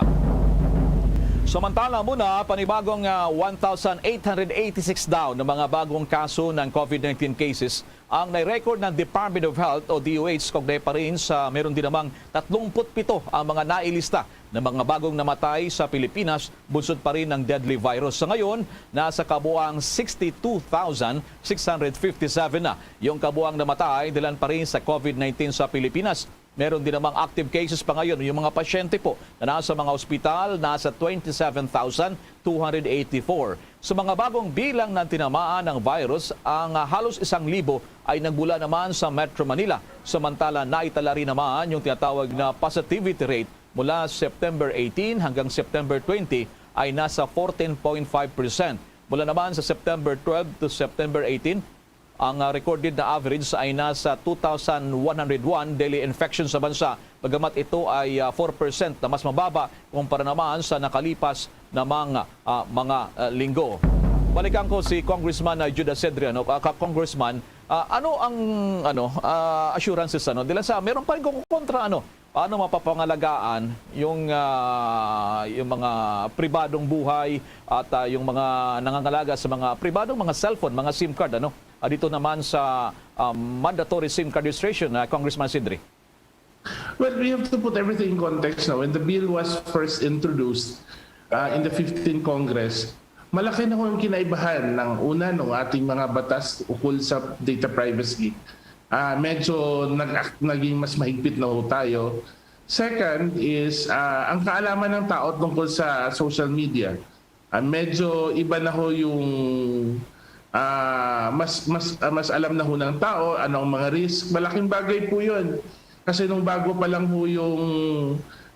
Samantala muna, panibagong, ah, one thousand eight hundred eighty-six daw na mga bagong kaso ng COVID nineteen cases ang nai-record ng Department of Health o D O H, kaugnay pa rin sa meron din namang tatlumpu't pito ang mga nailista na mga bagong namatay sa Pilipinas bunsod pa rin ng deadly virus. Sa ngayon, nasa kabuang sixty-two thousand six hundred fifty-seven na yung kabuang namatay dalan pa rin sa COVID nineteen sa Pilipinas. Meron din namang active cases pa ngayon. Yung mga pasyente po na nasa mga ospital, nasa twenty-seven thousand two hundred eighty-four. Sa mga bagong bilang ng tinamaan ng virus, ang, ah, halos isang libo ay nagmula naman sa Metro Manila. Samantala, naitala rin naman yung tinatawag na positivity rate Mula September eighteen hanggang September twenty ay nasa fourteen point five percent. Mula naman sa September twelve to September eighteen, ang, ah, recorded na average ay nasa two thousand one hundred one daily infections sa bansa, bagamat ito ay, ah, four percent na mas mababa kumpara naman sa nakalipas na mga, ah, mga, ah, linggo. Balikan ko si Congressman, ah, Judas Cedriano. Ah, ka-, Congressman, ah, ano ang, ano, ah, assurances, ano, dila sa meron pa rin kukontra, ano, paano mapapangalagaan yung, ah, yung mga pribadong buhay at, ah, yung mga nangangalaga sa mga pribadong mga cellphone, mga SIM card, ano? Ah, dito naman sa, ah, mandatory SIM card registration, ah, Congressman Sidri. Well, we have to put everything in context now. When the bill was first introduced, uh, in the fifteenth Congress, malaki na ho ang kinaibahan ng una ng ating mga batas ukol sa data privacy. Ah, medyo nag naging mas mahigpit na ho tayo. Second is, ah, ang kaalaman ng tao tungkol sa social media. Ah, medyo iba na ho yung, ah, mas mas ah, mas alam na ho ng tao ano ang mga risk. Malaking bagay po 'yun. Kasi nung bago pa lang ho yung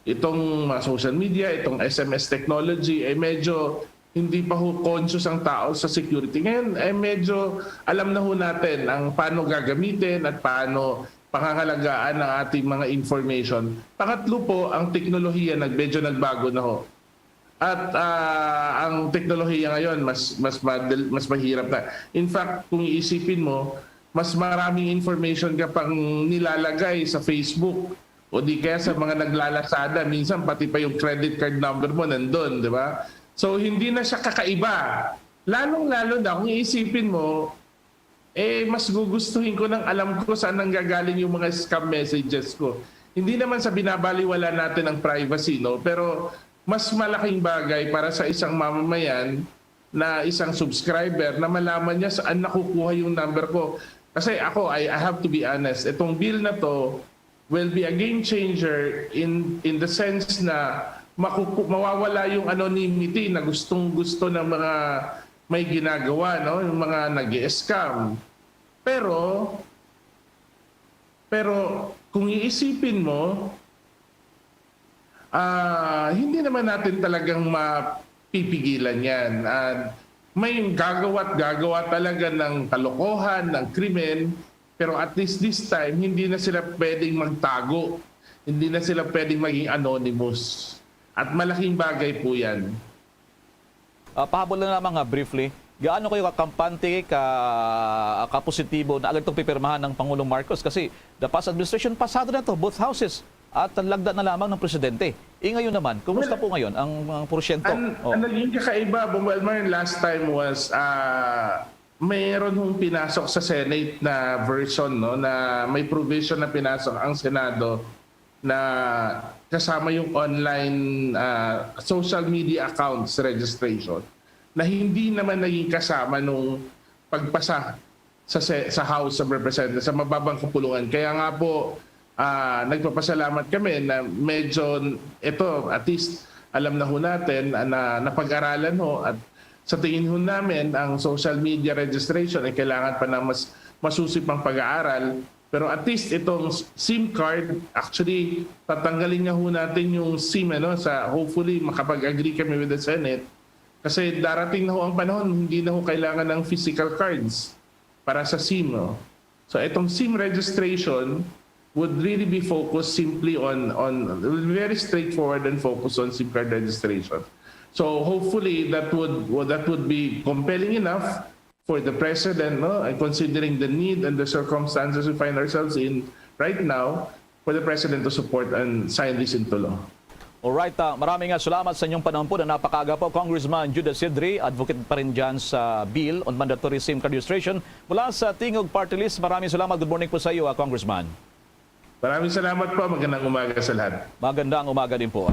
itong mga social media, itong S M S technology, eh medyo hindi pa ho conscious ang tao sa security. Ngayon, eh medyo alam na ho natin ang paano gagamitin at paano pangangalagaan ang ating mga information. Pangatlo po, ang teknolohiya nag medyo nagbago na ho. At ah, ang teknolohiya ngayon mas mas madal- mas mahirap na. In fact, kung iisipin mo, mas maraming information ka pang nilalagay sa Facebook o di kaya sa mga naglalasada, minsan pati pa yung credit card number mo nandun, di ba? So hindi na siya kakaiba. Lalong-lalo na kung iisipin mo, eh mas gugustuhin ko nang alam ko saan nanggagaling yung mga scam messages ko. Hindi naman sa binabaliwala natin ang privacy, no? Pero mas malaking bagay para sa isang mamamayan na isang subscriber na malaman niya saan nakukuha yung number ko. Kasi ako, I, I have to be honest, itong bill na to will be a game changer in in the sense na makuku- mawawala yung anonymity na gustong gusto ng mga may ginagawa, no? Yung mga nag-i-scam. Pero pero kung iisipin mo, ah, hindi naman natin talagang mapipigilan 'yan. Ah, may gagawa't gagawa talaga ng kalokohan, ng krimen, pero at least this time hindi na sila pwedeng magtago. Hindi na sila pwedeng maging anonymous. At malaking bagay po 'yan. Ah, pahabol na lamang, ah, briefly, gaano kayo kakampante, ka, kapositibo na agad itong pipirmahan ng Pangulong Marcos? Kasi the past administration, pasado na to, both houses, at ang lagda na lamang ng presidente. Eh, ngayon naman, kumusta po ngayon ang, ang porsyento? Ang, ang naging kakaiba, Bong Elmar, last time was, ah, mayroon hong pinasok sa Senate na version, no, na may provision na pinasok ang Senado na kasama yung online, ah, social media accounts registration na hindi naman naging kasama nung pagpasa sa se- sa House of Representatives, sa mababang kapulungan. Kaya nga po, ah, nagpapasalamat kami na medyo ito, at least alam na ho natin, ah, na napag-aralan ho, at sa tingin ho namin ang social media registration ay kailangan pa ng mas masusi pang pag-aaral. Pero at least itong SIM card, actually tatanggalin nga ho natin yung SIM, ano, sa, hopefully makapag-agree kami with the Senate. Kasi darating na ho ang panahon, hindi na ho kailangan ng physical cards para sa SIM, no? So itong SIM registration would really be focused simply on on very straightforward and focused on SIM card registration. So hopefully that would that would be compelling enough for the president, no, and considering the need and the circumstances we find ourselves in right now, for the president to support and sign this into law. Alright, ah, maraming nga salamat sa inyong panahon po na napakaaga po, Congressman Judas Sidri, advocate pa rin dyan sa bill on mandatory SIM card registration. Mula sa Tingog Party List, maraming salamat. Good morning po sa iyo, ah, Congressman. Maraming salamat po. Magandang umaga sa lahat. Magandang umaga din po.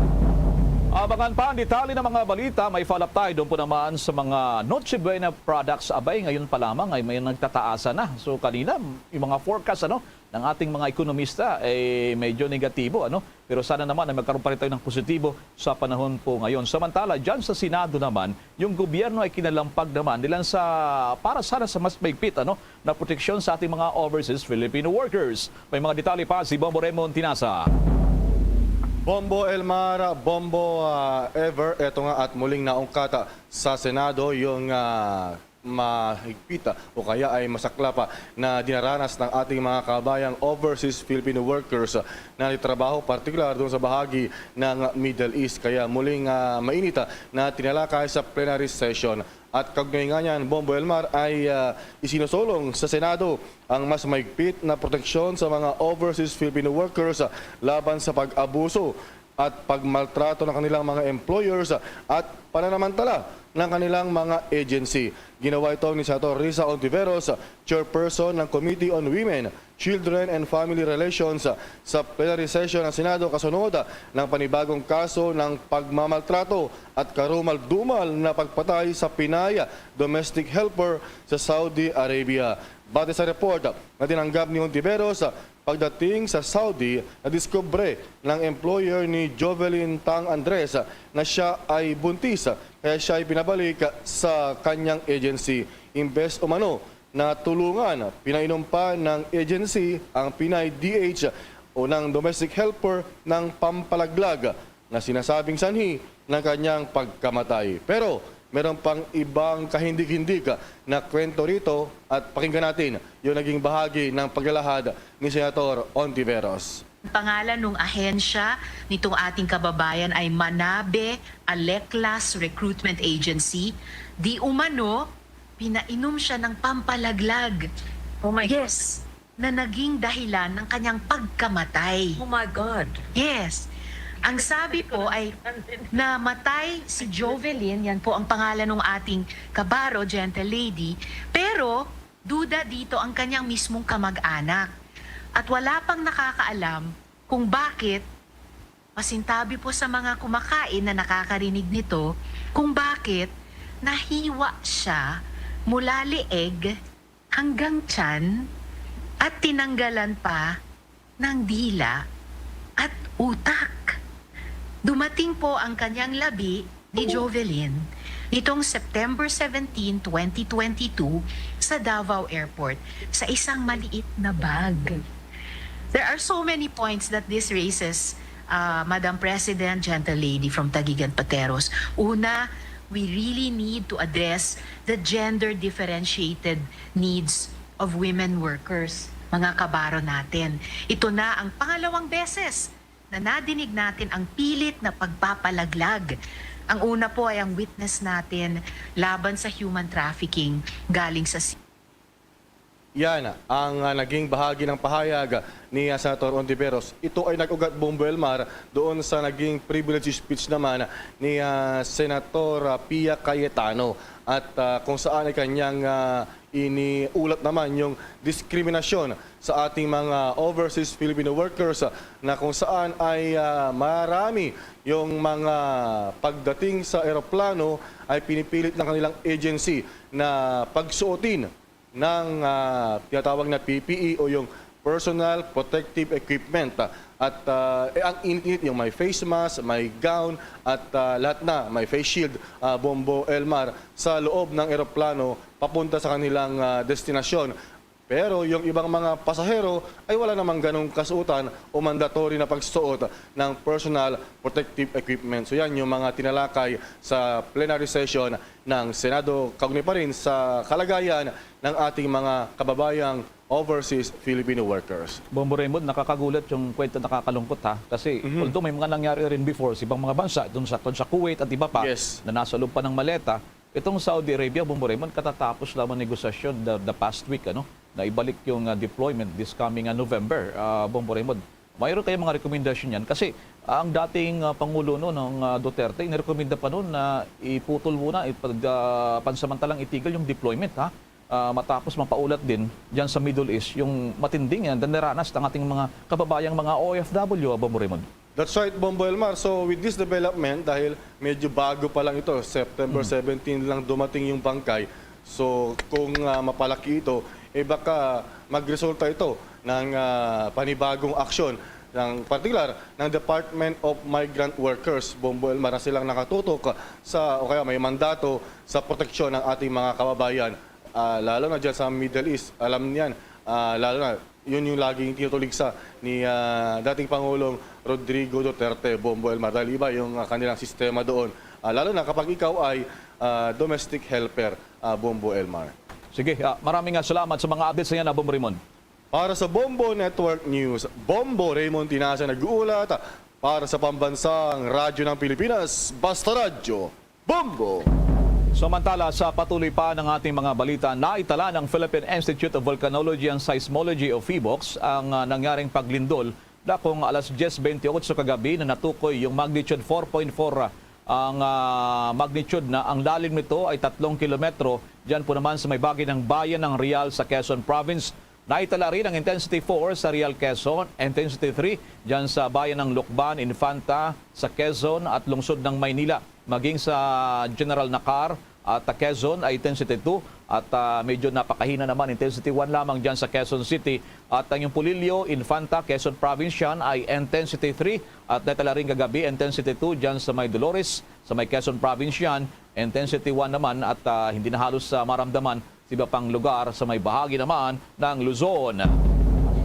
Abangan pa ang detalye ng mga balita. May follow-up tayo doon po naman sa mga Noche Buena products. Abay, ngayon pa lamang ay may nagtataasa na. So kanina, yung mga forecast, ano, ng ating mga ekonomista ay medyo negatibo, ano? Pero sana naman ay magkaroon pa rin tayo ng positibo sa panahon po ngayon. Samantala, dyan sa Senado naman, yung gobyerno ay kinalampag naman nila sa, para sana sa mas mahigpit, ano, na proteksyon sa ating mga overseas Filipino workers. May mga detalye pa si Bombo Raymond Tinasa. Bombo Elmar, Bombo, ah, Ever, eto nga at muling naungkat, ah, sa Senado yung, ah, mahigpit, ah, o kaya ay masaklap, ah, na dinaranas ng ating mga kabayang overseas Filipino workers, ah, na nagtrabaho, partikular doon sa bahagi ng Middle East. Kaya muling, ah, mainit, ah, na tinalakay sa plenary session. At kaugnay nga niyan, Bombo Elmar, ay, ah, isinusulong sa Senado ang mas mahigpit na proteksyon sa mga overseas Filipino workers, ah, laban sa pag-abuso at pagmaltrato ng kanilang mga employers, ah, at pananamantala ng kanilang mga agency. Ginawa ito ni Senator Risa Ontiveros, ah, chairperson ng Committee on Women, Children and Family Relations, ah, sa plenary session ng Senado kasunod, ah, ng panibagong kaso ng pagmamaltrato at karumal-dumal na pagpatay sa Pinay, ah, domestic helper sa Saudi Arabia. Base sa report, ah, na tinanggap ni Ontiveros, ah, pagdating sa Saudi, nadiskubre ng employer ni Jovelyn Tang Andres, ah, na siya ay buntis, ah, kaya siya ay pinabalik, ah, sa kanyang agency. Imbes umano na tulungan, pinainom pa ng agency ang Pinay D H o ng domestic helper ng pampalaglag na sinasabing sanhi ng kanyang pagkamatay. Pero meron pang ibang kahindig-hindig na kwento rito at pakinggan natin yung naging bahagi ng paglalahad ni Senator Ontiveros. Ang pangalan ng ahensya nitong ating kababayan ay Manabe Aleklas Recruitment Agency. Di umano, pinainom siya ng pampalaglag. Oh my Yes, na naging dahilan ng kanyang pagkamatay. Oh my God. Yes. Ang sabi po ay namatay si Jovelyn, yan po ang pangalan ng ating kabaro, gentle lady, pero duda dito ang kanyang mismong kamag-anak. At wala pang nakakaalam kung bakit, masintabi po sa mga kumakain na nakakarinig nito, kung bakit nahiwa siya mula lieg hanggang tiyan at tinanggalan pa ng dila at utak. Dumating po ang kanyang labi ni Jovelyn nitong September seventeen, twenty twenty-two sa Davao Airport sa isang maliit na bag. There are so many points that this raises, uh, Madam President, Gentle Lady from Tagigan Pateros. Una, we really need to address the gender differentiated needs of women workers, mga kabaro natin. Ito na ang pangalawang beses na nadinig natin ang pilit na pagpapalaglag. Ang una po ay ang witness natin laban sa human trafficking galing sa Yan ang, ah, naging bahagi ng pahayag ni, ah, Senator Ontiveros. Ito ay nag-ugat, Bombo Elmar, doon sa naging privilege speech naman ni, ah, Senator, ah, Pia Cayetano, at, ah, kung saan ay kanyang, ah, iniulat naman yung diskriminasyon sa ating mga overseas Filipino workers, ah, na kung saan ay, ah, marami yung mga pagdating sa eroplano ay pinipilit ng kanilang agency na pagsuotin ng, ah, tinatawag na P P E o yung personal protective equipment. At, ah, eh, ang init-init, yung may face mask, may gown, at, ah, lahat na, may face shield, ah, Bombo Elmar, sa loob ng eroplano papunta sa kanilang, ah, destinasyon. Pero yung ibang mga pasahero ay wala namang ganong kasuotan o mandatory na pagsuot ng personal protective equipment. So yan yung mga tinalakay sa plenary session ng Senado kaugnay pa rin sa kalagayan ng ating mga kababayang overseas Filipino workers. Bombo Raymond, nakakagulat yung kwento, nakakalungkot ha. Kasi although may mga nangyari rin before sa ibang mga bansa, dun sa, dun sa Kuwait at iba pa, Yes. na nasa loob pa ng maleta, itong Saudi Arabia, Bombo Raymond, katatapos lamang negosasyon the, the past week, ano, na ibalik yung ah, deployment this coming ah, November, ah, Bombo Raymond. Mayroon kayong mga rekomendasyon yan? Kasi ah, ang dating ah, Pangulo no, ng ah, Duterte, inirekomenda pa noon na iputol muna, ipag, ah, pansamantalang itigil yung deployment, ha? Ah, matapos mapaulat din dyan sa Middle East yung matinding yan, daniranas ng ating mga kababayang mga O F W, Bombo Raymond. That's right, Bombo Elmar. So with this development, dahil medyo bago pa lang ito, September seventeen lang dumating yung bangkay. So kung ah, mapalaki ito, eh baka magresulta ito ng ah, panibagong aksyon ng partikular ng Department of Migrant Workers, Bombo Elmar, na silang nakatutok sa o kaya may mandato sa proteksyon ng ating mga kababayan. ah, lalo na dyan sa Middle East, alam niyan, ah, lalo na, yun yung laging tinutuligsa ni, ah, dating Pangulong Rodrigo Duterte, Bombo Elmar, dahil iba yung, ah, kanilang sistema doon. Ah, lalo na kapag ikaw ay, ah, domestic helper, ah, Bombo Elmar. Sige, ah, maraming, ah, salamat sa mga updates na yan, ah, Bombo Raymond. Para sa Bombo Network News, Bombo Raymond Tinaza nag-uulat para sa Pambansang Radyo ng Pilipinas, Basta Radyo, Bombo! Samantala, sa patuloy pa ng ating mga balita, naitala ng Philippine Institute of Volcanology and Seismology o PHIVOLCS ang, ah, nangyaring paglindol dakong alas diyes bentiocho kagabi na natukoy yung magnitude four point four ang, ah, magnitude na ang lalim nito ay tatlong kilometro. Diyan po naman sa may bahagi ng bayan ng Real sa Quezon Province, naitala rin ang intensity four sa Real, Quezon, intensity three diyan sa bayan ng Lucban, Infanta, sa Quezon at lungsod ng Maynila. Maging sa General Nakar at, ah, Quezon ay intensity two at, ah, medyo napakahina naman, intensity one lamang diyan sa Quezon City. At ang yung Polillo, Infanta, Quezon Province yan ay intensity three at naitala rin kagabi intensity two diyan sa may Dolores, sa may Quezon Province yan, intensity one naman at, ah, hindi na halos, ah, maramdaman sa iba pang lugar sa may bahagi naman ng Luzon.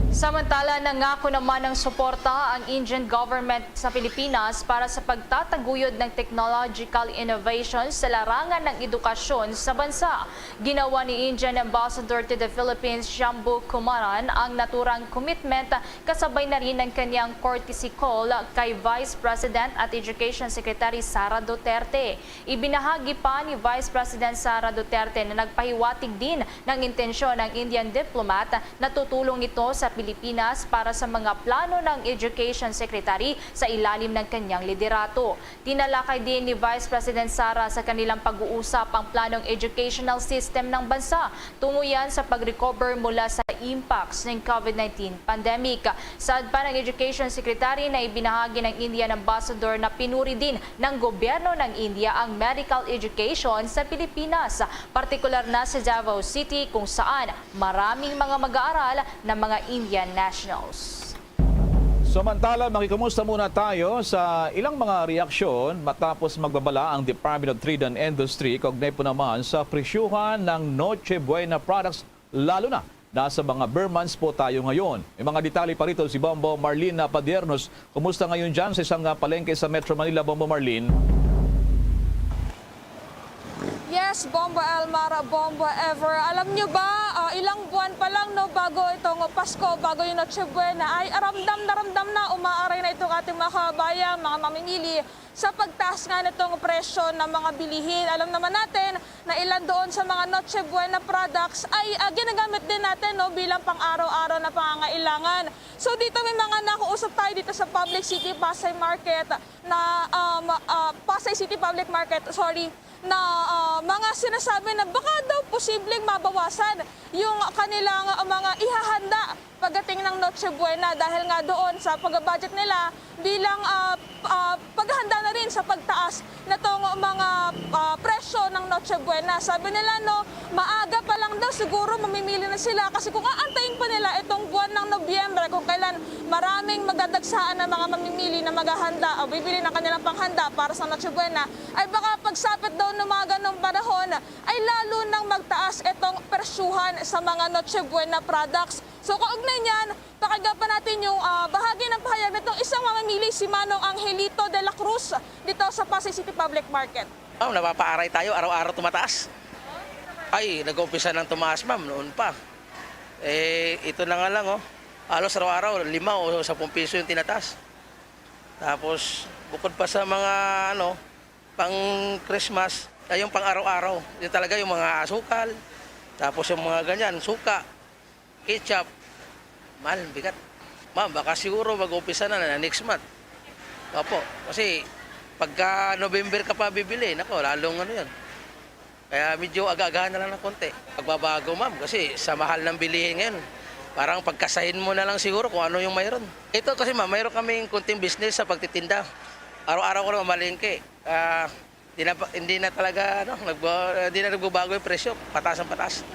Samantala, nangako naman ng suporta ang Indian government sa Pilipinas para sa pagtataguyod ng technological innovation sa larangan ng edukasyon sa bansa. Ginawa ni Indian Ambassador to the Philippines, Shambhu Kumaran, ang naturang commitment, kasabay na rin ng kanyang courtesy call kay Vice President at Education Secretary Sara Duterte. Ibinahagi pa ni Vice President Sara Duterte na nagpahiwatig din ng intensyon ang Indian diplomat na tutulong ito sa Pilipinas para sa mga plano ng Education Secretary sa ilalim ng kanyang liderato. Tinalakay din ni Vice President Sara sa kanilang pag-uusap ang planong educational system ng bansa, tungo yan sa pag-recover mula sa impacts ng COVID nineteen pandemic. Saad pa ng Education Secretary na ibinahagi ng Indian Ambassador na pinuri din ng gobyerno ng India ang medical education sa Pilipinas, partikular na sa Davao City, kung saan maraming mga mag-aaral na mga Indian nationals. Samantala, makikumusta muna tayo sa ilang mga reaksyon matapos magbabala ang Department of Trade and Industry kaugnay po naman sa presyuhan ng Noche Buena products, lalo na nasa mga ber months po tayo ngayon. May mga detalye pa rito si Bombo Marlene Padiernos. Kumusta ngayon dyan sa isang, ah, palengke sa Metro Manila, Bombo Marlene? Yes, Bombo Elmar, Bombo Ever. Alam nyo ba, ah, ilang buwan pa lang, no, bago itong Pasko, bago yung Noche Buena, ay ramdam na ramdam na, umaaray na itong ating mga kababayan, mga mamimili sa pagtaas nga nitong presyo ng mga bilihin. Alam naman natin na ilan doon sa mga Noche Buena products ay, ah, ginagamit din natin, no, bilang pang-araw-araw na pangangailangan. So dito may mga nakuusap tayo dito sa Public City Pasay Market na, um, ah, Pasay City Public Market, sorry, na, ah, mga sinasabi na baka daw posibleng mabawasan yung kanilang, ah, mga ihahanda pagdating ng Noche Buena dahil nga doon sa pag-budget nila bilang, ah, ah, paghahanda na rin sa pagtaas nitong mga, ah, presyo ng Noche Buena. Sabi nila, no, maaga pa lang daw siguro mamimili na sila kasi kung aantayin pa nila itong buwan ng Nobyembre kung kailan maraming magdadagsaan ng mga mamimili na maghahanda o bibili ng kanilang panghanda para sa Noche Buena, ay baka pagsapit daw ng mga ganong panahon ay lalo nang magtaas itong presyuhan sa mga Noche Buena products. So, kaugnay niyan, pakinggan pa natin yung, ah, bahagi ng pahayag nitong isang mamimili, si Manong Angelito de la Cruz, dito sa Pasay City Public Market. Oh, napapaaray tayo, araw-araw tumataas. Ay, nag-umpisa nang tumaas, ma'am, noon pa. Eh, ito na nga lang, oh. Halos araw-araw, lima o sampung piso yung tinataas. Tapos, bukod pa sa mga, ano, pang Christmas, ay yung pang araw-araw. Yung talaga yung mga asukal, tapos yung mga ganyan, suka, ketchup, mahal, bigat. Ma'am, baka siguro mag-umpisa na, na next month. Opo, kasi pagka November ka pa bibili, nako, lalong ano yan. Kaya medyo aga-agahan na lang ng konti. Pagbabago, ma'am, kasi sa mahal ng bilihin ngayon, parang pagkasahin mo na lang siguro kung ano yung mayroon. Ito kasi, ma'am, mayroon kaming konting business sa pagtitinda. Araw-araw ko na mamalengke. Ah, di na, hindi na talaga, ano, nagba-, hindi na nagbabago yung presyo. Pataas ang pataas.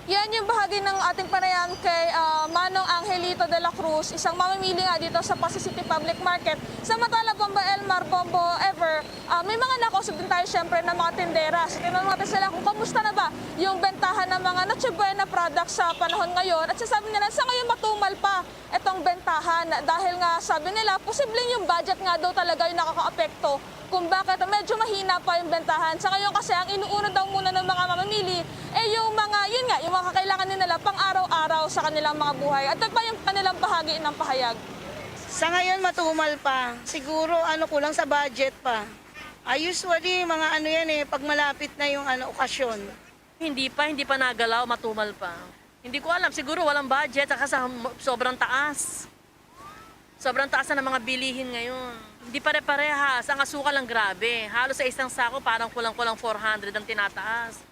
Yan yung bahagi Lagi ng ating panayam kay, ah, Manong Angelito de la Cruz, isang mamimili nga dito sa Passi City Public Market. Samantala, Bombo Elmar, Bombo Ever, ah, may mga nakausap din tayo, syempre, ng mga tindera. So, tinanong natin sila kung kamusta na ba yung bentahan ng mga Noche Buena products sa panahon ngayon. At sinasabi nila, sa ngayon, matumal pa itong bentahan. Dahil nga, sabi nila, posibleng yung budget nga daw talaga yung nakakaapekto kung bakit medyo mahina pa yung bentahan. Sa ngayon kasi, ang inuuna daw muna ng mga mamimili ay yung mga, yun nga, yung mga kakailangan din nila pang araw-araw sa kanilang mga buhay. At pa yung kanilang bahagi ng pahayag. Sa ngayon, matumal pa. Siguro, ano, kulang sa budget pa. Ah, usually, mga ano yan eh, pag malapit na yung ano, okasyon. Hindi pa, hindi pa nagalaw, matumal pa. Hindi ko alam, siguro walang budget, saka sa sobrang taas. Sobrang taas na ng mga bilihin ngayon. Hindi pare-parehas. Ang asukal ang grabe. Halos sa isang sako, parang kulang-kulang four hundred ang tinataas.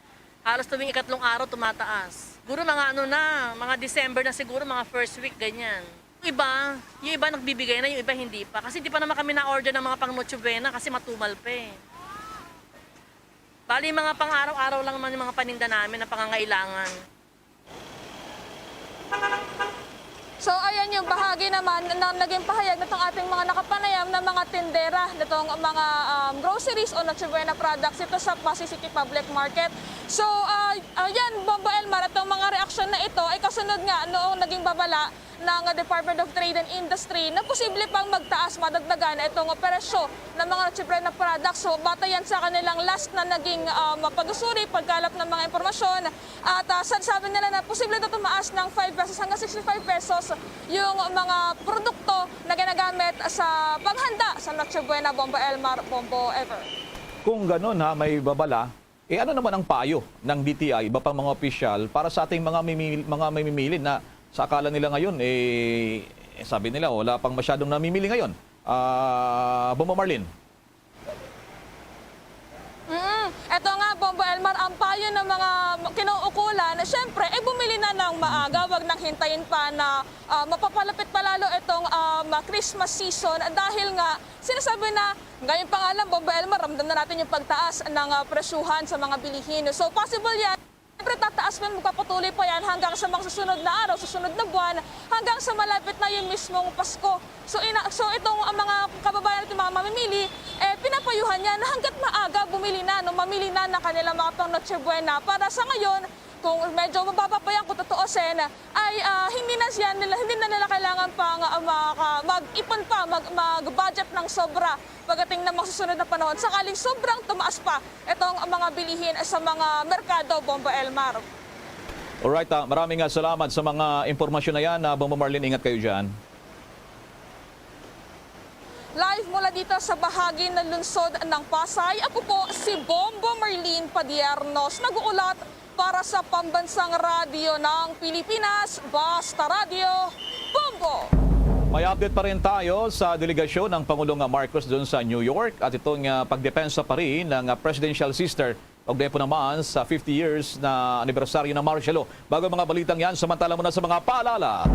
Halos tuwing ikatlong araw, tumataas. Siguro mga ano na, mga December na siguro, mga first week, ganyan. Yung iba, yung iba nagbibigay na, yung iba hindi pa. Kasi hindi pa naman kami na-order ng mga pang Noche Buena kasi matumal pa eh. Bali, mga pang-araw-araw lang naman yung mga paninda namin na pangangailangan. So, ayan yung bahagi naman ng naging pahayag nitong ating mga nakapanayam na mga tindera nitong mga, um, groceries o Noche Buena products dito sa Passi City Public Market. So, ah, ayan, Bombo Elmar, itong mga reaksyon na ito ay kasunod nga noong naging babala ng Department of Trade and Industry na posible pang magtaas, madagdagan itong presyo ng mga Noche Buena products. So, batay yan sa kanilang last na naging, um, pagsusuri, pagkalap ng mga impormasyon. At, ah, sa-, sabi nila na posible na tumaas ng five pesos hanggang sixty-five pesos yung mga produkto na ginagamit sa paghanda sa Noche Buena, Bombo Elmar, Bombo Ever. Kung ganun, ha, may babala, eh, ano naman ang payo ng D T I, iba pang mga opisyal, para sa ating mga mimili, mga mamimili na sa akala nila ngayon, eh, eh, sabi nila, wala pang masyadong namimili ngayon? Ah, Bombo Marlene. Mm, eto nga, Bombo Elmar, ang payo ng mga kinuukulan, syempre, eh, bumili na ng maaga, wag nang hintayin pa na, ah, mapapalapit pa lalo itong, ah, ma-, Christmas season, dahil nga, sinasabi na, ngayon pa nga lang, Bombo Elmar, ramdam na natin yung pagtaas ng, ah, presyuhan sa mga bilihin. So, possible yan. Siyempre, tataas pa, magpapatuloy pa yan hanggang sa mga susunod na araw, susunod na buwan, hanggang sa malapit na yung mismong Pasko. So, ina-, so itong, ang mga kababayan natin, mga mamimili, eh, pinapayuhan niya na hanggat maaga, bumili na, no, mamili na ng kanilang mga pang Noche Buena. Para sa ngayon, kung medyo mababa pa yan, kung tutuusin, ay, ah, hindi na siya nila, hindi na nila kailangan pang, ah, maka-, mag-ipon pa, mag-, mag-budget ng sobra pagdating ng mga susunod na panahon, sakaling sobrang tumaas pa itong mga bilihin sa mga merkado, Bombo Elmar. Alright, ah, maraming, ah, salamat sa mga impormasyon na yan. Ah, Bombo Marlene, ingat kayo dyan. Live mula dito sa bahagi ng lungsod ng Pasay, ako po si Bombo Marlene Padiernos, nag-uulat para sa Pambansang Radyo ng Pilipinas, Basta Radyo, Bombo! May update pa rin tayo sa delegasyon ng Pangulong Marcos doon sa New York at itong, ah, pagdepensa pa rin ng, ah, Presidential Sister, kaugnay po naman sa fifty years na anibersaryo ng martial law. Bago ang mga balitang yan, samantala muna sa mga paalala.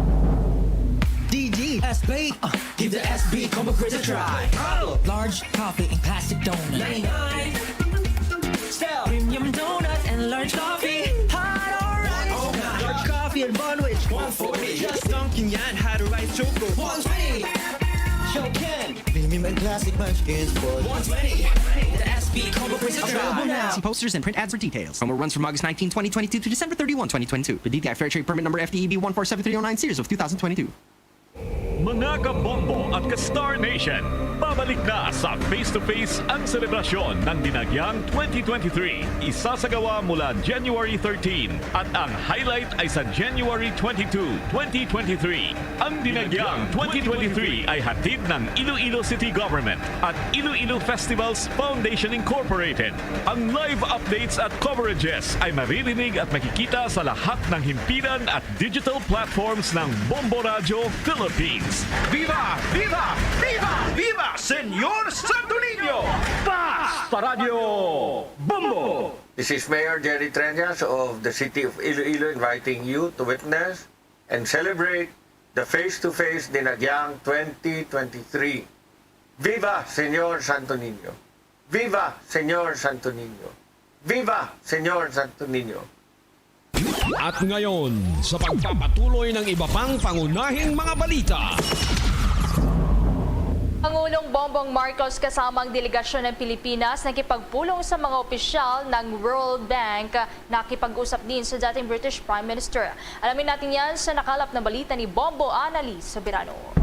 D D S B, uh, give the S B combo quiz a try. Large coffee and classic donut. Premium donut and large coffee. Hot or ice? Large coffee and bun wich. One forty. Just dunking yan, hot or ice choco. One twenty. Show can. Premium and classic munchkins for one twenty. The S B combo quiz is available now. See posters and print ads for details. Promo runs from August nineteen, twenty twenty-two to December thirty-one, twenty twenty-two. The D T I Fair Trade Permit Number F T E B one four seven three oh nine, series of two thousand twenty-two. Mga kabombo at ka-Star Nation, pabalik na sa Face to Face ang selebrasyon ng Dinagyang twenty twenty-three. Isasagawa mula January thirteen at ang highlight ay sa January twenty-two, twenty twenty-three. Ang Dinagyang twenty twenty-three ay hatid ng Iloilo City Government at Iloilo Festivals Foundation Incorporated. Ang live updates at coverages ay maririnig at makikita sa lahat ng himpilan at digital platforms ng Bombo Radyo Philippines. Viva! Viva! Viva! Viva Señor Santo Niño! Basta Radyo Bombo! This is Mayor Jerry Treñas of the City of Iloilo inviting you to witness and celebrate the face-to-face Dinagyang twenty twenty-three. Viva Señor Santo Niño! Viva Señor Santo Niño! Viva Señor Santo Niño! At ngayon, sa pagpapatuloy ng iba pang pangunahing mga balita. Pangulong Bongbong Marcos kasama ang delegasyon ng Pilipinas nakipagpulong sa mga opisyal ng World Bank. Nakipag-usap din sa dating British Prime Minister. Alamin natin yan sa nakalap na balita ni Bombo Anali Soberano.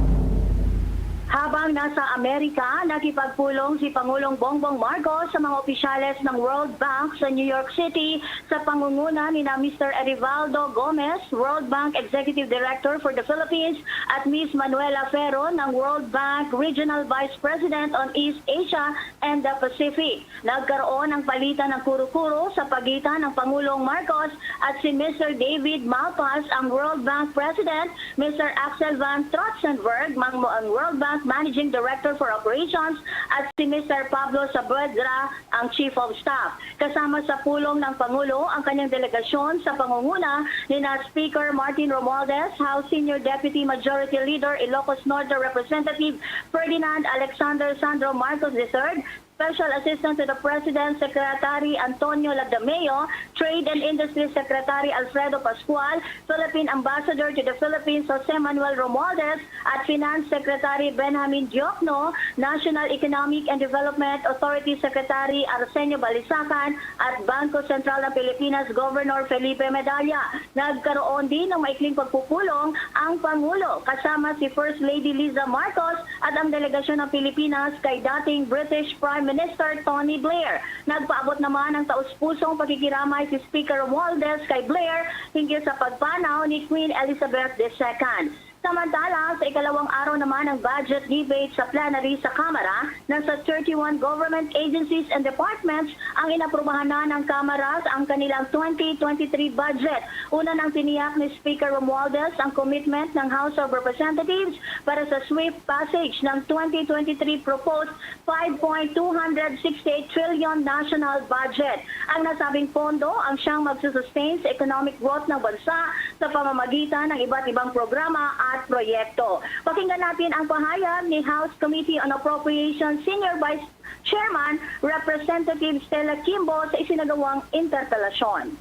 Habang nasa Amerika, nakipagpulong si Pangulong Bongbong Marcos sa mga opisyales ng World Bank sa New York City sa pangunguna ni na Mister Erivaldo Gomez, World Bank Executive Director for the Philippines, at Miss Manuela Ferro ng World Bank Regional Vice President on East Asia and the Pacific. Nagkaroon ang palitan ng kuro-kuro sa pagitan ng Pangulong Marcos at si Mister David Malpass, ang World Bank President, Mister Axel Van Trotzenberg, mang-, ang World Bank Managing Director for Operations, at si Mister Pablo Saavedra, ang Chief of Staff. Kasama sa pulong ng Pangulo ang kanyang delegasyon sa pangunguna ni na Speaker Martin Romualdez, House Senior Deputy Majority Leader Ilocos Norte Representative Ferdinand Alexander Sandro Marcos the third, Special Assistant to the President Secretary Antonio Lagdameo, Trade and Industry Secretary Alfredo Pascual, Philippine Ambassador to the Philippines Jose Manuel Romualdez, at Finance Secretary Benjamin Diokno, National Economic and Development Authority Secretary Arsenio Balisacan, at Bangko Sentral ng Pilipinas Governor Felipe Medalla. Nagkaroon din ng maikling pagpupulong ang Pangulo kasama si First Lady Liza Marcos at ang delegasyon ng Pilipinas kay dating British Prime Minister Tony Blair. Nagpaabot naman ang taus-pusong pakikiramay si Speaker Romualdez kay Blair hinggil sa pagpanaw ni Queen Elizabeth the second. Samantala, sa ikalawang araw naman ng budget debate sa plenary sa Kamara, nasa thirty-one government agencies and departments ang inaprubahan na ng Kamara sa ang kanilang twenty twenty-three budget. Una nang tiniyak ni Speaker Romualdez ang commitment ng House of Representatives para sa swift passage ng twenty twenty-three proposed five point two hundred sixty-eight trillion national budget. Ang nasabing pondo ang siyang magsusustain sa economic growth ng bansa sa pamamagitan ng iba't ibang programa at proyekto. Pakinggan natin ang pahayag ni House Committee on Appropriations Senior Vice Chairman Representative Stella Kimbo sa isinagawang interpelasyon.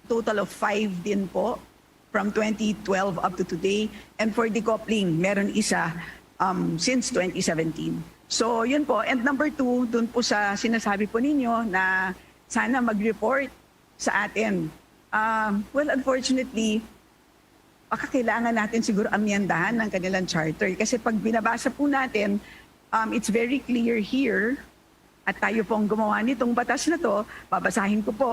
Total of five din po from twenty twelve up to today. And for decoupling, meron isa um, since twenty seventeen. So, yun po. And number two, dun po sa sinasabi po ninyo na sana mag-report sa atin. Um, well, unfortunately, baka kailangan natin siguro amyendahan ng kanilang charter. Kasi pag binabasa po natin, um, it's very clear here, at tayo po ang gumawa nitong batas na to, babasahin ko po.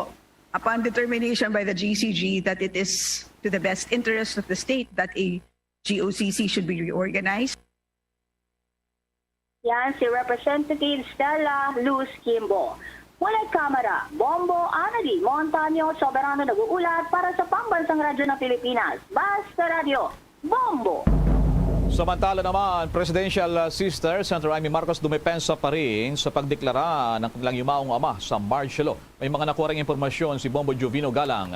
Upon determination by the G C G that it is to the best interest of the state that a G O C C should be reorganized. Yan si Representative Stella Luz Kimbo. Mula Kamara, Bombo Anali Montaño Soberano nag-uulat para sa Pambansang Radyo ng Pilipinas, Basta Radyo, Bombo! Samantala naman, Presidential Sister Senator Imee Marcos dumepensa pa rin sa pagdeklara ng kanilang yumaong ama sa martial law. May mga nakuha ring impormasyon si Bombo Jovino Galang.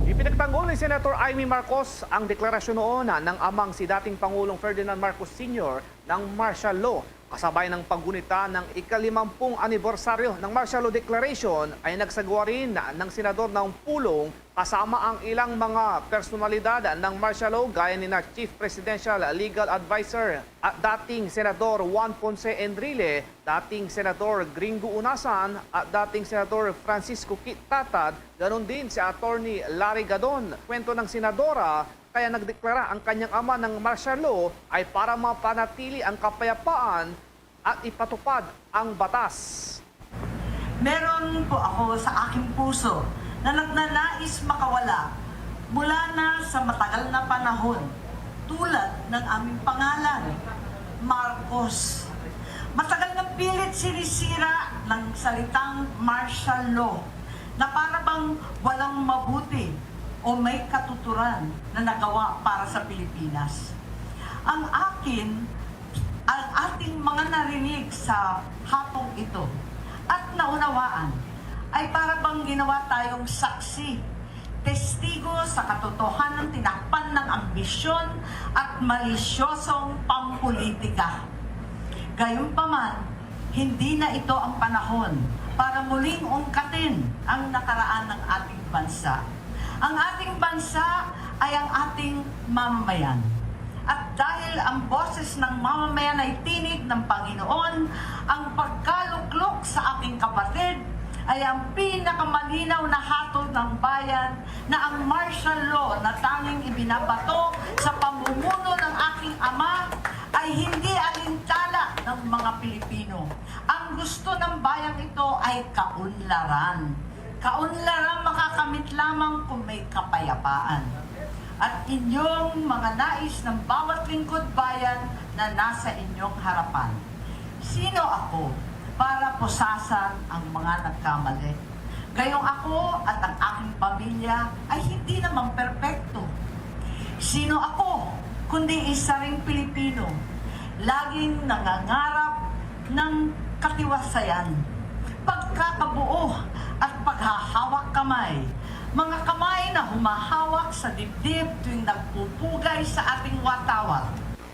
Ipinagtanggol ni Senator Imee Marcos ang deklarasyon noon ng amang si dating Pangulong Ferdinand Marcos Senior ng martial law, kasabay ng paggunita ng ikalimampung anibersaryo ng martial law declaration ay nagsagawa rin ng senador ng pulong kasama ang ilang mga personalidad ng martial law gaya ni na Chief Presidential Legal Adviser at dating Senador Juan Ponce Enrile, dating Senador Gringo Unasan at dating Senador Francisco Kit Tatad, ganon din si Attorney Larry Gadon. Kwento ng senadora, kaya nagdeklara ang kanyang ama ng martial law ay para mapanatili ang kapayapaan at ipatupad ang batas. Meron po ako sa aking puso na nagnanais makawala mula na sa matagal na panahon, tulad ng aming pangalan, Marcos. Matagal nang pilit sinisira ng salitang martial law na para bang walang mabuti o may katuturan na nagawa para sa Pilipinas. Ang akin, ang ating mga narinig sa hapong ito at naunawaan ay para bang ginawa tayong saksi, testigo sa katotohanan tinakpan ng ambisyon at malisyosong pampulitika. Gayunpaman, hindi na ito ang panahon para muling ungkatin ang nakaraan ng ating bansa. Ang ating bansa ay ang ating mamamayan. At dahil ang boses ng mamamayan ay tinig ng Panginoon, ang pagkaluklok sa aking kapatid ay ang pinakamalinaw na hatol ng bayan na ang martial law na tanging ibinabato sa pamumuno ng aking ama ay hindi alintala ng mga Pilipino. Ang gusto ng bayang ito ay kaunlaran. Kaunlaran makakamit lamang kung may kapayapaan. At inyong mga nais ng bawat lingkod bayan na nasa inyong harapan. Sino ako para pusasan ang mga nagkamali? Gayong ako at ang aking pamilya ay hindi naman perpekto. Sino ako kundi isa ring Pilipino, laging nangangarap ng katiwasayan, pagkakabuo at paghahawak kamay, mga kamay na humahawak sa dibdib tuwing nagpupugay sa ating watawat.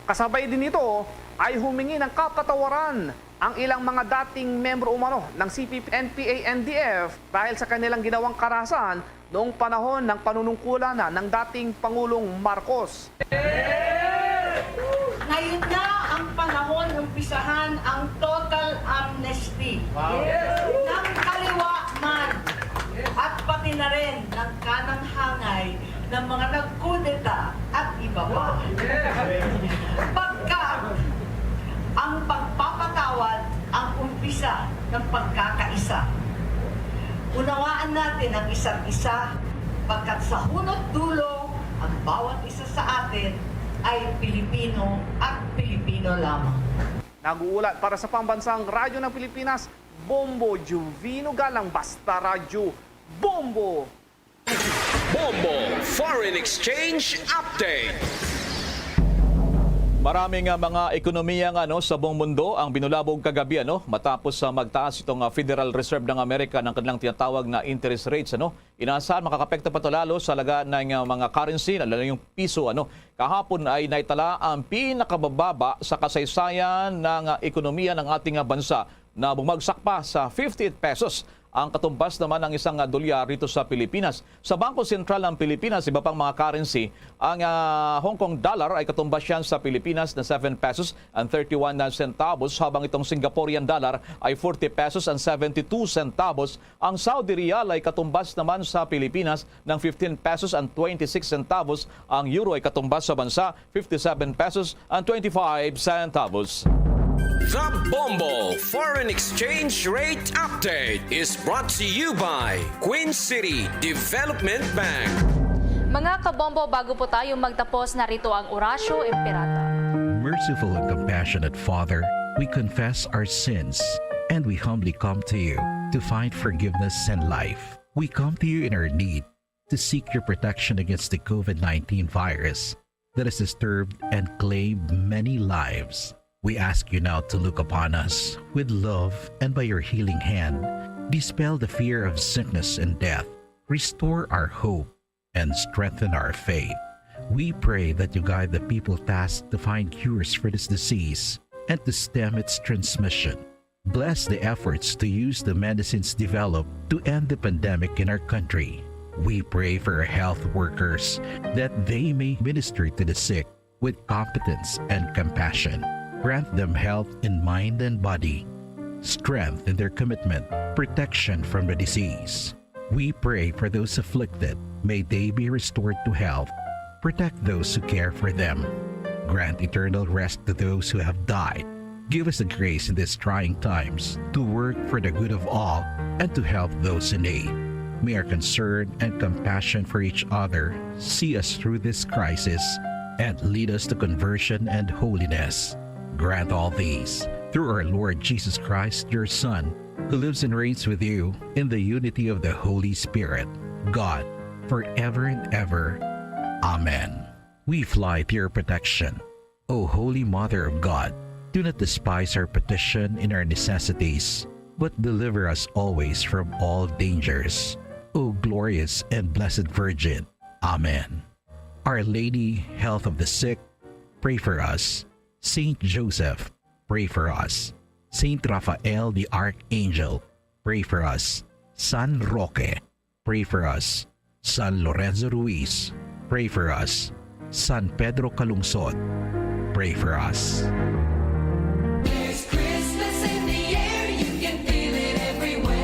Kasabay din nito ay humingi ng kapatawaran ang ilang mga dating membro umano ng C P P, N P A, N D F dahil sa kanilang ginawang karahasan noong panahon ng panunungkulan na ng dating Pangulong Marcos. Ngayon na ang panahon umpisahan ang total amnesty ng kaliwa man at pati na rin ng kanang hangay ng mga nagkudeta at iba pa. Pagka ang pagpapatawad ang umpisa ng pagkakaisa. Unawaan natin ang isa't isa, pagkat sa hunot dulo, ang bawat isa sa atin ay Pilipino at Pilipino lamang. Nag-uulat para sa Pambansang Radyo ng Pilipinas, Bombo Juvino Galang, Basta Radyo, Bombo! Bombo Foreign Exchange Update. Marami nga mga ekonomiya nga, ano, sa buong mundo ang binulabog kagabi, ano, matapos sa magtaas itong, ah, Federal Reserve ng Amerika ng kanilang tinatawag na interest rates, ano. Inaasahan makakapekto pa to lalo sa laga ng, ah, mga currency, lalo na yung piso, ano. Kahapon ay naitala ang pinakamababa sa kasaysayan ng, ah, ekonomiya ng ating, ah, bansa na bumagsak pa sa fifty-eight pesos ang katumbas naman ng isang, ah, dolyar dito sa Pilipinas. Sa Bangko Sentral ng Pilipinas, iba pang mga currency, ang, ah, Hong Kong dollar ay katumbas yan sa Pilipinas na seven pesos and thirty-one centavos, habang itong Singaporean dollar ay forty pesos and seventy-two centavos. Ang Saudi riyal ay katumbas naman sa Pilipinas ng fifteen pesos and twenty-six centavos. Ang euro ay katumbas sa bansa, fifty-seven pesos and twenty-five centavos. The Bombo Foreign Exchange Rate Update is brought to you by Queen City Development Bank. Mga kabombo, bago po tayo magtapos, narito ang Orasyo Imperata. Merciful and compassionate Father, we confess our sins and we humbly come to you to find forgiveness and life. We come to you in our need to seek your protection against the COVID nineteen virus that has disturbed and claimed many lives. We ask you now to look upon us with love and by your healing hand, dispel the fear of sickness and death, restore our hope, and strengthen our faith. We pray that you guide the people tasked to find cures for this disease and to stem its transmission. Bless the efforts to use the medicines developed to end the pandemic in our country. We pray for our health workers that they may minister to the sick with competence and compassion. Grant them health in mind and body, strength in their commitment, protection from the disease. We pray for those afflicted. May they be restored to health. Protect those who care for them. Grant eternal rest to those who have died. Give us the grace in these trying times to work for the good of all and to help those in need. May our concern and compassion for each other see us through this crisis and lead us to conversion and holiness. Grant all these through our Lord Jesus Christ, your Son, who lives and reigns with you in the unity of the Holy Spirit, God, forever and ever. Amen. We fly to your protection. O Holy Mother of God, do not despise our petition in our necessities, but deliver us always from all dangers. O glorious and blessed Virgin. Amen. Our Lady, Health of the Sick, pray for us. Saint Joseph, pray for us. Saint Raphael the Archangel, pray for us. San Roque, pray for us. San Lorenzo Ruiz, pray for us. San Pedro Calungsod, pray for us. There's Christmas in the air, you can feel it everywhere.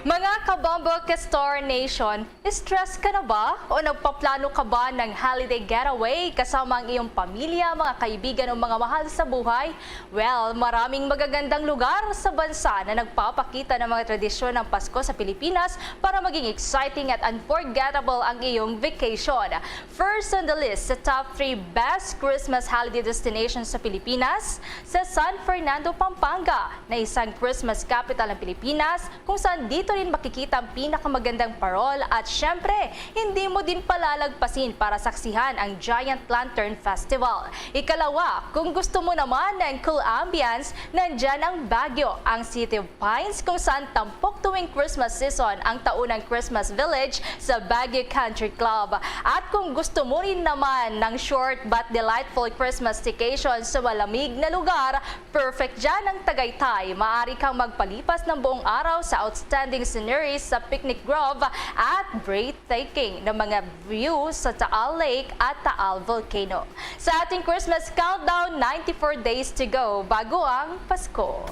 Mga kabombo ka Star Nation, stress ka na ba o nagpaplano ka ba ng holiday getaway kasama ang iyong pamilya, mga kaibigan o mga mahal sa buhay? Well, maraming magagandang lugar sa bansa na nagpapakita ng mga tradisyon ng Pasko sa Pilipinas para maging exciting at unforgettable ang iyong vacation. First on the list sa top three best Christmas holiday destinations sa Pilipinas, sa San Fernando, Pampanga, na isang Christmas capital ng Pilipinas, kung saan dito rin makikita ang pinakamagandang parol at syempre, hindi mo din palalagpasin para saksihan ang Giant Lantern Festival. Ikalawa, kung gusto mo naman ng cool ambience, nandyan ang Baguio, ang City of Pines, kung saan tampok tuwing Christmas season ang taunang Christmas Village sa Baguio Country Club. At kung gusto mo rin naman ng short but delightful Christmas staycation sa malamig na lugar, perfect dyan ang Tagaytay. Maaari kang magpalipas ng buong araw sa outstanding sceneries sa Picnic Grove at breathtaking na mga views sa Taal Lake at Taal Volcano. Sa ating Christmas countdown, ninety-four days to go bago ang Pasko.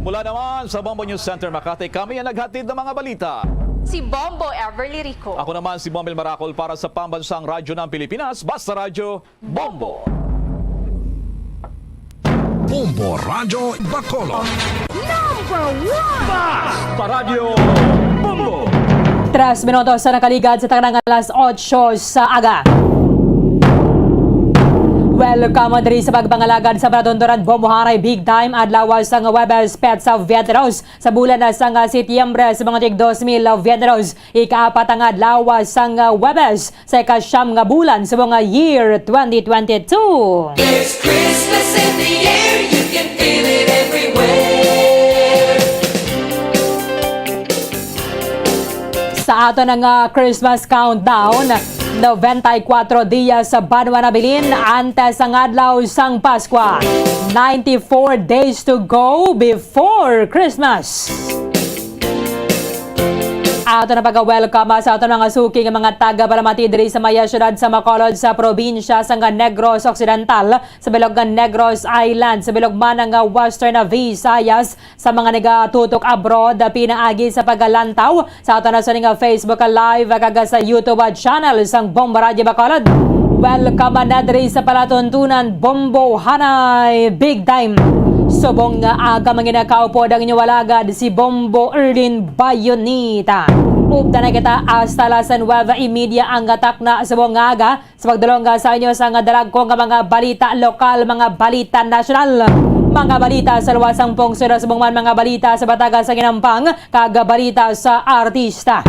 Mula naman sa Bombo News Center Makati, kami ang naghatid ng mga balita. Si Bombo Everly Rico. Ako naman si Bomel Maracol para sa Pambansang Radyo ng Pilipinas, Basta Radyo, Bombo! Bombo Radyo Bacolod. Number one! Basta Radyo, Bombo! Tres minutos sa nakaligad sa tanang alas otso sa aga. Welcome diri sa pagpangalagad sa palatuntunan Bombohanay Big Time adlaw sang Huwebes, petsa veinte y dos sa bulan na sang Setyembre sa mga tig dos mil veinte y dos. Ikaapat nga adlaw sang Huwebes sa ikasyam nga bulan sa mga year twenty twenty-two. There's Christmas in the air, you can feel it everywhere. Sa ato na nga Christmas countdown, noventa y cuatro dias sa banwa nabilin antes ang adlaw sang Paskwa. Ninety-four days to go before Christmas. Ato na pag-welcome sa aton mga suki nga mga taga-palamati diri sa maya syudad sa Bacolod sa probinsya sang Negros Occidental, sa bilog nga Negros Island, sa bilog man nga Western Visayas, sa mga nagatutok abroad pinaagi sa paglantaw sa aton na sini nga Facebook Live kag sa YouTube channel sang Bombo Radyo Bacolod. Welcome na diri sa palatuntunan Bombo Hanay Big Time. Subong nga aga, mga nakaupo ang inyo alagad si Bombo Erlin Bayonita. Upda na kita hasta las nueve y media ang takna subong nga aga sa pagdulong sa inyo sang dalagko nga mga balita lokal, mga balita nasyonal, mga balita sa luwas sang pungsod, subong man mga balita sa bataga sa ginampang, kag balita sa artista.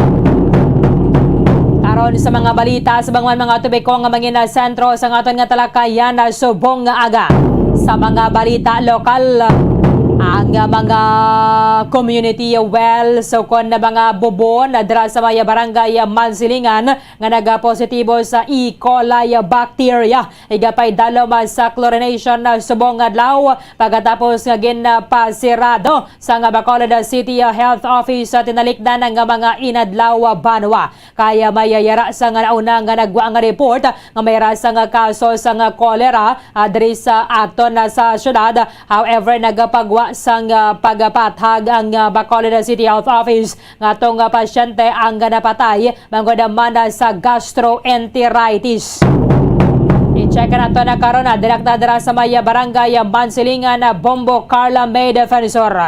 Karon sa mga balita sa mga, mga topiko nga mangin sentro sa aton nga talakayan subong nga aga. Sa mga balita lokal, ang mga community well, so kon na mga bubon dira sa may barangay Mansilingan nga nagapositibo sa E. coli bacteria, igapay dalom sa chlorination subong adlaw, pagkatapos nga ginpasirado sang Bacolod City Health Office sa tinalikdan nga mga inadlaw banwa. Kaya may yara sa nga nauna nga nagwa nga report nga may rasa nga kaso sang cholera, ah, diri sa aton na sa syudad. However, nagapagwa sang, ah, pagpathag ang, ah, Bacolod City Health Office nga tong, ah, pasyente ang napatay bangod man sa gastroenteritis. I-check nato na karon na direkta dira sa may barangay Mansilingan, Bombo Carla May Defensor.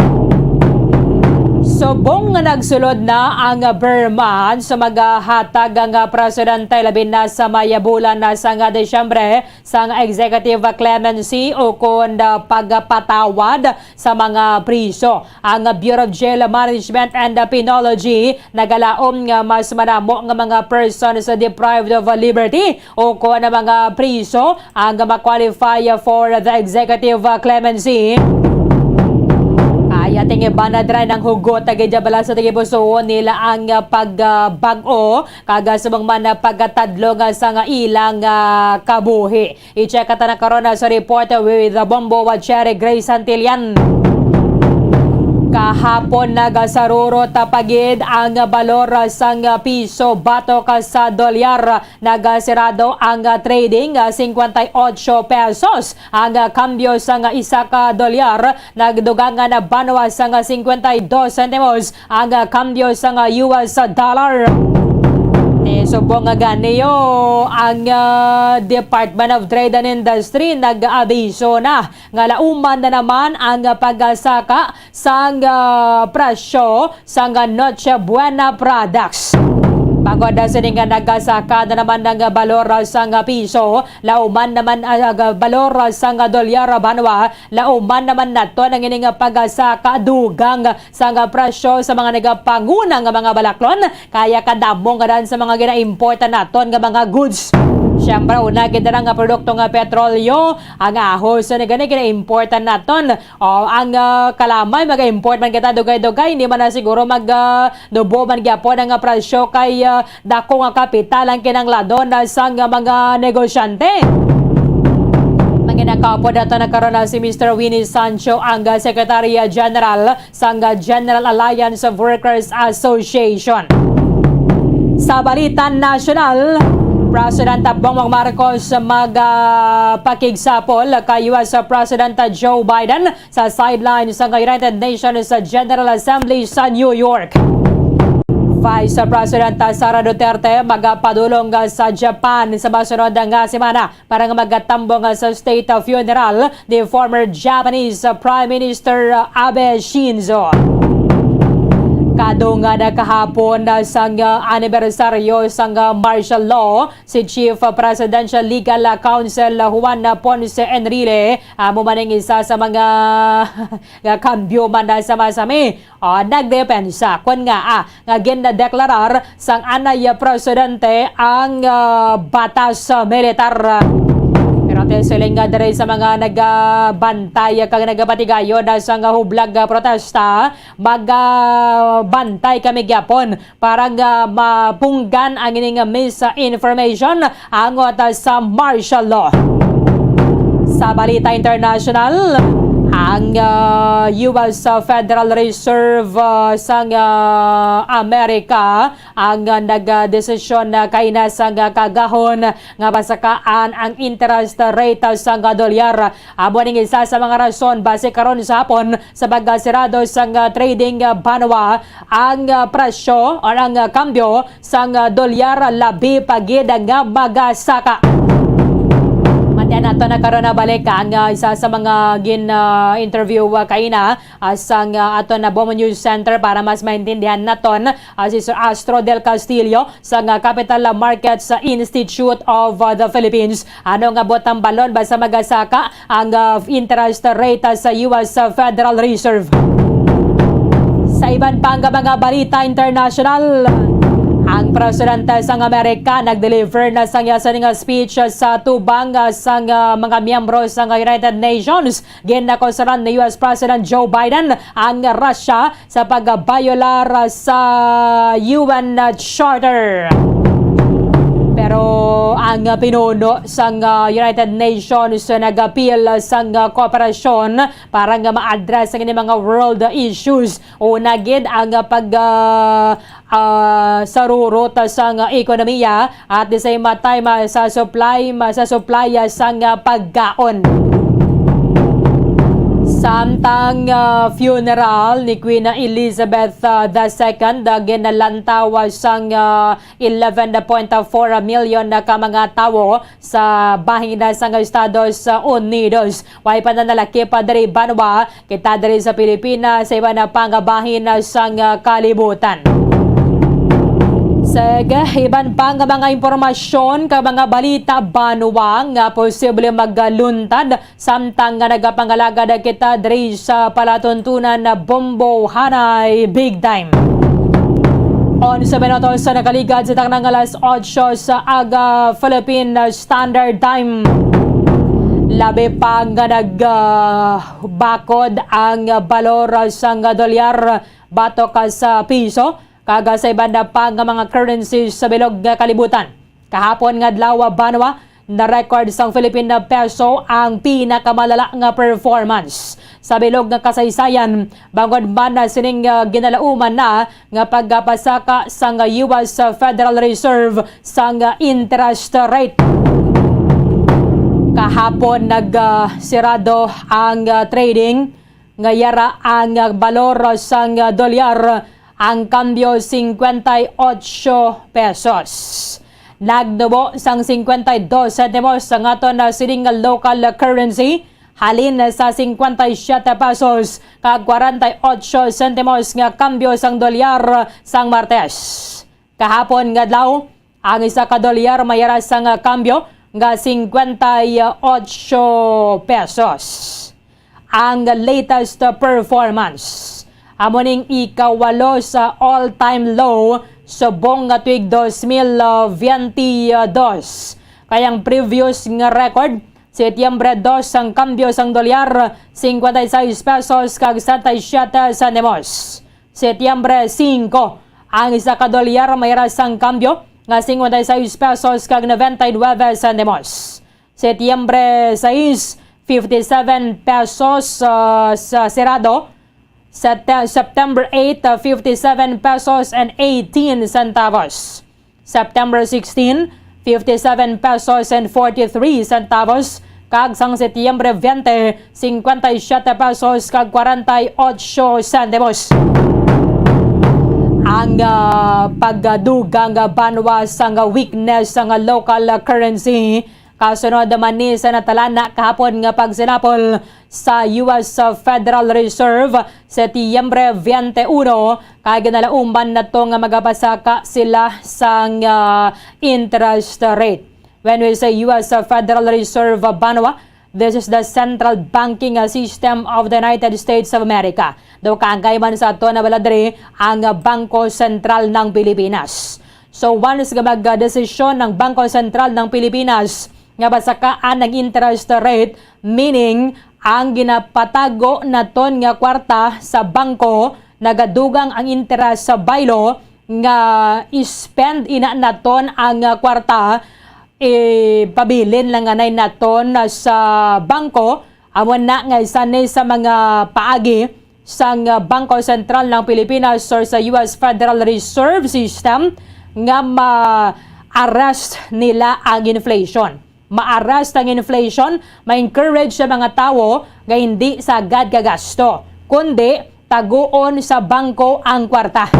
Subong nga nagsulod na ang Burma sa maghatag ang presidente, labi na sa may bulan na sang Disyembre, sang executive clemency o kon pagpatawad sa mga priso. Ang Bureau of Jail Management and Penology nagalaom nga mas madamo nga mga persons deprived of liberty o kon mga priso ang ma-qualify for the executive clemency. Kaya tingiban na dira ang hugot, gidya bala sa tagipusoon nila ang pagbag-o kag subong man pagkatadlong sa ilang, ah, kabuhi. I-check ta na karon, ah, sa report with the Bombo, ah, Cherry Grace Santillan. Kahapon, nagasarurot pa gid ang balor sang piso batok sa dolyar. Nagasirado ang trading, ah, cincuenta y ocho pesos ang, ah, kambyo sang isa ka dolyar. Nagdugangan na banwa sang cincuenta y dos centimos ang, ah, kambyo sang U S dollar. Ni subong nga ganiyo, ang, ah, Department of Trade and Industry nag-abiso na nga lauman na naman ang pagsaka sang, ah, presyo sang Noche Buena products. Bangod sini nga nagasaka na naman ang balor sang piso, lauman naman ang balor sang dolyar banwa, lauman naman naton ang ining pagsaka dugang sang presyo sa mga nagapanguna nga mga balaklon, kaya kadamo nga dan sa mga gina-import naton nga mga goods. Siyempre, una gid na nga produkto nga petrolyo, ang ahos na gani gina-import naton. O, ang, ah, kalamay, mag-import man kita dugay-dugay, hindi man na siguro mag, ah, nubo man gyapon ang, ah, presyo kay, ah, dako nga kapital ang kinahanglanon, ah, sang, ah, mga negosyante. Manginakaupod nato na karon na si Mister Winnie Sancho, ang, ah, Secretary, ah, General sang, ah, General Alliance of Workers Association. Sa balita nasyonal, President Bongbong Marcos mag, ah, pakigsapol kay U S President Joe Biden sa sideline sang United Nations General Assembly sa New York. Vice President Sara Duterte magapadulong sa Japan sa masunod nga semana para nga magatambong sa state funeral ni former Japanese Prime Minister Abe Shinzo. Kadungan na kahapon sang anibersaryo sang martial law, si Chief Presidential Legal Counsel Juan Ponce Enrile, amo man ang isa sa mga nga kambyo man na sa masami. O, nagdepensa kon nga, ah, nga gindeklarar sang anay presidente ang, ah, batas militar. Pero aton siling nga diri sa mga nagabantay kag nagapatigayon na sang hublag nga protesta, magabantay kami gyapon para nga mapunggan ang ining misinformation angot sa martial law. Sa balita international, ang, ah, U S Federal Reserve, ah, sang, ah, Amerika ang, ah, nagdesisyon na kaina sang, ah, kagahon nga pasakaan ang interest rate sang, ah, dolyar. Amo ning isa sa mga rason basi karon sa hapon sa pagsirado sang, ah, trading, ah, banwa ang, ah, presyo or ang, ah, kambyo sang, ah, dolyar labi pa gid nga magasaka. Matian nato na karon na balik ang, ah, isa sa mga gin, ah, interview, ah, kaina, ah, sang, ah, aton na Bombo News Center para mas maintindihan naton, ah, si Sir Astro Del Castillo sang, ah, Capital Markets Institute of, ah, the Philippines. Ano nga buot tambalon basta magasaka ang, ah, interest rate, ah, sa U S Federal Reserve. Sa iban pa nga mga balita international, ang presidente sang Amerika nag-deliver na sang iya sining speech sa tubang, ah, sang, ah, mga miyembro sang United Nations. Ginakusaran ni U S President Joe Biden ang Russia sa pagbayolar sa U N Charter. Pero ang pinuno sang, ah, United Nations nag-apil sang, ah, kooperasyon para nga ma-address ang ini mga world issues. Una gid ang, ah, pag, ah, ah, sarurot sang ekonomiya at the same time, ah, sa supply, ma-, sa supply, ah, sang, ah, pagkaon. Samtang, ah, funeral ni Queen Elizabeth, ah, the second, ah, ginalantaw, ah, sang, ah, eleven point four million na ka mga tawo sa bahin, ah, sang Estados Unidos. Way pa na nalakip pa diri banwa, kita diri sa Pilipinas, sa iban pa nga bahin sang, ah, kalibutan. Sige, iban pa nga mga impormasyon kag mga balita banwa nga posible magluntad samtang nga nagapangalagad kita diri sa palatuntunan na Bombo Hanay Big Time. Onse minutos sa nakaligad sa taknang alas otso sa aga Philippine Standard Time. Labi pa nga nag, ah, bakod ang balor sang dolyar batok sa piso, kag sa iban na pa nga mga currencies sa bilog nga kalibutan. Kahapon nga adlaw, banwa, Na-record sang Philippine peso ang pinakamalala nga performance sa bilog nga kasaysayan, bangod man na sining, ah, ginalauman na nga pagpasaka sang U S Federal Reserve sang interest rate. Kahapon nag, ah, sirado ang, ah, trading nga yara ang, ah, balor sang, ah, dolyar, ang kambyo cincuenta y ocho pesos. Nagnubo sang cincuenta y dos centimos ang aton, ah, sining nga local currency, halin sa cincuenta y siete pesos kag cuarenta y ocho centimos nga kambyo sang dolyar sang Martes. Kahapon nga adlaw, ang isa ka dolyar may ara sang kambyo nga cincuenta y ocho pesos. Ang latest performance amo ning ikawalo sa all-time low subong nga tuig dos mil veinte dos, kay ang previous nga record, Setyembre dos, ang kambyo sang dolyar, cincuenta y seis pesos kag sesenta y siete centimos. Setyembre singko, ang isa ka dolyar may ara sang kambyo nga cincuenta y seis pesos kag noventa y nueve centimos. Setyembre sais, fifty-seven pesos, ah, sa sirado. Sete-, September eight, ah, fifty-seven pesos and eighteen centavos. September sixteen, fifty-seven pesos and forty-three centavos, kag sang Setyembre veinte, cincuenta y siete pesos kag cuarenta y ocho centavos. Ang, ah, pagdugang banwa sang weakness sang local currency, kasunod man ni sa natalana kahapon nga pagsinapol sa U S Federal Reserve, Setyembre twenty-one, kay ginalauman nato nga magapasaka sila sang, ah, interest rate. When we say U S Federal Reserve banwa, this is the central banking, ah, system of the United States of America. Daw kaangkay man sa ato na baladre ang, ah, Bangko Sentral ng Pilipinas. So, once nga magdesisyon ang Bangko Sentral ng Pilipinas nga basakaan ang interest rate, meaning ang ginapatago naton nga kwarta sa bangko, nagadugang ang interest sa baylo nga i-spend ina naton ang, ah, kwarta, ipabilin lang anay naton sa bangko. Amo na nga isa ni sa mga paagi sang, ah, Bangko Sentral ng Pilipinas or sa U S Federal Reserve System nga ma-arrest nila ang inflation. Ma-arrest ang inflation, ma-encourage sa mga tawo nga hindi sagad gagasto, kundi taguon sa bangko ang kwarta.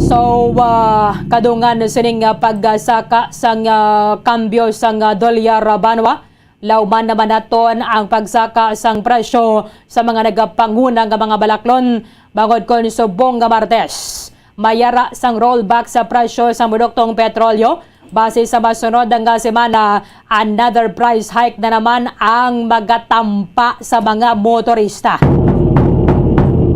So, ah, kadungan sining, ah, pagsaka sang, ah, kambyo sang, ah, dolyar, ah, banwa, lauman naman naton ang pagsaka sang presyo sa mga nagapanguna nga mga balaklon, bangod kon subong nga Martes, may ara sang rollback sa presyo sa produktong petrolyo. Base sa masunod nga semana, another price hike na naman ang magatampa sa mga motorista.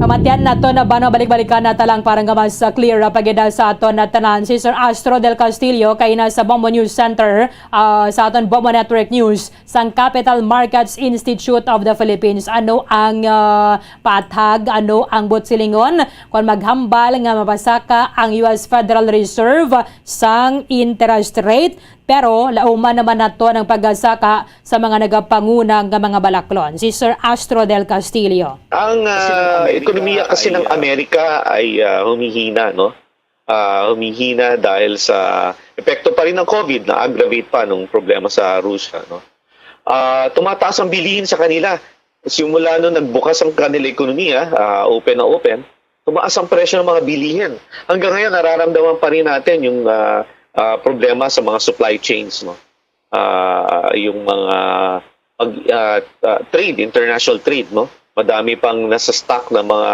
Pamatian nato na ba, no, balik-balikan na talang para nga mas, uh, clear, uh, pagida sa aton na tanan. Si Sir Astro Del Castillo, kay nasa Bombo News Center, uh, sa aton Bombo Network News, sang Capital Markets Institute of the Philippines. Ano ang, uh, patag? Ano ang buot silingon? Kung maghambal nga mapasaka ang U S Federal Reserve sang interest rate, pero lauman naman nato ang pagsaka sa mga nagapanguna nga mga balaklon. Si Sir Astro Del Castillo. Ang, ah, ekonomiya kasi ng Amerika ay, ah, humihina, no? Ah, humihina dahil sa epekto pa rin ng COVID, na-aggravate pa nung problema sa Russia, no? Ah, tumataas ang bilihin sa kanila. Simula nung nagbukas ang kanila ekonomiya, ah, open na open, tumaas ang presyo ng mga bilihin. Hanggang ngayon, nararamdaman pa rin natin yung, ah, ah, problema sa mga supply chains, no? Ah, yung mga pag, ah, ah, trade, international trade, no? Madami pang nasa stock na mga,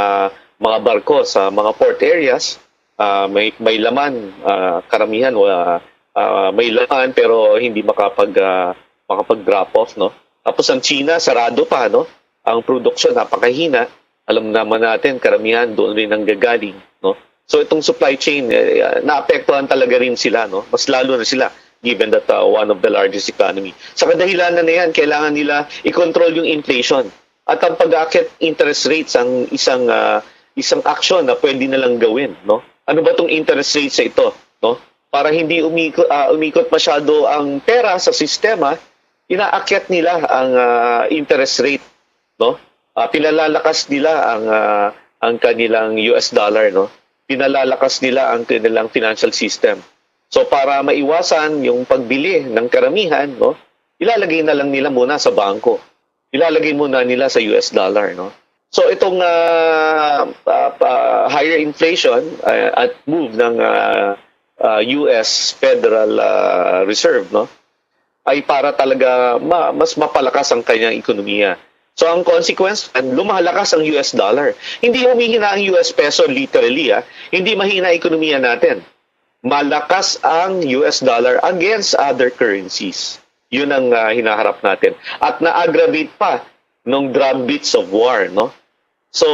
mga barko sa mga port areas. Ah, may, may laman, ah, karamihan, wa-, ah, may laman pero hindi makapag, ah, makapag-drop off, no? Tapos ang China, sarado pa, no? Ang produksyon, napakahina. Alam naman natin, karamihan doon rin nanggagaling, no? So, itong supply chain, eh, ah, naapektuhan talaga rin sila, no? Mas lalo na sila, given that, ah, one of the largest economy. Sa kadahilanan na yan, kailangan nila i-control yung inflation. At ang pag-aakyat interest rates ang isang, ah, isang aksyon na pwede nilang gawin, no? Ano ba tong interest rates sa ito, no? Para hindi umiko-, ah, umikot masyado ang pera sa sistema, inaakyat nila ang, ah, interest rate, no? Ah, pinalalakas nila ang, ah, ang kanilang U S dollar, no? Pinalalakas nila ang kanilang financial system. So, para maiwasan yung pagbili ng karamihan, no? Ilalagay na lang nila muna sa bangko. Ilalagay muna nila sa U S dollar, no? So, itong, ah, ah, ah, higher inflation, ah, at move ng, ah, ah, U S Federal, ah, Reserve, no? Ay para talaga ma-, mas mapalakas ang kanyang ekonomiya. So, ang consequence, lumalakas ang U S dollar. Hindi humihina ang U S peso, literally, ah. Hindi mahina ang ekonomiya natin. Malakas ang U S dollar against other currencies. Yun ang, ah, hinaharap natin. At na-aggravate pa nung drumbeats of war, no? So,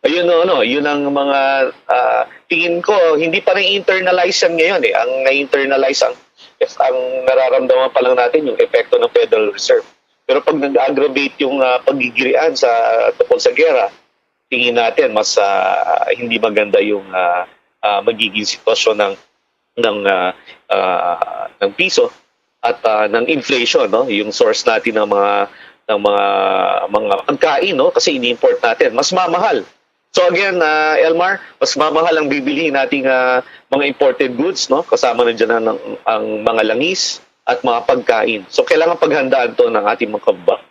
ayun, no, no, yun ang mga, ah, tingin ko, hindi pa na-internalize yan ngayon, eh. Ang na-internalize, ang, ang nararamdaman pa lang natin yung epekto ng Federal Reserve. Pero pag nag-aggravate yung, ah, paggigirian sa, tungkol sa gera, tingin natin mas, ah, hindi maganda yung, ah, ah, magiging sitwasyon ng, ng, ah, ah, ng piso at, ah, ng inflation, no? Yung source natin ng mga, ng mga, mga pagkain, no? Kasi ini-import natin, mas mamahal. So again, ah, Elmar, mas mamahal ang bibilihin nating, ah, mga imported goods, no? Kasama na dyan ang, ang mga langis at mga pagkain. So kailangan paghandaan to ng ating mga kababayan.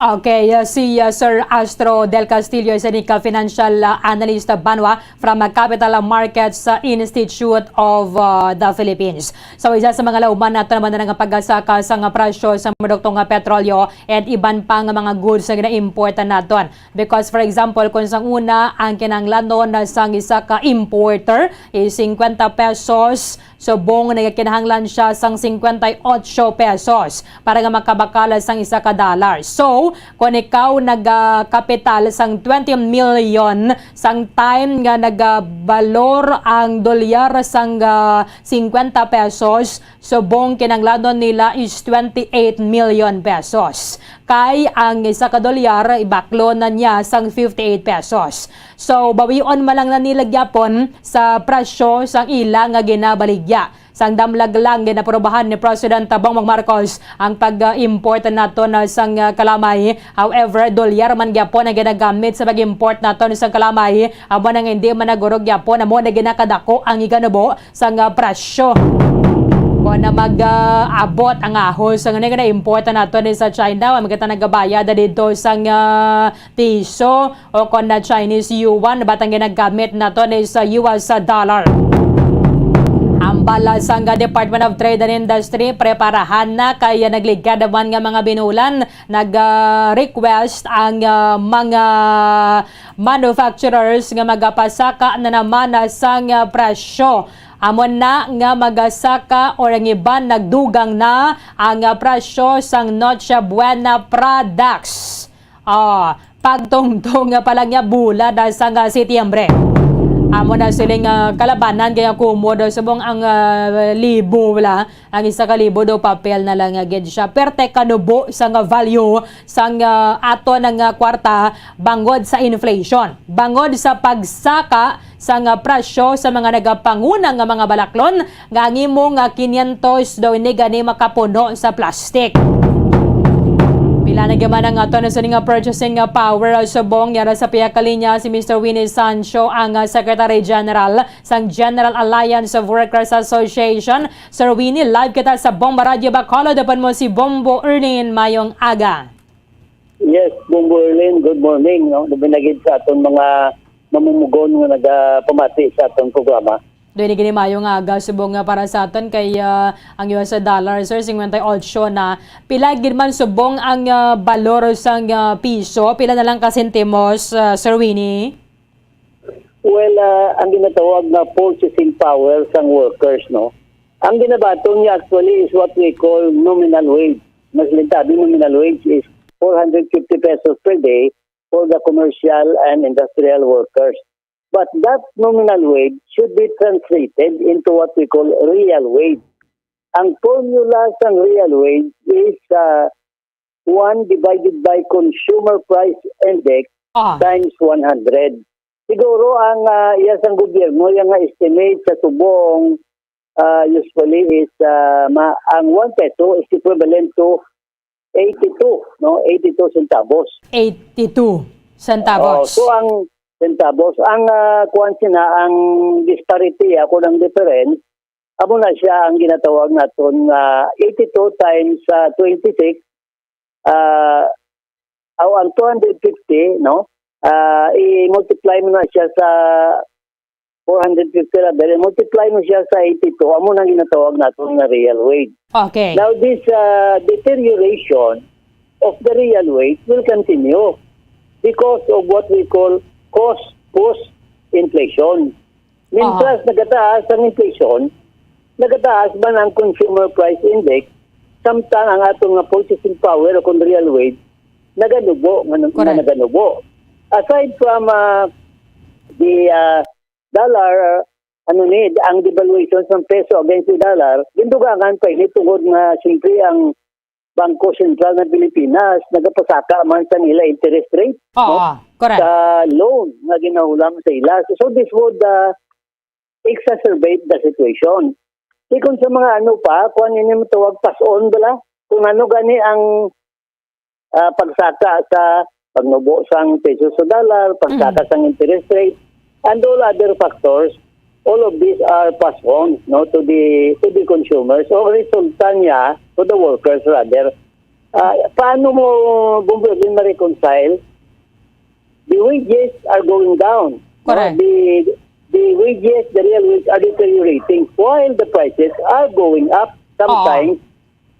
Okay, uh, si uh, Sir Astro Del Castillo, isa ni ka financial uh, analyst uh, banwa from uh, Capital Markets uh, Institute of uh, the Philippines. So isa sa mga lauman nato naman na nga pagasaka sa nga presyo sa produkto nga petrolyo and iban pa nga mga goods nga gina-import naton. Because for example, kung sang una ang kinahanglanon na sang isa ka importer is fifty pesos, subong nagakinahanglan siya sang fifty-eight pesos para nga makabakal sang isa ka dollar. So, kung ikaw nagakapital sang twenty million sang time nga nagabalor ang dolyar sang ah, fifty pesos, subong kinahanglanon nila is twenty-eight million pesos. Kay ang isa ka dolyar, ibaklo na niya sang fifty-eight pesos. So, bawion man lang na nila gyapon sa presyo sang ila nga ginabaligya. Sang damlag lang, ginaprobahan ni President Bongbong Marcos ang pag-import naton sang ah, kalamay. However, dolyar man gyapon ang ginagamit sa pag-import naton sang kalamay. Amo nang hindi man nagurog gyapon, amo na ginakadako ang iganubo sang ah, presyo. Kung na mag-abot ang ahos nga gina-import naton sa China, wa man kita nagabayad didto sang ah, piso o kon na Chinese yuan, bat ang ginagamit naton sa U S dollar. Ang bala sang Department of Trade and Industry, preparahan na kay nagligad man nga mga binulan, nag-request ang ah, mga manufacturers nga magapasaka na naman sang ah, presyo. Amo na nga magasaka or ang iban nagdugang na ang ah, presyo sang Noche Buena products. Ah, pagtungtong nga pala nga bula na sang ah, Setyembre. Amo na siling ah, kalabanan kaya kumod subong ang ah, libo wala. Ang isa ka libo daw papel na lang nga gid siya. Perte kanubo sang ah, value sang ah, ato nga kwarta bangod sa inflation. Bangod sa pagsaka sang ah, presyo sa mga nagapanguna nga mga balaklon nga ang imo nga quinientos daw ini gani makapuno sa plastic. Pila na gyud man ang aton sa nga purchasing ah, power ah, subong yara sa pihak ka linya si Mister Winnie Sancho, ang ah, Secretary General sang General Alliance of Workers Association. Sir Winnie, live kita sa Bomba Radio Bacolod. Dapan mo si Bombo Erlin. Mayong aga. Yes, Bombo Erlin, good morning. No? Labi na gid sa aton mga mamumugon nga nagapamati sa aton programa. Doy ni gini mayo nga aga subong nga para sa aton kay ah, ang U S dollar, sir, fifty-eight na. Pila gid man subong ang ah, balor sang ah, piso? Pila na lang ka sentimos, ah, Sir Winnie? Well, ah, ang ginatawag na purchasing power sang workers, no? Ang ginabaton niya actually is what we call nominal wage. Mas lintabi, nominal wage is four hundred fifty pesos per day for the commercial and industrial workers. But that nominal wage should be translated into what we call real wage. Ang formula sang real wage is uh, one divided by consumer price index Ah, times one hundred. Siguro ang ah, iya sang gobyerno, iya nga estimate sa subong ah, usually is, ah, ma-, ang one peso is equivalent to eighty-two, no? Eighty-two centavos. Eighty-two centavos. Oh, so ang centavos, ang, ah, kuwan sina, ang disparity, ako ng difference, amo na siya ang ginatawag naton nga eighty-two times, ah, twenty-six, ah, aw, ang two hundred fifty, no? Ah, i-multiply mo na siya sa four hundred fifty, rather, i-multiply mo siya sa eighty-two, amo nang ginatawag naton nga real wage. Okay. Now, this, ah, deterioration of the real wage will continue because of what we call cost push inflation. Mintras nagataas ang inflation, nagataas man ang consumer price index, samtang ang aton nga purchasing power o kung real wage naganubo, nga, nga Correct. naganubo. Aside from, ah, the, ah, dollar, ano ni, ang devaluation sa peso against the dollar, gindugangan pa ini tungod nga, siyempre, ang Bangko Sentral ng Pilipinas nagapasaka man sa nila interest rate, Oo, no? Correct. Sa loan nga ginahulam sa ila. So, so this would, uh, exacerbate the situation. Di kung sa mga ano pa, kung ano yung tawag pass-on bala, kung ano gani ang, ah, pagsaka sa pagnubo sang peso sa dollar, pagsaka Mm. sang interest rate, and all other factors, all of these are passed on, no, to the, to the consumers, o resulta niya to the workers rather. Ah, paano mo, Bumberlin, ma-reconcile? The wages are going down, no? Correct. The, the wages, the real wage are deteriorating while the prices are going up, Oo. sometimes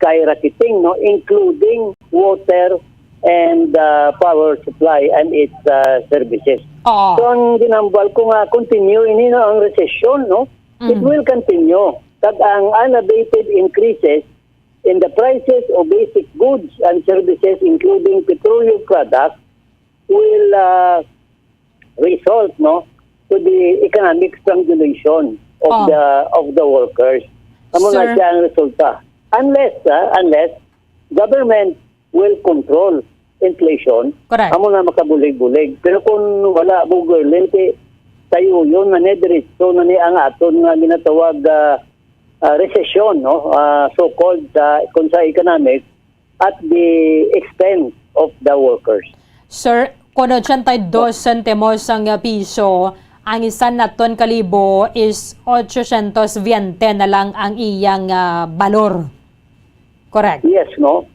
skyrocketing, no, including water and, uh, power supply and its, uh, services. Oo. So, ang ginambal ko nga continue ini, no, ang recession, no, it Mm. will continue. Kag ang unabated increases in the prices of basic goods and services, including petroleum products, will, uh, result, no, to the economic strangulation of Oh. the, of the workers. Amo na Sir. siya ang resulta. Unless, ah, unless government will control inflation, Correct. amo na makabulig-bulig. Pero kung wala, Bumberlin, kay tayo yun na ni, diretso na ni ang aton nga ginatawag, ah, ah, recession, no? Ah, so-called, ah, kung sa economic, at the expense of the workers. Sir, kung ochenta y dos sentimos ang, ah, piso, ang isa naton ka libo is ochocientos veinte na lang ang iyang, ah, balor. Correct? Yes, no?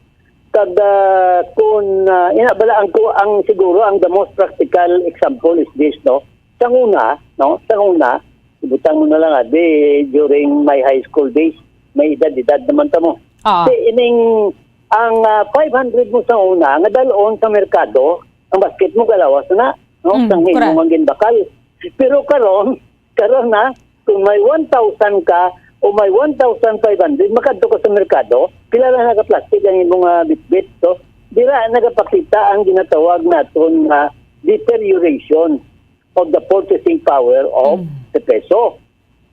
Kag, ah, kung, ah, ina, bala, ang, ku-, ang siguro, ang the most practical example is this, no? Sang una, no? Sang una, ibutang mo na lang, ah, di, during my high school days, may edad-edad naman ta mo. Ah. Di, ining, ang, ah, five hundred mo sa una, nga dalon sa merkado, ang basket mo galawas na, no? Mm, Sang imo correct. Ang ginbakal. Pero karon, karon na, kung may one thousand ka o may one thousand five hundred, makadto ka sa merkado, pila lang naka-plastic ang imong, ah, bitbit, so, dira nagapakita ang ginatawag naton nga deterioration of the purchasing power of Mm. the peso.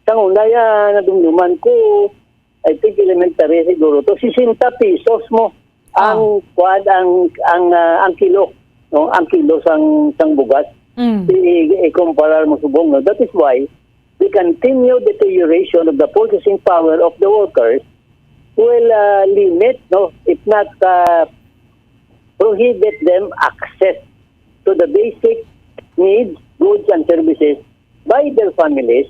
Sang una, ya, nadumduman ko, I think elementary siguro to, sixty pesos mo ang Oh. kuwan, ang, ang, ah, ang kilo, no? Ang kilo sang, sang bugas. Mm. I, i, ikumpara mo subong, no? That is why the continued deterioration of the purchasing power of the workers will, ah, limit, no? If not, ah, prohibit them access to the basic needs, goods, and services by their families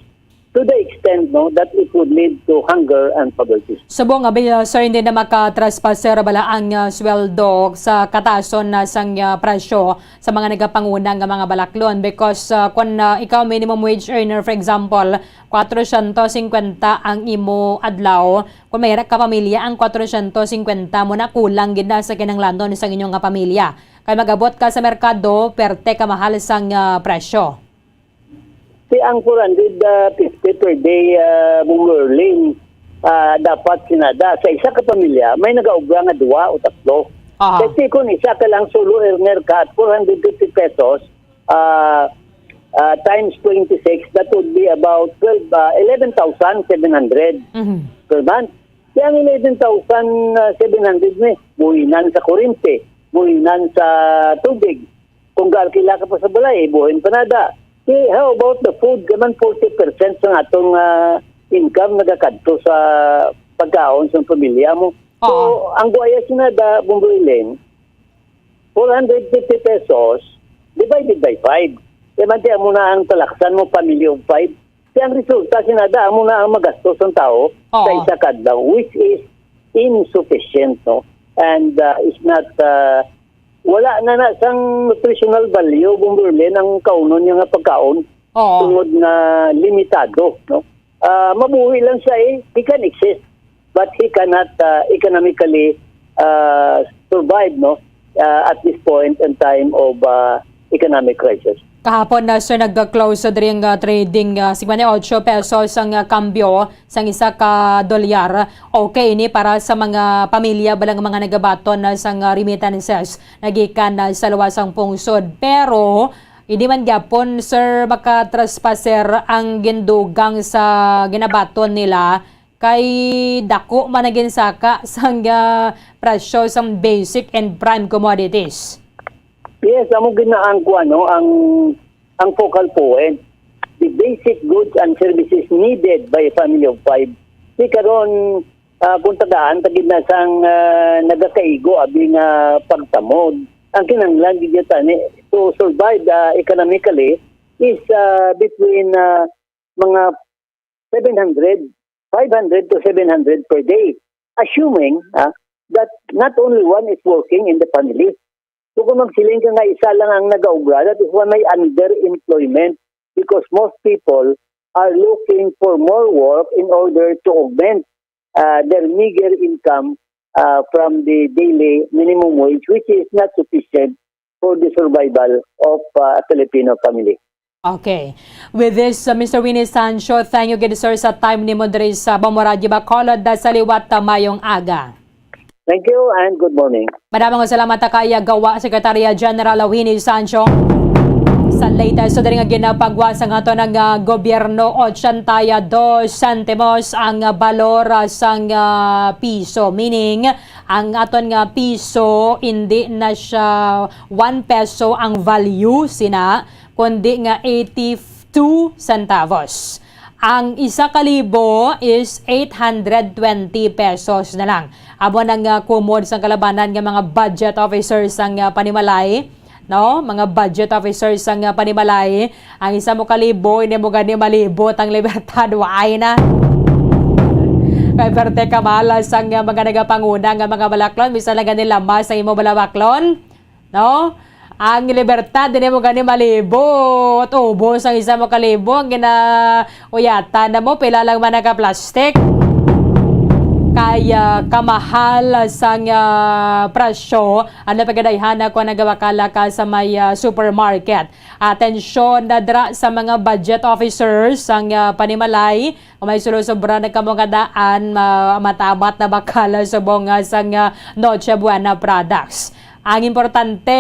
to the extent, no, that it would lead to hunger and poverty. Subong abi, uh, sir, hindi na maka-trespasser bala ang, uh, sweldo sa kataason na sang, uh, presyo sa mga nagapanguna nga mga balaklon because, uh, kung, uh, ikaw minimum wage earner, for example, kwatro syentos singkwenta ang imo adlaw, kung may ka pamilya ang kwatro syentos singkwenta mo na kulang gid na sa kinahanglanon sang inyo nga pamilya. Kay mag-abot ka sa merkado, perte ka mahal sang, ah, presyo. Si ang four hundred fifty per day, ah, Bumberlin, ah, dapat sinada sa isa ka pamilya, may nagaubra nga duwa o tatlo. Aha. Kasi kung isa ka lang solo earner ka at four hundred fifty pesos, ah, ah, times twenty-six, that would be about twelve, ah, eleven thousand seven hundred Mhm. per month. Kaya ang eleven thousand seven hundred ni, buhinan sa kuryente, buhinan sa tubig. Kung gaalkila ka pa sa balay, buhin pa nada. Eh, how about the food? Kaman forty percent sa atong, ah, income nagakadto sa pagkaon sa pamilya mo. So, Oo. ang guaya sina da, Bombo Elen, four hundred fifty pesos divided by five. Kaya man, di amo na ang talaksan mo, family of five. Kaya ang resulta, sina da, amo na ang magastos ang tao Oo. sa isa ka adlaw, which is insufficient, no? And, uh, it's not, uh, wala na na sang nutritional value, Bombo Elen, ang kaunon niya nga pagkaon. Oo. Tungod nga limitado, no? Ah, mabuhi lang siya, eh. He can exist, but he cannot, ah, economically, ah, survive, no? Ah, at this point in time of, ah, economic crisis. Kahapon na, sir, nag-close sa diri nga trading, ah, singkwenta y ocho pesos ang, ah, kambyo sang isa ka dolyar. Okay ini para sa mga pamilya, bala nga mga nagabaton na sang, ah, remittances nagikan na sa luwas sang pungsod. Pero hindi man gyapon, sir, makatraspaser ang gindugang sa ginabaton nila kay dako man ang ginsaka sang, ah, presyo sang basic and prime commodities. Yes, amo gid na ang kuwan, no, ang, ang focal point. The basic goods and services needed by a family of five. Di karon, ah, kung tagaan, tagid na sang, ah, nagakaigo, abi nga pagtamod. Ang kinahanglan gid yun tani to survive, ah, economically is, ah, between, ah, mga seven hundred, five hundred to seven hundred per day, assuming, ah, that not only one is working in the family. So, kung magsiling ka nga isa lang ang nagaubra, that is why may underemployment, because most people are looking for more work in order to augment, ah, their meager income, ah, from the daily minimum wage, which is not sufficient for the survival of, ah, a Filipino family. Okay. With this, uh, Mister Winnie Sancho, thank you gid, sir, sa time nimo diri sa Bambo Radyo Bacolod. Sa liwat, uh, mayong aga. Thank you and good morning. Madamo nga salamat ta kay, uh, Gawa Secretary General Winnie Sancho. Sa latest, so, diri nga ginapagwa sa aton nga, uh, gobyerno, ochenta y dos centimos ang, uh, balor, uh, sang, uh, piso. Meaning, ang aton nga piso, hindi na siya one peso ang value sina, kundi nga eighty-two centavos. Ang isa ka libo is eight hundred twenty pesos na lang. Amo na nga kumod sang kalabanan nga mga budget officers sang, ah, panimalay, no? Mga budget officers sang, ah, panimalay, ang isa mo ka libo, hindi mo gani malibot ang libertad, waay na. Kay perte ka mahal sang, ah, mga nagapanguna nga mga balaklon, bisan lang gani lamas sa imo balabaklon. No? Ang libertad, dili mo gani malibot. Ubos ang isa mo ka libo. Ang ginauyatan na mo, pila lang man naka-plastic. Kay, ah, kamahal sang, ah, presyo, ano pa gadayhan na kung nagawakala ka sa may, ah, supermarket. Atensyon na dira sa mga budget officers sang, ah, panimalay. Kung may sulo sobra na kamo nga daan, ma-, matamat na bakala subong, ah, sang, ah, Noche Buena products. Ang importante,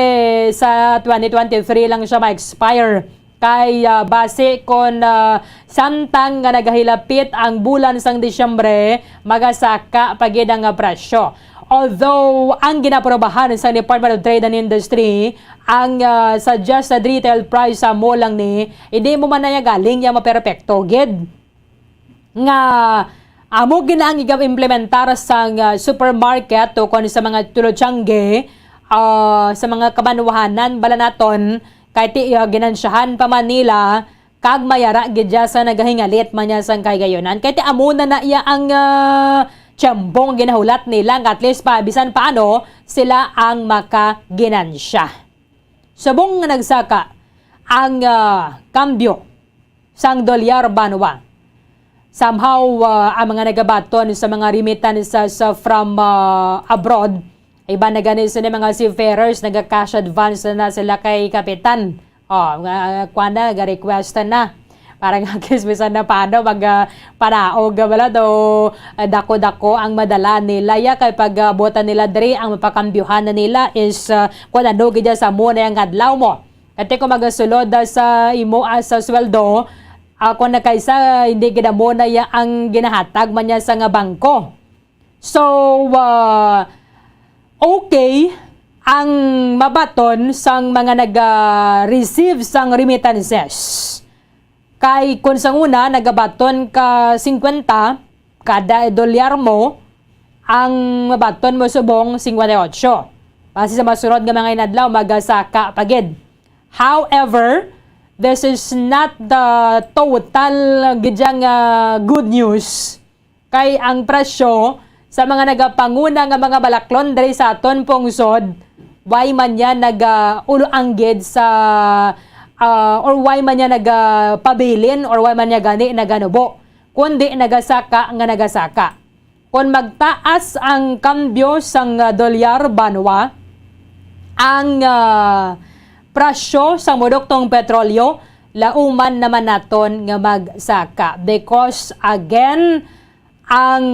sa twenty twenty-three lang siya ma-expire. Kay, ah, base kon, ah, samtang nga nagahilapit ang bulan sang Disyembre, magasaka pa gid ang, ah, presyo. Although ang ginaprobahan sa Department of Trade and Industry, ang, ah, suggested retail price sa mall lang ni, hindi mo man na galing yang maperpekto gid. Nga amo gid na ang iga-implementar sang, ah, supermarket ukon sa mga tulochangge, ah, sa mga kabanwahanan bala naton, kay ti, ah, ginansyahan pa man nila, kag mayara gid dya sa nagahingalit man niya sang kahigayunan. Kay ti amo na na iya ang, ah, tiyempo nga ginahulat nila nga at least pa, bisan paano, sila ang makaginansya. Subong nga nagsaka ang, ah, kambyo sang dolyar banwa. Somehow, ah, ang mga nagabaton sa mga remittances, ah, from, ah, abroad, iban na gani sila mga seafarers, naga-cash advance na sila kay Kapitan. Oh, nga, kuwan na, ga-request na. Para nga, at least, bisan na paano, mag, ah, panaog, ah, wala daw, ah, dako-dako ang madala nila. Ya, kay pag, ah, buotan nila diri, ang mapakambyuhan na nila is, ah, kung ano, gid sa mo na yung adlaw mo. Kati kung magasulod, ah, sa imo, ah, sa sweldo, ah, kung nakaisa, hindi gid mo na ya ang ginahatag man niya sa nga bangko. So, ah, okay ang mabaton sang mga nag, ah, receive sang remittances. Kay kung sa una, nagabaton ka singkwenta kada dolyar mo, ang mabaton mo subong singkwenta y ocho. Base sa masunod nga mga inadlaw, magasaka pa gid. However, this is not the total gid yang, ah, good news. Kay ang presyo sa mga nagapanguna nga mga balaklon diri sa aton pungsod, why man niya naga-ulo-anggid sa, ah, or why man niya nagapabilin, or why man niya gani naganubo, kundi nagasaka nga nagasaka. Kon magtaas ang kambyo sang, ah, dolyar banwa, ang, ah, presyo sang produktong petrolyo, lauman naman naton nga magsaka. Because, again, ang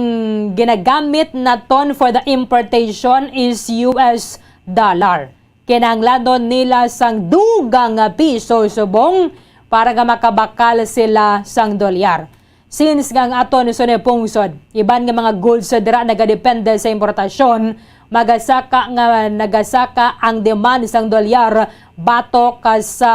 ginagamit naton for the importation is U S dollar. Kinahanglanon nila sang dugang nga piso subong para nga makabakal sila sang dolyar. Since nga ang aton sini pungsod, iban nga mga goods sa dira nagadepende sa importasyon, magasaka nga nagasaka ang demand sang dolyar batok ka sa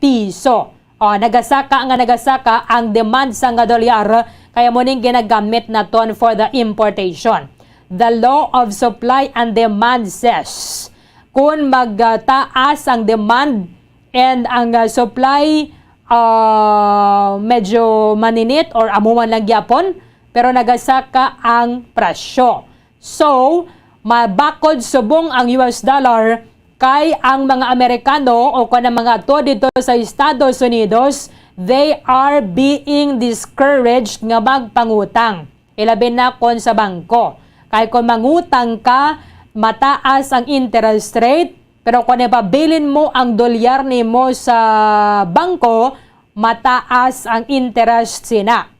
piso. O, nagasaka nga nagasaka ang demand sang dolyar, kaya mo ning ginagamit naton for the importation. The law of supply and demand says, kung magtaas ang demand and ang, ah, supply, ah, medyo maninit or amo man lang gyapon, pero nagasaka ang presyo. So, mabakod subong ang U S dollar kay ang mga Amerikano o kon ang mga ato dito sa Estados Unidos, they are being discouraged nga magpangutang. Ilabi na kon sa bangko. Kay kon mangutang ka, mataas ang interest rate, pero kon ipabilin mo ang dolyar nimo sa bangko, mataas ang interest sina.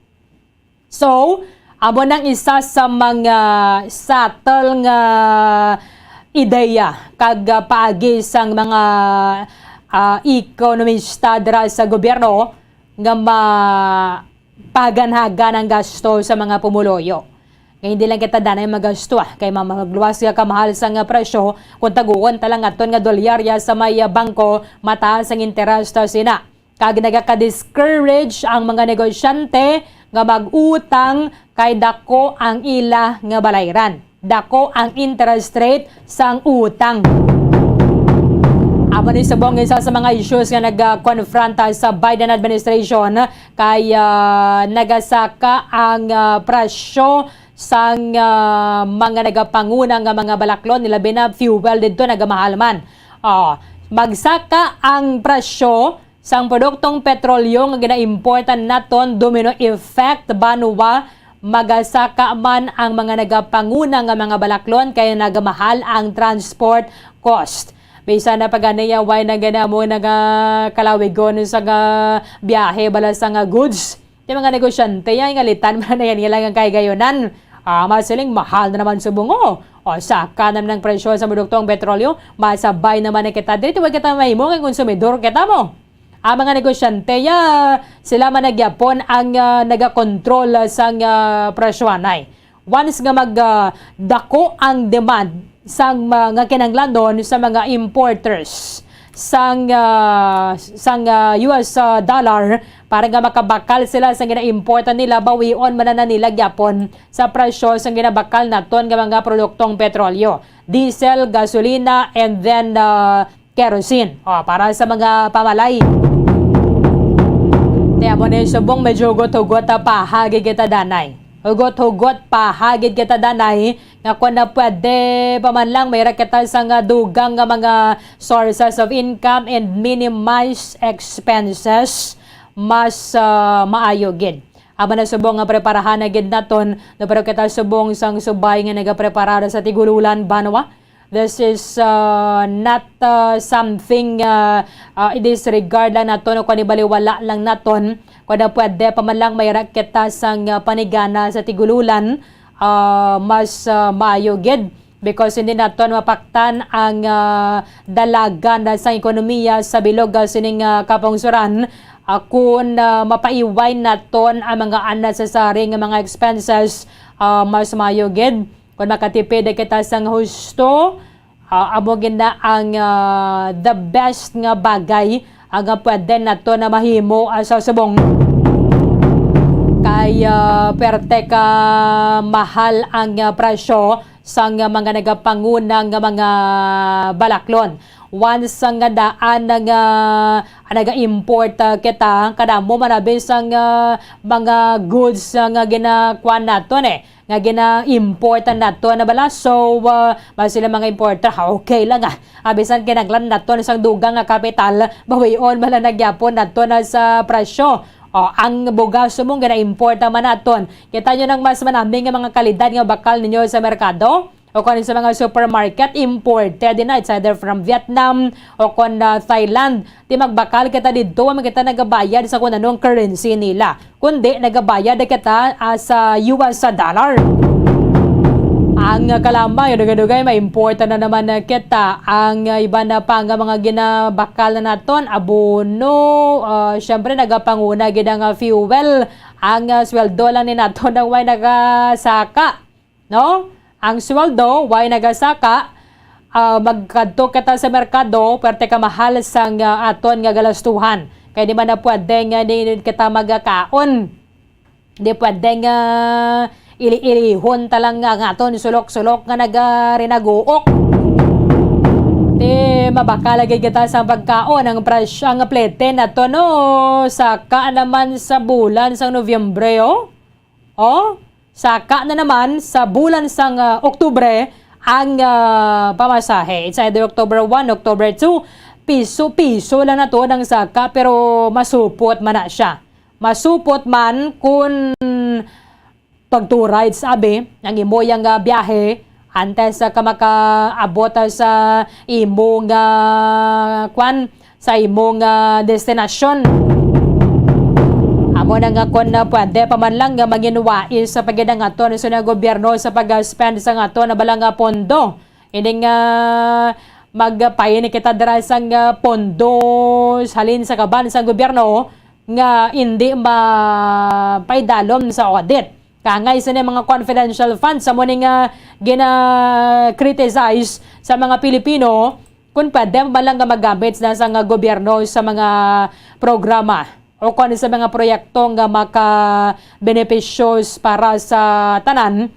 So, amo nang isa sa mga subtle nga ideya kag, ah, paagi sang mga, ah, ekonomista dira sa gobyerno nga mapaganhagan ang gasto sa mga pumuluyo. Nga hindi lang kita danay magasto, ah, kay ma-, magluwas nga kamahal sang presyo kung taguon ta lang aton nga dolyarya sa may, ah, bangko, mataas ang interest, ah, sina. Kag nagaka-discourage ang mga negosyante nga mag-utang kay dako ang ila nga balayran. Dako ang interest rate sang utang. Amo ni subong isa sa mga issues nga nagkonfronta sa Biden administration kay, ah, nagasaka ang, ah, presyo sang, ah, mga nagapanguna nga mga balaklon, labi na fuel didto nagamahal man. Ah, magsaka ang presyo sang produktong petrolyo nga ginaimportan naton, domino effect, banwa magasaka man ang mga nagapanguna nga mga balaklon kay nagamahal ang transport cost. Bisan na pa gani ya, way na gani amo nagakalawigon sa nga biyahe bala sa nga goods. Yung mga negosyante, ya, ingalitan man na yan ilang ang kahigayonan. Ah, masiling, mahal na naman subong, oh. O, saka naman ang presyo sa produktong petrolyo, masabay naman na kita. Dito, wag kita mahimo, kay konsumidor kita mo. Ang mga negosyante, ya, sila man nagyapon ang, ah, nagakontrol sang, ah, presyo anay. Once nga mag, ah, dako ang demand sang mga kinahanglanon sa mga importers sang, ah, sang, ah, U S, ah, dollar para nga makabakal sila sa gina-importan nila, bawion man na nila gyapon sa presyo sang ginabakal naton nga mga produktong petrolyo, diesel, gasolina, and then, ah, kerosene. O, para sa mga pamalay. Kaya mo na yung subong, medyo hugot-hugot, ah, pahagi kita danay. Hugot-hugot pahagid kita danay nga kung na pwede pa man lang, may ra kita sa nga dugang nga mga sources of income and minimize expenses, mas, ah, maayo gid. Amo na subong nga preparahan na gid naton, no, pero kita subong sang subay nga nagapreparar sa tigululan, banwa. This is, uh, not, uh, something, uh, uh, i-disregard lang naton o kani baliwala lang naton. Kung na pwede pa man lang may ra kita sang, uh, panigana sa tigululan, uh, mas, uh, maayo gid. Because hindi naton mapaktan ang, uh, dalagan na sang ekonomiya sa bilog, uh, sining, uh, kapungsuran. Uh, kung, uh, mapaiway naton ang mga unnecessary nga mga expenses, uh, mas maayo gid. Kung makatipid kita sang husto, ah, amo gid na ang, ah, the best nga bagay, Ang, ah, pwede nato na mahimo, ah, sa subong kay, ah, perte ka mahal ang, ah, presyo sang, ah, mga nagapangunang nga mga balaklon. Once nga daan nga naga-import, ah, kita, kadamo man abi sang, ah, mga goods, ah, nga ginakuan naton, eh, nga gina-import naton na bala. So, ah, mas sila mga importer, ha, okay lang, ah. Ah, bisan kinahanglan naton sang dugang nga kapital, bawion man lang na gyapon naton na sa presyo. O, ang bugas subong gina-import naman naton. Kita nyo nang mas manami nga mga kalidad nga bakal ninyo sa merkado o kung sa mga supermarket, imported din na. It's either from Vietnam o kung, ah, Thailand. Di magbakal kita didto, wa man kita nagabayad sa kung anong currency nila. Kundi nagabayad na kita, ah, sa U S dollar. Ang kalamay, dugay-dugay, ma-import na naman na kita. Ang, ah, iba na pa nga mga ginabakal na naton, abono, ah, syempre, nagapanguna gid ang, ah, fuel. Ang, ah, sweldo lang ni naton ang way nagasaka, no? Ang sweldo, way nagasaka, ah, magkadto kita sa merkado, pwerte ka mahal sang, ah, aton nga galastuhan. Kay di man na pwede nga di kita magakaon. Di pwede nga ili-ilihon ta lang nga ang aton sulok-sulok nga nagarinaguok. Di mabakal lagi kita sa pagkaon. Ang presyo, ang plete nato, no, saka naman sa bulan sang Nobyembre, oh. Oh, saka na naman sa bulan sang, ah, Oktubre ang, ah, pamasahe. It's either October one, October two, piso-piso lang na to ang saka, pero masupot man na siya. Masupot man kun pag two rides, abi, ang imo yang, ah, biyahe, antes, ah, ka makaabot, ah, sa imo nga, kwan, sa imo nga destinasyon. Amo na nga kon, ah, pwede pa man lang nga mangin wais sa pagidangaton sa nga gobyerno sa pag-spend sa nga aton na bala nga pondo. Ining, ah, magpain kita dira sang, ah, pondo halin sa kaban sang gobyerno nga indi mapaidalom sa audit. Kangay sini mga confidential funds, amo ni nga gina-criticize sa mga Pilipino kung pwede ba lang nga magamit na sa nga gobyerno sa mga programa o kung sa mga proyekto nga maka-benepisyos para sa tanan.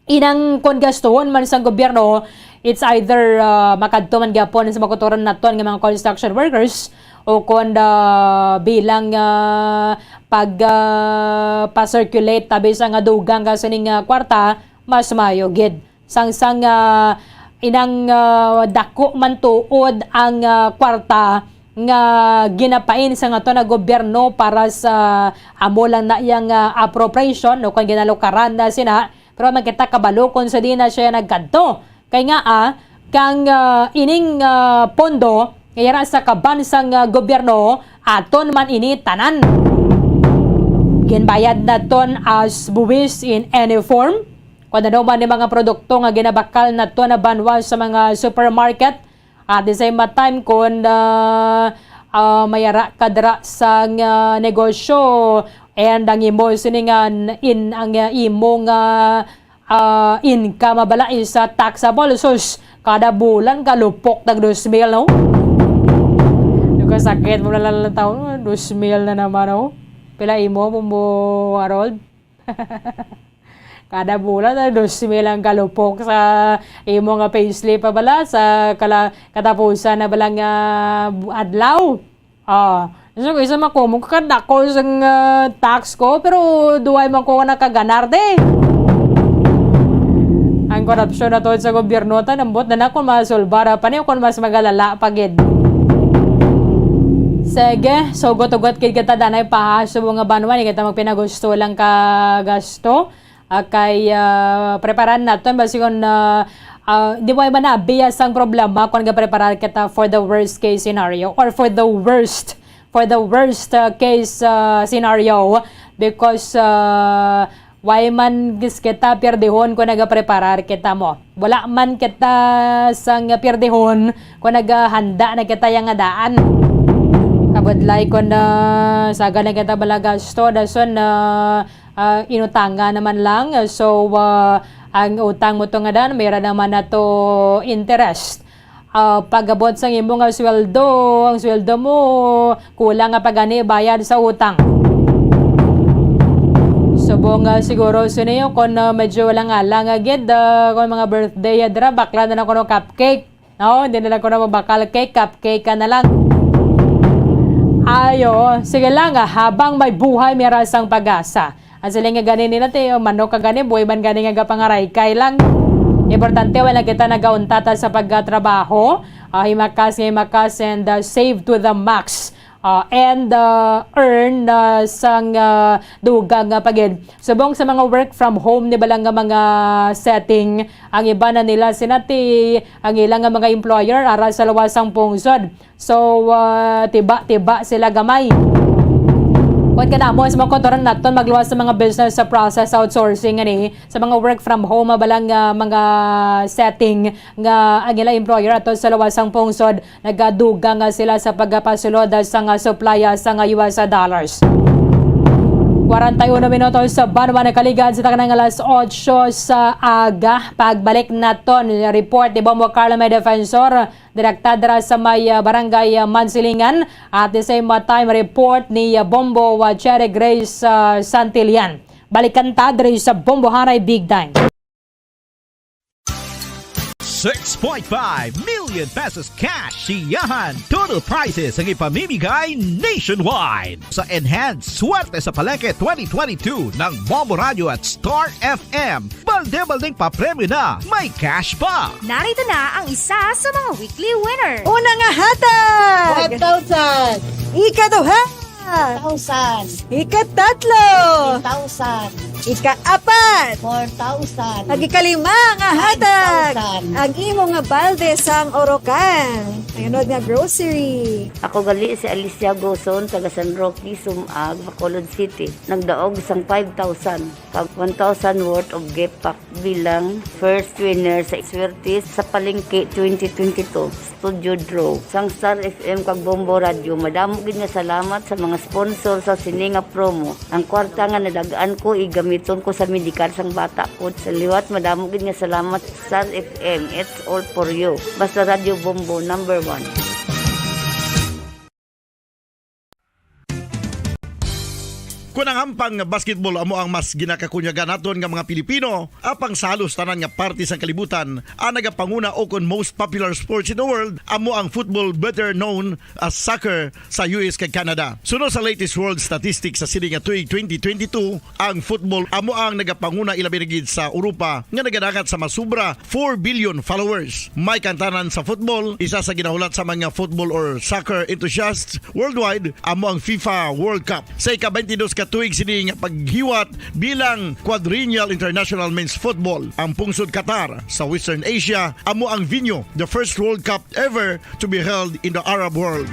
Inang kon gastuhon man sang gobyerno, it's either, ah, makadto man gyapon sa makuturan naton nga mga construction workers o kon, ah, bilang, ah, pag, ah, pa-circulate tabi sa nga dugang ka sining, ah, kwarta, mas maayo gid. Sang, sang, ah, inang, ah, dako man tuod ang, ah, kwarta nga ginapain sa nga to na gobyerno para sa amo lang na iyang, ah, appropriation o kon ginalukaran na sina, pero man kita kabalo kung sa di na siya nagkadto. Kay nga, ah, kang, ah, ining, ah, pondo nga yara sa kaban sang, ah, gobyerno, aton man ini tanan. Ginbayad naton as buwis in any form. Kung ano man ni mga produkto nga ginabakal naton na banwa sa mga supermarket, at the same time, kung, ah, ah, mayara ka dira sang, ah, negosyo, and ang imo sini nga in, ang, ah, imo nga, ah, income bala is, ah, taxable. Sus, kada bulan ka lupok tag dos mil, no? Yung kasakit mo na lang taon, dos mil na naman, no? Pila imo, Bumbo Harold? Kada bulan, ah, dos mil ang kalupok sa imo nga payslip pa bala sa kala-, katapusan na bala nga bu-, adlaw. Ah, so, isa makumog ka dako sang, ah, tax ko, pero duway man ko nakaganar de. Ang korupsyon na to sa gobyerno, ta nambot na na kung masulbara pa niyo, kung mas magalala pa gid. Sige, sugot-ugot gid kita danay pa sa mga banwa, ni kita magpinagusto lang ka gasto. Ah, kay, ah, preparan naton ba sigon, ah, ah, di mo man nabiya sang problema kung nagapreparar kita for the worst case scenario or for the worst, for the worst, ah, case, ah, scenario, because, ah, why man gis kita pierdehon kung nagapreparar kita mo. Wala man kita sang pierdehon kung naghanda na kita yang nga daan. Kabudlay kung na saga na kita bala gasto, dason na, ah, inutanga naman lang. So, ah, ang utang mo to nga dan, mayra naman na to interest. Ah, pag-abot sang imo nga sweldo, ang sweldo mo kulang nga pa gani bayad sa utang. Subong, ah, siguro sini, kung, ah, medyo walang alang, ah, gid, ah, kung mga birthday, ah, dira, bakla na lang kuno cupcake. No, hindi na lang kuno mabakal cake, cupcake ka na lang. Ayo, sige lang, ah, habang may buhay, may rasang pag-asa. Ang siling nga gani nila, ti, manok ka gani, buhay man gani nga gapangaraykay lang. Importante, wala kita nagauntat sa pagkatrabaho. Ah, himakas nga himakas and, ah, save to the max. Ah, and, ah, earn, ah, sang, ah, dugang nga pagid. Subong sa mga work from home ni balang nga mga setting, ang iba na nila sinati, ang ilang nga mga employer ara sa luwas sang pungsod. So, ah, tiba-tiba sila gamay. Kung kanamo sa mga konturan naton, magluwas sa mga business sa process outsourcing ani, sa mga work from home, ah, balang, ah, mga setting nga ang ilang employer ato sa luwas sang pungsod, nagadugang nga sila sa pagpasulod sa nga supply sa nga U S dollars. Kwarenta y uno minutos sa banwa nakaligad sa takanang alas otso sa aga. Pagbalik naton, report ni Bombo Carlo May Defensor, direkta dira sa may, ah, barangay, ah, Mansilingan, at the same, ah, time report ni, ah, Bombo, ah, Cherry Grace, ah, Santillan. Balikan ta diri sa Bombo Hanay Big Time. Six point five million pesos cash siyahan. Total prizes ang ipamimigay nationwide. Sa Enhanced Swerte sa Palengke twenty twenty-two ng Bombo Radio at Star F M. Balde-baldeng papremyo na, may cash pa. Narito na ang isa sa mga weekly winner. Una nga hatag! One thousand! Ikaduha! Thousand. Ikatatlo! Thousand. Ikaapat! Four thousand. Ag ikalima nga hatag! Five thousand. Ang imo nga balde sang Orocan. Ang unod nga grocery. Ako gali si Alicia Goson, taga San Roque, Sumag, Bacolod City. Nagdaog sang five thousand. Kag one thousand worth of gift pack bilang first winner sa Swerte sa Palengke twenty twenty-two Studio Draw sang Star F M kag Bombo Radio. Madamo gid nga salamat sa mga sponsor sa sini nga promo. Ang kwarta nga nadag-an ko, igamiton ko sa medikal sang bata ko. Sa liwat, madamo gid nga salamat, Star F M. It's all for you. Basta Radyo Bombo, number one. Kun ang ampang basketball amo ang mas ginakakunyagan naton nga mga Pilipino, apang sa halos tanan nga parte sang kalibutan, ang nagapanguna o kon most popular sports in the world amo ang football, better known as soccer, sa U S kag Canada. Suno sa latest world statistics sa sini nga tuig twenty twenty-two, ang football amo ang nagapanguna, ilabi na gid sa Europa nga nagadangat sa masubra four billion followers. May kantanan sa football, isa sa ginahulat sa mga football or soccer enthusiasts worldwide amo ang FIFA World Cup. Sa ika-twenty-dos ka tuig sini nga paghiwat bilang quadrennial international men's football, ang pungsod Qatar sa Western Asia amo ang venue, the first World Cup ever to be held in the Arab world.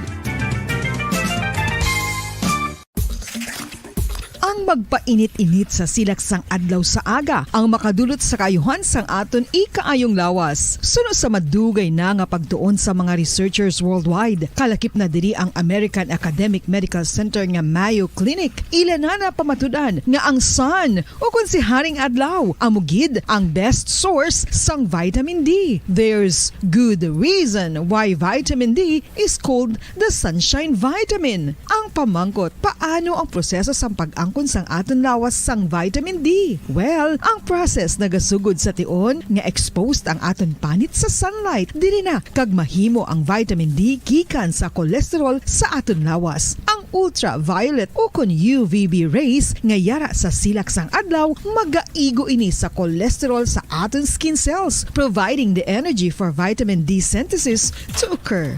Ang magpainit-init sa silak sang adlaw sa aga ang makadulot sa kaayuhan sang aton ikaayong lawas. Suno sa madugay na nga pagtuon sa mga researchers worldwide, kalakip na diri ang American Academic Medical Center nga Mayo Clinic. Ila na napamatud-an nga ang sun, o kon si Haring Adlaw, amo gid ang best source sang vitamin D. There's good reason why vitamin D is called the sunshine vitamin. Ang pamangkot, paano ang proseso sang pag-angkon sang aton lawas sang vitamin D? Well, ang process nagasugod sa tion nga exposed ang aton panit sa sunlight diri na, kag mahimo ang vitamin D gikan sa cholesterol sa aton lawas. Ang ultraviolet o kon U V B rays nga yara sa silak sang adlaw, magaigo ini sa cholesterol sa aton skin cells, providing the energy for vitamin D synthesis to occur.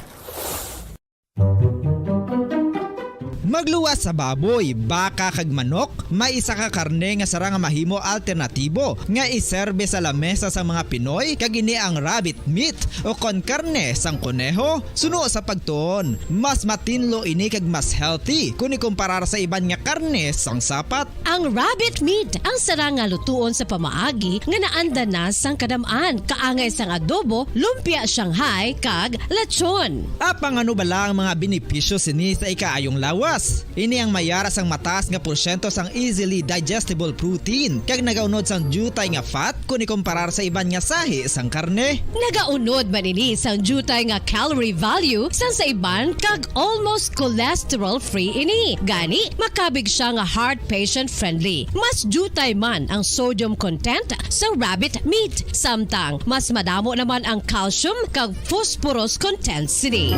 Magluwas sa baboy, baka kag manok, may isa ka karne nga sarang nga mahimo alternatibo nga iserbe sa lamesa sa mga Pinoy, kag ini ang rabbit meat o kon karne sang koneho. Suno sa pagtuon, mas matinlo ini kag mas healthy kon ikumparar sa iban nga karne sang sapat. Ang rabbit meat ang sarang nga lutuon sa pamaagi nga naanda na sang kadam-an, kaangay sang adobo, lumpia Shanghai, kag lechon. Apang ano bala ang mga benepisyo sini sa ikaayong lawas? Ini ang may ara sang mataas nga porsyento sang easily digestible protein kag nagaunod sang diutay nga fat kon ikomparar sa iban nga sahi sang karne. Nagaunod man ini sang diutay nga calorie value sang sa iban kag almost cholesterol-free ini. Gani, makabig siya nga heart patient-friendly. Mas diutay man ang sodium content sa rabbit meat, samtang mas madamo naman ang calcium kag phosphorus content sini.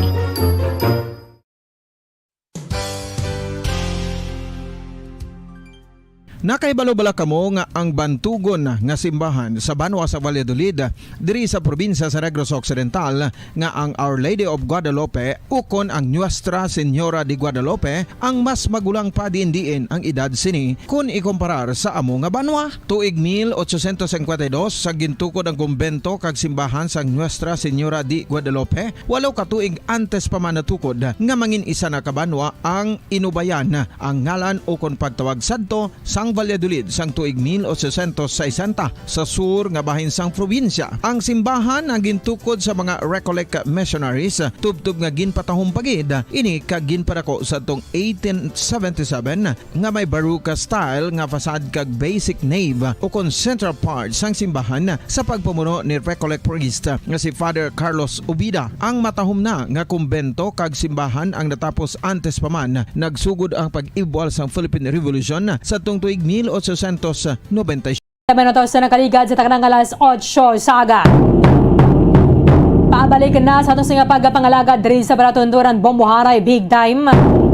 Nakahibalo bala kamo nga ang bantugon nga simbahan sa banwa sa Valladolid, diri sa probinsya sa Negros Occidental, nga ang Our Lady of Guadalupe ukon ang Nuestra Señora de Guadalupe ang mas magulang pa diin-diin ang edad sini kon ikomparar sa amo nga banwa? Tuig mil ochocientos cincuenta y dos sa gintukod ang kumbento kag simbahan sang Nuestra Señora de Guadalupe, walo ka tuig antes pa man natukod nga mangin isa na ka banwa ang Inubayan, ang ngalan ukon pagtawag sadto sang Valladolid sang tuig mil ochocientos sesenta sa sur nga bahin sang probinsya. Ang simbahan ang gintukod sa mga Recollect missionaries, tubtob nga ginpatahom pa gid ini kag ginpadako sadtong eighteen seventy-seven nga may Baroque style nga facade kag basic nave ukon central part sang simbahan sa pagpamuno ni Recollect priest nga si Father Carlos Ubida. Ang matahom na nga kumbento kag simbahan ang natapos antes pa man nagsugod ang pag-ibwal sang Philippine Revolution sadtong tuig mil ochocientos noventa y siete. Tabi na to sa nakaligad sa taknang alas otso sa aga. Pabalik na sa aton sa nga pagpangalagad diri sa Balatunduran, Bomboharay, big time.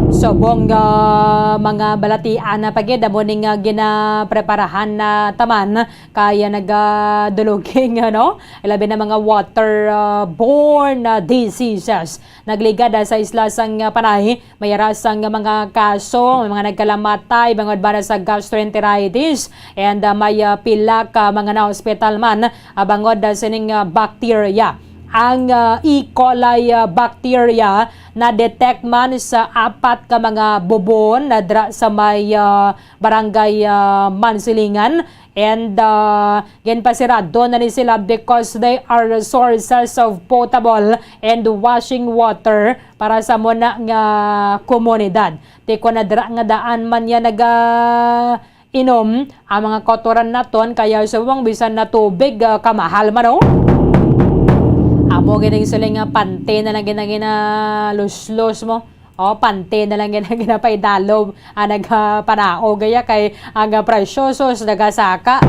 Subong, ah, mga balatian na pa gid, amo ning, ah, ginapreparahan na taman kaya nagaduluging, ano, ilabi na mga water, ah, borne, ah, diseases. Nagligad, ah, sa isla sang, ah, Panay, may ara sang mga kaso, may mga nagkalamatay bangod ba sa gastroenteritis, and, ah, may, ah, pila ka mga na-hospital man, ah, bangod, ah, sining, ah, bacteria. Ang, ah, E. coli, ah, bacteria na-detect man sa apat ka mga bubon na dra sa may, ah, barangay, ah, Mansilingan. And, ah, ginpasirado na ni sila because they are sources of potable and washing water para sa muna nga komunidad. Ti kon na dira nga daan man niya naga inom ang mga kautoran naton, kaya subong bisan na tubig, ah, kamahal man, oh. Amo gining siling nga pante na lang gina-, ginaluslos mo. Oh, pante na lang gina-, ginapaidalob ang nagpanao gaya kay ang, ah, presyosos nagasaka.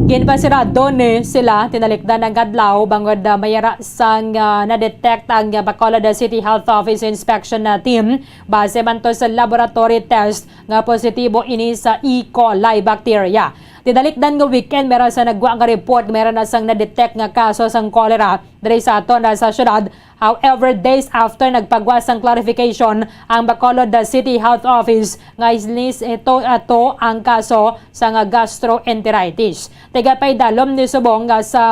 Ginpasirado ni sila tinalikdan ang adlaw bangod, ah, may ara sang, ah, na-detect ang, ah, Bacolod City Health Office Inspection na team base man to sa laboratory test nga positibo ini sa E. coli bacteria. Tinalikdan nga weekend, may ara sa nagwa nga report, may ara na sang na-detect nga kaso sang cholera diri sa aton na sa syudad. However, days after nagpagwa sang clarification ang Bacolod City Health Office nga islis ito ato ang kaso sa nga gastroenteritis. Tigapaidalom ni subong nga sa,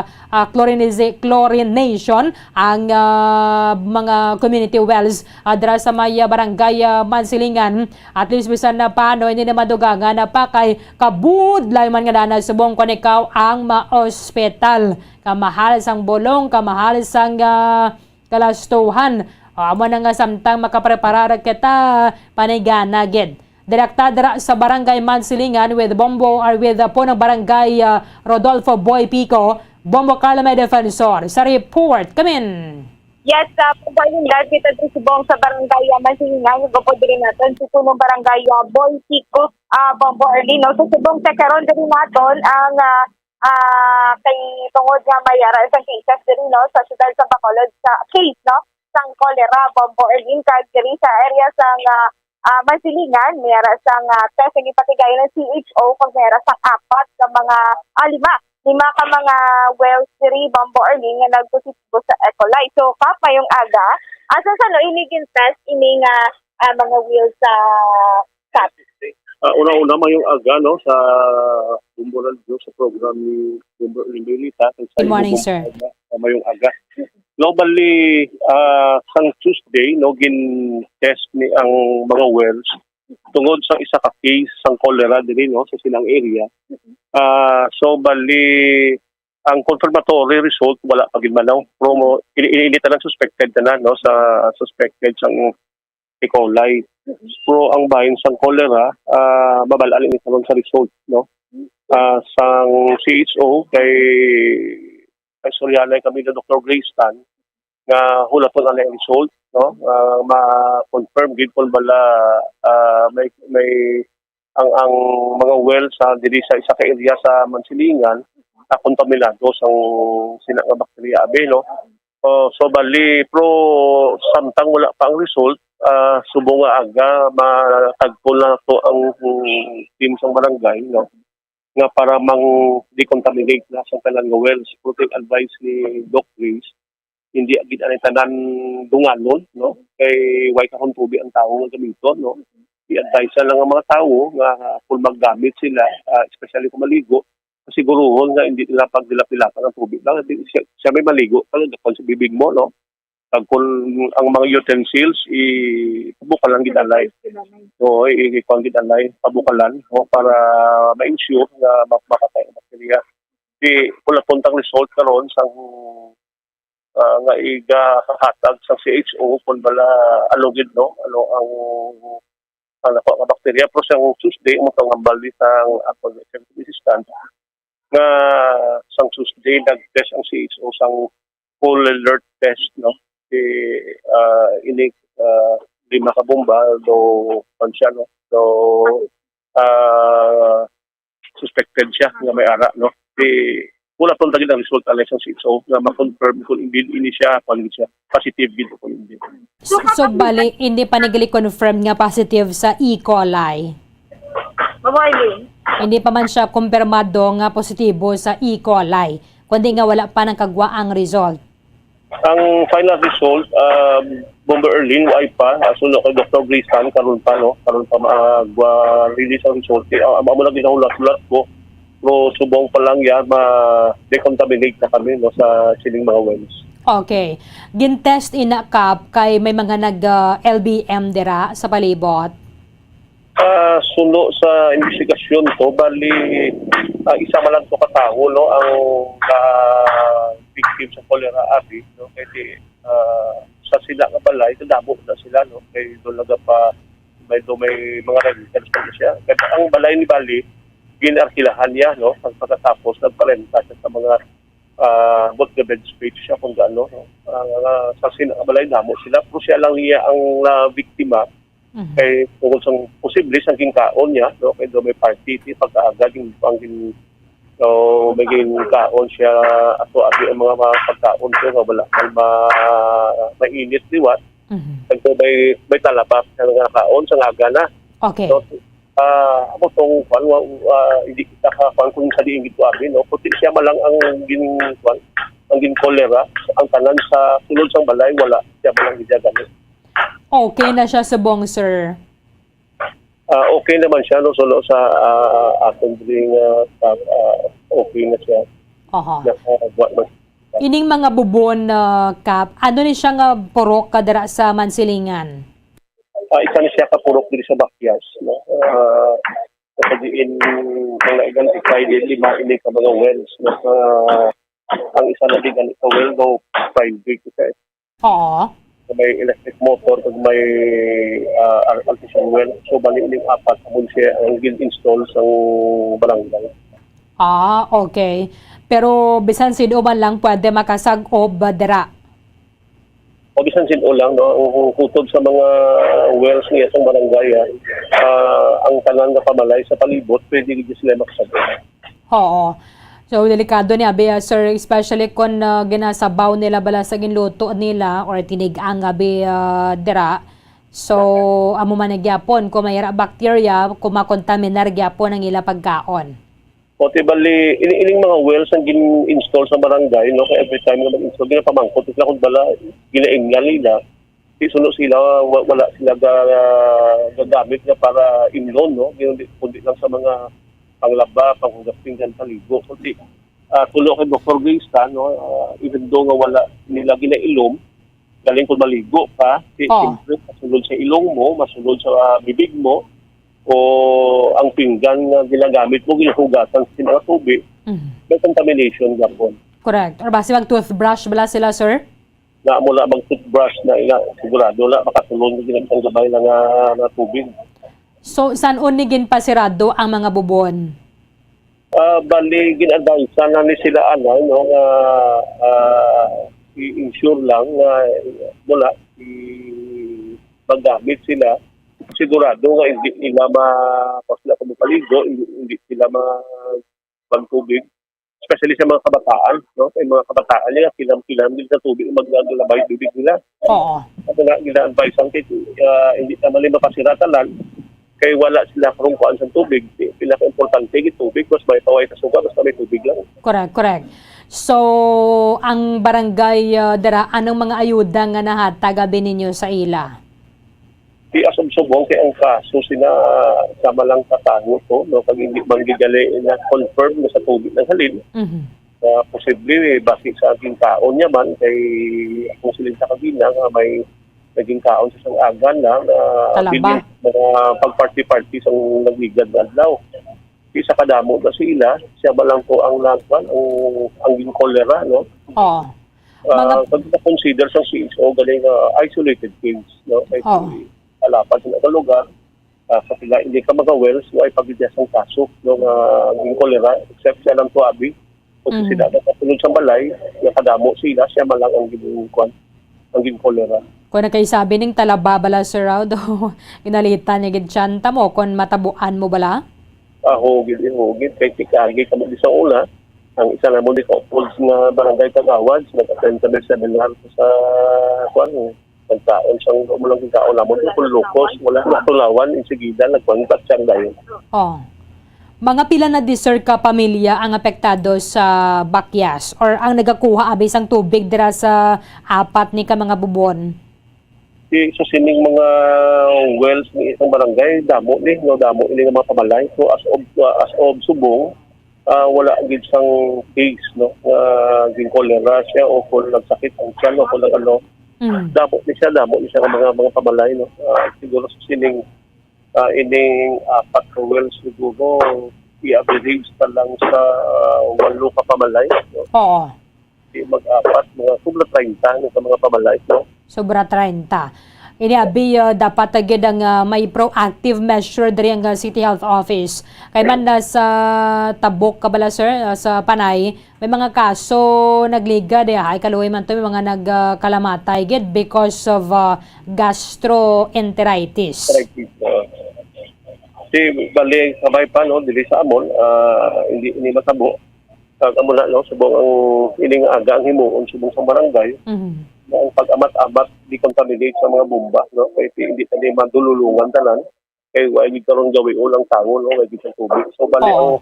ah, chlorinizi-, chlorination ang, ah, mga community wells, ah, dira sa may, ah, barangay, ah, Mansilingan. At least bisan na paano, hindi na madugangan na pa kay kabudlay man nga dana subong kon ikaw ang ma-ospital. Kamahal sang bulong, kamahal sang, ah, kalastuhan. O, amo na nga samtang makapreparar kita, panigana gid. Direkta dira sa Barangay Mansilingan with Bombo or with, uh, Punong Barangay, uh, Rodolfo Boy Pico, Bombo Carlo may defensor. Sa report, kamin. Yes, uh, Bombo Arlene, live kita diri subong sa Barangay, uh, Mansilingan, ug upod diri naton si Punong Barangay, uh, Boy Pico, uh, Bombo Arlene, no? Sa subong sa karon diri naton ang, uh, ah, kay tungod nga may ara sang cases diri, no, sa siyudad sa Bacolod, sa case, no, sang cholera, Bombo Arlene, kag diri sa area sang, ah, ah, Mansilingan, may ara sang, ah, test ang ipatigayon ng C H O, kag may ara sang apat ka mga, ah, lima, lima ka mga wells diri, Bombo Arlene, nga nagpositibo sa E. coli. So, Kap, mayong aga. Asa sa no ini gin-test ini nga, ah, mga wells sa Kap? Ah, una-una, mayong aga, no, sa Bombo Radio, sa program ni Bombo Arlene Benita. Good morning, sir. Ah, mayong aga. No, bali, ah, sang Tuesday, no, gin-test ni ang mga wells tungod sa isa ka case sang cholera diri, no, sa silang area. Ah, so, bali, ang confirmatory result, wala pa gid man, no? Pero mo, ini, ini, ini tanan suspected tanan, no, sa suspected sang E. coli. Pero ang bahin sang cholera, ah, mabal-an ini karon sa result, no? Ah, sang C H O kay, kay istoryahanay kami ni Doktor Grace Tan nga hulaton ang result, no? Ah, ma-confirm gid kung bala, ah, may, may ang, ang mga well sa diri sa isa ka area sa Mansilingan, ah, kontaminado sang sina nga bakterya abi, no? Oh, so bali, pero samtang wala pa ang result, ah, subong nga aga, matagpon na to ang, mm, team sang barangay, no? Nga para mang decontaminate na sa tanan nga wells. Pero advice ni Doc Grace, hindi gid ang tanan dunganon, no? Kay way karon tubi ang tawo nga gamiton, no? I-advise lang ang mga tawo nga kung maggamit sila, ah, especially kung maligo, siguruhon nga hindi nila pagdilap-dilapan ang tubig. Lang, hindi siya, siya may maligo, pero dakpan sa bibig mo, no? Pag kung ang mga utensils, i-, pabukalan gid anay. Oo, i-, i-, kuwan gid anay, pabukalan, no? Para ma-ensure nga ma-, mapatay ang bakterya. Di, wala puntang result karon sang ah, nga igahatag sa C H O kung bala ano gid, no? Ano ang, ang nakuha nga bakterya. Pero sa Tuesday, mo tong hambal di sa ang akong executive assistant nga sang Tuesday nag-test ang C H O sang full alert test, no? Si, ah, ini, ah, lima ka bomba, do, kwan siya, no? Do, ah, suspected siya nga may ara, no? Di, wala pa gid ang result, Alex, ang C H O nga ma-confirm kung indeed ini siya, kung ano siya, positive gid kung indeed. So, so, bali, hindi pa nagli-confirm nga positive sa E. coli? Mabuhay din. Hindi pa man siya kumpirmado nga positibo sa E. coli, kundi nga wala pa nagkagwa ang result. Ang final result, ah, Bomber Erlin, way pa. Ah, suno kay Doktor Grisan, karon pa, no? Karon pa mag-release ang result. Eh, ah, amo lang ginahulat-hulat ko. Pero subong pa lang yan, ma-decontaminate na kami, no, sa sining mga wells. Okay. Gin-test ina, Kap, kay may mga nag, ah, L B M dira sa palibot? Ah, suno sa investigasyon to, bali, ah, isa man lang to ka tawo, no, ang, ah, victim sa cholera abi, no, kay di, ah, sa sila nga balay, kadamo na sila, no, kay doon nagapa-, may, do may mga renters pa siya. Kaya ang balay ni bali, ginarkilahan niya, no, pag-, pagkatapos nagparenta siya sa mga, ah, both the bed space siya kung gaano, no. Ah, sa sila nga balay, damo sila, pero siya lang niya ang nabiktima. Mhm. Kay tungod sang posible sang ginkaon niya, no, kay do may party, ti pagkaaga gin-, ang gin-, so, may ginkaon siya, ato abi ang mga, mga pagkaon ko nga wala man ma-, mainit liwat. Mhm. Kag may, may talaba siya nga kaon sa aga na. Okay. So, ah, amo tong kwan, wa-, ah, hindi kita ka kwan kung sa diin gid abi, no? Kundi siya man lang ang gin-, kwan, ang gin-cholera, ang tanan sa sulod sang balay, wala siya man lang gid gani. Okay na siya subong, sir? Ah, okay naman siya, no? So, no, sa, ah, akong dring, ah, sa, ah, okay na siya. Aha. Na, ah, wa-, wa-, Ining mga bubon, ah, Kap, ano ni siya nga purok ka dira sa Mansilingan? Ah, isa ni siya ka purok diri sa Bakyas, no? Ah, sa diin ang na-identify din, lima ini ka mga wells, no? Ah, ang isa na din gani ka well, no, private siya. Oo. May electric motor, kag may, ah, ar-, artisan well. So, bali, ining apat, amon siya ang gin-install sa barangay. Ah, okay. Pero bisan sin-o man lang pwede makasag-ob dira? O, bisan sin-o lang, no? Ang kutob sa mga wells niya sa barangay, ah, ah, ang tanan nga pamalay sa palibot, pwede gid sila makasag-ob. Oo. So, delikado ni abi, ah, sir, especially kung, ah, ginasabaw nila bala sa ginluto nila or tinig-ang abi, ah, dira. So, amo man na gyapon, kung may ra bacteria, kung makontaminar gyapon ang ila pagkaon. O, ti bali, ini-, ining mga wells ang gin-install sa barangay, no? Kaya every time nga mag-install, ginapamangkot sila kung bala, ginaingnan nila. Di suno sila, wa-, wala sila ga-, gagamit nga para imnon, no? Kundi, kundi lang sa mga panglaba, panghugas pinggan, paligo. Kundi, ah, tulo kay Doktor Grace, no? Ah, even though nga wala nila ginailom, galing kung maligo ka, si-, Oh. siyempre, masulod sa ilong mo, masulod sa, ah, bibig mo, o ang pinggan nga ginagamit mo, ginahugasan sa mga tubig, Mhm. may contamination gapon. Correct. Or basi mag-toothbrush bala sila, sir? na amo na mag-toothbrush na ila, sigurado na makasulod na gid ang gamay lang nga, nga tubig. So, san-on ni ginpasirado ang mga bubon? Ah, bali, gin-advise na ni sila, ano, no, nga, ah, i-ensure lang nga wala, i-, magamit sila. Sigurado nga hindi nila ma-, kung sila kung mapaligo, hindi, hindi sila ma-, magtubig. Especially sa mga kabataan, no? Kay mga kabataan nila, kilam-kilam din sa tubig, mag-, maglabay tubig nila. Oo. At nga, gina-advise ang kit-, ah, hindi naman nila mapasira tanan, kay wala sila karong kuan sa tubig. Pinaka-importante, yung tubig, mas may paway sa suga, basta may tubig lang. Correct, correct. So, ang barangay, ah, dira, anong mga ayuda nga nahatag abi ninyo sa ila? Di asubsubong kay ang kaso sina sa malang katago to, no? Kag hindi man gigali na confirm na sa tubig ng halin, Mhm. na posible, eh, basi sa ginkaon niya man, kay ako siling sa kagina nga may naging kaon sa isang agan na, na Talaba. Bilin, mga pag-party-party sa nagligad na adlaw. Isa kadamo na sila, siya ba lang po ang nagwan, ang, ang ginkolera, no? Oo. Ah, Mga pag na-consider sa C H O, galing, ah, isolated case, no? Kay Oo. Alapan sila sa lugar, ah, sa pila, hindi ka mga wells, no, ay pagdidya sang kaso, no, nga ginkolera, except siya lang po, abi. Kung Mm. sila nakasunod sa balay, nakadamo sila, siya man lang ang ginkuan, ang ginkolera. Kung nakaisabi ning talaba bala, Sir Raudo, ginalitan niya gid siya. Tamo, kung matabuan mo bala? Ah, hugid, eh, hugid. Kay tikagi kami di sa una. Ang isa na mo di Couples nga barangay kagawad, nag-attend kami sa seminar sa, kuwan, eh. Nagkaon sang mo lang kaon namon, kung lukos, wala na tulawan, insigida, nagkuwan, tatsang dayon. Oh. Mga pila na di, sir, ka pamilya ang apektado sa bakyas or ang nagakuha abi sang tubig dira sa apat ni ka mga bubon? Di, sa sining mga wells ni isang barangay, damo ni, no, damo ini nga mga pamalay. So, as of, uh, as of subong, ah, wala gid sang case, no, nga ginkolera siya o kung nagsakit ang tiyan o kung ano. Mm. Damo ni siya, damo ni siya nga mga, mga pamalay, no. Ah, siguro sa sining, ah, ining apat ka wells siguro, i-average na lang sa, ah, walo ka pamalay, no. Oo. Di mag-apat, mga sobra treinta na sa mga pamalay, no? Sobra treinta. Ini abi, uh, dapat, uh, gid ang, uh, may proactive measure diri ang, uh, City Health Office. Kay man na sa Tabok ka bala, sir, uh, sa Panay, may mga kaso nagliga di ay kaluoy man to, may mga nag, uh, kalamatay gid because of, uh, gastroenteritis. Correct, uh, si bali, kamay pa, no, dili sa amon, ah, hindi, hindi matabo. Kag amo na, no, subong ang ining aga ang himuon subong sa barangay, Mhm. na ang pag-amat-amat, decontaminate sa mga bomba, no, kay ti-, hindi na ni madululungan tanan, kay wa gid karon gawion ang tangon, no, wa gid sa tubig. So, bali Oo. ang,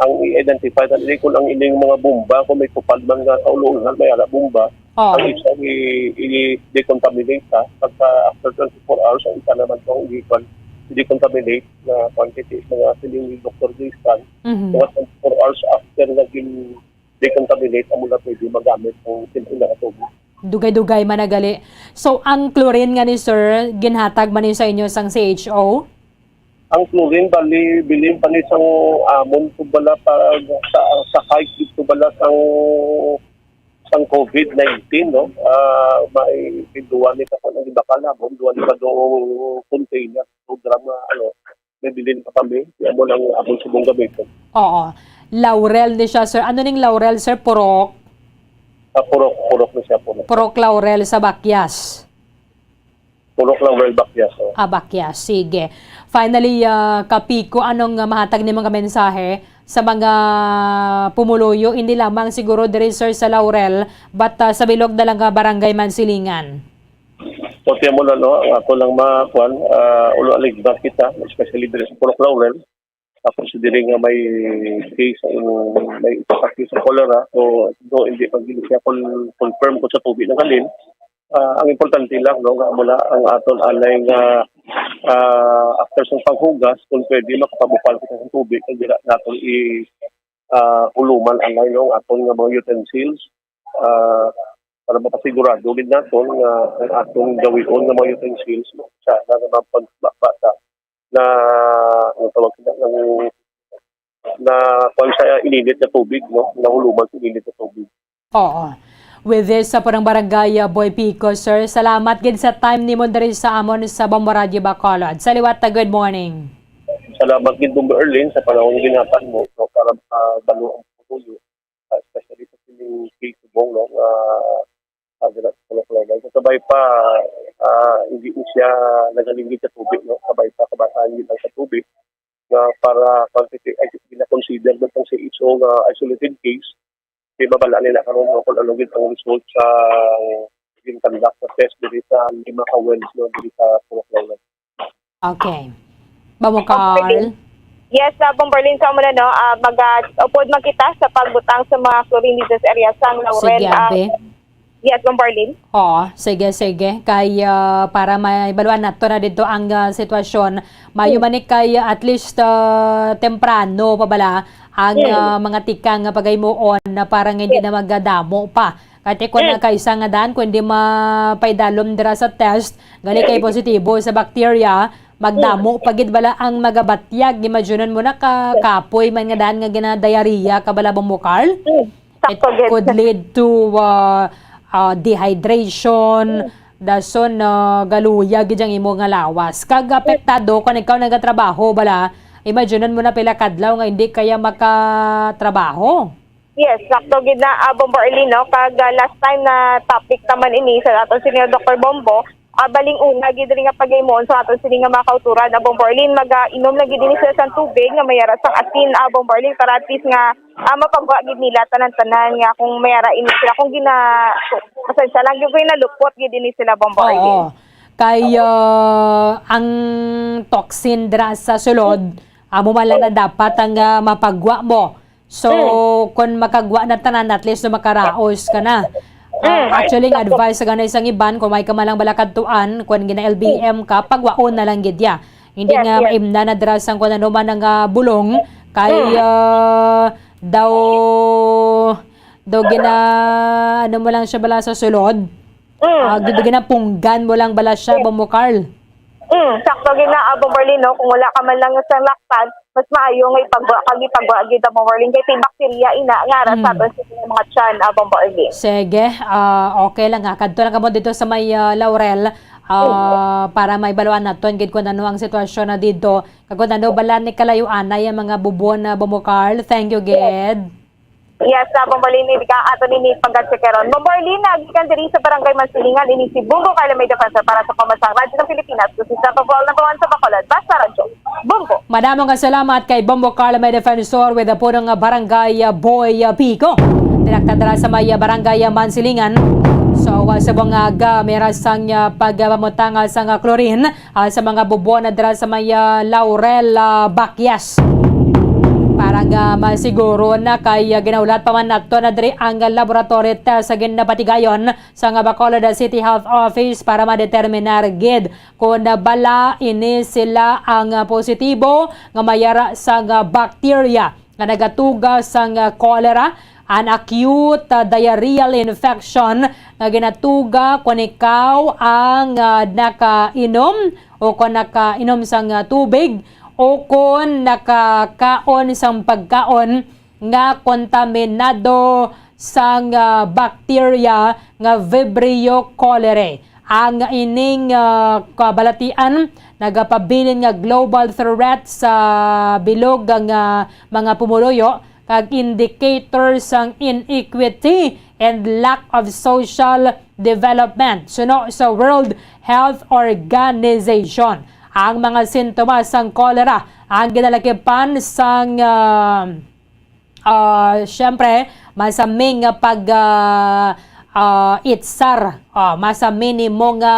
ang i-identify na nila kung ang ining mga bomba, kung may tupad man nga kaulungan, may ara bomba, Oo. ang isa i-, i-decontaminate ta, pagka after twenty-four hours, ang isa naman kung i-, i-decontaminate na quantity, mga siling ni Doktor Jason, Mhm. mga twenty-four hours after nga gin-decontaminate, amo na pwede magamit ang simple na tubig. Dugay-dugay man na gali. So, ang chlorine nga ni sir, ginhatag man ni sa inyo sang C H O? Ang chlorine, bali, bilin pa ni sang amon po bala pag sa, sa height dito bala sang, sang covid nineteen, no? Ah, may, may duwa ni ka po nang ibakal namon, duwa ni ka do container, program nga, ano, may bilin pa kami, kaya mo lang amon subong gamiton. Oo. Laurel ni siya, sir. Ano ning laurel, sir? Purok? Ah, purok, purok na siya, purok. Purok laurel sa Bakyas. Purok laurel, Bakyas, oh. Ah, Bakyas. Sige. Finally, ah, Kapiko, anong, ah, mahatag nimo nga mensahe sa mga pumuluyo, hindi lamang siguro diri, sir, sa Laurel, but, ah, sa bilog na lang nga barangay Mansilingan? So, tiyan mo na, no, ang ato lang ma-, kuwan, ah, ulo aligbat kita, especially diri sa Purok Laurel. Tapos diri nga may case ang may sakit sa cholera, so, do hindi pa gid siya con-, confirm ko sa tubig ng halin. Ah, ang importante lang, no, nga mula ang aton anay nga, ah, after sa paghugas, kung pwede, makapabukal kita sa tubig, kung dira natin i-, ah, huluman anay, no, ang aton nga mga utensils, ah, para mapasigurado gid naton nga ang aton gawion nga mga utensils, no, sa nga mga pagbata na, ang tawag sila, ng, na kuwan sa ininit na tubig, no? Nahuluman sa ininit na tubig. Oo. with this sa Purang Barangay, uh, Boy Pico, sir. Salamat gid sa time nimo diri sa amon sa Bombo Radyo Bacolod. Sa liwat, uh, good morning. Salamat gid, Bombo Erlin, sa panahon ginhatag mo, no, para, ah, balo ang pumuyo, ah, especially sa sining case subong, no, nga, ah, dira sa Pulok Lawnag. So, kabay pa, ah, hindi na siya nagalinggit sa tubig, no? Kabay pa, kabataan yun ang sa tubig nga para pag-, ay, gina-consider mo pang C H O nga isolated case, di mabala nila karon, no, kung ano gid ang result sa gin-conduct na test diri sa lima ka wells, no, diri sa Pulok Lawnag. Okay. Bamo, Carl? Yes, uh, Bombo Erlin, sa muna, no? Ah, mag, ah, upod man kita sa pagbutang sa mga chlorine business area sa Laurel. Sige, ah, Abe. Yes, Bombo Erlin. Oo, sige, sige. Kay, ah, para may baluan nato na dito ang, ah, sitwasyon. Mayo Mm. man ni kay, ah, at least, ah, temprano pa bala ang, Mm. ah, mga tikang nga pagaymuon na para nga hindi Yes. na magdamo pa. Kay kung Mm. na kaisa nga dan, kung hindi mapaidalom dira sa test, gali kay positibo sa bacteria, magdamo Mm. pa gid bala ang magabatyag. Imagine mo na ka, Yes. kapoy man nga dan nga gina-diarrhea ka bala, Bombo Carl. Mm. It Sakto gid. could lead to, uh, uh, dehydration, Mm. dason, uh, galuya gid ang imo nga lawas. Kag apektado kung ikaw nagatrabaho bala, imagine mo na pila kadlaw nga hindi kaya makatrabaho. Yes, sakto gid na, ah, Bombo Erlin, no? Kag, ah, last time na topic naman ini sa aton senior Doktor Bombo, ah, baling una gid rin nga pagaymuon sa aton sini nga mga kauturan, ah, Bombo Erlin, mag, ah, inom lang gid ini sila sang tubig nga mayara sang asin, ah, Bombo Erlin, para at least nga, ah, mapagwa gid nila tanan-tanan nga kung mayara ini sila, kung gina-, pasensya lang, yung ginalupot gid ini sila, Bombo Erlin. Oo. Kay, ah, ang toxin dira sa sulod, amo man lang na dapat ang, ah, mapagwa mo. So, Mm. kung makagwa na tanan, at least, no, makaraos ka na. Ah, Mm. actually, ang advice sa ganay sang iban, kung may ka man lang bala kadtuan, kung gina-L B M ka, pagwaon na lang gid ya. Hindi Yes, nga yes. maimna na dira sang kung ano man ang, ah, bulong, kay, Mm. ah, daw, daw gina-, ano mo lang siya bala sa sulod. Mm. Ah, gid-, ginapunggan mo lang bala siya, Yes. Bombo Carl? Mm, sakto gid na, ah, Bombo Erlin, no? Kung wala ka man lang sa laktan, mas maayo nga ipagwa, kag ipagwa gid, ah, Bombo Erlin, kay may bakterya ina nga ara sa Mm. aton sa mga tiyan, ah, Bombo Erlin. Sige, ah, okay lang, ha. Kadto lang kamo dito sa may, ah, Laurel, ah, Mm. para may baluan naton gid kung ano ang sitwasyon na dito. Kag kung ano bala ni kalayuan na yung mga bubon na, Bombo Carl. Thank you, Yes. gid. Yes, sa Bombo Erlin, hindi ka ato nini pagkachekaron. Bombo Erlin, gikan diri sa Barangay Mansilingan, ini si Bombo Carlo May Defensor para sa Pamansang Radyo ng Pilipinas. This is the number one sa Bacolod. Basta Radyo. Bombo. Madamo nga salamat kay Bombo Carlo May Defensor with the punong Barangay, uh, Boy, uh, Pico. Direkta dira sa may, uh, Barangay, uh, Mansilingan. So, uh, subong nga aga, may rasang, uh, pagpamutang, uh, sang, uh, chlorine ah, sa mga bubon na dira sa may, ah, Laurel, ah, Bakyas. Para nga masiguro na kay, ah, ginahulat pa man nato na diri ang laboratory test sa ginapatigayon sa nga Bacolod City Health Office para madeterminar gid kung bala ini sila ang, ah, positibo nga mayara sa nga bacteria nga nagatuga sang, ah, cholera, an acute, ah, diarrheal infection nga ginatuga kon ikaw ang, ah, nakainom o kon nakainom sang, ah, tubig o kon nakakaon sang pagkaon nga kontaminado sang, ah, bakterya nga Vibrio cholerae. Ang ining, ah, kabalatian nagapabilin nga global threat sa bilog nga mga pumuluyo kag indicator sang inequity and lack of social development, suno sa World Health Organization. Ang mga sintomas sang cholera ang ginalakipan sang, ah, Ah, siyempre, masaming nga pag, ah, ah, itsar. Ah, masaming nimo nga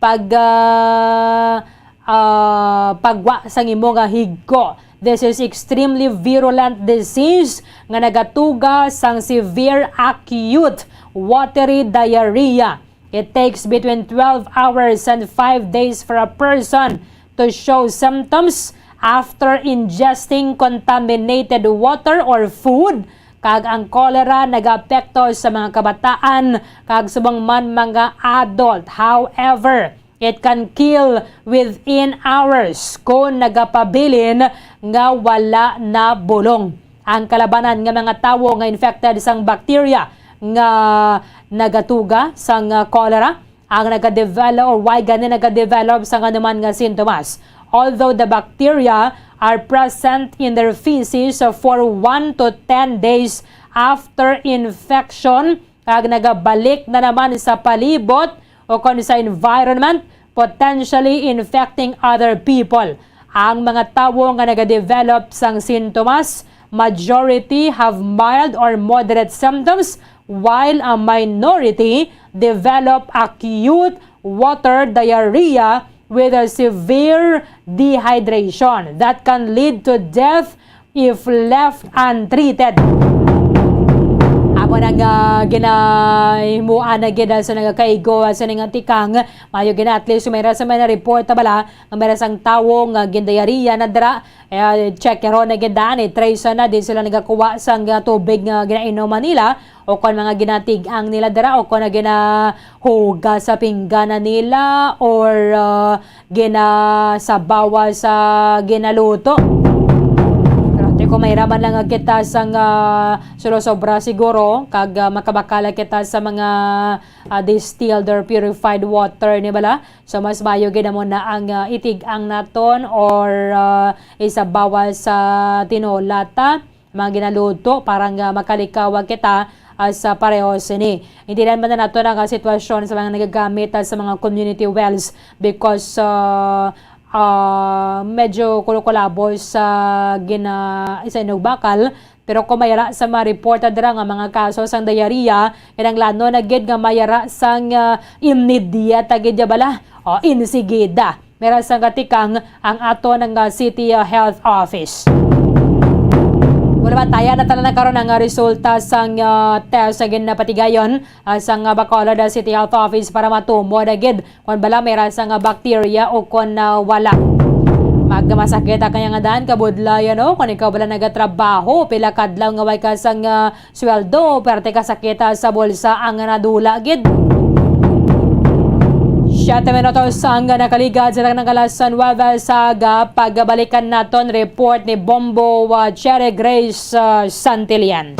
pag, ah, ah, pagwa sang imo nga higko. This is extremely virulent disease nga nagatuga sang severe acute watery diarrhea. It takes between twelve hours and five days for a person to show symptoms after ingesting contaminated water or food, kag ang cholera nagaapekto sa mga kabataan kag subong man mga adult. However, it can kill within hours kon nagapabilin nga wala na bulong ang kalabanan nga mga tawo nga infected sang bacteria nga nagatuga sang, ah, cholera ang nagadevelop, or why gani nagadevelop sang anuman nga sintomas. Although the bacteria are present in their feces for one to ten days after infection, kag nagabalik na naman sa palibot o kon sa environment, potentially infecting other people. Ang mga tawo nga nagadevelop sang sintomas, majority have mild or moderate symptoms, while a minority develop acute water diarrhea with a severe dehydration that can lead to death if left untreated. Amo nang, ah, ginahimuan na gid, ah, sa nagakaigo, ah, sa ning tikang. Maayo gid na, at least, may ra sa may na-report na bala nga may ra sang tawo nga gindayariya na dira. Eh, check ron na gid daan, eh, trace na din sila nagakuha sang, ah, tubig nga ginainom nila o kon mga ginatig-ang nila dira o kon na ginahugas sa pinggan na nila or, ah, ginasabawa sa ginaluto. Pero ate ko, may raman lang nga kita sang, ah, sulosobra siguro, kag, ah, makabakala kita sa mga, ah, distilled or purified water, ni bala? So, mas maayo gid amo na ang, ah, itig-ang naton or, ah, isabawa sa tinola ta, mga ginaluto, para nga makalikawa kita, ah, sa pareho sini. Hindi naman na nato na nga sitwasyon sa mga nagagamit, ah, sa mga community wells because, ah, ah, medyo kulakulabo sa gina-, sa inugbakal. Pero kung mayara sa ma-report dira nga mga kaso sang diarrhea, kinahanglanon na gid nga mayara sang, ah, immediate gid ya bala. O, insigida. Mera sang katikang ang aton nga City, ah, Health Office. Wala ba, taya na tanan na karon ang, ah, resulta sang, ah, test nga ginapatigayon, ah, sang, ah, Bacolod, ah, City Health Office para matumo na gid kon bala may rasa nga bacteria o kon, ah, wala. Magmasakit ang kanya nga daan, kabudlayan, no? Kung ikaw bala nagatrabaho, pila kadlaw nga way ka sang, ah, sweldo, perte ka sakit, ah, sa bulsa ang nadula gid. Siyete minutos ang nakaligad sa tanang alas nuwebe sa aga. Pagbalikan naton report ni Bombo, ah, Cherry Grace, ah, Santillan.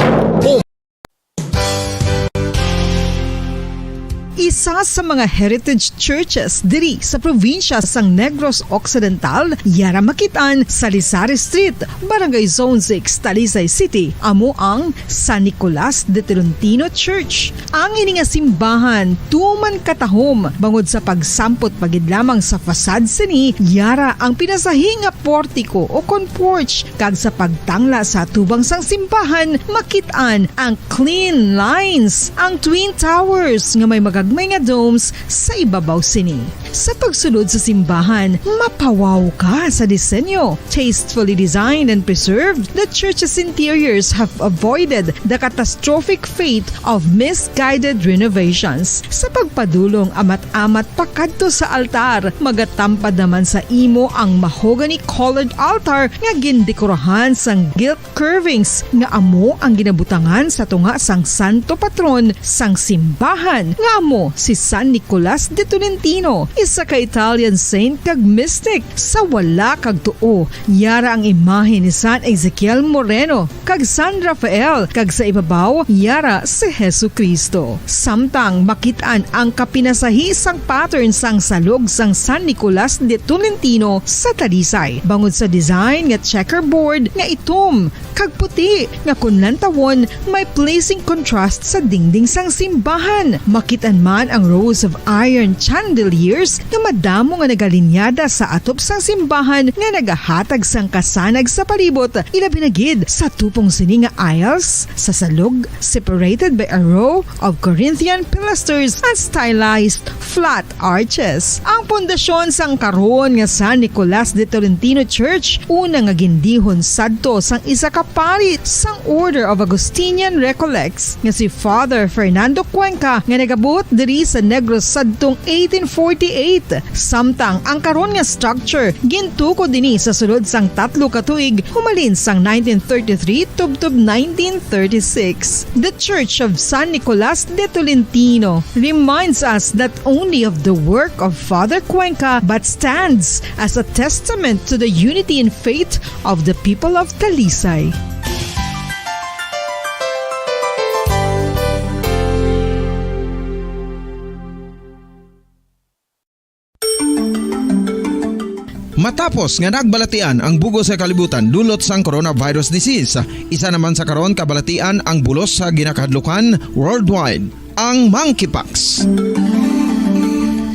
Isa sa mga heritage churches diri sa probinsya sang Negros Occidental, yara makit-an sa Lisari Street, Barangay Zone six, Talisay City, amo ang San Nicolas de Tolentino Church. Ang ini nga simbahan tuman katahom bangod sa pagsampot pa gid lamang sa facade sini, yara ang pinasahi nga portiko o kon porch, kag sa pagtangla sa atubang sang simbahan, makit-an ang clean lines, ang twin towers nga may magagmay nga domes sa ibabaw sini. Sa pagsulod sa simbahan, mapawaw ka sa disenyo. Tastefully designed and preserved, the church's interiors have avoided the catastrophic fate of misguided renovations. Sa pagpadulong amat-amat pakadto sa altar, magatampad naman sa imo ang mahogany-colored altar nga gindekorahan sang gilt curvings nga amo ang ginabutangan sa tunga sang santo patron sang simbahan, nga amo si San Nicolas de Tolentino, isa ka Italian saint kag mystic. Sa wala kag tuo, yara ang imahe ni San Ezekiel Moreno kag San Rafael, kag sa ibabaw, yara si Jesu-Cristo. Samtang makit-an ang kapinasahi sang pattern sang salog sang San Nicolas de Tolentino sa Talisay, bangod sa design nga checkerboard nga itom kag puti nga kon lantawon may pleasing contrast sa dingding sang simbahan. Makit-an man ang rows of iron chandeliers nga madamo nga nagalinyada sa atop sang simbahan nga nagahatag sang kasanag sa palibot, ilabi na gid sa tupong sini nga aisles sa salog, separated by a row of Corinthian pilasters and stylized flat arches. Ang pundasyon sang karon nga San Nicolas de Tolentino Church, una nga gindihon sadto sang isa ka pari sang Order of Augustinian Recollects nga si Father Fernando Cuenca, nga nagabot diri sa Negros sadtong eighteen forty-eight. Samtang ang karon nga structure gintukod ini sa sulod sang tatlo ka tuig humalin sang nineteen thirty-three tubtob nineteen thirty-six. The Church of San Nicolas de Tolentino reminds us not only of the work of Father Cuenca but stands as a testament to the unity in faith of the people of Talisay. Matapos nga nagbalatian ang bug-os nga kalibutan dulot sang coronavirus disease, isa naman sa karon kabalatian ang bulos sa ginakahadlukan worldwide, ang monkeypox.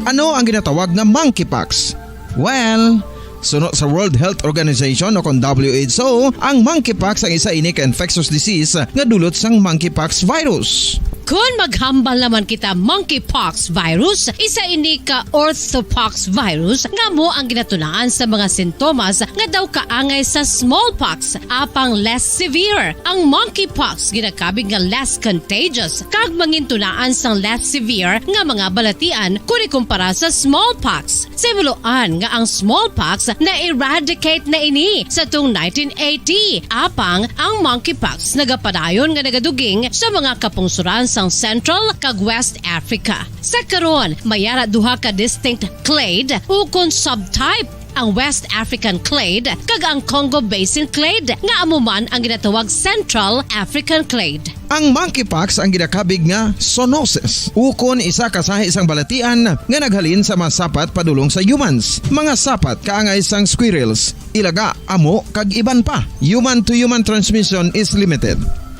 Ano ang ginatawag nga monkeypox? Well, suno sa World Health Organization o kon W H O, ang monkeypox ang isa ini ka infectious disease nga dulot sang monkeypox virus. Kon maghambal naman kita, monkeypox virus, isa ini ka orthopox virus nga amo ang ginatunaan sa mga sintomas nga daw kaangay sa smallpox, apang less severe. Ang monkeypox ginakabig nga less contagious kag mangintunaan sang less severe nga mga balatian kon ikumpara sa smallpox. Sa himuloan nga ang smallpox na-eradicate na ini sa tung nineteen eighty, apang ang monkeypox nagapadayon nga nagaduging sa mga kapungsoran sang Central kag West Africa. Sa karon, may ara duha ka distinct clade ukon subtype, ang West African clade kag ang Congo Basin clade, nga amo man ang ginatawag Central African clade. Ang monkeypox ang ginakabig nga zoonosis, ukon isa ka sahi sang balatian nga naghalin sa mga sapat padulong sa humans, mga sapat kaangay sang squirrels, ilaga, amo, kag iban pa. Human to human transmission is limited.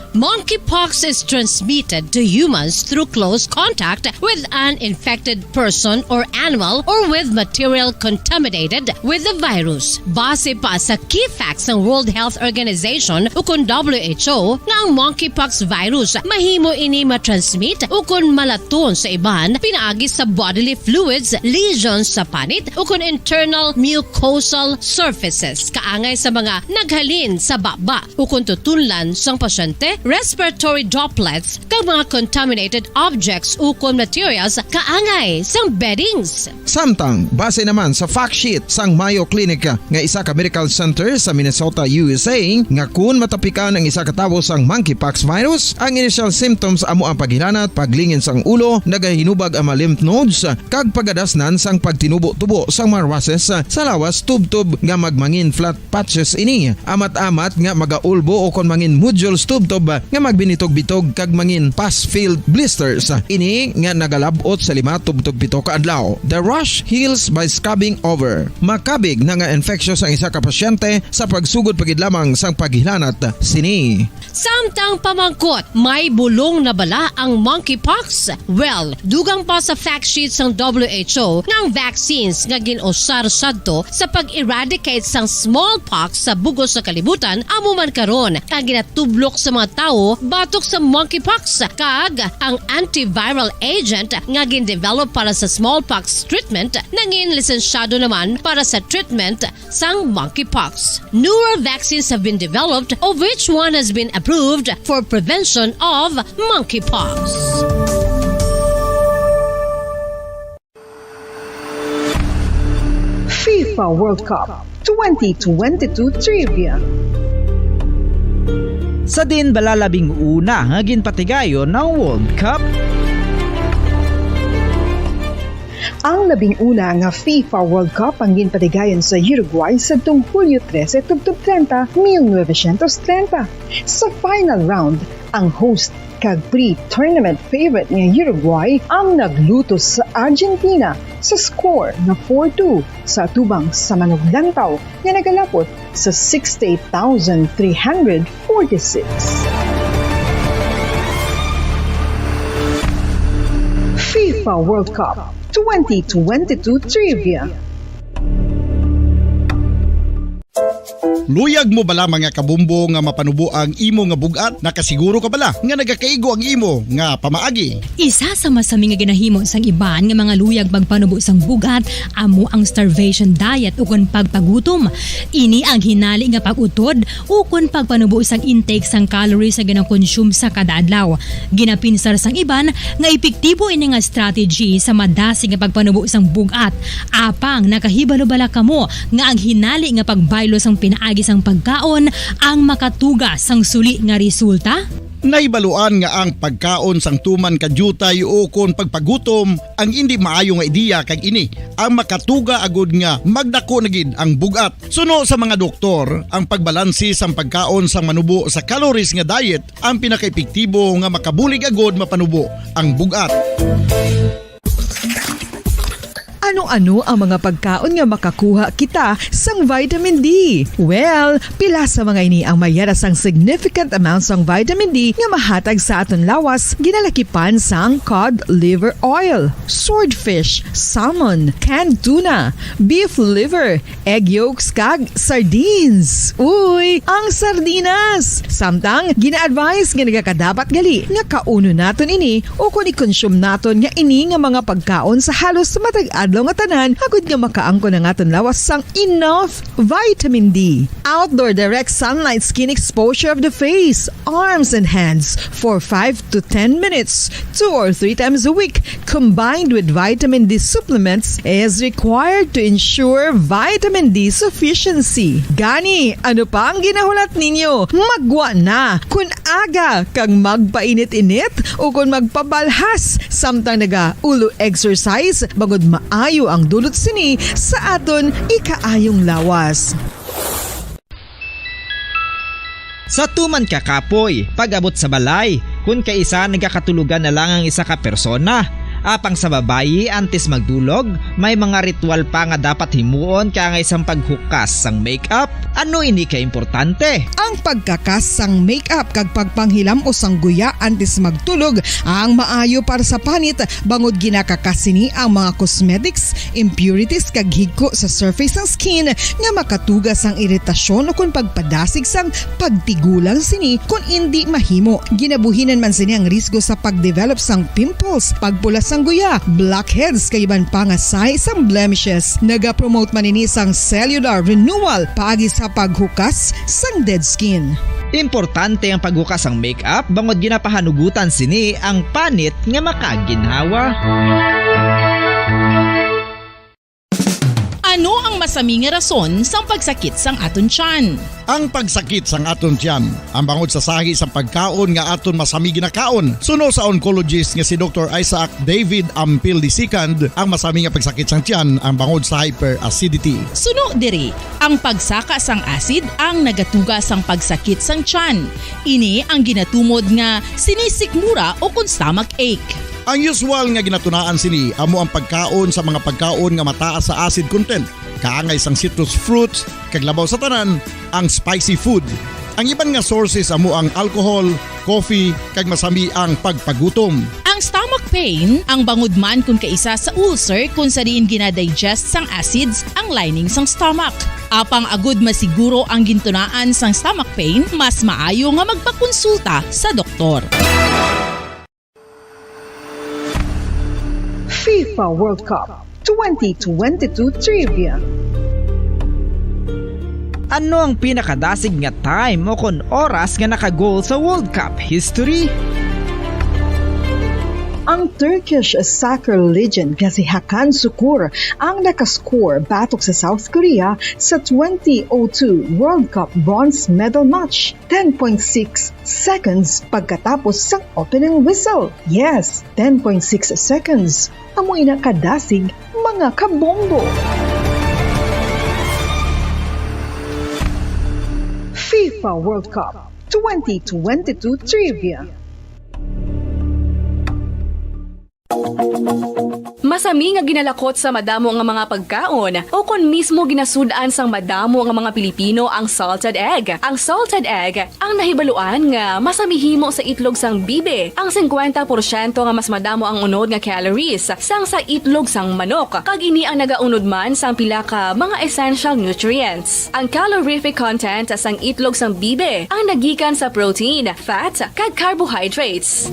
Monkeypox is transmitted to humans through close contact with an infected person or animal or with material contaminated with the virus. Base pa sa key facts sang World Health Organization ukon W H O, nga ang monkeypox virus mahimo ini matransmit ukon malaton sa iban pinaagi sa bodily fluids, lesions sa panit, ukon internal mucosal surfaces, kaangay sa mga naghalin sa baba ukon tutunlan sang pasyente, respiratory droplets, kag mga contaminated objects ukon materials kaangay sang beddings. Samtang, base naman sa fact sheet sang Mayo Clinic nga isa ka medical center sa Minnesota, U S A, nga kun matapikan ang isa ka tawo sang monkeypox virus, ang initial symptoms amo ang paghilanat, paglingin sang ulo, nagahinubag ang mga lymph nodes, kag pagadasnan sang pagtinubo-tubo sang mga rushes sa lawas tubtob nga magmangin flat patches ini, amat-amat nga magaulbo o kon mangin nodules tubtob nga magbinitog-bitog kag mangin pus-filled blisters. Ini nga nagalab-ot sa lima tubtob pito ka adlaw. The rash heals by scabbing over. Makabig na nga infectious ang isa ka pasyente sa pagsugod pa gid lamang sang paghilanat sini. Samtang pamangkot, may bulong na bala ang monkeypox? Well, dugang pa sa fact sheet sang W H O nga ang vaccines nga gin-usar sadto sa pag-eradicate sang smallpox sa bug-os nga kalibutan amo man karon ang ginatublok sa mga tawo batok sa monkeypox, kag ang antiviral agent nga gin-develop para sa smallpox treatment nangin lisensyado naman para sa treatment sang monkeypox. Newer vaccines have been developed, of which one has been approved for prevention of monkeypox. FIFA World Cup twenty twenty-two Trivia. Sa diin bala labing una nga ginpatigayon ang World Cup? Ang labing una nga FIFA World Cup ang ginpatigayon sa Uruguay sadtong Hulyo trese tubtob treinta, mil novecientos treinta. Sa final round, ang host kag pre-tournament favorite nga Uruguay ang naglutos sa Argentina sa score nga four two sa atubang sa manuglantaw nga nagalapot sa sixty-eight thousand three hundred forty-six. FIFA World Cup twenty twenty-two Trivia. Luyag mo bala, mga kabombo, nga mapanubo ang imo nga bug-at? Nakasiguro ka bala nga nagakaigo ang imo nga pamaagi? Isa sa masami nga ginahimo sang iban nga mga luyag magpanubo sang bug-at amo ang starvation diet ukon pagpagutom. Ini ang hinali nga pag-utod ukon pagpanubo sang intake sang calories nga ginakonsume sa kada adlaw. Ginapinsar sang iban nga epektibo ini nga strategy sa madasig nga pagpanubo sang bug-at. Apang nakahibalo bala kamo nga ang hinali nga pagbaylo sang pinaagi sang pagkaon ang makatuga sang suli nga resulta? Nahibaluan nga ang pagkaon sang tuman ka diutay ukon pagpagutom ang indi maayo nga ideya, kag ini ang makatuga agud nga magdako na gid ang bug-at. Suno sa mga doktor, ang pagbalanse sang pagkaon sang manubo sa calories nga diet ang pinakaepektibo nga makabulig agud mapanubo ang bug-at. Ano Ano ang mga pagkaon nga makakuha kita sang vitamin D? Well, pila sa mga ini ang mayara sang significant amount sang vitamin D nga mahatag sa aton lawas, ginalakipan sang cod liver oil, swordfish, salmon, canned tuna, beef liver, egg yolks, kag sardines. Uy, ang sardinas! Samtang, gina-advise nga nagakadapat gali nga kaunon naton ini o kon i-consume naton nga ini nga mga pagkaon sa halos matag adlaw nga tanan, agud nga makaangkon ang aton lawas sang enough vitamin D. Outdoor direct sunlight skin exposure of the face, arms, and hands for five to ten minutes, two or three times a week, combined with vitamin D supplements, is required to ensure vitamin D sufficiency. Gani, ano pa ang ginahulat ninyo? Maggwa na! Kun aga kag magpainit-init o kon magpabalhas samtang naga-ulo exercise, bangod maayo ang dulot sini sa aton ikaayong lawas. Sa tuman ka kapoy, pag-abot sa balay, kun kaisa nagakatulogan na lang ang isa ka persona. Apang sa babayi, antes magdulog, may mga ritual pa nga dapat himuon kaangay sang paghukas sang makeup. Ano ini ka importante? Ang pagkakas sang makeup kag pagpanghilam-os sang guya antes magtulog ang maayo para sa panit, bangod ginakakas sini ang mga cosmetics, impurities, kag higko sa surface sang skin nga makatuga sang iritasyon ukon pagpadasig sang pagtigulang sini kon indi mahimo. Ginabuhinan man sini ang risgo sa pagdevelop sang pimples, pagpula sang guya, blackheads, kag iban pa nga sahi sang blemishes. Nagapromote man ini sang cellular renewal paagi sa paghukas sang dead skin. Importante ang paghukas sang makeup bangod ginapahanugutan sini ang panit nga makaginhawa. Ano ang masami nga rason sang pagsakit sang aton tiyan? Ang pagsakit sang aton tiyan, ang bangod sa sahi sang pagkaon nga aton masami ginakaon. Suno sa oncologist nga si Doktor Isaac David Ampil the second, ang masami nga pagsakit sang tiyan ang bangod sa hyperacidity. Suno diri, ang pagsaka sang acid ang nagatuga sang pagsakit sang tiyan. Ini ang ginatumod nga sinisikmura o kon stomach ache. Ang usual nga ginatunaan sini amo ang pagkaon sa mga pagkaon nga mataas sa acid content, kaangay sang citrus fruits, kag labaw sa tanan, ang spicy food. Ang iban nga sources amo ang alcohol, coffee, kag masami ang pagpagutom. Ang stomach pain, ang bangod man kon kaisa sa ulcer kon sa diin ginadigest sang acids ang lining sang stomach. Apang agud masiguro ang gintunaan sang stomach pain, mas maayo nga magpakonsulta sa doktor. FIFA World Cup twenty twenty-two Trivia. Ano ang pinakadasig nga time o kon oras nga naka-goal sa World Cup history? Ang Turkish soccer legend nga si Hakan Sukur ang nakascore batok sa South Korea sa twenty oh two World Cup bronze medal match, ten point six seconds pagkatapos sang opening whistle. Yes, ten point six seconds. Amo ina kadasig, mga kabombo. FIFA World Cup twenty twenty-two Trivia. Masami nga ginalakot sa madamo nga mga pagkaon, o kon mismo ginasud-an sang madamo nga mga Pilipino ang salted egg. Ang salted egg ang nahibaluan nga masami himo sa itlog sang bibi. Ang singkwenta porsyento nga mas madamo ang unod nga calories sang sa itlog sang manok, kag ini ang nagaunod man sang pila ka mga essential nutrients. Ang calorific content sang itlog sang bibi ang nagikan sa protein, fat, kag carbohydrates.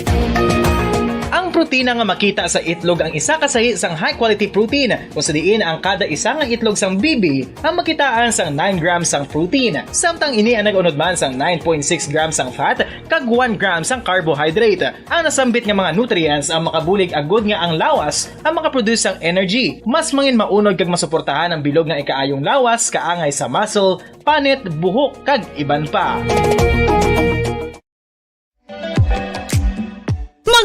Ang protina nga makita sa itlog ang isa ka sahi sang high-quality protein, kung sa diin ang kada isa nga itlog sang bibi ang makitaan sang nine grams sang protein, samtang ini ang nag-unod man sang nine point six grams sang fat kag one gram sang carbohydrate. Ang nasambit nga mga nutrients ang makabulig agud nga ang lawas ang makaproduce sang energy. Mas mangin maunod kag masuportahan ang bilog nga ikaayong lawas kaangay sa muscle, panit, buhok, kag iban pa.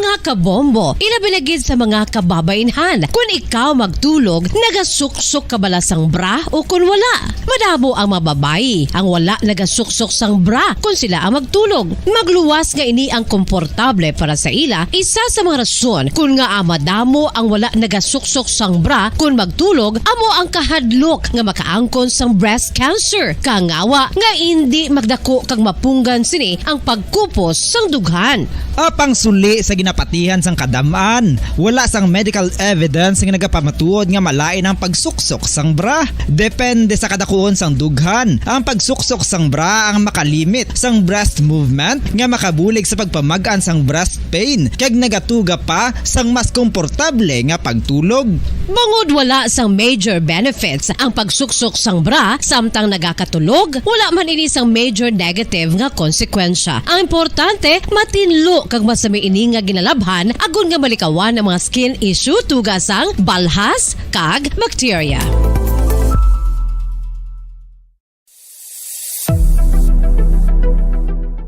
Mga kabombo, ilabi na gid sa mga kababaynhan, kun ikaw magtulog, nagasuksok ka bala sang bra o kun wala? Madamo ang mga babayi ang wala nagasuksok sang bra kun sila ang magtulog. Magluwas nga ini ang komportable para sa ila, isa sa mga rason kun ngaa madamo ang wala nagasuksok sang bra kun magtulog, amo ang kahadlok nga makaangkon sang breast cancer. Kangawa nga indi magdako kag mapunggan sini ang pagkupos sang dughan. Apang suli sa ginapatihan sang kadam-an, wala sang medical evidence nga nagapamatuod nga malain ang pagsuksok sang bra. Depende sa kadakuon sang dughan, ang pagsuksok sang bra ang makalimit sang breast movement nga makabulig sa pagpamag-an sang breast pain kag nagatuga pa sang mas komportable nga pagtulog. Bangod wala sang major benefits ang pagsuksok sang bra samtang nagakatulog, wala man ini sang major negative nga konsekwensya. Ang importante, matinlo kag masami ini nga ginalabhan agod nga malikawan ang mga skin issue tuga sang balhas kag bakterya.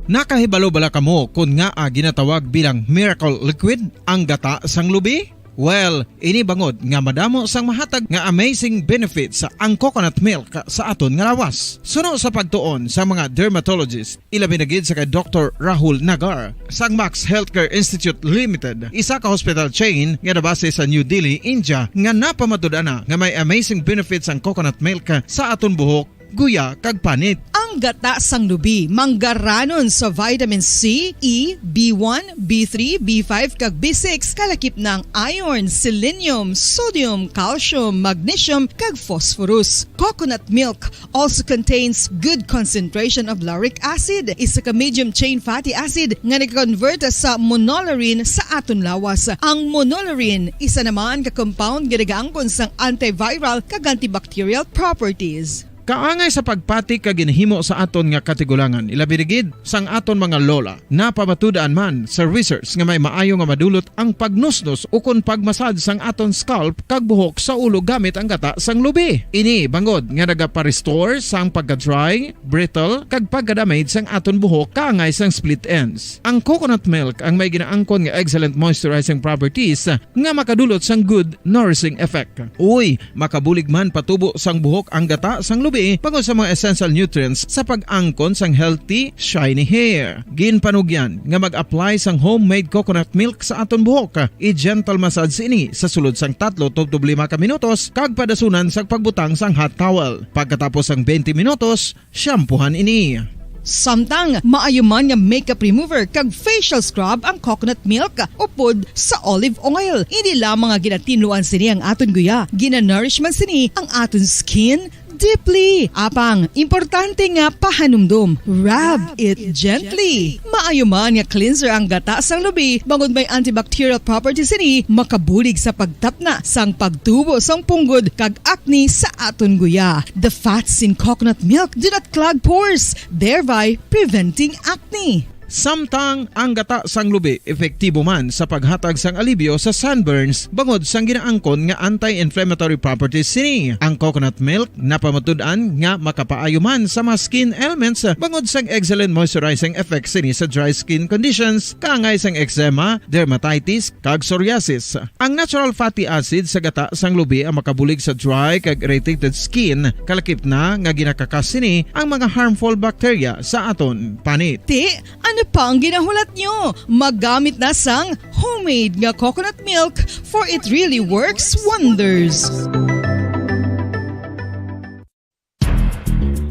Nakahibalo bala kamo kon ngaa ginatawag bilang miracle liquid ang gata sang lubi? Well, ini bangod nga madamo sang mahatag nga amazing benefits ang coconut milk sa aton nga lawas. Suno sa pagtuon sa mga dermatologist, ilabi na gid sa kay Doktor Rahul Nagar sang Max Healthcare Institute Limited, isa ka hospital chain nga nabase sa New Delhi, India, nga napamatud-an na nga may amazing benefits ang coconut milk sa aton buhok, guya, kag panit. Ang gata sang lubi manggaranon sa vitamin C, E, B one, B three, B five, kag B six, kalakip na ang iron, selenium, sodium, calcium, magnesium, kag phosphorus. Coconut milk also contains good concentration of lauric acid, isa ka medium chain fatty acid nga nag-convert sa monolaurin sa aton lawas. Ang monolaurin, isa naman ka compound nga nagaangkon sang antiviral kag antibacterial properties. Kaangay sa pagpati kag ginhimo sa aton nga katigulangan, ilabi na gid sang aton mga lola. Napamatud-an man sa research nga may maayo nga madulot ang pagnusnos ukon pagmasad sang aton scalp kag buhok sa ulo gamit ang gata sang lubi. Ini bangod nga nagapa-restore sang pagka-dry, brittle, kag pagka-damage sang aton buhok kaangay sang split ends. Ang coconut milk ang may ginaangkon nga excellent moisturizing properties nga makadulot sang good nourishing effect. Uy, makabulig man patubo sang buhok ang gata sang lubi bangod sa mga essential nutrients sa pag-angkon sang healthy, shiny hair. Ginpanugyan nga mag-apply sang homemade coconut milk sa aton buhok. I-gentle massage ini sa sulod sang tatlo tubtob lima ka minutos kag padasunan sa pagbutang sang hot towel. Pagkatapos sang twenty minutos, shampoohan ini. Samtang maayo man nga makeup remover kag facial scrub ang coconut milk upod sa olive oil. Hindi lamang nga ginatinluan sini ang aton guya, ginanourish man sini ang aton skin deeply. Apang, importante nga pahanumdom, rub it gently. Maayo man nga cleanser ang gata sang lubi, bangod may antibacterial properties sini, makabulig sa pagtapna sang pagtubo sang punggod kag acne sa aton guya. The fats in coconut milk do not clog pores, thereby preventing acne. Samtang ang gata sang lubi epektibo man sa paghatag sang alibyo sa sunburns bangod sang ginaangkon nga anti-inflammatory properties sini. Ang coconut milk napamatud-an nga makapaayo man sa mga skin ailments bangod sang excellent moisturizing effect sini sa dry skin conditions, kaangay sang eczema, dermatitis, kag psoriasis. Ang natural fatty acid sa gata sang lubi ang makabulig sa dry kag irritated skin, kalakip na nga ginakakas sini ang mga harmful bacteria sa aton panit. Ti, ano pa ang ginahulat nyo? Magamit na sang homemade nga coconut milk, for it really works wonders.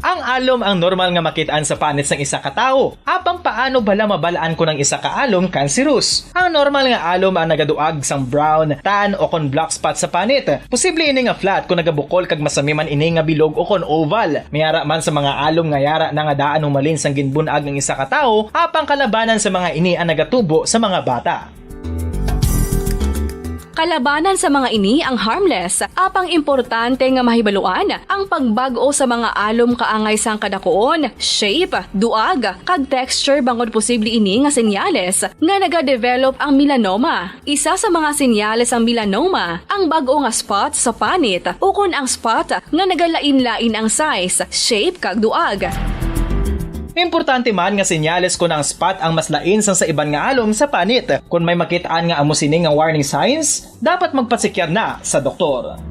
Ang alom ang normal nga makit-an sa panit sang isa ka tawo. Apang paano bala mabal-an kon ang isa ka alom kanserus? Ang normal nga alom ang nagaduag sang brown, tan, o kon black spot sa panit. Posible ini nga flat kon nagabukol kag masami man ini nga bilog o kon oval. May ara man sa mga alom nga yara na nga daan humalin sang ginbun-ag ang isa ka tawo, apang kalabanan sa mga ini ang nagatubo sa mga bata. Kalabanan sa mga ini ang harmless, apang importante nga mahibaluan ang pagbag-o sa mga alom kaangay sang kadakuon, shape, duag, kag texture bangod posible ini nga senyales nga nagadevelop ang melanoma. Isa sa mga senyales sang melanoma ang bag-o nga spot sa panit ukon ang spot nga nagalain-lain ang size, shape, kag duag. Importante man nga senyales kon ang spot ang mas lain sang sa iban nga alom sa panit. Kon may makit-an nga amo sini nga warning signs, dapat magpasekyar na sa doktor.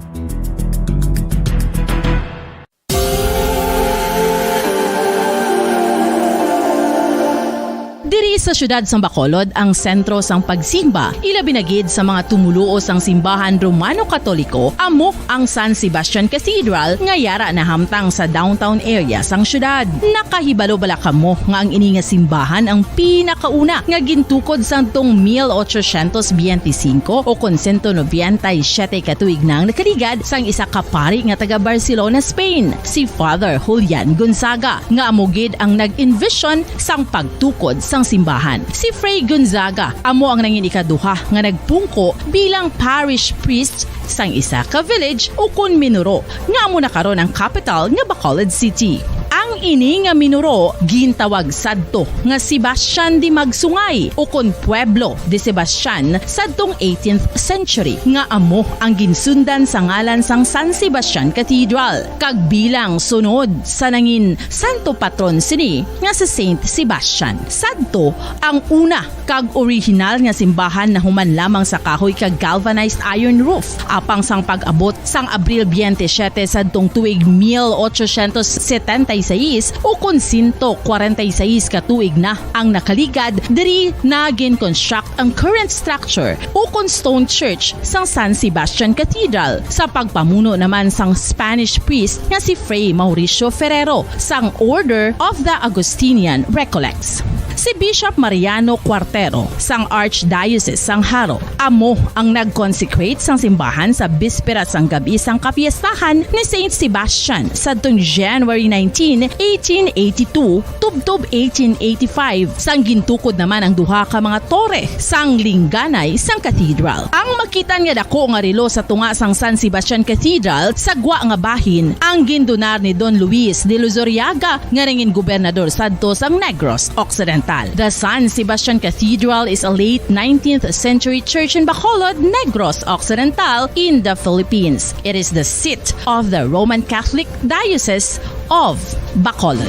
Diri sa siyudad sang Bacolod ang sentro sang pagsimba, ilabi na gid sa mga tumoluo sang simbahan Romano-Katoliko, amo ang San Sebastian Cathedral nga yara nahamtang sa downtown area sang siyudad. Nakahibalo bala kamo nga ang ini nga simbahan ang pinakauna nga gintukod sadtong mil ochocientos biyente singko o kon sento nobenta y siyete ka tuig na ang nakaligad sang isa ka pari nga taga Barcelona, Spain, si Father Julian Gonzaga, nga amo gid ang nag-envision sang pagtukod sang simbahan. Si Fray Gonzaga amo ang nangin ikaduha nga nagpungko bilang parish priest sang isa ka village ukon minuro nga amo na karon ang kapital nga Bacolod City. Ang ini nga minuro gintawag sadto nga Sebastian de Magsungay ukon Pueblo de Sebastian sadtong eighteenth century, nga amo ang ginsundan sa ngalan sang San Sebastian Cathedral, kag bilang sunod sa nangin santo patron sini nga si Saint Sebastian. Sadto ang una kag orihinal nga simbahan nahuman lamang sa kahoy kag galvanized iron roof. Apang sang pag-abot sang Abril twenty-seven sadtong tuig mil ochocientos setenta y seis, ukon sento kwarenta y seis ka tuig na ang nakaligad, diri na gin-construct ang current structure ukon stone church sang San Sebastian Cathedral, sa pagpamuno naman sang Spanish priest nga si Fray Mauricio Ferrero sang Order of the Augustinian Recollects. Si Bishop Mariano Cuartero sang Archdiocese sang Jaro amo ang nag-consecrate sang simbahan sa bispera sang gab-i sang kapiestahan ni Saint Sebastian sadtong January nineteen, eighteen eighty-two, tubtob eighteen eighty-five, sang gintukod naman ang duha ka mga tore sang lingganay sang cathedral. Ang makit-an nga dako nga relo sa tunga sang San Sebastian Cathedral sa gwa nga bahin ang gindonar ni Don Luis de Luzuriaga, nga nangin gobernador sadto sang Negros Occidental. The San Sebastian Cathedral is a late nineteenth century church in Bacolod, Negros Occidental, in the Philippines. It is the seat of the Roman Catholic Diocese of Bacolod.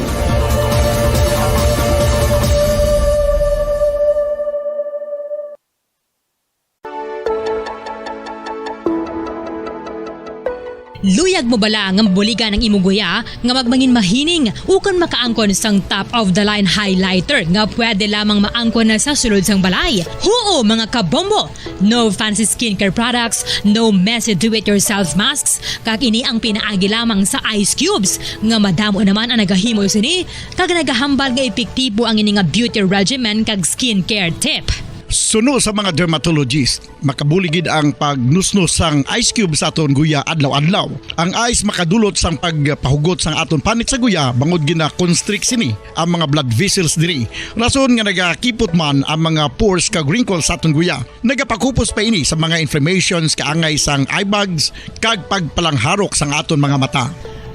Luyag mo bala nga mabuligan ang imo guya nga magmangin mahining ukon makaangkon sang top-of-the-line highlighter nga pwede lamang maangkon na sa sulod sang balay? Huo, mga kabombo! No fancy skincare products, no messy do-it-yourself masks, kag ini ang pinaagi lamang sa ice cubes, nga madamo naman ang nagahimo sini kag nagahambal nga epektibo ang ini nga beauty regimen kag skincare tip. Suno sa mga dermatologist, makabulig gid ang pagnusnos sang ice cube sa aton guya adlaw-adlaw. Ang ice makadulot sang pagpahugot sang aton panit sa guya, bangod gina-constrict sini ang mga blood vessels diri, rason nga nagakipot man ang mga pores kag wrinkles sa aton guya. Nagapakupos pa ini sa mga inflammations kaangay sang eye bags kag pagpalangharok sang aton mga mata.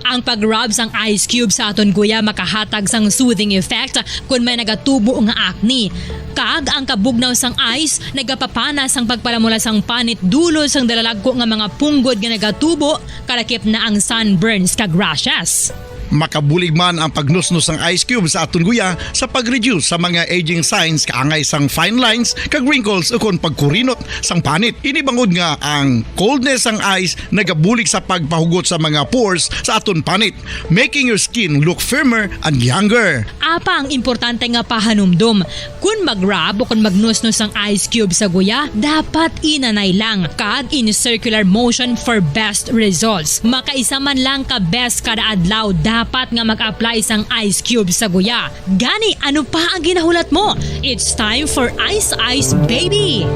Ang pag-rub sang ice cube sa aton guya makahatag sang soothing effect kon may nagatubo nga acne. Kag ang kabugnaw sang ice nagapapana sang pagpalamula sang panit dulot sang dalalagko nga mga punggod nga nagatubo, kalakip na ang sunburns kag rashes. Makabulig man ang pagnusnos sang ice cube sa aton guya sa pag-reduce sa mga aging signs kaangay sang fine lines kag wrinkles ukon pagkurinot sang panit. Ini bangod nga ang coldness sang ice nagabulig sa pagpahugot sa mga pores sa aton panit, making your skin look firmer and younger. Apang importante nga pahanumdom, kon mag-rub o kon magnusnos ang ice cube sa guya, dapat inanay lang kag in circular motion for best results. Makaisa man lang ka beses kada adlaw dapat nga mag-apply sang ice cube sa guya. Gani, ano pa ang ginahulat mo? It's time for Ice Ice Baby!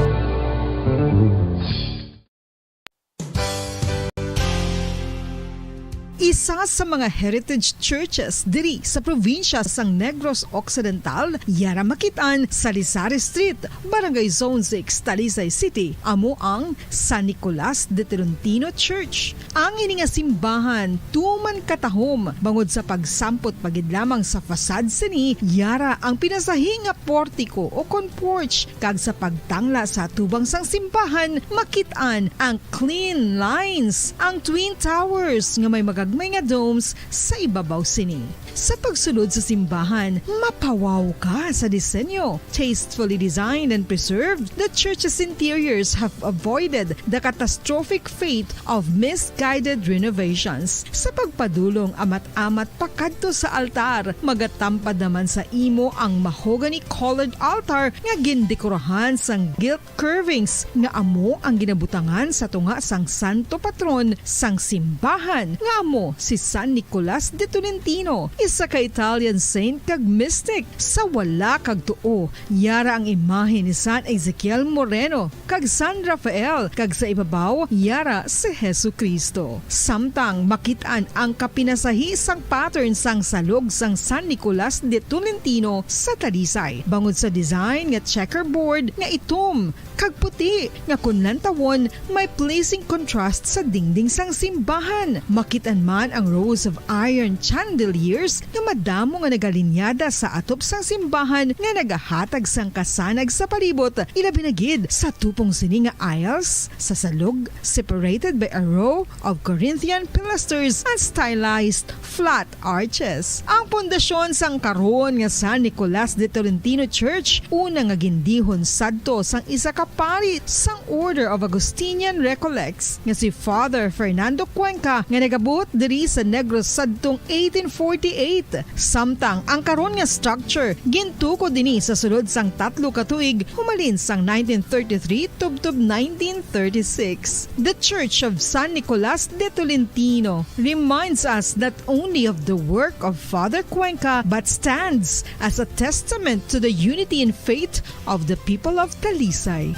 Isa sa mga heritage churches diri sa probinsya sang Negros Occidental, yara makit-an sa Lizares Street, Barangay Zone six, Talisay City, amo ang San Nicolas de Tolentino Church. Ang ini nga simbahan tuman katahom bangod sa pagsampot pa gid lamang sa facade sini, yara ang pinasahi nga portiko o kon porch, kag sa pagtangla sa atubang sang simbahan, makit-an ang clean lines, ang twin towers nga may magagmay nga domes sa ibabaw sini. Sa pagsulod sa simbahan, mapawaw ka sa disenyo. Tastefully designed and preserved, the church's interiors have avoided the catastrophic fate of misguided renovations. Sa pagpadulong amat-amat pakadto sa altar, magatampad naman sa imo ang mahogany-colored altar nga gindekorahan sang gilt curvings nga amo ang ginabutangan sa tunga sang santo patron sang simbahan, nga amo si San Nicolas de Tolentino, isa ka Italian saint kag mystic. Sa wala kag tuo, yara ang imahe ni San Ezekiel Moreno kag San Rafael, kag sa ibabaw, yara si Jesu-Cristo. Samtang makit-an ang kapinasahi sang pattern sang salog sang San Nicolas de Tolentino sa Talisay, bangod sa design nga checkerboard nga itom kag puti, nga kon lantawon, may pleasing contrast sa dingding sang simbahan. Makit-an man ang rows of iron chandeliers nga madamo nga nagalinyada sa atop sang simbahan nga nagahatag sang kasanag sa palibot, ilabi na gid sa tupong sini nga aisles sa salog, separated by a row of Corinthian pilasters and stylized flat arches. Ang pundasyon sang karon nga San Nicolas de Tolentino Church, una nga gindihon sadto sang isa ka pari sang Order of Augustinian Recollects nga si Father Fernando Cuenca, nga nagabuot diri sa Negros sadtong eighteen forty-eight. Samtang ang karon nga structure gintukod ini sa sulod sang tatlo ka tuig, humalin sang nineteen thirty-three tubtob nineteen thirty-six. The Church of San Nicolas de Tolentino reminds us not only of the work of Father Cuenca, but stands as a testament to the unity in faith of the people of Talisay.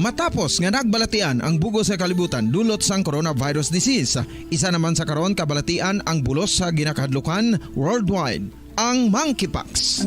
Matapos nga nagbalatian ang bug-os nga kalibutan dulot sang coronavirus disease, isa naman sa karon kabalatian ang bulos sa ginakahadlukan worldwide, ang monkeypox.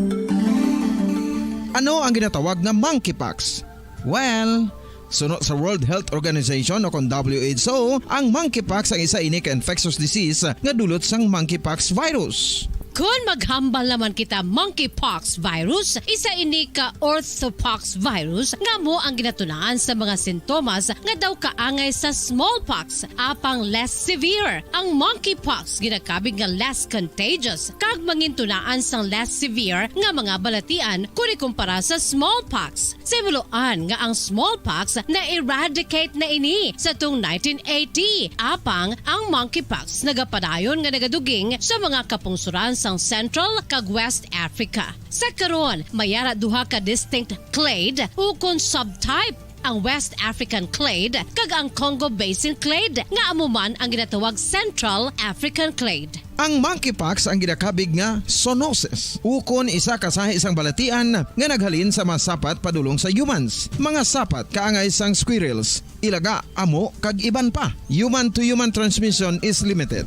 Ano ang ginatawag nga monkeypox? Well, suno sa World Health Organization o kon W H O, ang monkeypox ang isa ini ka infectious disease nga dulot sang monkeypox virus. Kon maghambal naman kita, monkeypox virus, isa ini ka orthopox virus nga amo ang ginatunaan sa mga sintomas nga daw kaangay sa smallpox, apang less severe. Ang monkeypox ginakabig nga less contagious kag mangintunaan sang less severe nga mga balatian kon ikumpara sa smallpox. Sa himuloan nga ang smallpox na-eradicate na ini sa tong nineteen eighty, apang ang monkeypox nagapadayon nga nagaduging sa mga kapungsoran sang Central kag West Africa. Sa karon, may ara duha ka distinct clade ukon subtype, ang West African clade kag ang Congo Basin clade, nga amo man ang ginatawag Central African clade. Ang monkeypox ang ginakabig nga zoonosis, ukon isa ka sahi sang balatian nga naghalin sa mga sapat padulong sa humans, mga sapat kaangay sang squirrels, ilaga, amo, kag iban pa. Human-to-human transmission is limited.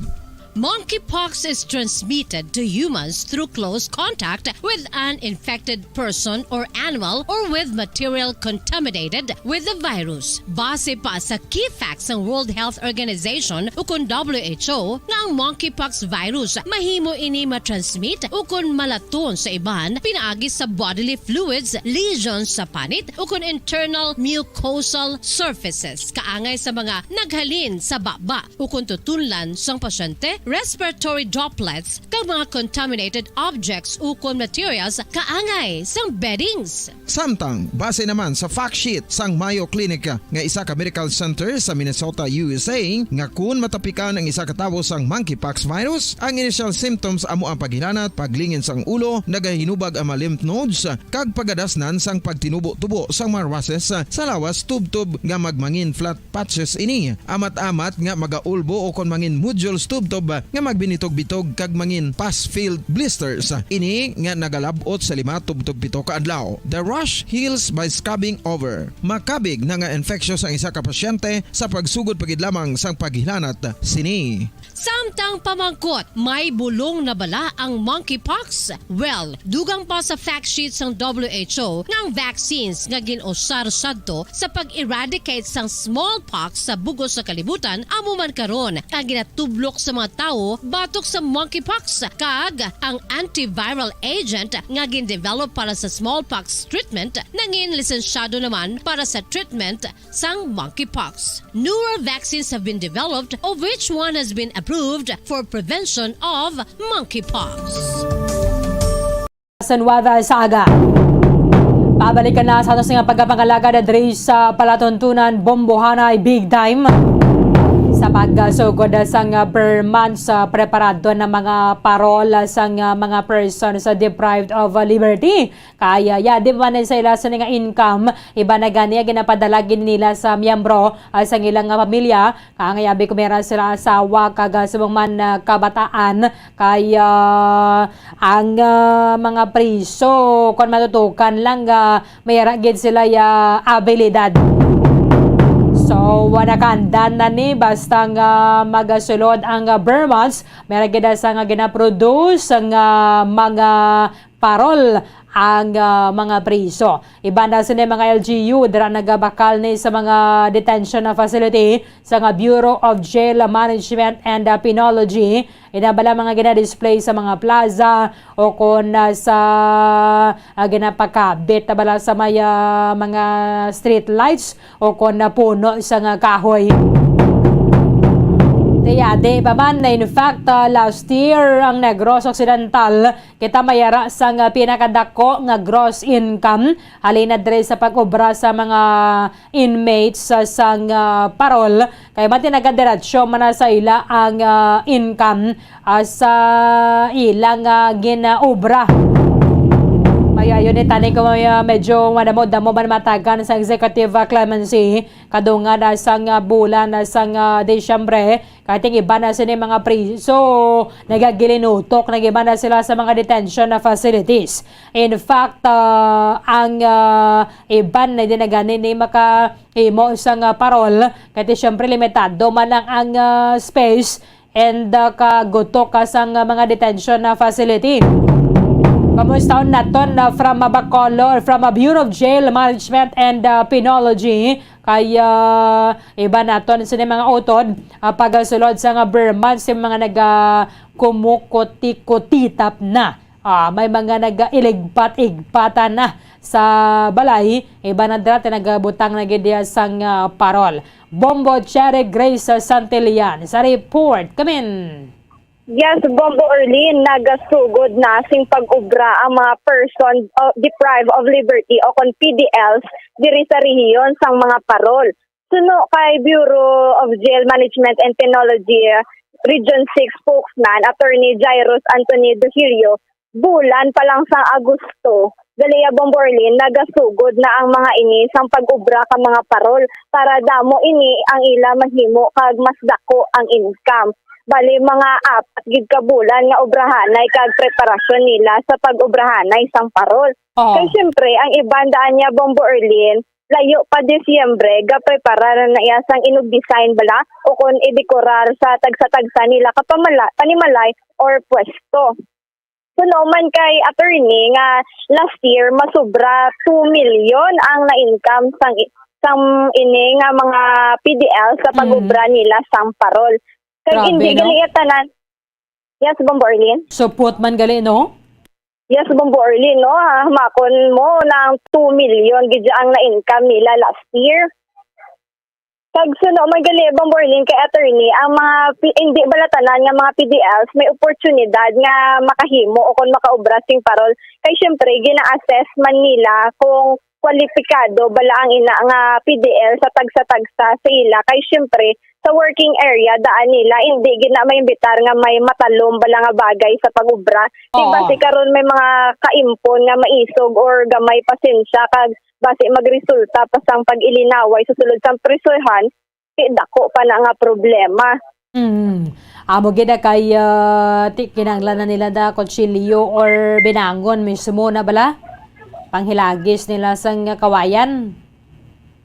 Monkeypox is transmitted to humans through close contact with an infected person or animal or with material contaminated with the virus. Base pa sa key facts sang World Health Organization ukon W H O, nga ang monkeypox virus mahimo ini matransmit ukon malaton sa iban pinaagi sa bodily fluids, lesions sa panit, ukon internal mucosal surfaces, kaangay sa mga naghalin sa baba ukon tutunlan sang pasyente, respiratory droplets, kag mga contaminated objects ukon materials kaangay sang beddings. Samtang, base naman sa fact sheet sang Mayo Clinic nga isa ka medical center sa Minnesota, U S A, nga kun matapikan ang isa ka tawo sang monkeypox virus, ang initial symptoms amo ang paghilanat, paglingin sang ulo, nagahinubag ang mga lymph nodes, kag pagadasnan sang pagtinubo-tubo sang mga rushes sa lawas tubtob nga magmangin flat patches ini. Amat-amat nga magaulbo ukon mangin nodules tubtob nga magbinitog-bitog kag mangin pus-filled blisters. Ini nga nagalab-ot sa lima tubtob pito ka adlaw. The rash heals by scabbing over. Makabig na nga infectious ang isa ka pasyente sa pagsugod pa gid lamang sang paghilanat sini. Samtang pamangkot, may bulong na bala ang monkeypox? Well, dugang pa sa fact sheet sang W H O nga ang vaccines nga gin-usar sadto sa pag-eradicate sang smallpox sa bug-os nga kalibutan amo man karon ang ginatublok sa mga tawo batok sa monkeypox, kag ang antiviral agent nga gindevelop para sa smallpox treatment nangin lisensyado naman para sa treatment sang monkeypox. Newer vaccines have been developed, of which one has been approved for prevention of monkeypox. Sa Nueva Ecija. Pabalikan na sa aton nga pagkapangalagad diri sa palatuntunan, bombohanay big time sa pagsugod sang Vermont sa preparado na mga parol sang mga persons deprived of liberty. Kaya, ya, di ba na sa ila sa nga income, iba na gani ang ginapadala gid nila sa miyembro, ah, sa ilang nga pamilya. Kaya nga, yabi ko, may ra sila asawa kag, ah, subong man, ah, kabataan. Kaya, ang, ah, mga priso, kung matutukan lang, ah, may ra gid sila ya abilidad. So, wala kandan na ni, basta nga magasulod ang, ah, Vermonts, may ra gid sa nga ginaproduce nga mga parol ang, ah, mga priso. Iban na sini mga L G U, dira nagabakal ni sa mga detention na facility sa nga Bureau of Jail Management and, ah, Penology. Ina bala mga gina-display sa mga plaza o kon, ah, sa, ah, ginapakabit na bala sa may, ah, mga street lights o kon, ah, puno sa nga kahoy. Kaya di pa man, in fact, ah, last year, ang Negros Occidental kita mayara sang pinakadako nga gross income halin na diri sa pag-obra sa mga inmates sa, sang, ah, parol, kay matinagadiretso man na sa ila ang, ah, income, ah, sa ilang, ah, ginaobra. Mayo ayon ni tani ko, ah, medyo madamo-damo man matagan sa executive, ah, clemency kadungan na sang, ah, bulan na sang, ah, Disyembre. Kay ting iban na sini mga priso, nagagilinutok, nag-iban na sila sa mga detention na facilities. In fact, ah, ang, ah, iban na din na gani ni makahimo sang, ah, parol, kay ti siyempre limitado man lang ang, ah, space and, ah, kagutok ka sang, ah, mga detention na facility. Kamustaon naton na from, ah, Bacolod, from, ah, Bureau of Jail Management and, ah, Penology, kay, ah, iban naton sini mga utod, ah, pagasulod sa nga Vermont sa mga naga kumukuti-kutitap na. Ah, may mga nagailigpat-igpatan na sa balay. Iban na dira ti nagabutang na gid diya sang, ah, parol. Bombo Cherry Grace Santillan sa report. Kamin. Yes, Bombo Orlin, nagasugod na sing pag-obra ang mga person, uh, deprived of liberty o kon P D Ls diri sa rehiyon sang mga parol. Suno kay Bureau of Jail Management and Penology Region six spokesman Attorney Jairus Anthony Duhilio, bulan pa lang sang Agosto, gali ya, Bombo Orlin, nagasugod na ang mga ini sang pag-obra ka mga parol para damo ini ang ila mahimo kag mas dako ang income. Bali, mga apat gid ka bulan nga obrahanay kag preparasyon nila sa pag-obrahanay sang parol. Oo. Kay siyempre, ang iban daan niya, Bombo Orlin, layo pa Disyembre, gapreparar na iya sang inugdisayn bala o kon idekorar sa tagsa-tagsa nila ka pamala-, panimalay or pwesto. Suno man kay attorney nga last year, masubra two million ang na-income sang i-, sang ini nga mga P D L sa Mm. pag-obra nila sang parol. Kag Grabe, hindi no? gali iya tanan. Yes, Bombo Orlin? Supot man gali, no? Yes, Bombo Orlin, no? Ah, makon mo nang two million gid ang na-income nila last year. Kag suno man gali, Bombo Orlin, kay attorney, ang mga pi-, hindi bala tanan nga mga P D Ls may oportunidad nga makahimo o kon makaobra sing parol. Kay siyempre, gina-assess man nila kung kwalipikado bala ang ina nga P D L sa tagsa-tagsa sa ila. Kay siyempre, sa working area, daan nila, hindi gid na maimbitar nga may matalom bala nga bagay sa pag-obra. Di ba, Oo. si karon may mga kaimpon nga maisog or gamay pasensya, kag basi magresulta pa sang pag-ilinaway sa sulod sang prisohan, ti dako pa na nga problema. Mm. Amo gid na kay, ah, ti kinahanglan na nila da kutsilyo or binangon mismo na bala? Panghilagis nila sang kawayan?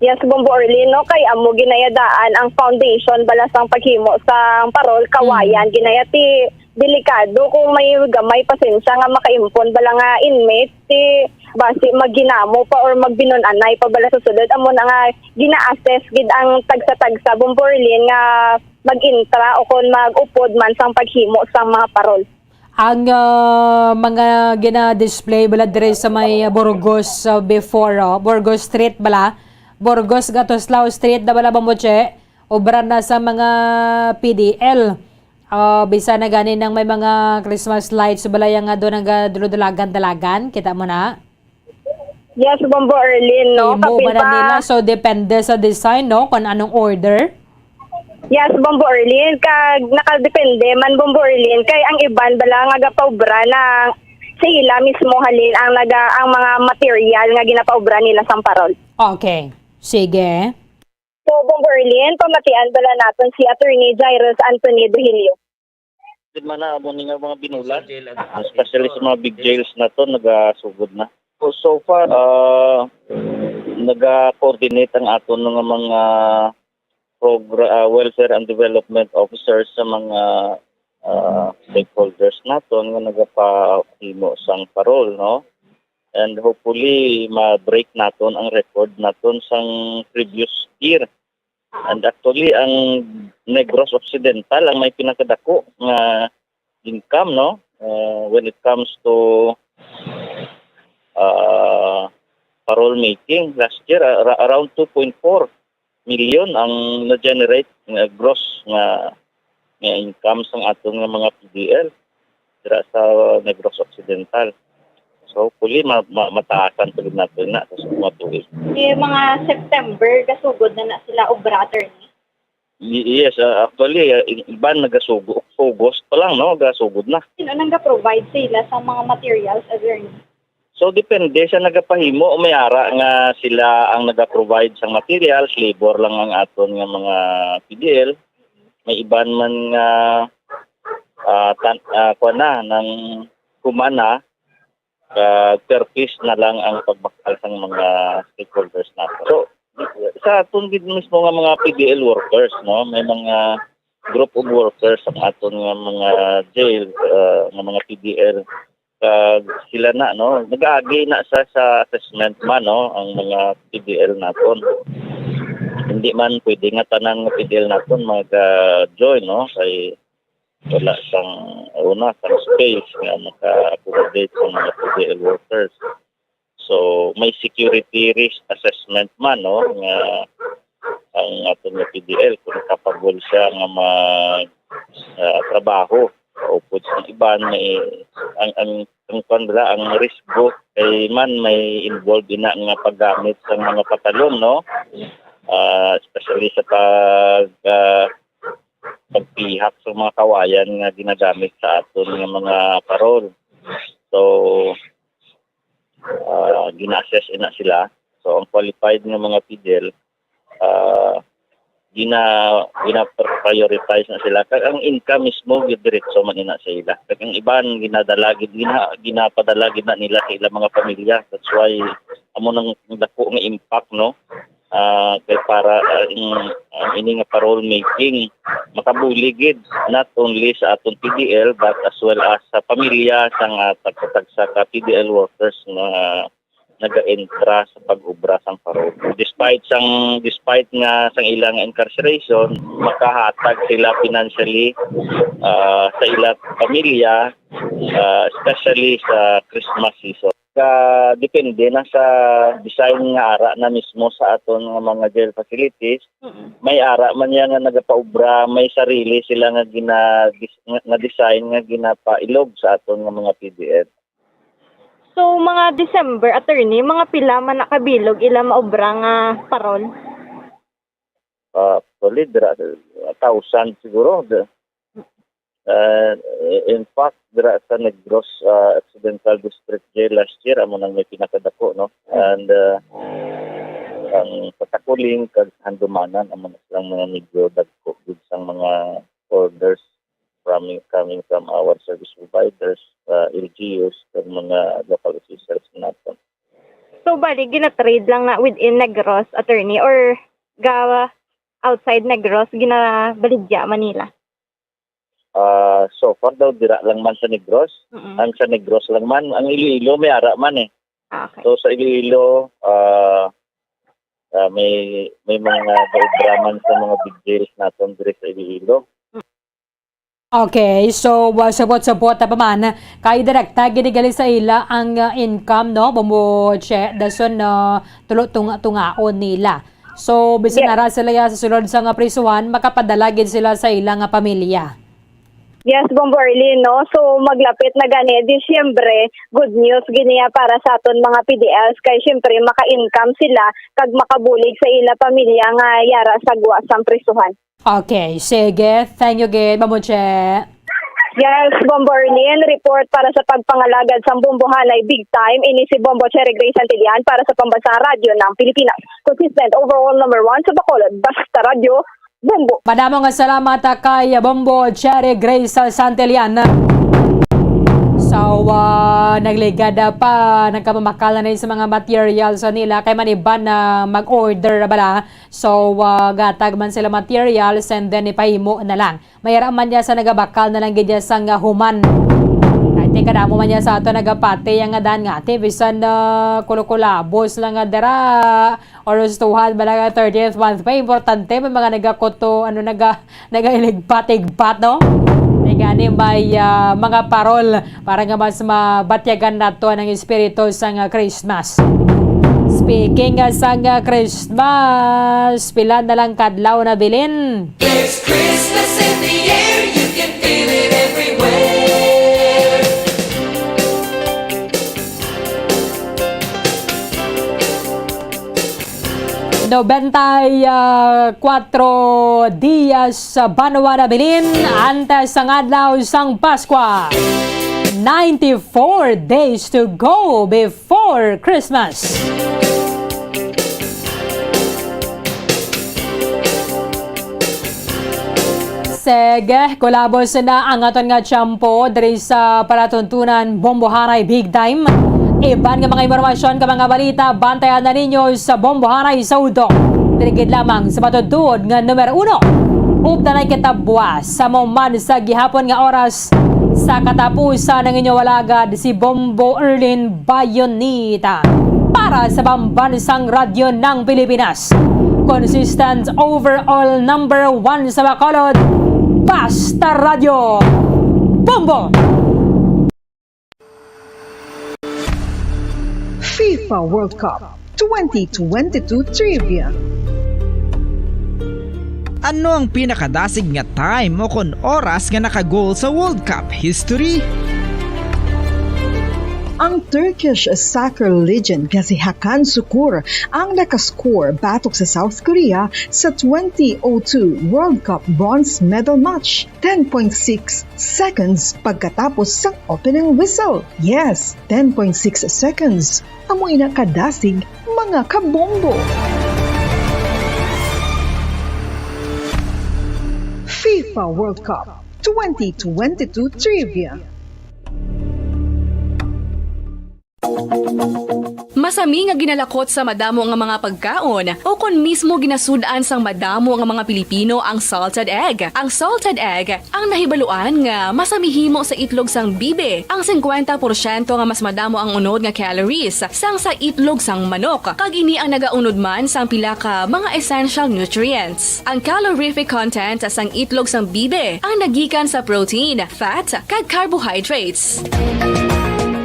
Yes, Bombo Orlin, no? Kay amo ginayadaan ang foundation bala sang paghimo sang parol, kawayan. Mm. Ginaya ti delikado kung may gamay pasensya nga makaimpon bala nga inmate, ti basi magginamo pa or magbinun-anay pa bala sa sulod. Amo na nga gina-assess gid ang tagsa-tagsa, Bombo Orlin, nga mag-intra o kon mag-upod man sang paghimo sang mga parol. Ang, ah, mga gina-display bala diri sa may Burgos, ah, before, oh, Burgos Street bala, Burgos Gatoslao Street na bala, Bamboche, obra na sa mga P D L. Ah, bisan na gani nang may mga Christmas lights bala yang nga doon nagdulog-dalagan-dalagan, kita mo na? Yes, Bombo Erlin, no? Imo Kapin ba na pa nila? So, depende sa design, no? Kung anong order? Yes, Bombo Erlin. Kag nakadepende man, Bombo Erlin, kay ang iban bala nga gapaubra na sa ila mismo halin ang naga, ang mga material nga ginapaubra nila sang parol. Okay. Sige. So, Bombo Erlin, pamatian bala naton si Attorney Jairus Anthony Duhilio. Gid man na, amo ni nga mga binulan, especially sa mga big jails na to, nagasugod na. So, so far, ah, naga-coordinate ang aton nga mga progra-, ah, welfare and development officers sa mga, ah, stakeholders naton nga nagapahimo sang parol, no? And hopefully, ma-break naton ang record naton sang previous year. And actually, ang Negros Occidental ang may pinakadako nga income, no? Uh, when it comes to uh, parol making, last year, uh, ra- around two point four million ang na-generate nga gross nga, nga income sang aton nga mga P D L dira sa Negros Occidental. So, hopefully, ma- ma- mataasan pa gid nato na sa mga tuig. Yung mga September, gasugod na na sila obra, attorney? Y- yes, uh, actually, uh, i- iban nagasugo, August pa lang, no, gasugod na. Sino nang ga-provide sa ila sa mga materials, attorney? So, depende sa nagapahimo. May ara nga sila ang naga-provide sang materials, labor lang ang aton nga mga P D L. May iban man nga, ah, tan- ah, kuwan na, nang human na, kag thirties na lang ang pagbakal sang mga stakeholders nato. So, sa aton gid mismo nga mga P D L workers, no, may mga group of workers ang aton nga mga jail, ah, nga mga P D L, kag sila na, no, nag-aagi na sa, sa assessment man, no, ang mga P D L naton. Hindi man pwede nga tanan nga P D L naton mag-join, no, kay wala sang, una, sang space nga maka-accommodate sa mga P D L workers. So, may security risk assessment man, no, nga ang aton nga P D L kung capable siya nga mag, ah, trabaho. Upod sa iban, may, ang, ang, ang, kwan bala, ang risk group kay man may involved ina nga paggamit sa mga patalon, no? Ah, especially sa pag, ah, pagpihak sa mga kawayan nga ginagamit sa aton nga mga parol. So, ah, gina-assess ina sila. So, ang qualified nga mga P D L, ah, gina gina-prioritize na sila. Kag ang income mismo, diretso man ina sa ila. Kag ang iban, ginadala gid, gina-, ginapadala gid na nila sa ilang mga pamilya. That's why amo nang dako nga impact, no? Ah, kay para, ah, in, ang ini nga parol making makabulig gid not only sa aton P D L but as well as sa pamilya sang, ah, tagsa-tagsa ka P D L workers nga naga-entra sa pag-obra sang parol. Despite sang, despite nga sang ilang incarceration, makahatag sila financially, ah, sa ila pamilya, ah, especially sa Christmas season. Ka, depende na sa design nga ara na mismo sa aton nga mga jail facilities. Mm-mm. May ara man niya nga nagapaobra, may sarili sila nga gina-, nga, nga design nga ginapailog sa aton nga mga P D L. So, mga December, attorney, mga pila man na kabilog ila maobra nga parol? Ah, actually, dira, a thousand siguro. The, uh, in fact, dira sa Negros, ah, Occidental District Jail last year, amo nang may pinakadako, no? And, ah, ang Patakuling kag Handumanan, amo na silang mga medyo dagko gid sang mga orders from, coming from our service providers, uh, L G Us, kag mga local officials naton. So, bali, gina-trade lang na within Negros, attorney, or ga outside Negros, ginabaligya man nila? Ah, so far daw, dira lang man sa Negros. Mm-mm. Ang sa Negros lang man, ang Iloilo may ara man eh. Ah, okay. So, sa Iloilo, ah, Ah, may, may mga gaobraman sa mga big deals naton diri sa Iloilo. Okay, so, uh, supot-supot na pa man, kay direkta gid gali sa ila ang, uh, income, no? Bumbo Che, dason, uh, tulo tunga-tungaon nila. So, bisan Yes. ara sila ya sa sulod sa nga prisuhan, makapadala gid sila sa ila nga pamilya. Yes, Bombo Arlene, no? So, maglapit na gani, Disyembre, good news gid niya para sa aton mga P D Ls, kay siyempre, maka-income sila, kag makabulig sa ila pamilya nga yara sa gwa sang prisuhan. Okay, sige. Thank you gid, Bombo Che. Yes, Bombo Arlene, report para sa pagpangalagad sang Bombohanay Big Time, ini si Bombo Cherry Grace Santillan para sa Pambansang Radyo ng Pilipinas. Consistent overall number one sa Bacolod, Basta Radyo, Bombo. Madamo nga salamat, ah, kay Bombo Cherry Grace Santillan. So, ah, nagligad, ah, pa, nagkamamakal na ni sa mga materials, ah, nila, kay man iban na mag-order bala. So, ah, gatag man sila materials and then ipahimo na lang. Mayara man niya sa nagabakal na lang gid niya sang, ah, human. Ay, ti kadamo man niya sa ato nagapati yang nga dan nga, ti bisan, ah, kulukulabos lang nga dira. Or gustuhan ba nga thirtieth month pa? Importante, may mga nagakuto, ano, naga-, nagailigpat-igpat, no? Ay, gani may, ah, mga parol para nga mas mabatyagan nato ang espiritu sang, ah, Christmas. Speaking, ah, sang, ah, Christmas, pila na lang kadlaw na bilin? There's Christmas in the air, you can feel it everywhere. Nobenta y kuatro dias sa banwa na bilin antes sang adlaw sang Paskwa. Ninety-four days to go before Christmas. Sige, kulabos na ang aton nga tiyempo diri sa palatuntunan Bombohanay Big Time. Iban nga mga impormasyon ka mga balita, bantayan na ninyo sa Bombohanay sa udto. Diri gid lamang sa matutuod nga numero uno. Updanay kita buwas sa mo man sa gihapon nga oras sa katapusan ng inyo alagad si Bombo Erlin Bayonita para sa Pambansang Radyo ng Pilipinas. Consistent overall number one sa Bacolod, Basta Radyo. Bombo! FIFA World Cup twenty twenty-two Trivia. Ano ang pinakadasig nga time o kon oras nga naka-goal sa World Cup history? Ang Turkish soccer legend nga si Hakan Sukur ang nakascore batok sa South Korea sa twenty oh two World Cup bronze medal match, ten point six seconds pagkatapos sang opening whistle. Yes, ten point six seconds. Amo ina kadasig, mga kabombo. FIFA World Cup twenty twenty-two Trivia. Masami nga ginalakot sa madamo nga mga pagkaon, o kon mismo ginasud-an sang madamo nga mga Pilipino ang salted egg. Ang salted egg ang nahibaluan nga masami himo sa itlog sang bibi. Ang singkwenta porsyento nga mas madamo ang unod nga calories sang sa itlog sang manok, kag ini ang nagaunod man sang pila ka mga essential nutrients. Ang calorific content sang itlog sang bibi ang nagikan sa protein, fat, kag carbohydrates.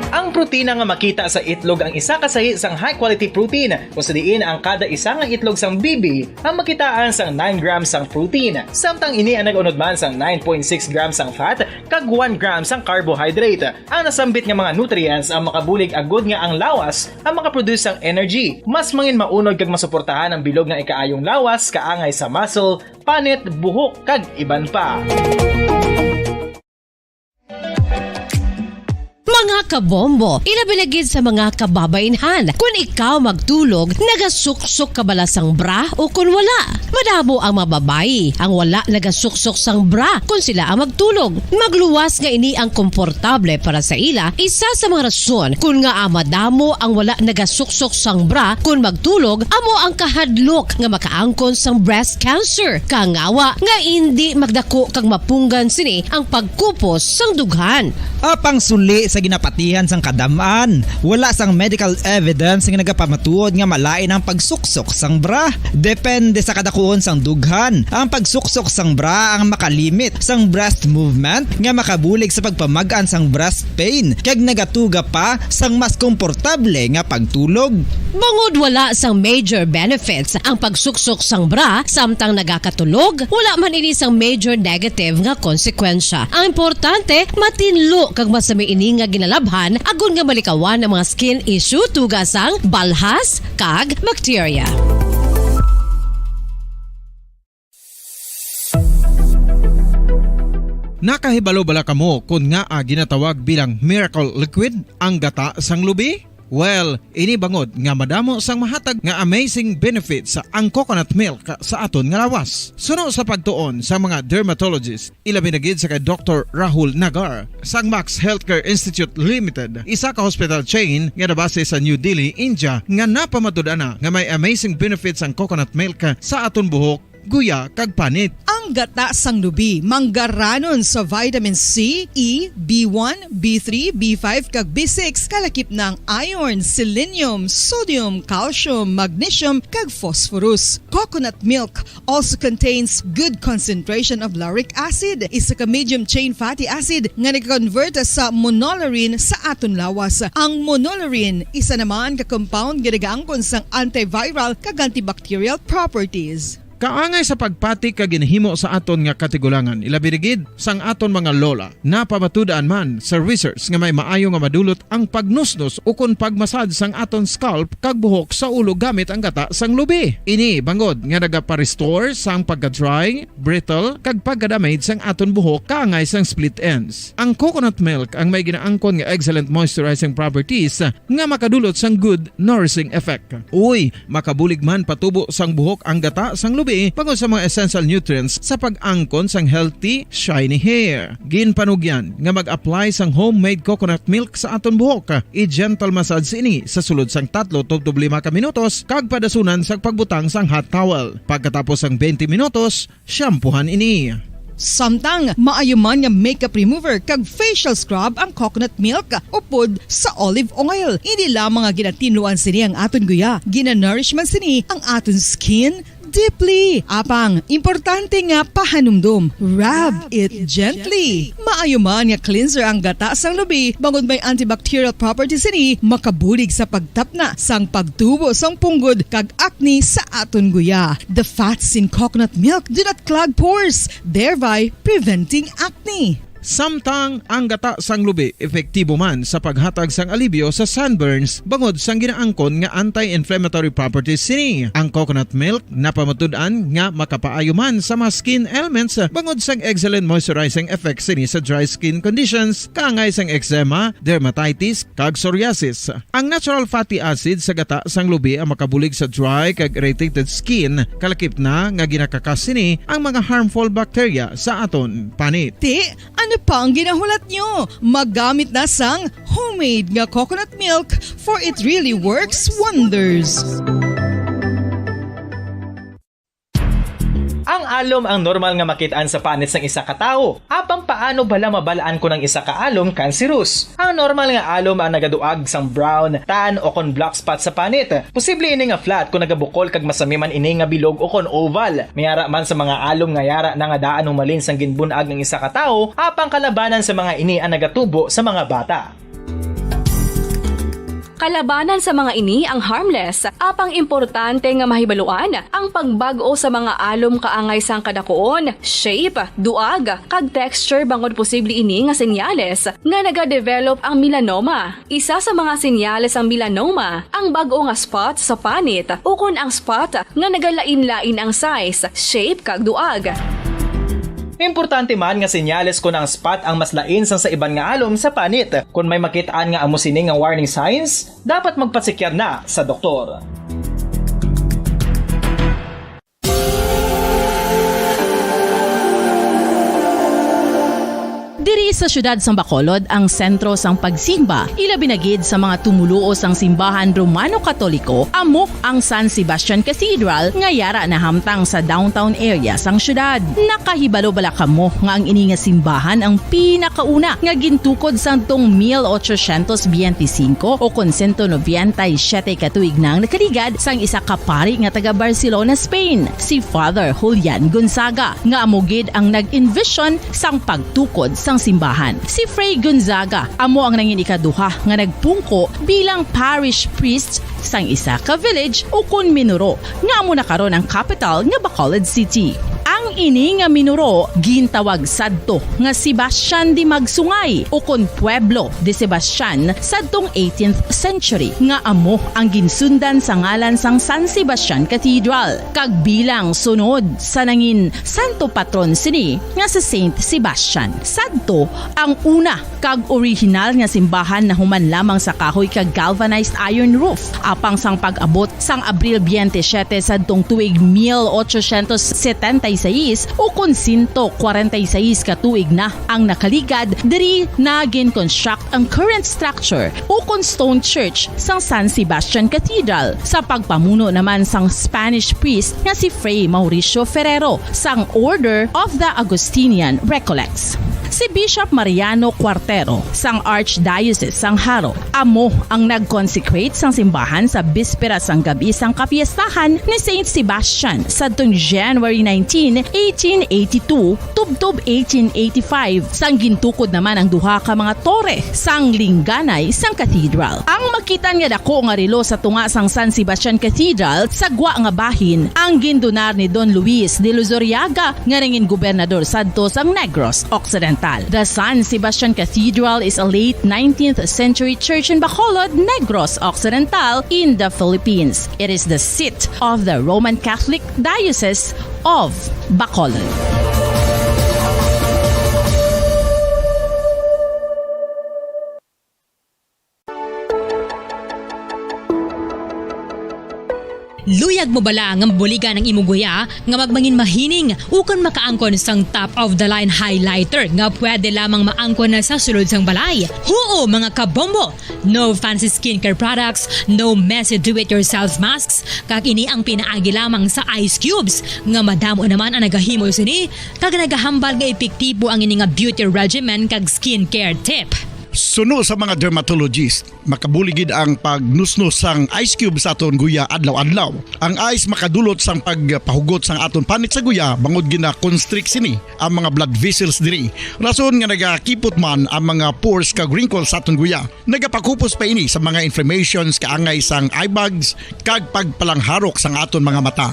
Ang protina nga makita sa itlog ang isa ka sahi sang high-quality protein, kung sa diin ang kada isa nga itlog sang bibi ang makitaan sang nine grams sang protein, samtang ini ang nag-unod man sang nine point six grams sang fat kag one gram sang carbohydrate. Ang nasambit nga mga nutrients ang makabulig agud nga ang lawas ang makaproduce sang energy. Mas mangin maunod kag masuportahan ang bilog nga ikaayong lawas, kaangay sa muscle, panit, buhok, kag iban pa. Mga kabombo, ilabi na gid sa mga kababainhan. Kun ikaw magtulog, nagasuksok ka bala sang bra o kun wala? Madamo ang mga babayi ang wala nagasuksok sang bra kun sila ang magtulog. Magluwas nga ini ang komportable para sa ila, isa sa mga rason kun ngaa madamo ang wala nagasuksok sang bra kun magtulog, amo ang kahadlok nga makaangkon sang breast cancer, kangawa nga indi magdako kag mapunggan sini ang pagkupos sang dughan. Apang suli sa ginapa- Atihan sang kadam-an, wala sang medical evidence nga nagapamatuod nga malain ang pagsuksok sang bra. Depende sa kadakuon sang dughan. Ang pagsuksok sang bra ang makalimit sang breast movement nga makabulig sa pagpamag-an sang breast pain kag nagatuga pa sang mas komportable nga pagtulog. Bangod wala sang major benefits ang pagsuksok sang bra samtang nagakatulog, wala man ini sang major negative nga konsekwensya. Ang importante, matinlo kag masami ini nga ginalabhan agod nga malikawan ang mga skin issue tuga sang balhas kag bakterya. Nakahibalo bala kamo kon ngaa ginatawag bilang miracle liquid ang gata sang lubi? Well, ini bangod nga madamo sang mahatag nga amazing benefits ang coconut milk sa aton nga lawas. Suno sa pagtuon sa mga dermatologist, ilabi na gid sa kay Doktor Rahul Nagar sang Max Healthcare Institute Limited, isa ka hospital chain nga nabase sa New Delhi, India, nga napamatud-an na nga may amazing benefits ang coconut milk sa aton buhok, guya, kag panit. Ang gata sang lubi manggaranon sa vitamin C, E, B one, B three, B five, kag B six, kalakip na ang iron, selenium, sodium, calcium, magnesium, kag phosphorus. Coconut milk also contains good concentration of lauric acid, isa ka medium chain fatty acid nga nag-convert sa monolaurin sa aton lawas. Ang monolaurin isa naman ka compound nga nagaangkon sang antiviral kag antibacterial properties. Kaangay sa pagpati kag ginhimo sa aton nga katigulangan, ilabi na gid sang aton mga lola. Napamatud-an man sa research nga may maayo nga madulot ang pagnusnos ukon pagmasad sang aton scalp kag buhok sa ulo gamit ang gata sang lubi. Ini bangod nga nagapa-restore sang pagka-dry, brittle, kag pagka-damage sang aton buhok kaangay sang split ends. Ang coconut milk ang may ginaangkon nga excellent moisturizing properties nga makadulot sang good nourishing effect. Uy, makabulig man patubo sang buhok ang gata sang lubi bangod sa mga essential nutrients sa pag-angkon sang healthy, shiny hair. Ginpanugyan nga mag-apply sang homemade coconut milk sa aton buhok. I-gentle massage ini sa sulod sang tatlo tubtob lima ka minutos kag padasunan sa pagbutang sang hot towel. Pagkatapos sang twenty minutos, shampoohan ini. Samtang maayo man nga makeup remover kag facial scrub ang coconut milk upod sa olive oil. Hindi lamang nga ginatinluan sini ang aton guya, ginanourish man sini ang aton skin deeply. Apang, importante nga pahanumdom, rub it gently. Maayo man nga cleanser ang gata sang lubi, bangod may antibacterial properties sini, makabulig sa pagtapna sang pagtubo sang punggod kag acne sa aton guya. The fats in coconut milk do not clog pores, thereby preventing acne. Samtang ang gata sang lubi epektibo man sa paghatag sang alibyo sa sunburns bangod sang ginaangkon nga anti-inflammatory properties sini. Ang coconut milk napamatud-an nga makapaayo man sa mga skin ailments bangod sang excellent moisturizing effect sini sa dry skin conditions, kaangay sang eczema, dermatitis, kag psoriasis. Ang natural fatty acid sa gata sang lubi ang makabulig sa dry kag irritated skin, kalakip na nga ginakakas sini ang mga harmful bacteria sa aton panit. Ti, ano pa ang ginahulat nyo? Magamit na sang homemade nga coconut milk, for it really works wonders. Ang alom ang normal nga makit-an sa panit sang isa ka tawo. Apang paano bala mabal-an kon ang isa ka alom kanserus? Ang normal nga alom ang nagaduag sang brown, tan, o kon black spot sa panit. Posible ini nga flat kon nagabukol kag masami man ini nga bilog o kon oval. May ara man sa mga alom nga yara na nga daan humalin sang ginbun-ag ang isa ka tawo, apang kalabanan sa mga ini ang nagatubo sa mga bata. Kalabanan sa mga ini ang harmless, apang importante nga mahibaluan ang pagbag-o sa mga alom kaangay sang kadakuon, shape, duag, kag texture bangod posible ini nga senyales nga nagadevelop ang melanoma. Isa sa mga senyales sang melanoma ang bag-o nga spot sa panit ukon ang spot nga nagalain-lain ang size, shape, kag duag. Importante man nga senyales kon ang spot ang mas lain sang sa iban nga alom sa panit. Kon may makit-an nga amo sini nga warning signs, dapat magpasekyar na sa doktor. Diri Sa siyudad sang Bacolod ang sentro sang pagsimba, ilabi na gid sa mga tumoluo sang simbahan Romano-Katoliko, amo ang San Sebastian Cathedral nga yara nahamtang sa downtown area sang siyudad. Nakahibalo bala kamo nga ang ini nga simbahan ang pinakauna nga gintukod sadtong mil ochocientos biyente singko o kon sento nobenta y siyete ka tuig na ang nakaligad sang isa ka pari nga taga Barcelona, Spain, si Father Julian Gonzaga, nga amo gid ang nag-envision sang pagtukod sang simbahan. Si Fray Gonzaga amo ang nangin ikaduha nga nagpungko bilang parish priest sang isa ka village ukon minuro nga amo na karon ang capital nga Bacolod City. Ang ini nga minuro gintawag sadto nga Sebastian de Magsungay ukon Pueblo de Sebastian sadtong eighteenth century, nga amo ang ginsundan sa ngalan sang San Sebastian Cathedral, kag bilang sunod sa nangin santo patron sini nga si Saint Sebastian. Sadto ang una kag orihinal nga simbahan nahuman lamang sa kahoy kag galvanized iron roof. Apang sang pag-abot sang Abril biyente siyete sadtong tuig mil ochocientos setenta y seis, ukon sento kwarenta y seis ka tuig na ang nakaligad, diri na gin-construct ang current structure ukon stone church sang San Sebastian Cathedral, sa pagpamuno naman sang Spanish priest nga si Fray Mauricio Ferrero sang Order of the Augustinian Recollects. Si Bishop Mariano Cuartero sang Archdiocese sang Jaro amo ang nag-consecrate sang simbahan sa bispera sang gab-i sang kapiestahan ni Saint Sebastian sadtong January nineteen, eighteen eighty-two, tubtob eighteen eighty-five, sang gintukod naman ang duha ka mga tore sang lingganay sang cathedral. Ang makitan nga dako nga relo sa tunga sang San Sebastian Cathedral sa gwa nga bahin ang gindonar ni Don Luis de Luzuriaga, nga nangin gobernador sadto sang Negros Occidental. The San Sebastian Cathedral is a late nineteenth century church in Bacolod, Negros Occidental, in the Philippines. It is the seat of the Roman Catholic Diocese of Bacolod. Luyag mo bala nga mabuligan ang imo guya nga magmangin mahining ukon makaangkon sang top of the line highlighter nga pwede lamang maangkon na sa sulod sang balay? Huo, mga kabombo! No fancy skincare products, no messy do-it-yourself masks, kag ini ang pinaagi lamang sa ice cubes nga madamo naman ang nagahimo sini kag nagahambal nga epektibo ang ini nga beauty regimen kag skincare tip. Suno sa mga dermatologist, makabulig gid ang pagnusnos sang ice cube sa aton guya adlaw-adlaw. Ang ice makadulot sang pagpahugot sang aton panit sa guya bangod gina-constrict sini ang mga blood vessels diri. Rason nga nagakipot man ang mga pores kag wrinkles sa aton guya. Nagapakupos pa ini sa mga inflammations kaangay sang eye bags kag pagpalangharok sang aton mga mata.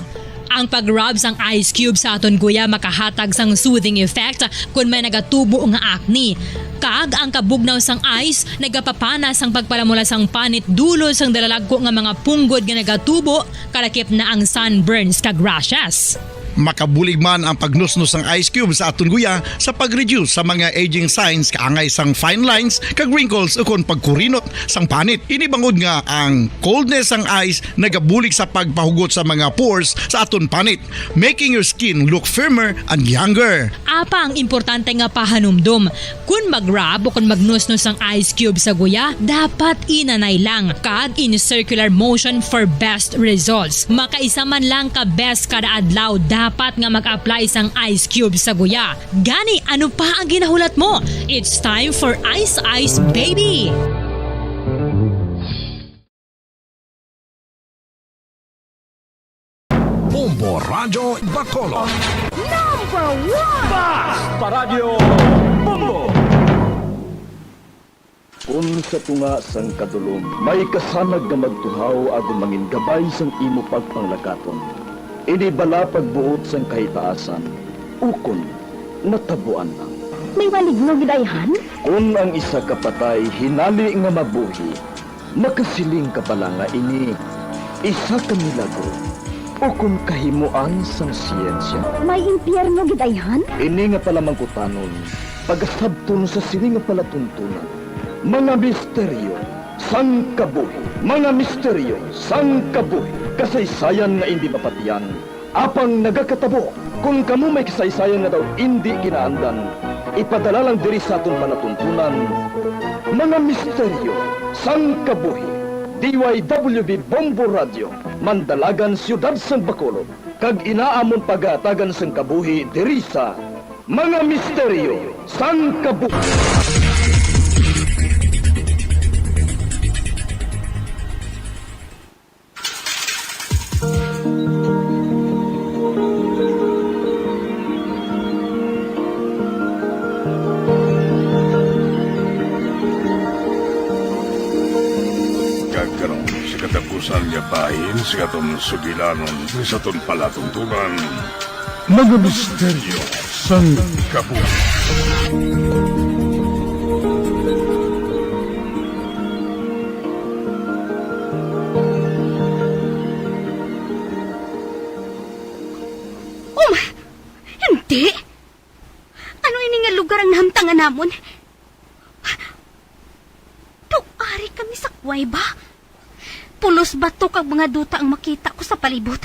Ang pag-rub sang ice cube sa aton guya makahatag sang soothing effect kon may nagatubo nga acne. Kag ang kabugnaw sang ice nagapapana sang pagpalamula sang panit dulos sang dalalagko nga mga punggod nga nagatubo, kalakip na ang sunburns kag rashes. Makabulig man ang pagnusnos sang ice cube sa aton guya sa pag-reduce sa mga aging signs kaangay sang fine lines kag wrinkles ukon pagkurinot sang panit. Ini bangod nga ang coldness sang ice nagabulig sa pagpahugot sa mga pores sa aton panit, making your skin look firmer and younger. Apang importante nga pahanumdom, kon mag-rub o kon magnusnos sang ice cube sa guya, dapat inanay lang kag in circular motion for best results. Makaisa man lang ka beses kada adlaw dapat nga mag-apply sang ice cube sa guya. Gani, ano pa ang ginahulat mo? It's time for Ice Ice Baby! Bombo Radyo Bacolod. Number one! Basta Radyo Bombo! Kon sa tunga sang kadulom may kasanag nga magtuhaw agod mangin gabay sang imo pagpanglakaton, ini bala pagbuot sang kahitaasan, ukon natabuan lang? May maligno gid ayhan? Kon ang isa ka patay hinali nga mabuhi, makasiling ka bala nga ini isa ka milagro ukon kahimoan sang siyensya? May impyerno gid ayhan? Ini nga palamangkutanon pagasabton sa sini nga palatuntunan, mga misteryo sang kabuhi, mga misteryo sang kabuhi, kasaysayan nga indi mapatiyan, apang nagakatabo. Kon kamo may kasaysayan nga daw indi kinaandan, Ipadala lang diri sa aton palatuntunan, Mga Misteryo sang Kabuhi, D Y W B Bombo Radio, Mandalagan, Siyudad sang Bacolod, kag ina amon pagahatagan sang kabuhi diri sa Mga Misteryo sang Kabuhi. Kag karon, sa katapusan nga bahin sa aton sugilanon sa aton palatuntunan, Mga Misteryo sang Kabuhi. Um, hindi. Ano ini nga lugar ang nahamtangan namon? Daw ari kami sa kuweba. Pulos bato kag mga duta ang makita ko sa palibot.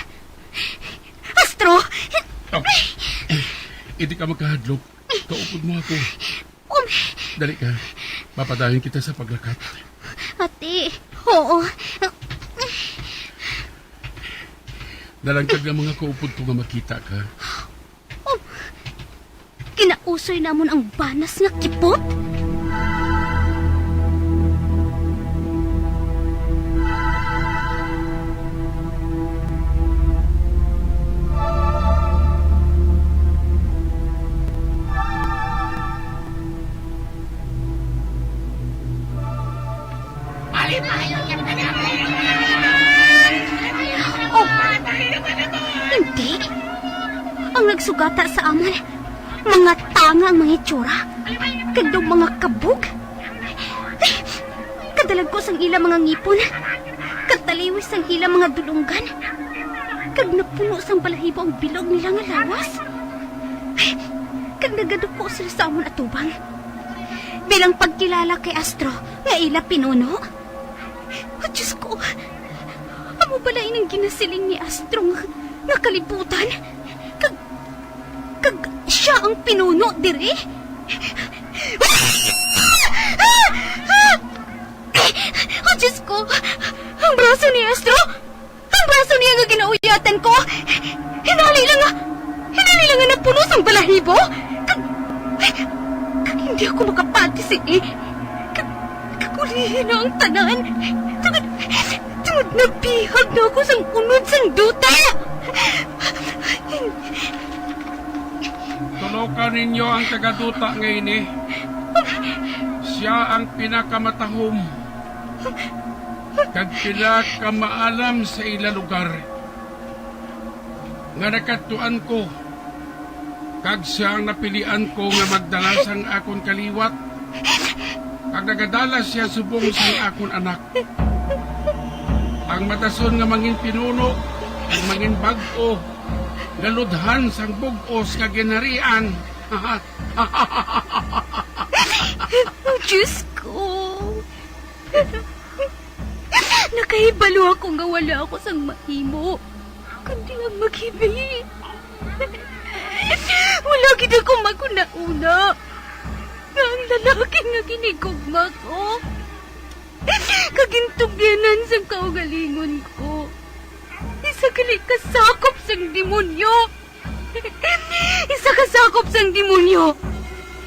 Astro! Oh, hindi ka magkahadlok. Kaupod mo ako. Um, Dali ka. Mapadayon kita sa paglakat. Ate, oo. Nalangkag ang mga kaupod ko nga makita ka. Oh, kinausoy namon ang banas nga kipot? Oh, hindi. Ang nagsugata sa amon, mga tanga ang mga hitsura, kag daw mga kabog. Kadalagko sang ila mga ngipon, kataliwis sang ila mga dulonggan, kag napuno sang balahibo ang bilog nila nga lawas. Kag nagaduko sila sa amon atubang. Bilang pagkilala kay Astro nga ila pinuno. Oh, Diyos ko! Amo bala ining ginasiling ni Astro nga, nga kalibutan? Kag, kag siya ang pinuno diri? Oh, Diyos ko! Ang braso ni Astro! Ang braso niya nga ginauyatan ko, hinali lang nga, hinali lang nga napuno sang balahibo. Kag, kag hindi ako makapati sini. Kag, kag ulihi na ang tanan. Tungod, tungod nabihag na ako sang unod sang duta. Tulokan ninyo ang tagaduta nga ini. Sia ang pinakamatahom kag pila ka maalam sa ila lugar, nga nakadtuan ko, kag sia ang napilian ko nga magdala sang akon kaliwat, kag nagadala sia subong sang akon anak. Ang matason nga mangin pinuno kag mangin bag-o nga ludhan sang bug-os nga ginharian. Oh, Diyos ko. Nakahibalo ako nga wala ako sang mahimo, kundi ang maghibi. Wala gid ako maghunahuna nga ang lalaki nga ginhigugma ko kag gintugyanan sang kaugalingon ko, isa gali ka sakop sang demonyo. Isa ka sakop sang demonyo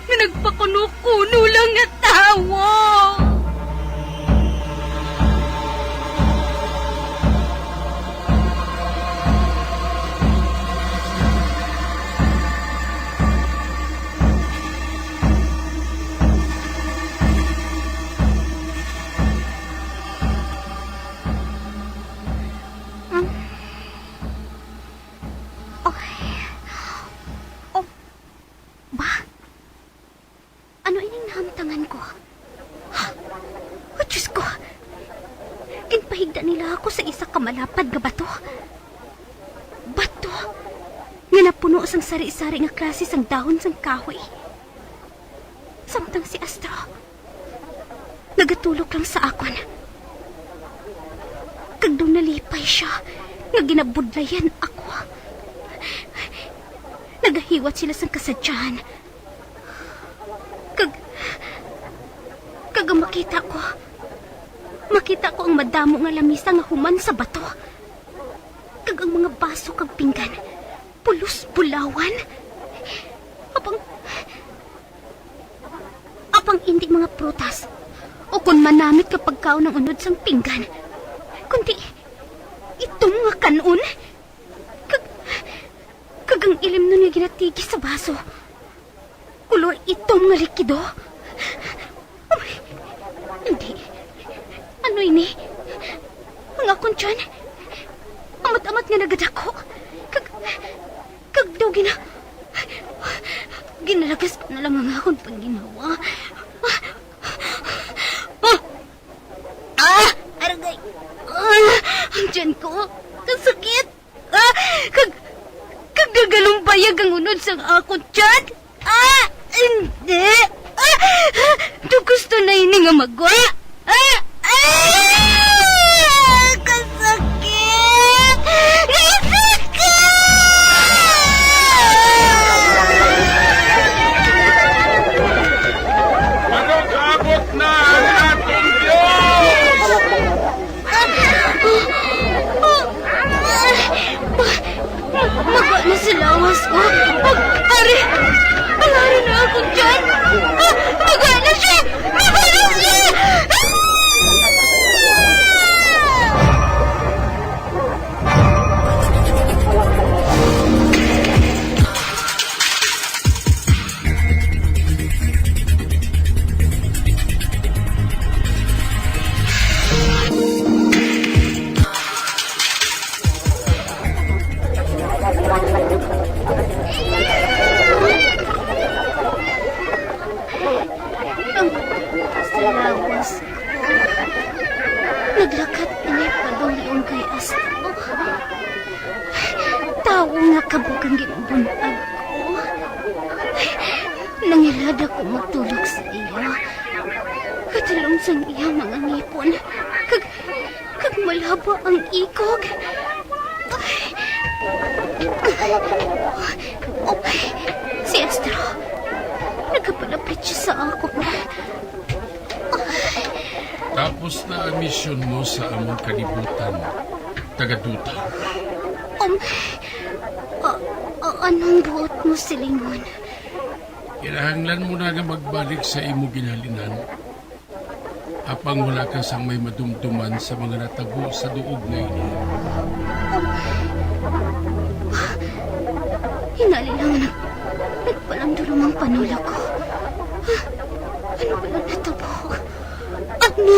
nga nagpakuno-kuno lang nga tawo. Oh. Oh. Ba? Ano ining nahamtangan ko? Oh, Diyos ko! Ginpahigda nila ako sa isa ka malapad nga bato. Bato nga napuno sang sari-sari nga klase sang dahon sang kahoy. Samtang si Astro, nagatulok lang sa akon. Kag daw nalipay sia nga ginabudlayan ako. Nagahiwat sila sang kasadyahan. Kag ang makita ko, makita ko ang madamo nga lamisa nga human sa bato, kag ang mga baso kag pinggan pulos bulawan. Apang, apang indi mga prutas, o kon manamit nga pagkaon ang unod sang pinggan, kundi itom nga kan-on, kag, kag ang ilimnon nga ginatigis sa baso, kolor itom nga likido. Amay, hindi. Ano ini? Ang akon tiyan, amat-amat nga nagadako. Kag, kag daw gina-, ginalagas ko na lang ang akon pangginhawa. Ah! Ah! Aragay! Ah! Ang tiyan ko! Kasakit! Ah! Kag, kag nagalumpayag ang unod sang akon tiyan! Ah! Hindi! Ah! Do gusto na ini nga magwa? Ah! Ah! Kasakit! Kasakit! Manugabot na ang aton Dios! Magwa na sa lawas ko. Ari! Ang ari na ako dyan! Ah! Magwa na siya! Magwa na siya! Ah! Ang sa lawas ko. Naglakat ini padulong kay Astro. Tawo nga kabog ang ginbun-ag ko. Nangilad ako magtulog sa iya. Katalong sang iya mga ngipon. Kag, kag malaba ang ikog. Si Astro, nagapalapit siya sa akon. Tapos na ang misyon mo sa among kalibutan, taga-duta. Um, a-, a-, anong buot mo silingon? Kinahanglan mo na nga magbalik sa imo ginhalinan. Apang wala ka sang may madumduman sa mga natabo sa duog nga ini. Hinali lang nag-, nagpalamdulom ang panulog ko. Ano ba ang natabo? Ano?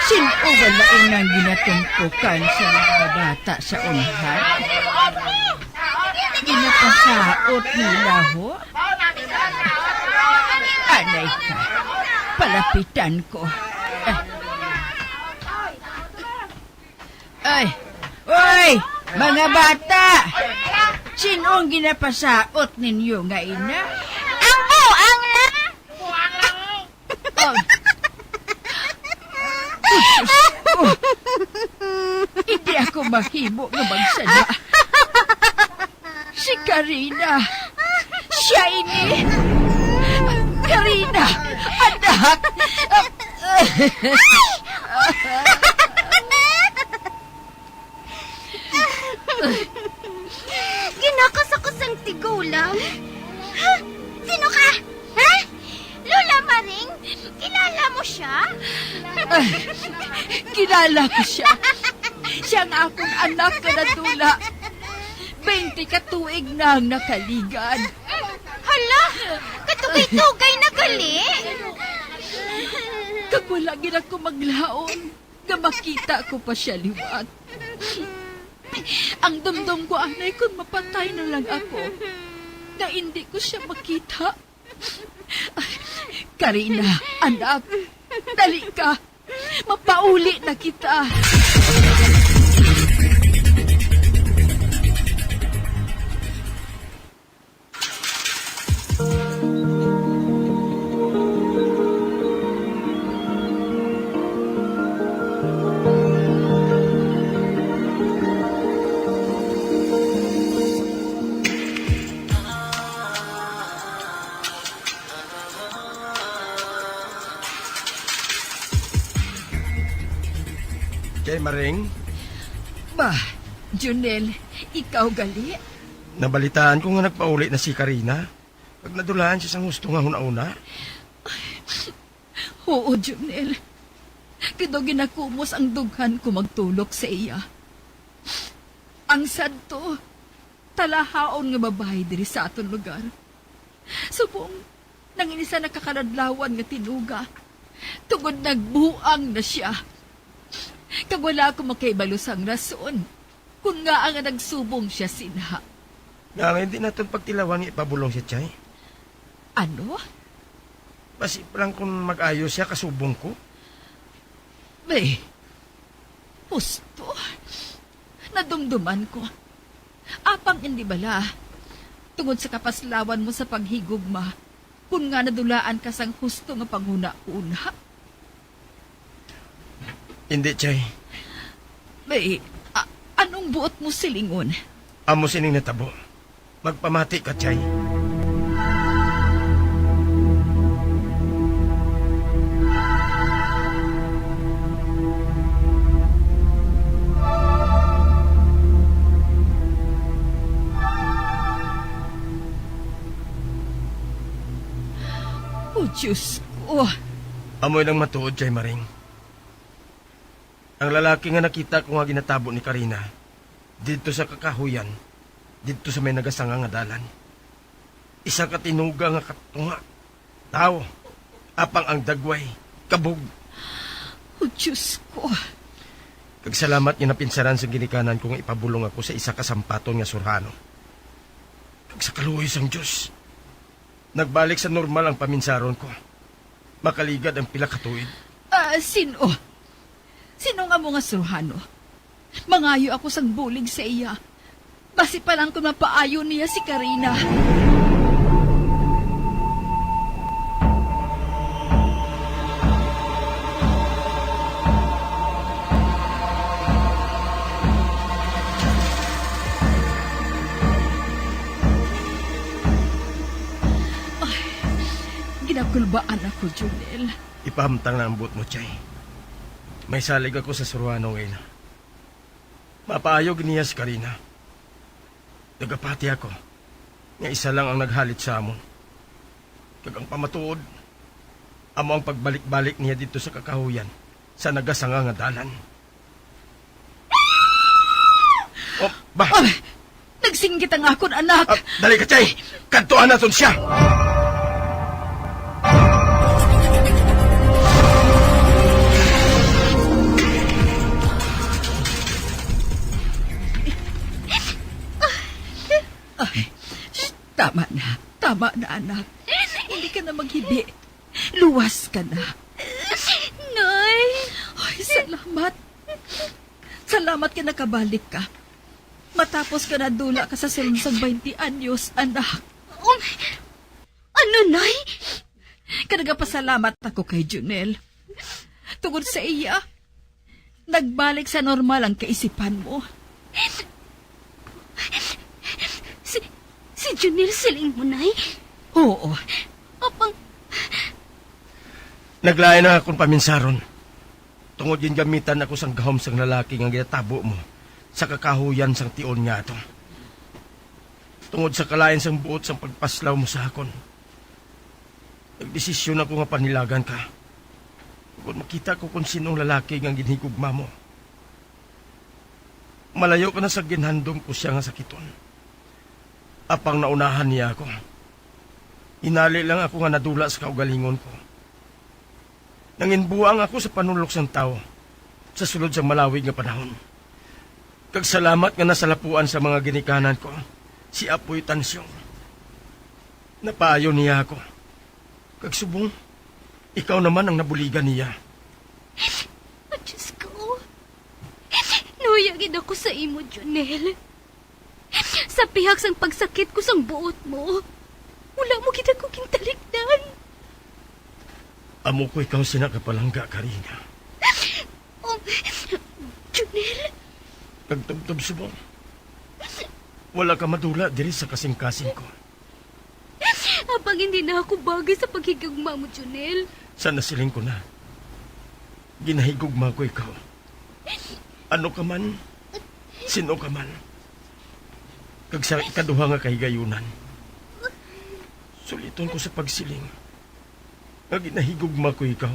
Sin-o bala inang ginatumpukan sa mga bata sa unhan? Ginapasaot nila, ho? Anay ka, palapitan ko. Ah. Ay, oy, mga bata! Sin-o ang ginapasaot ninyo nga ina? Ang buang na! Oh. Ay, sus ko. Hindi ako mahimo nga magsala. Si Karina. Siya ini. Karina, anak. Ginakas ako sang tigulang. Ha? Sino ka? Ha? Lola Maring, kilala mo siya? Ay, kilala ko siya. Siya ang akong anak nga nadula. Twenty ka tuig na ang nakaligad. Hala, katugay-tugay na gali. Kag wala gid ako maglaom nga makita ko pa siya liwat. Ang dumdom ko, anay, kung mapatay na lang ako, nga indi ko siya makita. Karina, anak, dali ka. Mapauli na kita. Kay Maring, Ba, Junel, ikaw gali? Nabalitaan ko nga nagpauli na si Karina. Kag nadulaan siya sang husto nga hunahuna. Oo, Junel. Kay daw ginakumos ang dughan ko magtulok sa iya. Ang sadto, talahaon nga babayi diri sa aton lugar. Subong nang ini sa nakakaladlawan nga tinuga, tungod nagbuang na sia. Kag wala ako makahibalo sang rason kon ngaa nga nagsubong sia sinha. Nga nga hindi naton pagtilawan nga ipabulong siya, Chay. Ano? Basi pa lang kung mag-ayo siya, kasubong ko. Be, husto. Nadumduman ko. Apang indi bala, tungod sa kapaslawan mo sa paghigugma, kun nga nadulaan ka sang husto nga panghunahuna. Indi, Chay. Be, a-, anong buot mo silingon? Amo sining natabo. Magpamati ka, Chay. Oh, Diyos ko. Amoy lang matuod, Chay Maring. Ang lalaki nga nakita ko nga ginatabo ni Karina, didto sa kakahuyan, didto sa may nagasanga nga dalan. Isa ka tinuga nga katunga, tawo, apang ang dagway, kabog. Oh, Diyos ko. Kag salamat nga napinsaran sang ginikanan ko nga ipabulong ako sa isa ka sampaton nga surhano. Kag sa kaluoy sang Diyos, nagbalik sa normal ang paminsaron ko. Makaligad ang pila ka tuig. Ah, sino? Sino nga mo nga surhano? Mangayo ako sang bulig sa iya. Basi pa lang kung mapaayo niya si Karina. Ay, ginakulbaan ako, Junel. Ipahamtang na ang buot mo, Chay. May salig ako sa surhano nga ina. Mapaayo gid niya si Karina. Nagapati ako nga isa lang ang naghalit sa amon. Kag ang pamatuod, amo ang pagbalik-balik niya didto sa kakahuyan sa nagasanga nga dalan. Oh, ba? Oh, nagsinggit ang akon anak. Ah, dali ka, Chay. Kadtuan naton siya. Ay, shh, tama na. Tama na, anak. Hindi ka na maghibi. Luwas ka na. Nay! Ay, salamat. Salamat kay nakabalik ka. Matapos ka nadula ka sa sulod sang twenty anyos, anak. Um, ano, Nay? Kag nagapasalamat ako kay Junel. Tungod sa iya, nagbalik sa normal ang kaisipan mo. Si, si Junel, siling mo, Nay? Oo. Apang Naglain ang akon paminsaron, tungod gingamitan ako sang gahom sang lalaki nga ginatabo mo sa kakahuyan sang tion nga ato. Tungod sa kalain sang buot sang pagpaslaw mo sa akon, nagdesisyon ako nga panilagan ka, tungod makita ko kon sin-o ang lalaki nga ginhigugma mo. Malayo ka na sa ginhandom ko sia nga sakiton. Apang naunahan niya ako. Inali lang ako nga nadula sa kaugalingon ko. Nanginbuang ako sa panulok sang tawo sa sulod sang malawig nga panahon. Kag salamat nga nasalapuan sa mga ginikanan ko si Apoy Tansyong. Napaayo niya ako. Kag subong, ikaw naman ang nabuligan niya. Oh, Diyos ko. Nahuya gid ako sa imo, Jonel. Sa pihak sang pagsakit ko sang buot mo, wala mo gid ako gintalikdan. Amo ko ikaw sina kapalangga, Karina. Oh, Jonel. Kag tubtob subong, wala ka madula diri sa kasingkasing ko. Apang hindi na ako bagay sa paghigugma mo, Jonel. Sa nasiling ko na, ginahigugma ko ikaw. Ano ka man, sino ka man, kag sa ikaduha nga kahigayunan, suliton ko sa pagsiling nga ginahigugma ko ikaw.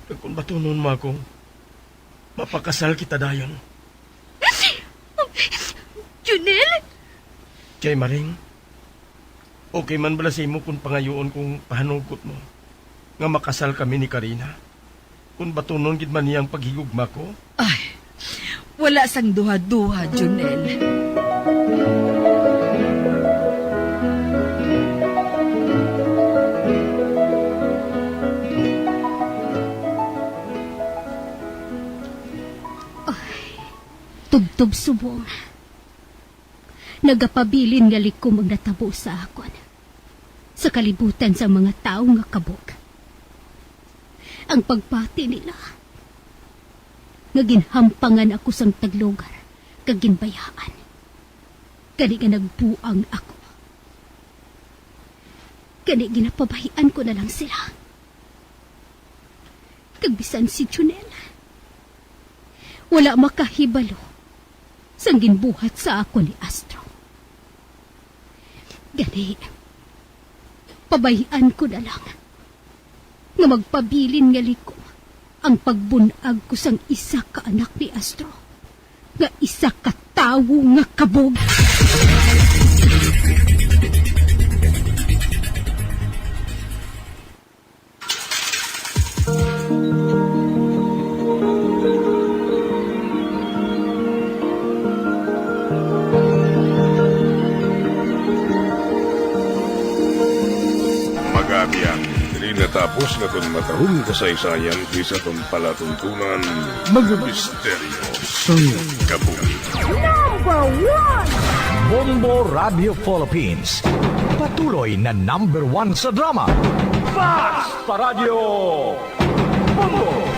Kag kung batunon mo ako, mapakasal kita dayon. Junel? Kay Maring, okay man bala sa imo kung pangayuon kong pahanugot mo nga makasal kami ni Karina, kung batunon gid man niya ang paghigugma ko? Ay, wala sang duha-duha, Junel. Ay, tubtob subong. Nagapabilin nga likom ang natabo sa akon, sa kalibutan sang mga tawo nga kabog. Ang pagpati nila nga ginhampangan ako sang taglugar kag ginbayaan, gani nga nagbuang ako. Gani ginapabay-an ko na lang sila. Kag bisan si Junel, wala makahibalo sang ginbuhat sa akon ni Astro. Gani, pabay-an ko na lang nga magpabilin nga likom ang pagbun-ag ko sang isa ka anak ni Astro, nga isa ka tawo nga kabog. Magabiya, diri natapos nga aton matahom kasaysayan sa aton palatuntunan, mga misteryo sang kabuhi. Number one! Bombo Radio Philippines, patuloy na number one sa drama. Fast pa Radyo Bombo!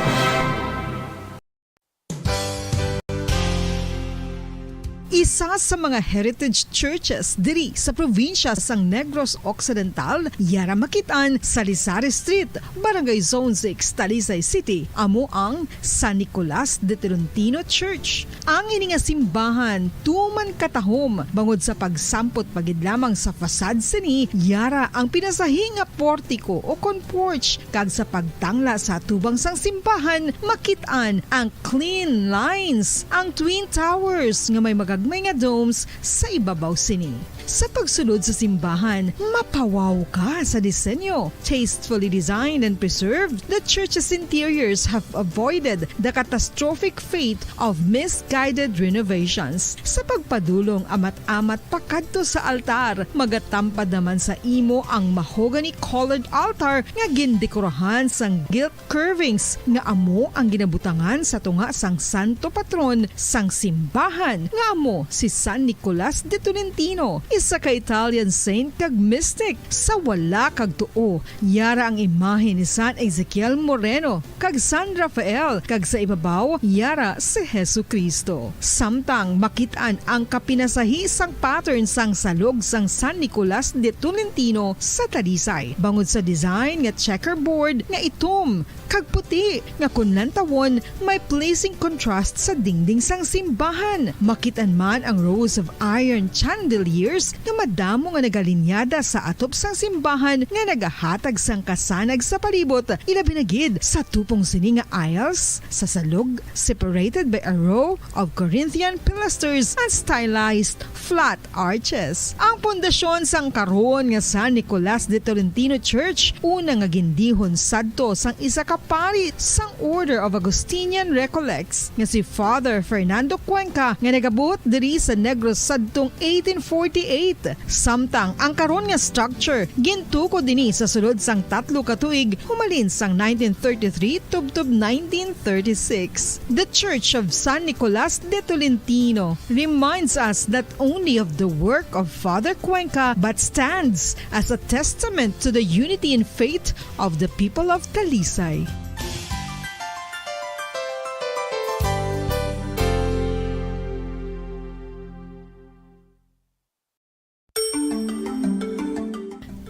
Isa sa mga heritage churches diri sa probinsya sang Negros Occidental, yara makit-an sa Lisari Street, Barangay Zone six, Talisay City, amo ang San Nicolas de Tolentino Church. Ang ini nga simbahan tuman katahom bangod sa pagsampot pa gid lamang sa facade sini, yara ang pinasahi nga portiko o kon porch, kag sa pagtangla sa atubang sang simbahan, makit-an ang clean lines, ang twin towers nga may magagmay nga domes sa ibabaw sini. Sa pagsulod sa simbahan, mapawaw ka sa disenyo. Tastefully designed and preserved, the church's interiors have avoided the catastrophic fate of misguided renovations. Sa pagpadulong amat-amat pakadto sa altar, magatampad naman sa imo ang mahogany-colored altar nga gindekorahan sang gilt curvings nga amo ang ginabutangan sa tunga sang santo patron sang simbahan, nga amo si San Nicolas de Tolentino, isa ka Italian saint kag mystic. Sa wala kag tuo, yara ang imahe ni San Ezekiel Moreno kag San Rafael, kag sa ibabaw, yara si Jesu-Cristo. Samtang makit-an ang kapinasahi sang pattern sang salog sang San Nicolas de Tolentino sa Talisay, bangod sa design nga checkerboard nga itom kag puti, nga kon lantawon, may pleasing contrast sa dingding sang simbahan. Makit-an man ang rows of iron chandeliers nga madamo nga nagalinyada sa atop sang simbahan nga nagahatag sang kasanag sa palibot, ilabi na gid sa tupong sini nga aisles, sa salog, separated by a row of Corinthian pilasters and stylized flat arches. Ang pundasyon sang karon nga San Nicolas de Tolentino Church, una nga gindihon sadto sang isa ka pari sang Order of Augustinian Recollects nga si Father Fernando Cuenca, nga nagabot diri sa Negros sadtong eighteen forty-eight. Samtang ang karon nga structure gintukod ini sa sulod sang tatlo ka tuig, humalin sang nineteen thirty-three tubtob nineteen thirty-six. The Church of San Nicolas de Tolentino reminds us not only of the work of Father Cuenca, but stands as a testament to the unity in faith of the people of Talisay.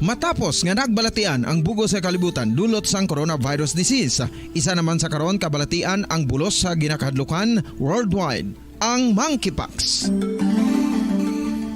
Matapos nga nagbalatian ang bug-os nga kalibutan dulot sang coronavirus disease, isa naman sa karon kabalatian ang bulos sa ginakahadlukan worldwide, ang monkeypox.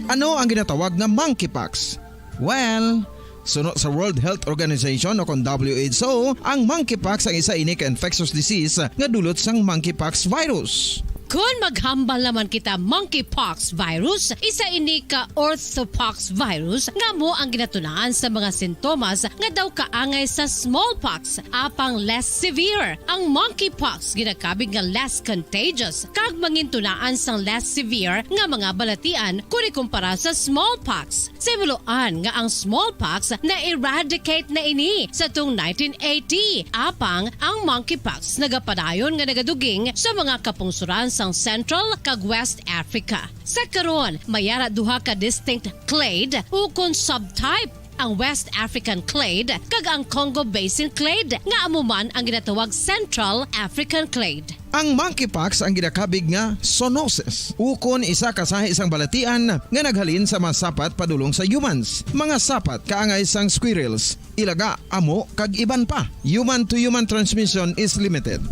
Ano ang ginatawag nga monkeypox? Well, suno sa World Health Organization o kon W H O, ang monkeypox ang isa ini ka infectious disease nga dulot sang monkeypox virus. Kon maghambal naman kita, monkeypox virus, isa ini ka orthopox virus nga amo ang ginatunaan sa mga sintomas nga daw kaangay sa smallpox, apang less severe. Ang monkeypox ginakabig nga less contagious kag mangintunaan sang less severe nga mga balatian kon ikumpara sa smallpox. Sa himuloan nga ang smallpox na-eradicate na ini sa tuong nineteen eighty, apang ang monkeypox nagapadayon nga nagaduging sa mga kapungsoran sang Central kag West Africa. Sa karon, may ara duha ka distinct clade ukon subtype, ang West African clade kag ang Congo Basin clade, nga amo man ang ginatawag Central African clade. Ang monkeypox ang ginakabig nga zoonosis, ukon isa ka sahi sang balatian nga naghalin sa mga sapat padulong sa humans, mga sapat kaangay sang squirrels, ilaga, amo, kag iban pa. Human to human transmission is limited.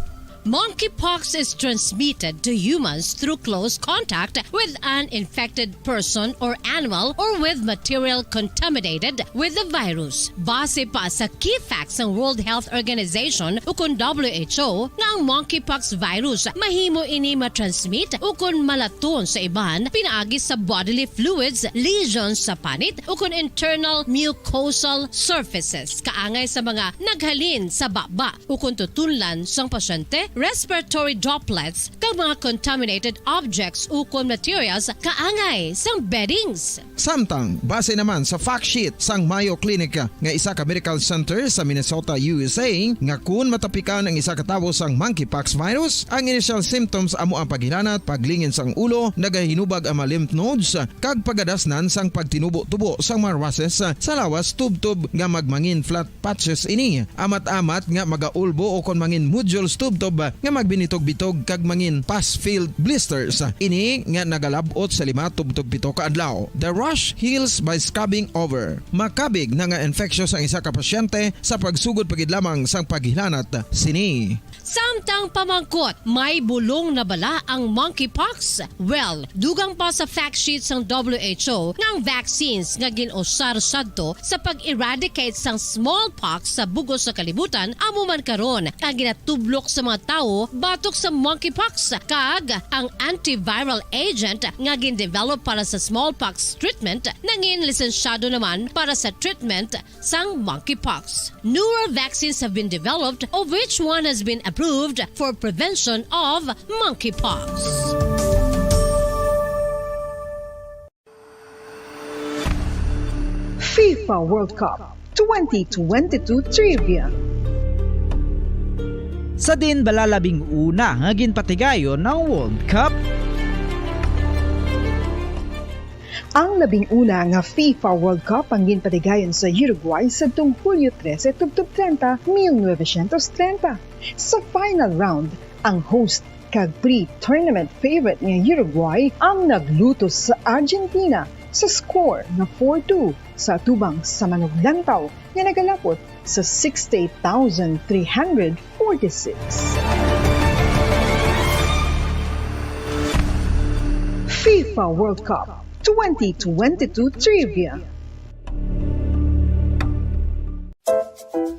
Monkeypox is transmitted to humans through close contact with an infected person or animal or with material contaminated with the virus. Base pa sa key facts sang World Health Organization ukon W H O, nga ang monkeypox virus mahimo ini matransmit ukon malaton sa iban pinaagi sa bodily fluids, lesions sa panit, ukon internal mucosal surfaces, kaangay sa mga naghalin sa baba ukon tutunlan sang pasyente, respiratory droplets, kag mga contaminated objects ukon materials kaangay sang beddings. Samtang, base naman sa fact sheet sang Mayo Clinic nga isa ka medical center sa Minnesota, U S A, nga kun matapikan ang isa ka tawo sang monkeypox virus, ang initial symptoms amo ang paghilanat, paglingin sang ulo, nagahinubag ang mga lymph nodes, kag pagadasnan sang pagtinubo-tubo sang mga rushes sa lawas tubtob nga magmangin flat patches ini, amat-amat nga magaulbo o kon mangin nodules tubtob nga magbinitog-bitog kag mangin pus-filled blisters. Ini nga nagalab-ot sa lima tubtob pito ka adlaw. The rash heals by scabbing over. Makabig na nga infectious ang isa ka pasyente sa pagsugod pa gid lamang sang paghilanat sini. Samtang pamangkot, may bulong na bala ang monkeypox? Well, dugang pa sa fact sheet sang W H O nga ang vaccines nga gin-usar sadto sa pag-eradicate sang smallpox sa bug-os nga kalibutan amo man karon ang ginatublok sa mga tawo batok sa monkeypox, kag ang antiviral agent nga gin-develop para sa smallpox treatment nangin lisensyado naman para sa treatment sang monkeypox. Newer vaccines have been developed, of which one has been approved for prevention of monkeypox. FIFA World Cup twenty twenty-two Trivia. Sa diin bala labing una nga ginpatigayon ang World Cup? Ang labing una nga FIFA World Cup ang ginpatigayon sa Uruguay sadtong Hulyo trese tubtob treinta, mil novecientos treinta. Sa final round, ang host kag pre-tournament favorite nga Uruguay ang naglutos sa Argentina sa score nga four two sa atubang sa manuglantaw nga nagalapot sa sixty-eight thousand three hundred forty-six. FIFA World Cup twenty twenty-two Trivia.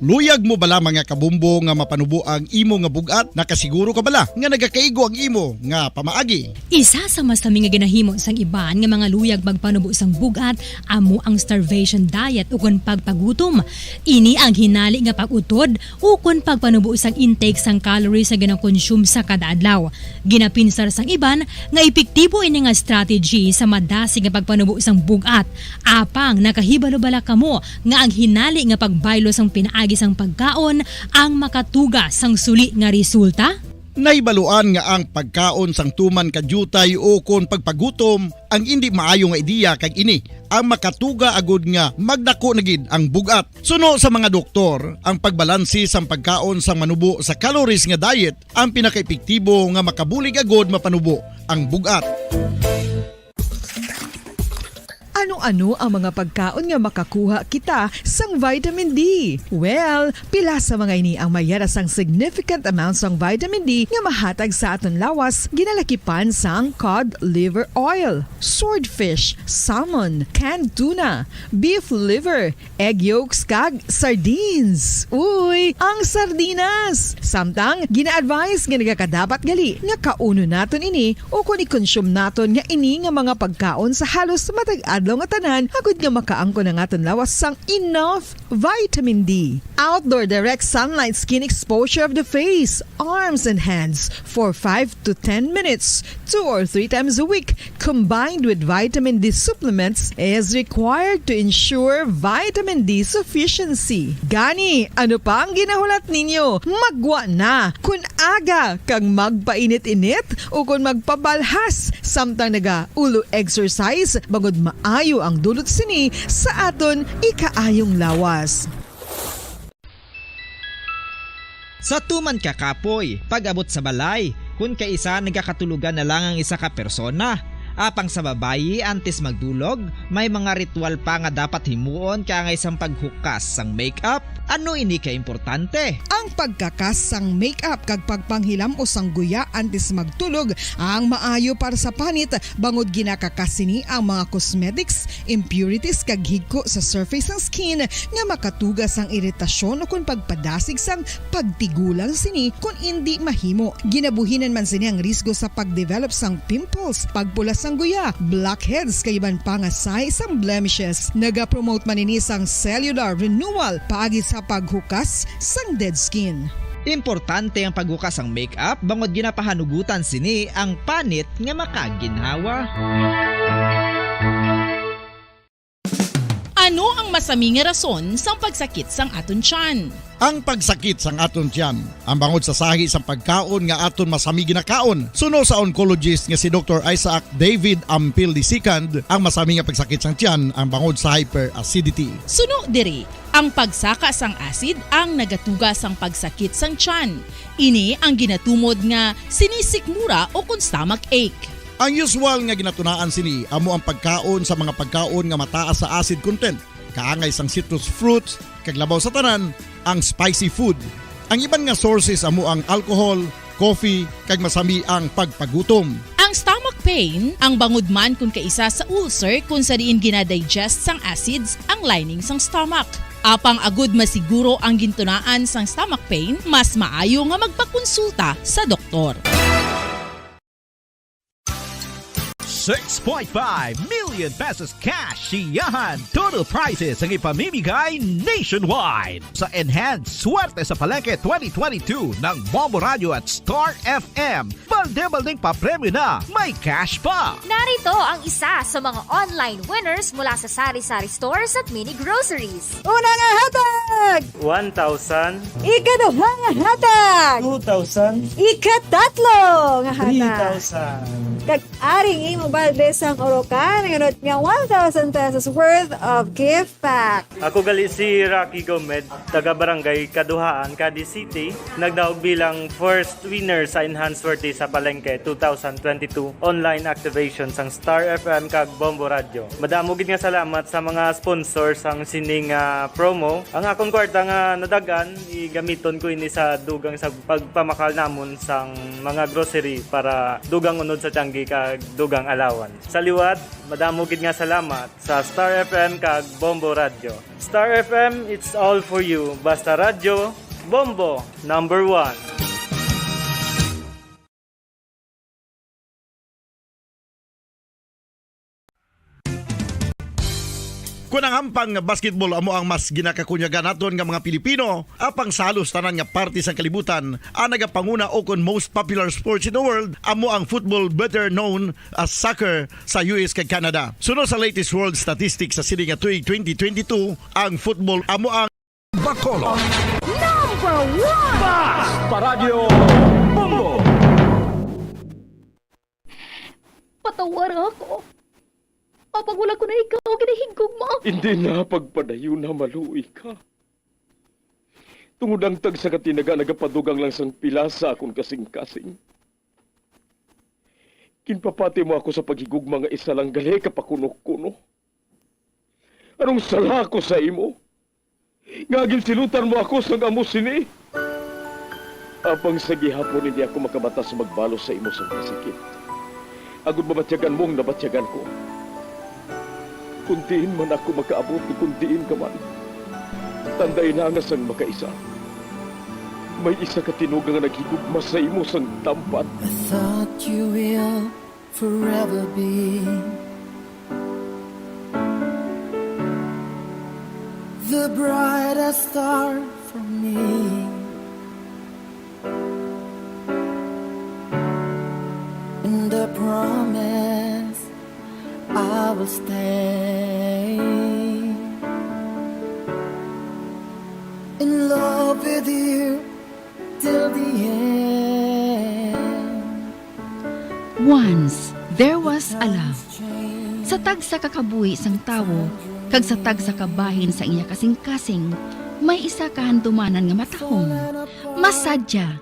Luyag mo bala, mga kabombo, nga mapanubo ang imo nga bug-at? Nakasiguro ka bala nga nagakaigo ang imo nga pamaagi? Isa sa mas lami nga ginahimo sang iban nga mga luyag magpanubo sang bug-at amo ang starvation diet ukon pagpagutom. Ini ang hinali nga pag-utod ukon pagpanubo sang intake sang calories nga ginakonsume sa kada adlaw. Ginapinsar sang iban nga epektibo ini nga strategy sa madasig nga pagpanubo sang bug-at. Apang nakahibalo bala kamo nga ang hinali nga pagbaylo sang pinaagi sang pagkaon ang makatuga sang suli nga resulta? Nahibaluan nga ang pagkaon sang tuman ka diutay ukon pagpagutom ang indi maayo nga ideya, kag ini ang makatuga agud nga magdako na gid ang bug-at. Suno sa mga doktor, ang pagbalanse sang pagkaon sang manubo sa calories nga diet ang pinakaepektibo nga makabulig agud mapanubo ang bug-at. Ano Ano ang mga pagkaon nga makakuha kita sang vitamin D? Well, pila sa mga ini ang mayara sang significant amount sang vitamin D nga mahatag sa aton lawas, ginalakipan sang cod liver oil, swordfish, salmon, canned tuna, beef liver, egg yolks, kag sardines. Uy, ang sardinas! Samtang, gina-advise nga nagakadapat gali nga kaunon naton ini ukon i-consume naton nga ini nga mga pagkaon sa halos matag adlaw nga tanan, agud nga makaangkon ang aton lawas sang enough vitamin D. Outdoor direct sunlight skin exposure of the face, arms, and hands for five to ten minutes, two or three times a week, combined with vitamin D supplements, is required to ensure vitamin D sufficiency. Gani, ano pa ang ginahulat ninyo? Maggwa na! Kun aga kag magpainit-init ukon magpabalhas samtang naga-ulo exercise, bangod maayo ang dulot sini sa aton ikaayong lawas. Sa tuman ka kapoy, pag-abot sa balay, kun kaisa nagakatulogan na lang ang isa ka persona. Apang sa babayi, antes magdulog, may mga ritual pa nga dapat himuon kaangay sang paghukas sang makeup. Ano ini ka importante? Ang pagkakas sang makeup kag pagpanghilam-os sang guya antes magtulog ang maayo para sa panit, bangod ginakakas sini ang mga cosmetics, impurities, kag higko sa surface sang skin nga makatuga sang iritasyon ukon pagpadasig sang pagtigulang sini kon indi mahimo. Ginabuhinan man sini ang risgo sa pag-develop sang pimples, pagpula sang guya, blackheads, kag iban pa nga sahi sang blemishes. Nagapromote man ini sang cellular renewal paagi sa paghukas sang dead skin. Importante ang paghukas sang makeup bangod ginapahanugutan sini ang panit nga makaginhawa. Ano ang masami nga rason sang pagsakit sang aton tiyan? Ang pagsakit sang aton tiyan, ang bangod sa sahi sang pagkaon nga aton masami ginakaon. Suno sa oncologist nga si Doktor Isaac David Ampil the second, ang masami nga pagsakit sang tiyan ang bangod sa hyperacidity. Suno diri, ang pagsaka sang acid ang nagatuga sang pagsakit sang tiyan. Ini ang ginatumod nga sinisikmura ukon stomach ache. Ang usual nga ginatunaan sini amo ang pagkaon sa mga pagkaon nga mataas sa acid content, kaangay sang citrus fruits, kag labaw sa tanan, ang spicy food. Ang iban nga sources amo ang alcohol, coffee, kag masami ang pagpagutom. Ang stomach pain, ang bangod man kon kaisa sa ulcer kon sa diin gina-digest sang acids ang lining sang stomach. Apang agud masiguro ang gintunaan sang stomach pain, mas maayo nga magpakonsulta sa doktor. Six point five million pesos cash siyahan total prizes ang ipamimigay nationwide sa Enhanced Swerte sa Palengke twenty twenty-two ng Bombo Radio at Star F M. Balde-baldeng papremyo na, may cash pa! Narito ang isa sa mga online winners mula sa Sari-Sari Stores at Mini Groceries. Una nga hatag! One thousand. Ikaduha nga hatag! Two thousand. Ikatatlo nga hatag! Three thousand. Kag ari ang imo balde sang Orocan, nga nunot nga one thousand pesos worth of gift pack. Ako gali si Rocky Gomez, taga Barangay Kaduhaan, Cadiz City. Nagdaog bilang first winner sa Enhanced Swerte sa Palengke two thousand twenty-two online activation sang Star F M kag Bombo Radio. Madamo gid nga salamat sa mga sponsor sang sining, ah, promo. Ang akon kwarta nga nadag-an, igamiton ko ini sa dugang sa pagpamakal namon sang mga grocery para dugang unod sa tiyanggi kag dugang alawan. Sa liwat, madamo gid nga salamat sa Star F M kag Bombo Radio. Star F M, it's all for you. Basta Radyo, Bombo, number one. Kon ang hampang nga basketball amo ang mas ginakakunyagan naton nga mga Pilipino, apang sa halos tanan nga parte sang kalibutan, ang nagapanguna ukon most popular sports in the world amo ang football, better known as soccer, sa U S kag Canada. Suno sa latest world statistics sa sini nga tuig twenty twenty-two, ang football amo ang Bacolod. Number one! Basta Radyo Bombo! Patawara ako. Apang wala ko na ikaw ginahigugma. Hindi na pagpadayon na maluoy ka. Tungod ang tagsa ka tinaga nagapadugang lang sang pila sa akon kasing-kasing. Ginpapati mo ako sa paghigugma nga isa lang gali ka pakuno-kuno. Anong sala ko sa imo, nga ginsilutan mo ako sang amo sini? Apang sa gihapon hindi ako makabatas magbalos sa imo sang kasakit, agod mabatyagan mo ang nabatyagan ko. Kon diin man ako makaabot, kon diin ka man, tandai na nga sang makaisa, may isa ka tinuga nga naghigugma sa imo sang tampat. I thought you will forever be the brightest star for me. And I promise I will stay in love with you till the end. Once there was a love. Sa tagsa ka kabuhi sang tawo kag sa tagsa ka bahin sa iya kasingkasing, may isa ka handumanan nga matahom, masadya,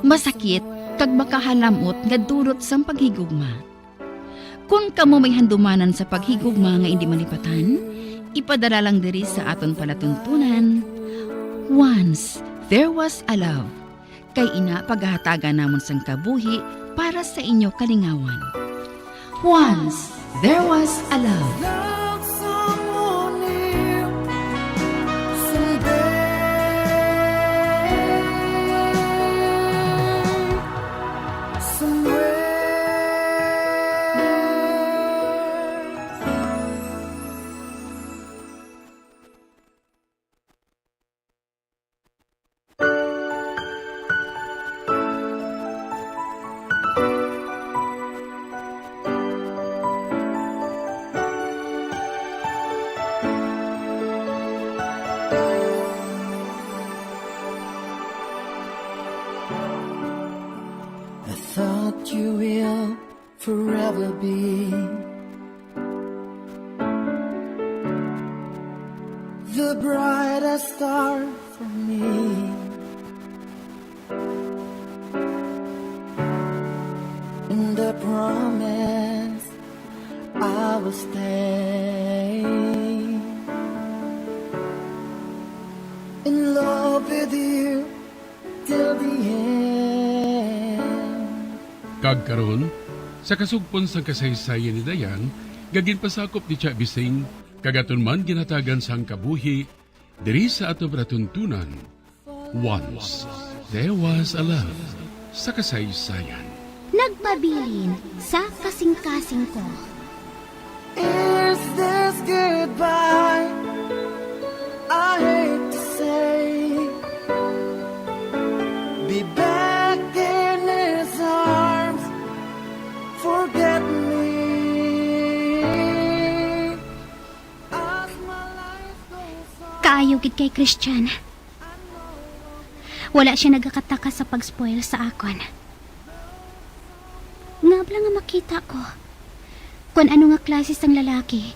masakit, kag makahalamot nga dulot sang paghigugma. Kon kamo may handumanan sa paghigugma nga indi malipatan, ipadala lang diri sa aton palatuntunan, Once There Was a Love. Kay ina pagahatagan namon sang kabuhi para sa inyo kalingawan. Once There Was a Love. Love someone new someday, somewhere. I thought you will forever be the brightest star for me. And I promise I will stay in love with you till the end. Kag karon, sa kasugpon sang kasaysayan ni Dayan, nga ginpasakop ni Tia Bising, kag aton man ginhatagan sang kabuhi, diri sa aton palatuntunan, Once There Was a Love sa kasaysayan. Nagpabilin sa kasingkasing ko. Is this goodbye? I hate to say, be back in his arms, forget me. As my life goes on. Kaayo gid kay Christian. Wala siya nagakataka sa pag-spoil sa akon. Nga bala nga makita ko kon ano nga klase sang lalaki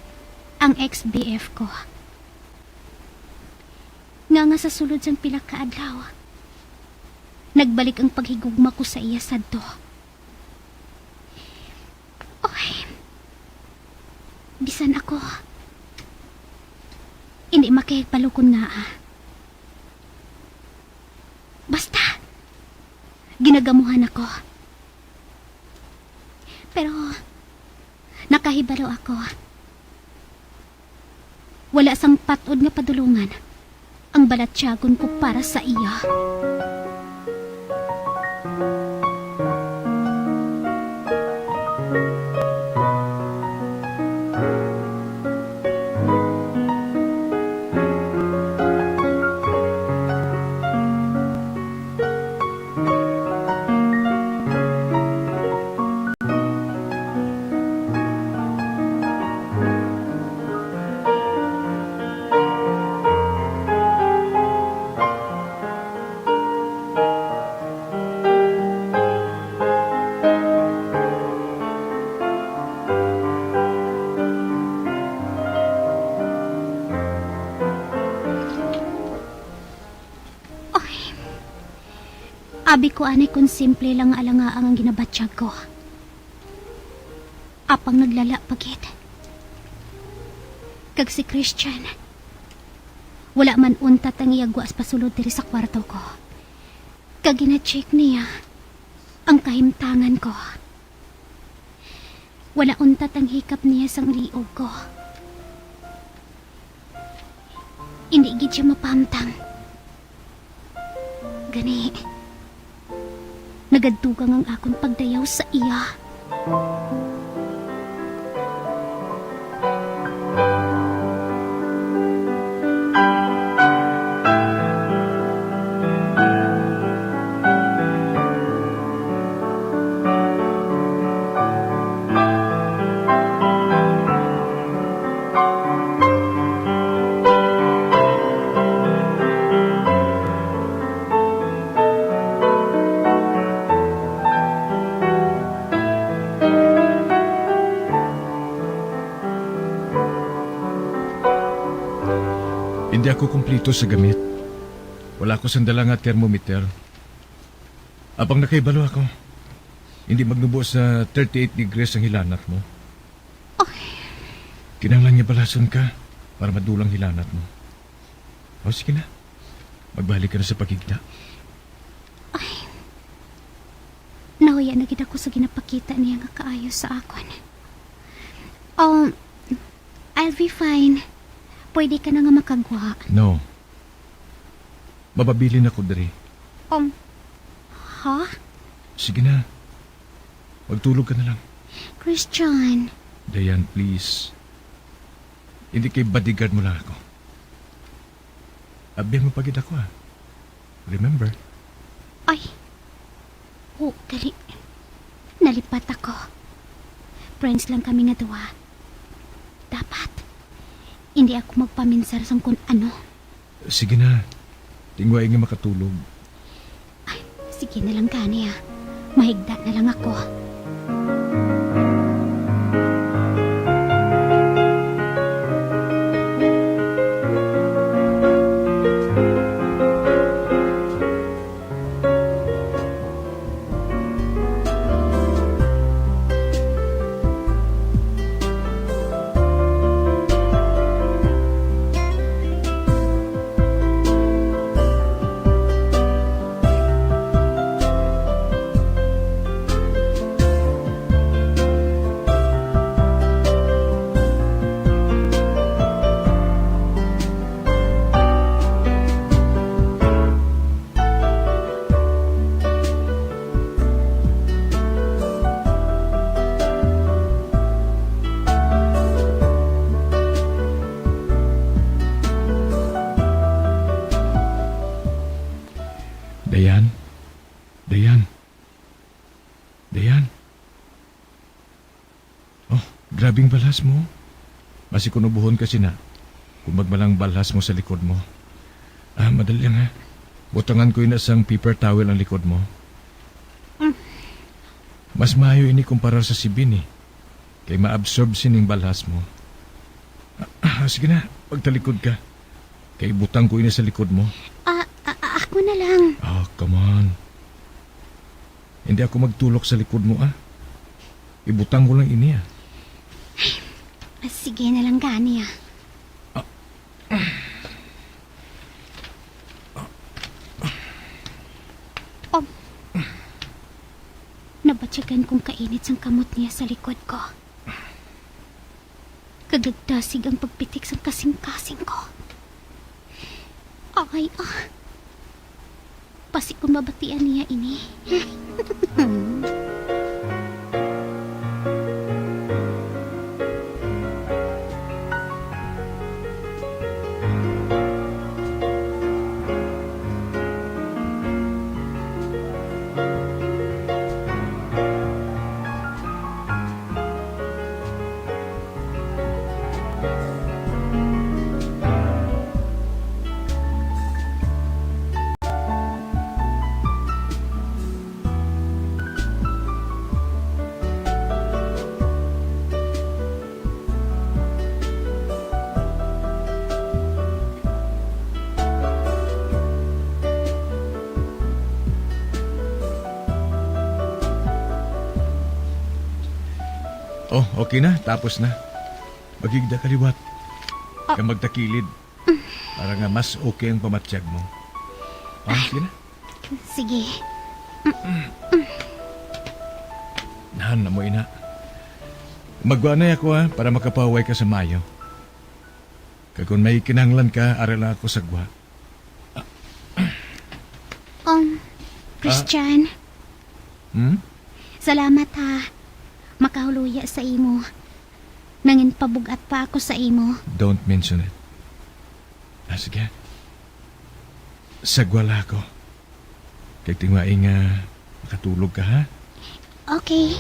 ang ex-B F ko. Nga, nga sa sulod sang pila ka adlaw, nagbalik ang paghigugma ko sa iya sadto. Oy, bisan ako, hindi makahigpalukon nga, ah. Basta, ginagamuhan ako. Pero, nakahibalo ako. Wala sang pat-od nga padulongan ang balatyagon ko para sa iya. Oy, abi ko anay kon simple lang nga alangaang ang ginabatyag ko. Apang naglala pa gid. Kag si Christian, wala man untat ang iya gwa sa pasulod diri sa kwarto ko. Kag gina-check niya ang kahimtangan ko. Wala untat ang hikap niya sang liog ko. Indi gid siya mapahamtang. Gani, nagadugang ang akon pagdayaw sa iya. Hindi ako kumpleto sa gamit. Wala ko sang dala nga thermometer. Apang nakahibalo ako, hindi magnubo sa thirty-eight degrees ang hilanat mo. Ay. Kinahanglan nga balason ka para madulang hilanat mo. O, sige na. Magbalik ka na sa paghigda. Ay. Nahuya na gid ako sa ginapakita niya nga kaayo sa akon. Um, I'll be fine. Pwede ka na nga makagwa. No. Mababilin ako diri. Um, ha? Sige na. Magtulog ka na lang. Christian. Diane, please. Hindi kay bodyguard mo lang ako. Abyan mo pa gid ako, ah. Remember? Ay. Oo, gali. Nalipat ako. Friends lang kami nga duha. Dapat, hindi ako magpaminsar sang kun ano. Sige na. Tingwa nga makatulog. Ay, sige na lang gani, ah. Mahigda na lang ako. Dayan? Dayan? Dayan? Oh, grabing balhas mo. Basi kun ubuhon ka sina, kun magmalang balhas mo sa likod mo. Ah, madali lang, ha. Butangan ko ina sang paper towel ang likod mo. Mm. Mas maayo ini kumpara sa sibin, eh. Kay maabsorb sining balhas mo. Ah, ah, sige na, pagtalikod ka. Kay butang ko ini sa likod mo. Ah, ah, ah, ako na lang. Ah, come on. Hindi ako magtulok sa likod mo, ah. Ibutang ko lang ini, ah. Ah, sige na lang gani, ah. Ah. Oh. Nabatyagan kong kainit sang kamot niya sa likod ko. Kag nagdasig ang pagpitik sang kasingkasing ko. Ay, ah. Basi kun mabatian niya ini. Oh, okay na. Tapos na. Maghigda ka liwat. Ah. Kag magtakilid para nga mas okay ang pamatyag mo. Ah, sige na. Sige. Nahan na mo, ina. Magwanay ako, ha, para makapahuway ka sa maayo. Kag kung may kinahanglan ka, ari lang ako sa gwa. Um, Christian, Hmm? salamat ha. Makahuloya sa imo. Nanginpabug-at pa ako sa imo. Don't mention it. Ah, sige. Sagwa lang ako. Kag tinguhai nga makatulog ka, ha? Okay.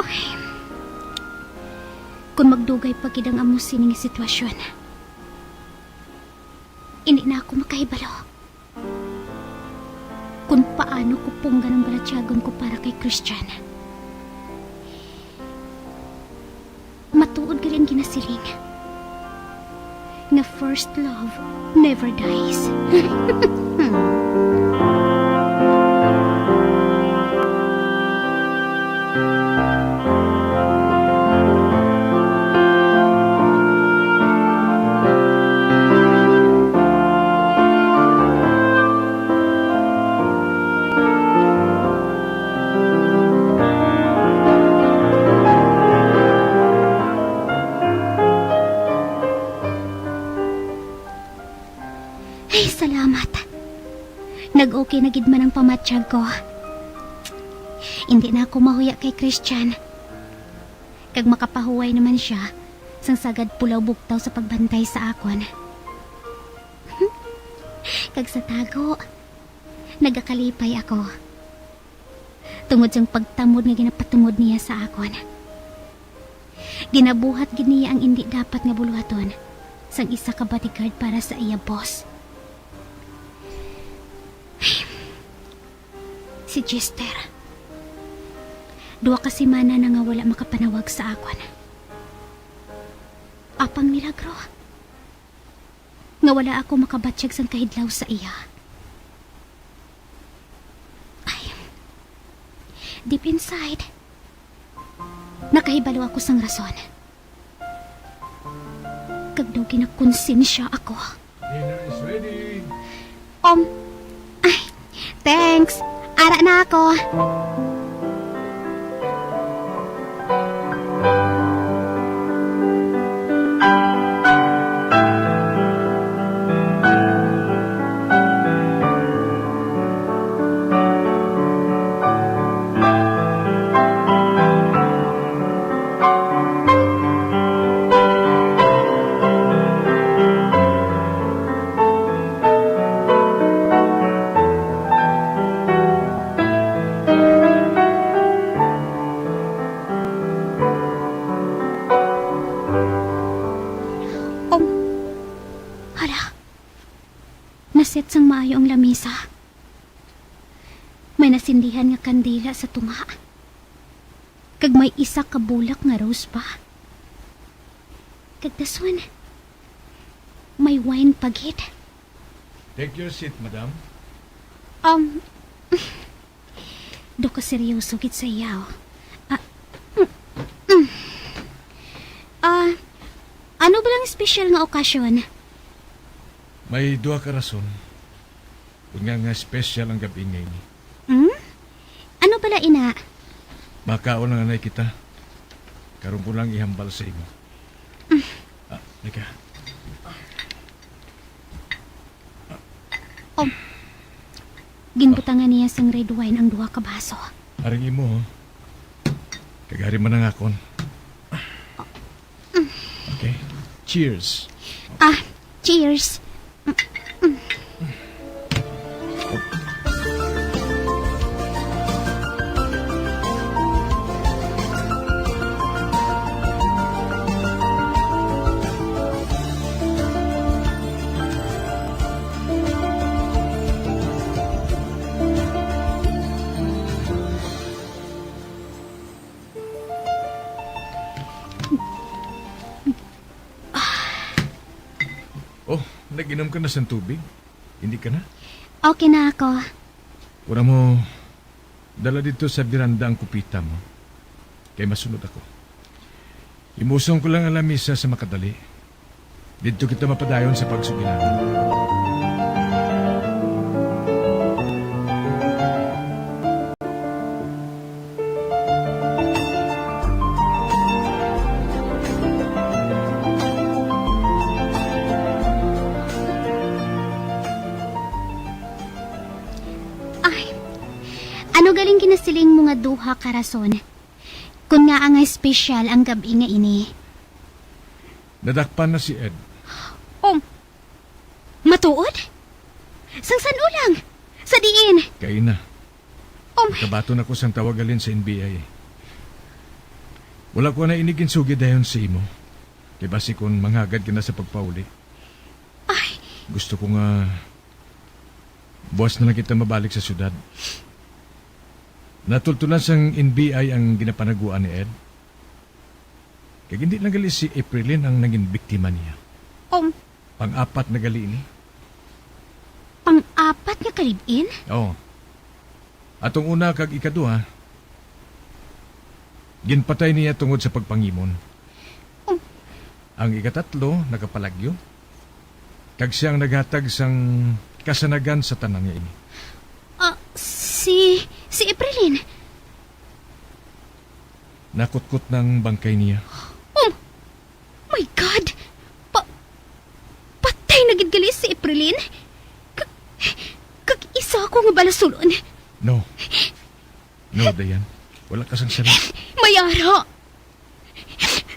Ay. Kon magdugay pa gid ang amo sini nga sitwasyon, indi na ako makahibalo kon paano ko punggan ang balatyagon ko para kay Christian. Matuod gid ang ginasiling nga first love never dies. Ay, salamat. Nag-okay na gid man ang pamatyag ko. Indi na ako mahuya kay Christian. Kag makapahuway naman sia sang sagad pulaw bugtaw sa pagbantay sa akon. Kag sa tago, nagakalipay ako tungod sang pagtamod nga ginapatumod niya sa akon. Ginabuhat gid niya ang indi dapat nga buluhaton sang isa ka bodyguard para sa iya boss. Si Chester. Duha ka semana na nga wala makapanawag sa akon. Apang milagro nga wala ako makabatyag sang kahidlaw sa iya. Ay, deep inside, nakahibalo ako sang rason. Kag daw ginakonsensya ako. Dinner is ready. Um, ay, thanks. Ara na ako. Um, hala. Naset sang maayo ang lamisa. May nasindihan nga kandila sa tunga. Kag may isa ka bulak nga rose pa. Kag dason, may wine pa gid. Take your seat, madam. Um, do ka seryoso gid sa iya, oh. Ah, mm, mm. Ah, ano ba lang espesyal nga okasyon? May duha ka rason. Kung nga nga special ang gab-i nga ini. Hmm? Ano bala ina? Makaon lang anay kita. Karon ko lang ihambal sa imo. Ah, lika. Oh. Ginbutangan niya sang red wine ang duha ka baso. Aring imo, oh. Kag ari man ang akon. Cheers. Ah, cheers. Oh, nag-inom ka na sang tubig? Hindi ka na? Okay na ako. Wala mo, dala dito sa biranda ang kupita mo. Kay masunod ako. Imusong ko lang ang lamisa sa makadali. Didto kita mapadayon sa pagsugilanon. Ay, ano galing ginasiling mo nga duha ka rason? Kun ngaa nga espesyal ang gab-i nga ini? Nadakpan na si Ed. Um, matuod? Sang san-o lang? Sa diin? Kaina. Um, Nakabaton ako sang tawag halin sa N B I. Wala ko na ini ginsugid dayon sa imo. Kay basi kon manghagad ka na sa pagpauli. Ay. Gusto ko nga buas na lang kita mabalik sa syudad. Natultulan sang N B I ang ginapanaguan ni Ed. Kag hindi lang gali si Aprilyn ang naging biktima niya. Um, Pang-apat na gali ini. Pang-apat nga ka-live-in? Oo. Atong una kag ikaduha, ginpatay niya tungod sa pagpangimon. Um, Ang ikatatlo nakapalagyo, kag siya ang naghatag sang kasanagan sa tanan nga ini. Ah, si, si Aprilyn. Nakutkot ng bangkay niya. Oh my God! Pa, patay na gid gali si Aprilyn? Kag, kag isa ako nga balasulon. No. No, Dayan. Wala ka sang sala. May ara!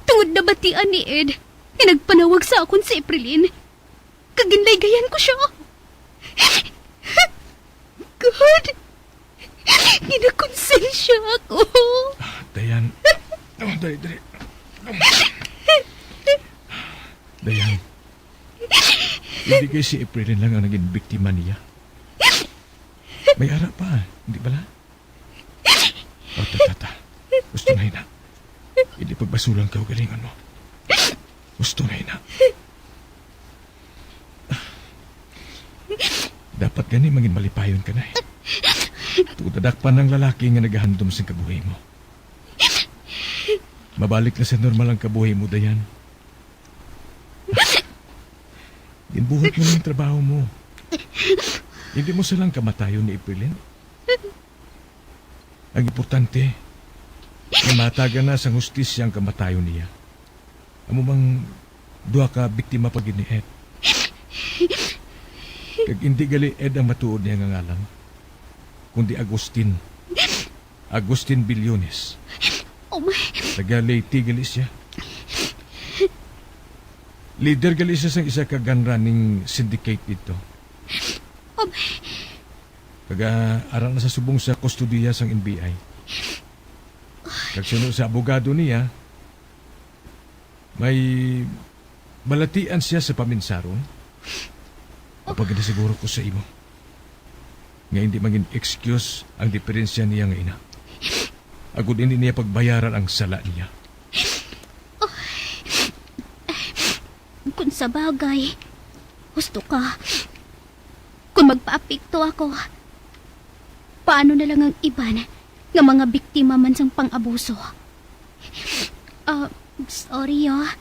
Tungod nabatian ni Ed nga nagpanawag sa akon si Aprilyn, kag ginlaygayan ko siya. God! Ginakonsensya ako. Ah, Dayan. Oh, dali, dali. Dayan. Hindi kay si Aprilyn lang ang naging biktima niya. May ara pa, hindi bala? O, ta, ta, ta. Gusto na ina. Hindi pagbasulan ka, ugalingon mo. Gusto na ina. Dapat gani mangin malipayon ka na eh. Tungod nadakpan ang lalaki nga nagahandom sing kabuhi mo. Mabalik na sa normal ang kabuhi mo, Dayan. Ginbuhat mo na ang trabaho mo. Hindi mo silang kamatayon ni Ipilin. Ang importante, nga matagan na sang hustisya ang kamatayon niya. Amo bang duha ka biktima pa gid ni Ed? Kag hindi gali Ed ang matuod niya nga ngalan, kundi Agustin. Agustin Billones. Oh my. Taga Leyte gali siya. Leader gali siya sang isa ka gun running syndicate dito. Oh my. Kag, ah, ara na sa subong sa kustodiya sang N B I. Kag suno sa abogado niya, may balatian siya sa paminsaron. Mapaginasiguro ko sa imo nga hindi mangin excuse ang diferensya niya nga ina, agud hindi niya pagbayaran ang sala niya. Kung sa bagay, gusto ka. Kung magpaapekto ako, paano na lang ang iban nga mga biktima man sang pang-abuso? Ah, sorry, ah.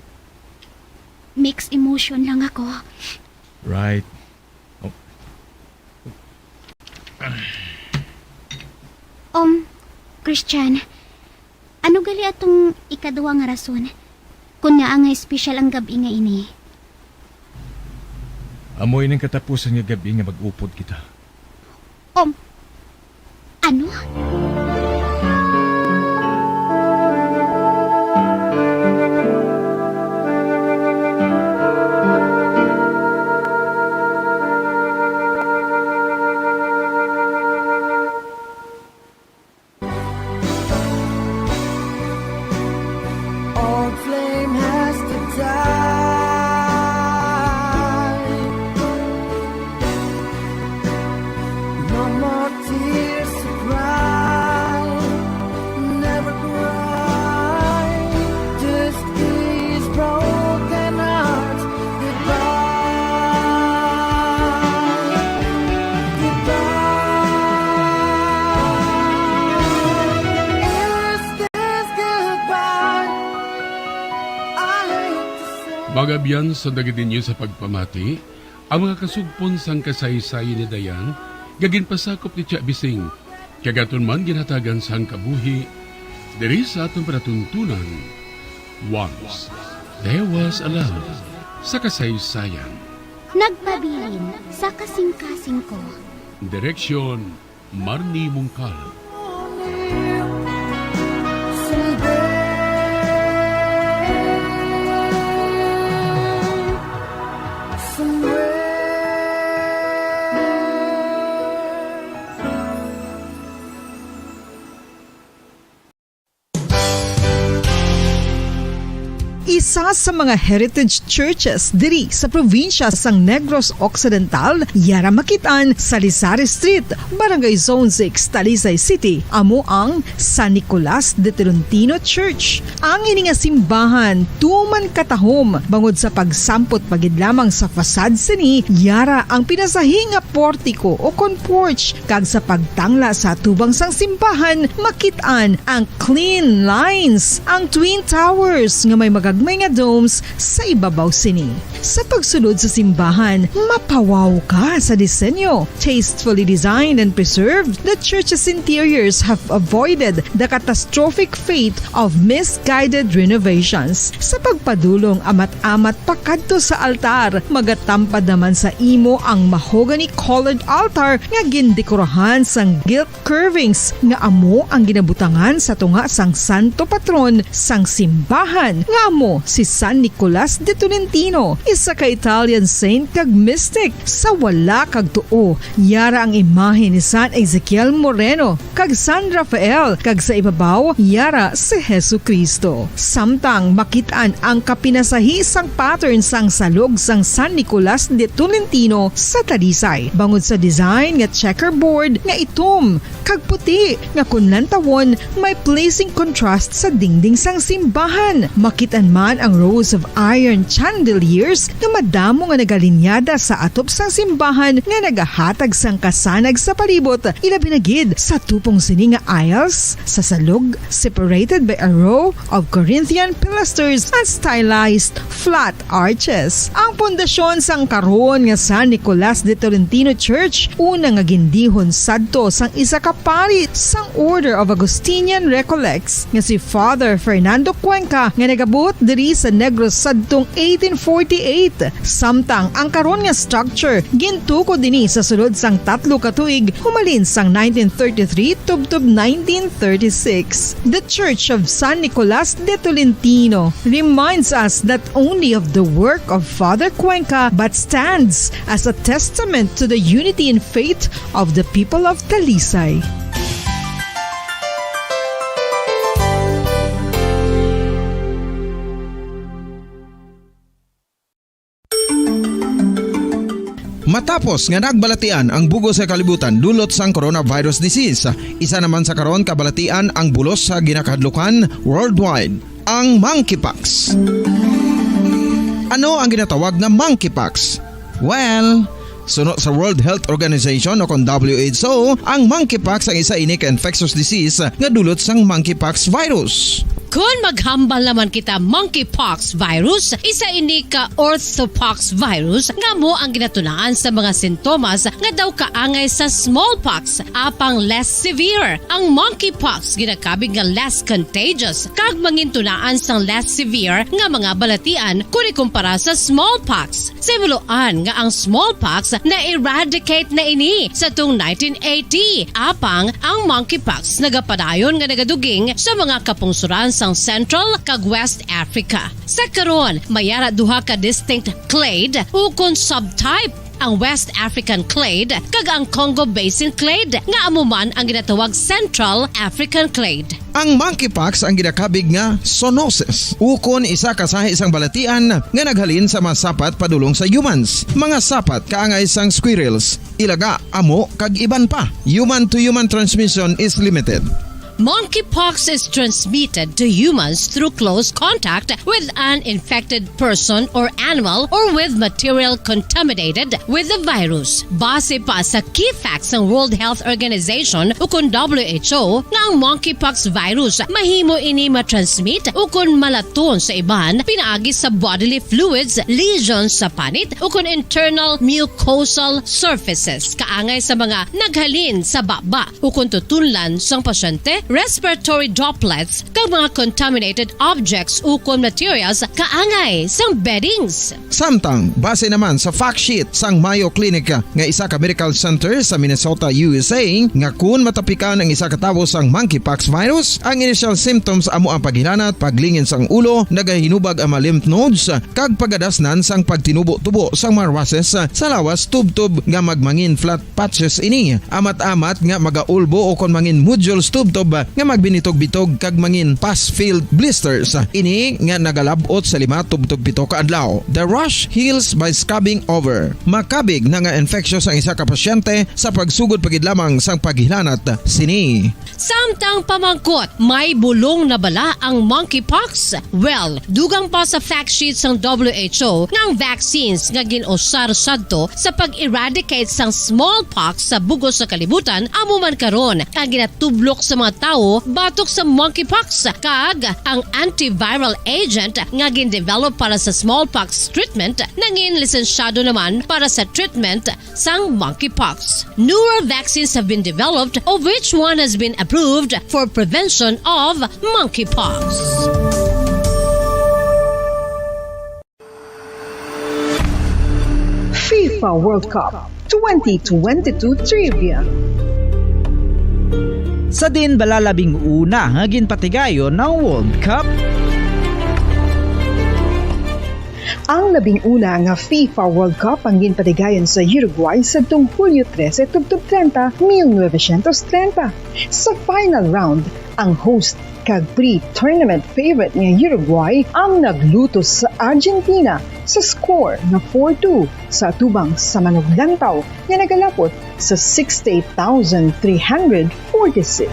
Mixed emotion lang ako. Right. Oh. Um, Christian, ano gali atong ikaduha nga rason? Kun ngaa nga espesyal ang gab-i nga ini? Amo ining katapusan nga gab-i nga mag-upod kita. Um, ano? More tears to cry, never cry. This is broken hearts goodbye. Goodbye. Is this goodbye? I hate to say. Mga abyan, sa dagit ninyo sa pagpamati, ang mga kasugpon sang kasaysayan ni Dayan nga ginpasakop ni Tia Bising, kag aton man ginhatagan sang kabuhi diri sa aton palatuntunan, Once There Was a Love sa Kasaysayan. Nagpabilin sa kasing-kasing ko. Direksyon, Marnie Mungkal. Isa sa mga heritage churches diri sa probinsya sang Negros Occidental, yara makit-an sa Lisari Street, Barangay Zone six, Talisay City, amo ang San Nicolas de Tolentino Church. Ang ini nga simbahan tuman katahom bangod sa pagsampot pa gid lamang sa facade sini, yara ang pinasahi nga portiko o kon porch, kag sa pagtangla sa atubang sang simbahan, makit-an ang clean lines, ang twin towers nga may magagmay nga domes sa ibabaw sini. Sa pagsulod sa simbahan, mapawaw ka sa disenyo. Tastefully designed and preserved, the church's interiors have avoided the catastrophic fate of misguided renovations. Sa pagpadulong amat-amat pakadto sa altar, magatampad naman sa imo ang mahogany-colored altar nga gindekorahan sang gilt curvings nga amo ang ginabutangan sa tunga sang santo patron sang simbahan, nga amo si San Nicolas de Tolentino, isa ka Italian saint kag mystic. Sa wala kag tuo, yara ang imahe ni San Ezekiel Moreno kag San Rafael, kag sa ibabaw, yara si Jesu-Cristo. Samtang makit-an ang kapinasahi sang pattern sang salog sang San Nicolas de Tolentino sa Talisay, bangod sa design nga checkerboard nga itom kag puti, nga kon lantawon, may pleasing contrast sa dingding sang simbahan. Makit-an man ang rows of iron chandeliers nga madamo nga nagalinyada sa atop sang simbahan nga nagahatag sang kasanag sa palibot, ilabi na gid sa tupong sini nga aisles sa salog, separated by a row of Corinthian pilasters and stylized flat arches. Ang pundasyon sang karon nga San Nicolas de Tolentino Church, una nga gindihon sadto sang isa ka pari sang Order of Augustinian Recollects nga si Father Fernando Cuenca, nga nagabuot diri sa Negros sadtong eighteen forty-eight, samtang ang karon nga structure gintukod ini sa sulod sang tatlo ka tuig, humalin sang nineteen thirty-three tubtob nineteen thirty-six. The Church of San Nicolas de Tolentino reminds us not only of the work of Father Cuenca, but stands as a testament to the unity in faith of the people of Talisay. Matapos nga nagbalatian ang bug-os nga kalibutan dulot sang coronavirus disease, isa naman sa karon kabalatian ang bulos sa ginakahadlukan worldwide, ang monkeypox. Ano ang ginatawag nga monkeypox? Well, suno sa World Health Organization o kon W H O, ang monkeypox ang isa ini ka infectious disease nga dulot sang monkeypox virus. Kon maghambal naman kita monkeypox virus, isa ini ka orthopox virus nga amo ang ginatunaan sa mga sintomas nga daw kaangay sa smallpox, apang less severe. Ang monkeypox ginakabig nga less contagious kag mangintunaan sang less severe nga mga balatian kon ikumpara sa smallpox. Sa himuloan nga ang smallpox na-eradicate na ini sa tung nineteen eighty, apang ang monkeypox nagapadayon nga nagaduging sa mga kapungsoran sang Central kag West Africa. Sa karon, may ara duha ka distinct clade ukon subtype ang West African clade, kag ang Congo Basin clade, nga amo man ang ginatawag Central African clade. Ang monkeypox ang ginakabig nga zoonosis, ukon isa ka sahi sang balatian nga naghalin sa mga sapat padulong sa humans, mga sapat kaangay sang squirrels, ilaga, amo, kag iban pa. Human to human transmission is limited. Monkeypox is transmitted to humans through close contact with an infected person or animal or with material contaminated with the virus. Base pa sa key facts sang World Health Organization ukon W H O nga ang monkeypox virus mahimo ini matransmit ukon malaton sa iban pinaagi sa bodily fluids, lesions sa panit ukon internal mucosal surfaces kaangay sa mga naghalin sa baba ukon tutunlan sang pasyente, respiratory droplets, kag mga contaminated objects ukon materials kaangay sang beddings. Samtang, base naman sa fact sheet sang Mayo Clinic nga isa ka medical center sa Minnesota, U S A, nga kun matapikan ang isa ka tawo sang monkeypox virus, ang initial symptoms amo ang paghilanat, paglingin sang ulo, nagahinubag ang mga lymph nodes, kag pagadasnan sang pagtinubo-tubo sang mga rushes sa lawas tubtob nga magmangin flat patches ini, amat-amat nga magaulbo ukon mangin nodules tubtob nga magbinitog-bitog kag mangin pus-filled blisters. Ini nga nagalab-ot sa lima tubtob pito ka adlaw. The rash heals by scrubbing over. Makabig na nga infectious ang isa ka pasyente sa pagsugod pa gid lamang sang paghilanat sini. Samtang pamangkot, may bulong na bala ang monkeypox? Well, dugang pa sa fact sheet sang W H O nga ang vaccines nga gin-usar sadto sa pag-eradicate sang smallpox sa bug-os nga kalibutan amo man karon ang ginatublok sa mga tawo batok sa monkeypox, kag ang antiviral agent nga gin-develop para sa smallpox treatment nangin lisensyado naman para sa treatment sang monkeypox. Newer vaccines have been developed, of which one has been approved for prevention of monkeypox. FIFA World Cup twenty twenty-two Trivia. Sa diin bala labing una nga ginpatigayon ang World Cup? Ang labing una nga FIFA World Cup ang ginpatigayon sa Uruguay sadtong Hulyo trese tubtob treinta, mil novecientos treinta. Sa final round, ang host kag pre-tournament favorite nga Uruguay ang naglutos sa Argentina sa score nga four two sa atubang sa manuglantaw nga nagalapot sa sixty-eight thousand three hundred forty-six.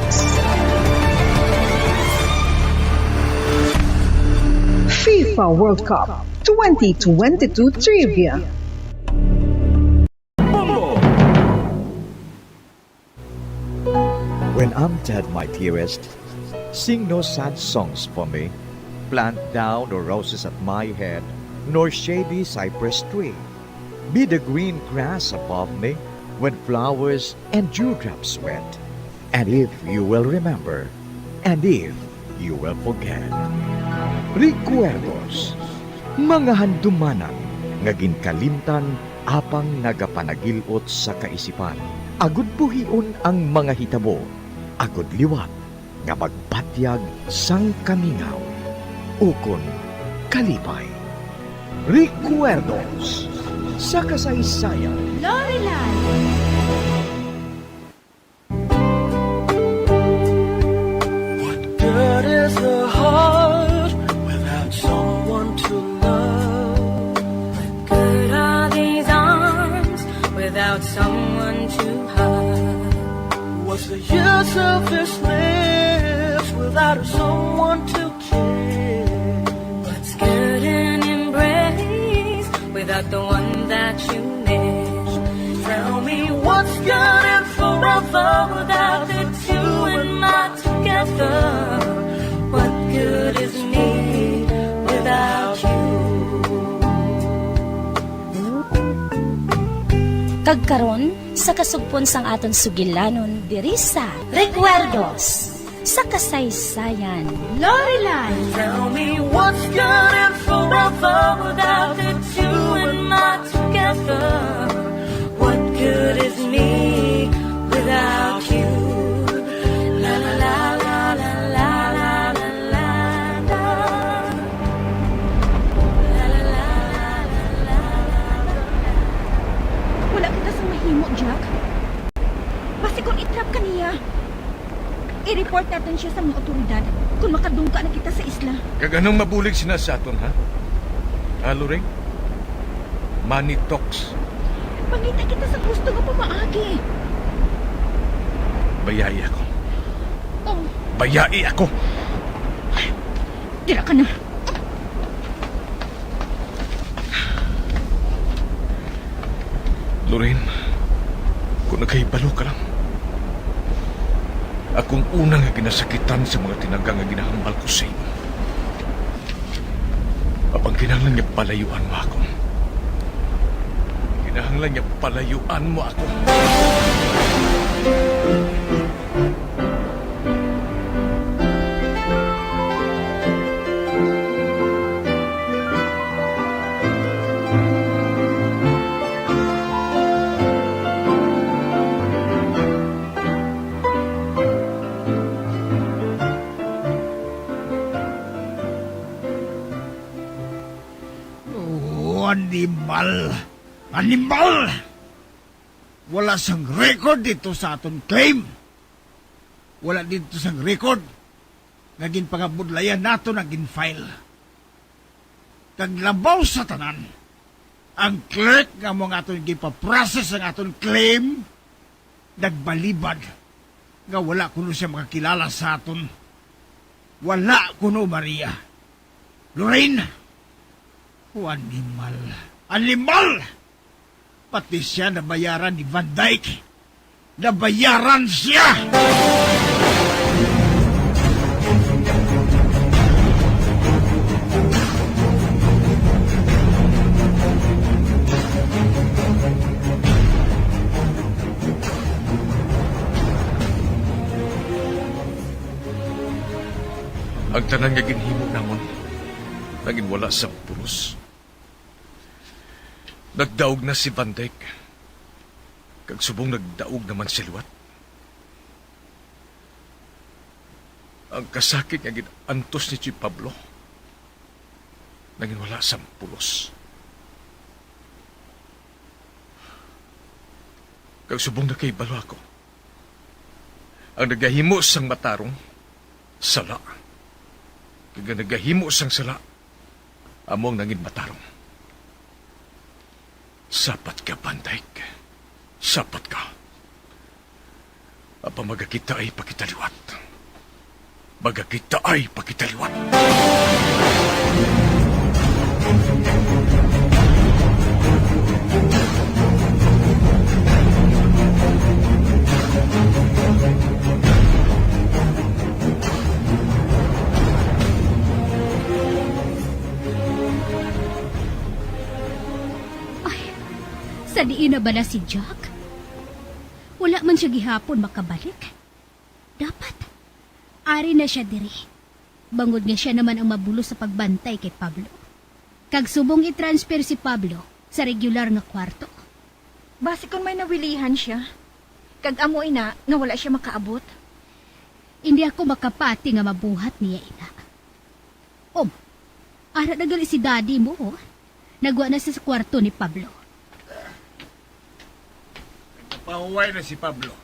FIFA World Cup twenty twenty-two Trivia. When I'm dead, my dearest, sing no sad songs for me. Plant thou no roses at my head, nor shady cypress tree. Be the green grass above me when flowers and dewdrops wet. And if you will remember, and if you will forget. Recuerdos, mga handumanan nga ginkalimtan apang nagapanagil-ot sa kaisipan. Agud buhion ang mga hitabo, agud liwat nga magbatyag sang kamingaw ukon kalipay. Recuerdos sa kasaysayan. Lorelan. What good is the heart without someone to love? What good are these arms without someone to hug? What's the use of this lips without someone to kiss? What's good in embrace without the one that you miss? Tell me what's good in forever without the two and not together? What good is me without you? Kag karon, sa kasugpon sang aton sugilanon diri sa Recuerdos sa Kasaysayan. Lorelan. Tell me what's good in forever without the two and not together? What good is me without you? La, la, la. La, la, la, la, la, la, la, la. Kung i-trap ka niya, i-report naton siya sa mga otoridad kung makadungga na kita sa isla. Kag anong mabulig sina sa aton, ha? Ha, Lorraine? Money talks. Mangita kita sa gusto nga pamaagi. Bayai ako. Oh. Bayai ako. Dira ka na. Lorraine, kung nakahibalo ka lang, akong una nga ginasakitan sa mga tinaga nga ginahambal ko sa imo. Apang kinahanglan nga palayuan mo ako. Kinahanglan nga palayuan mo ako. Oh, animal! Animal! Wala sang record dito sa aton claim. Wala dito sang record nga ginpangabudlayan naton ang gin-file. Kag labaw sa tanan, ang clerk nga amo nga aton ginpa-process ang aton claim, nagbalibad nga wala kuno siya makakilala sa aton. Wala kuno, Maria. Lorraine, o animal. Animal! Pati siya nabayaran ni Van Dyke. Nabayaran siya! Ang tanan nga ginhimo namon nagin wala sang pulos. Nagdaog na si Van Dyke, kag subong nagdaog naman si liwat. Ang kasakit nga gin-antos ni Tio Pablo nagin wala sang pulos. Kag subong nakahibalo ako, ang nagahimo sang matarong, sala. Kag ang nagahimo sang sala, amo ang nangin matarong. Sapat ka, Van Dyke. Sapat ka. Apa magakitaay pa kita liwat. Magakitaay pa kita liwat. Ay, sa diin na bala si Jack? Wala man siya gihapon makabalik. Dapat, ari na siya diri. Bangod nga siya naman ang mabulos sa pagbantay kay Pablo. Kag subong i-transfer si Pablo sa regular nga kwarto. Basi kon may nawilihan siya. Kag amo ina nga wala siya makaabot. Hindi ako makapati nga mabuhat niya ina. Oh, ara na gali si daddy mo, oh. Nagwa na sa kwarto ni Pablo. Nagpahuway na si Pablo.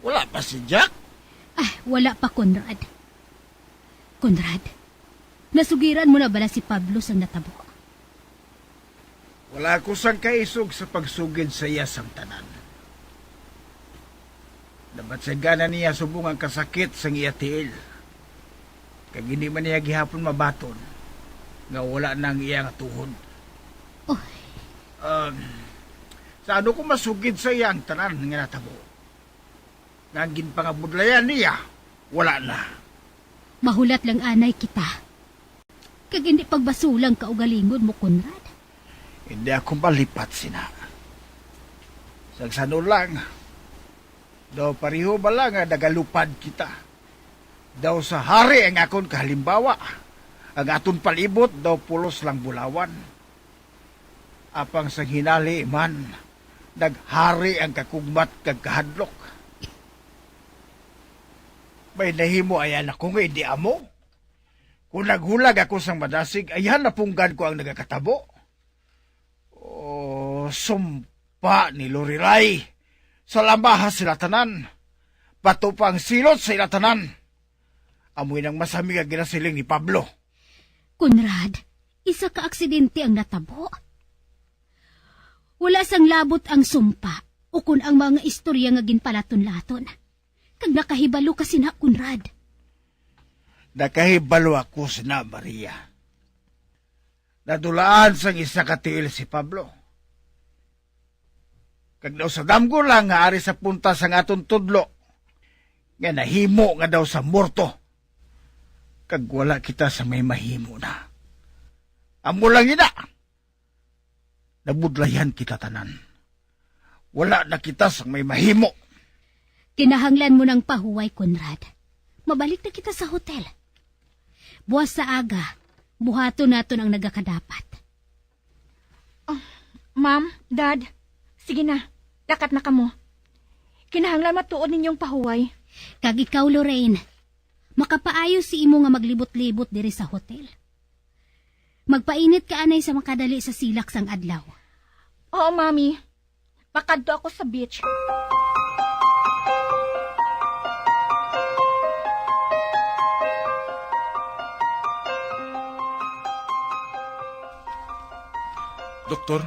Wala pa si Jack? Ah, wala pa, Conrad. Conrad, nasugiran mo na bala si Pablo sang natabo? Wala ako sang kaisog sa pagsugid sa iya sang tanan. Nabatyagan na niya subong ang kasakit sang iya tiil, kag hindi man niya gihapon mabaton nga wala na ang iya nga tuhod. Oy. Um, sa ano ko masugid sa iya ang tanan nga natabo? Nga ang ginpangabudlayan niya, wala na. Mahulat lang anay kita. Kag hindi pagbasulang kaugalingon mo, Conrad. Hindi ako malipat sina. Sang sano lang, daw pareho bala nga nagalupad kita. Daw sa hari ang akon kahalimbawa, ang aton palibot daw pulos lang bulawan. Apang sang hinali man, naghari ang kakugmat kag kahadlok. May nahimo ay anak ko nga hindi amo. Kung naghulag ako sang madasig, ayhan napunggan ko ang nagakatabo. Oh, sumpa ni Lorelai. Sa lamaha sila tanan. Bato pa ang silot sa ila tanan. Amoy nang masami nga ginasiling ni Pablo. Conrad, isa ka aksidente ang natabo. Wala sang labot ang sumpa ukon ang mga istorya nga ginpalaton-laton. Kag nakahibalo ka sina, Conrad. Nakahibalo ako sina, Maria. Nadulaan sang isa ka tiil si Pablo. Kag daw sa damgo lang nga ari sa punta sang aton tudlo, nga nahimo nga daw sa morto. Kag wala kita sa may mahimo na. Amo lang ina. Nabudlayan kita tanan. Wala na kita sang may mahimo. Kinahanglan mo nang pahuway, Conrad. Mabalik na kita sa hotel. Buwas sa aga, buhaton naton ang nagakadapat. Ah, Ma'am, Dad, sige na. Lakat na kamo. Kinahanglan matuod ninyong pahuway. Kag ikaw, Lorraine, makapaayo si imo nga maglibot-libot diri sa hotel. Magpainit ka anay sa makadali sa silak sang adlaw. Oo, Mami. Makadto ako sa beach. Doktor,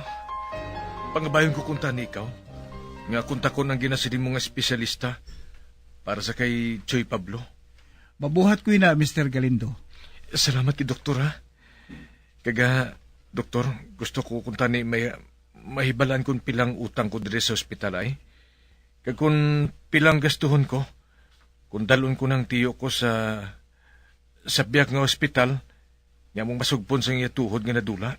pangabayon ko kung tani ikaw, nga kontakon ang ginasiling mo nga espesyalista para sa kay Choy Pablo. Mabuhat ko ina, Mister Galindo. Salamat kay doktor, ha. Kaga, doktor, gusto ko kung tani may mahibalaan kung pilang utang ko diri sa ospital ay. Kag kung pilang gastuhon ko, kung dalon ko ng tiyo ko sa sa biyak nga ospital, nga mong masugpon sa iya tuhod nga nadula.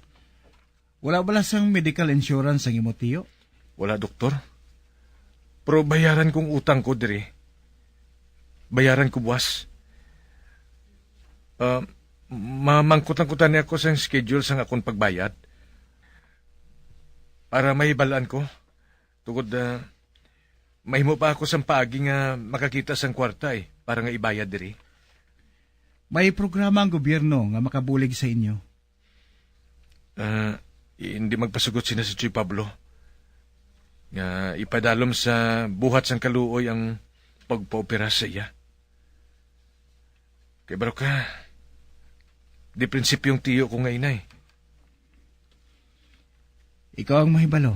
Wala bala sang medical insurance ang imo tiyo? Wala, doktor. Pero bayaran kong utang ko diri. Bayaran ko buwas. Ah, mamangkot lang ko tani ako sang schedule sang akon pagbayad para mahibalaan ko. Tungod, ah, mahimo pa ako sang paagi nga makakita sang kwarta, eh, para nga ibayad diri. May programa ang gobyerno nga makabulig sa inyo. Ah, hindi magpasugot sina si Chuy Pablo nga ipadalom sa buhat sang kaluoy ang pagpaopera sa iya. Kay baro ka, di prinsipyong tiyo ko nga inay. Ikaw ang mahibalo.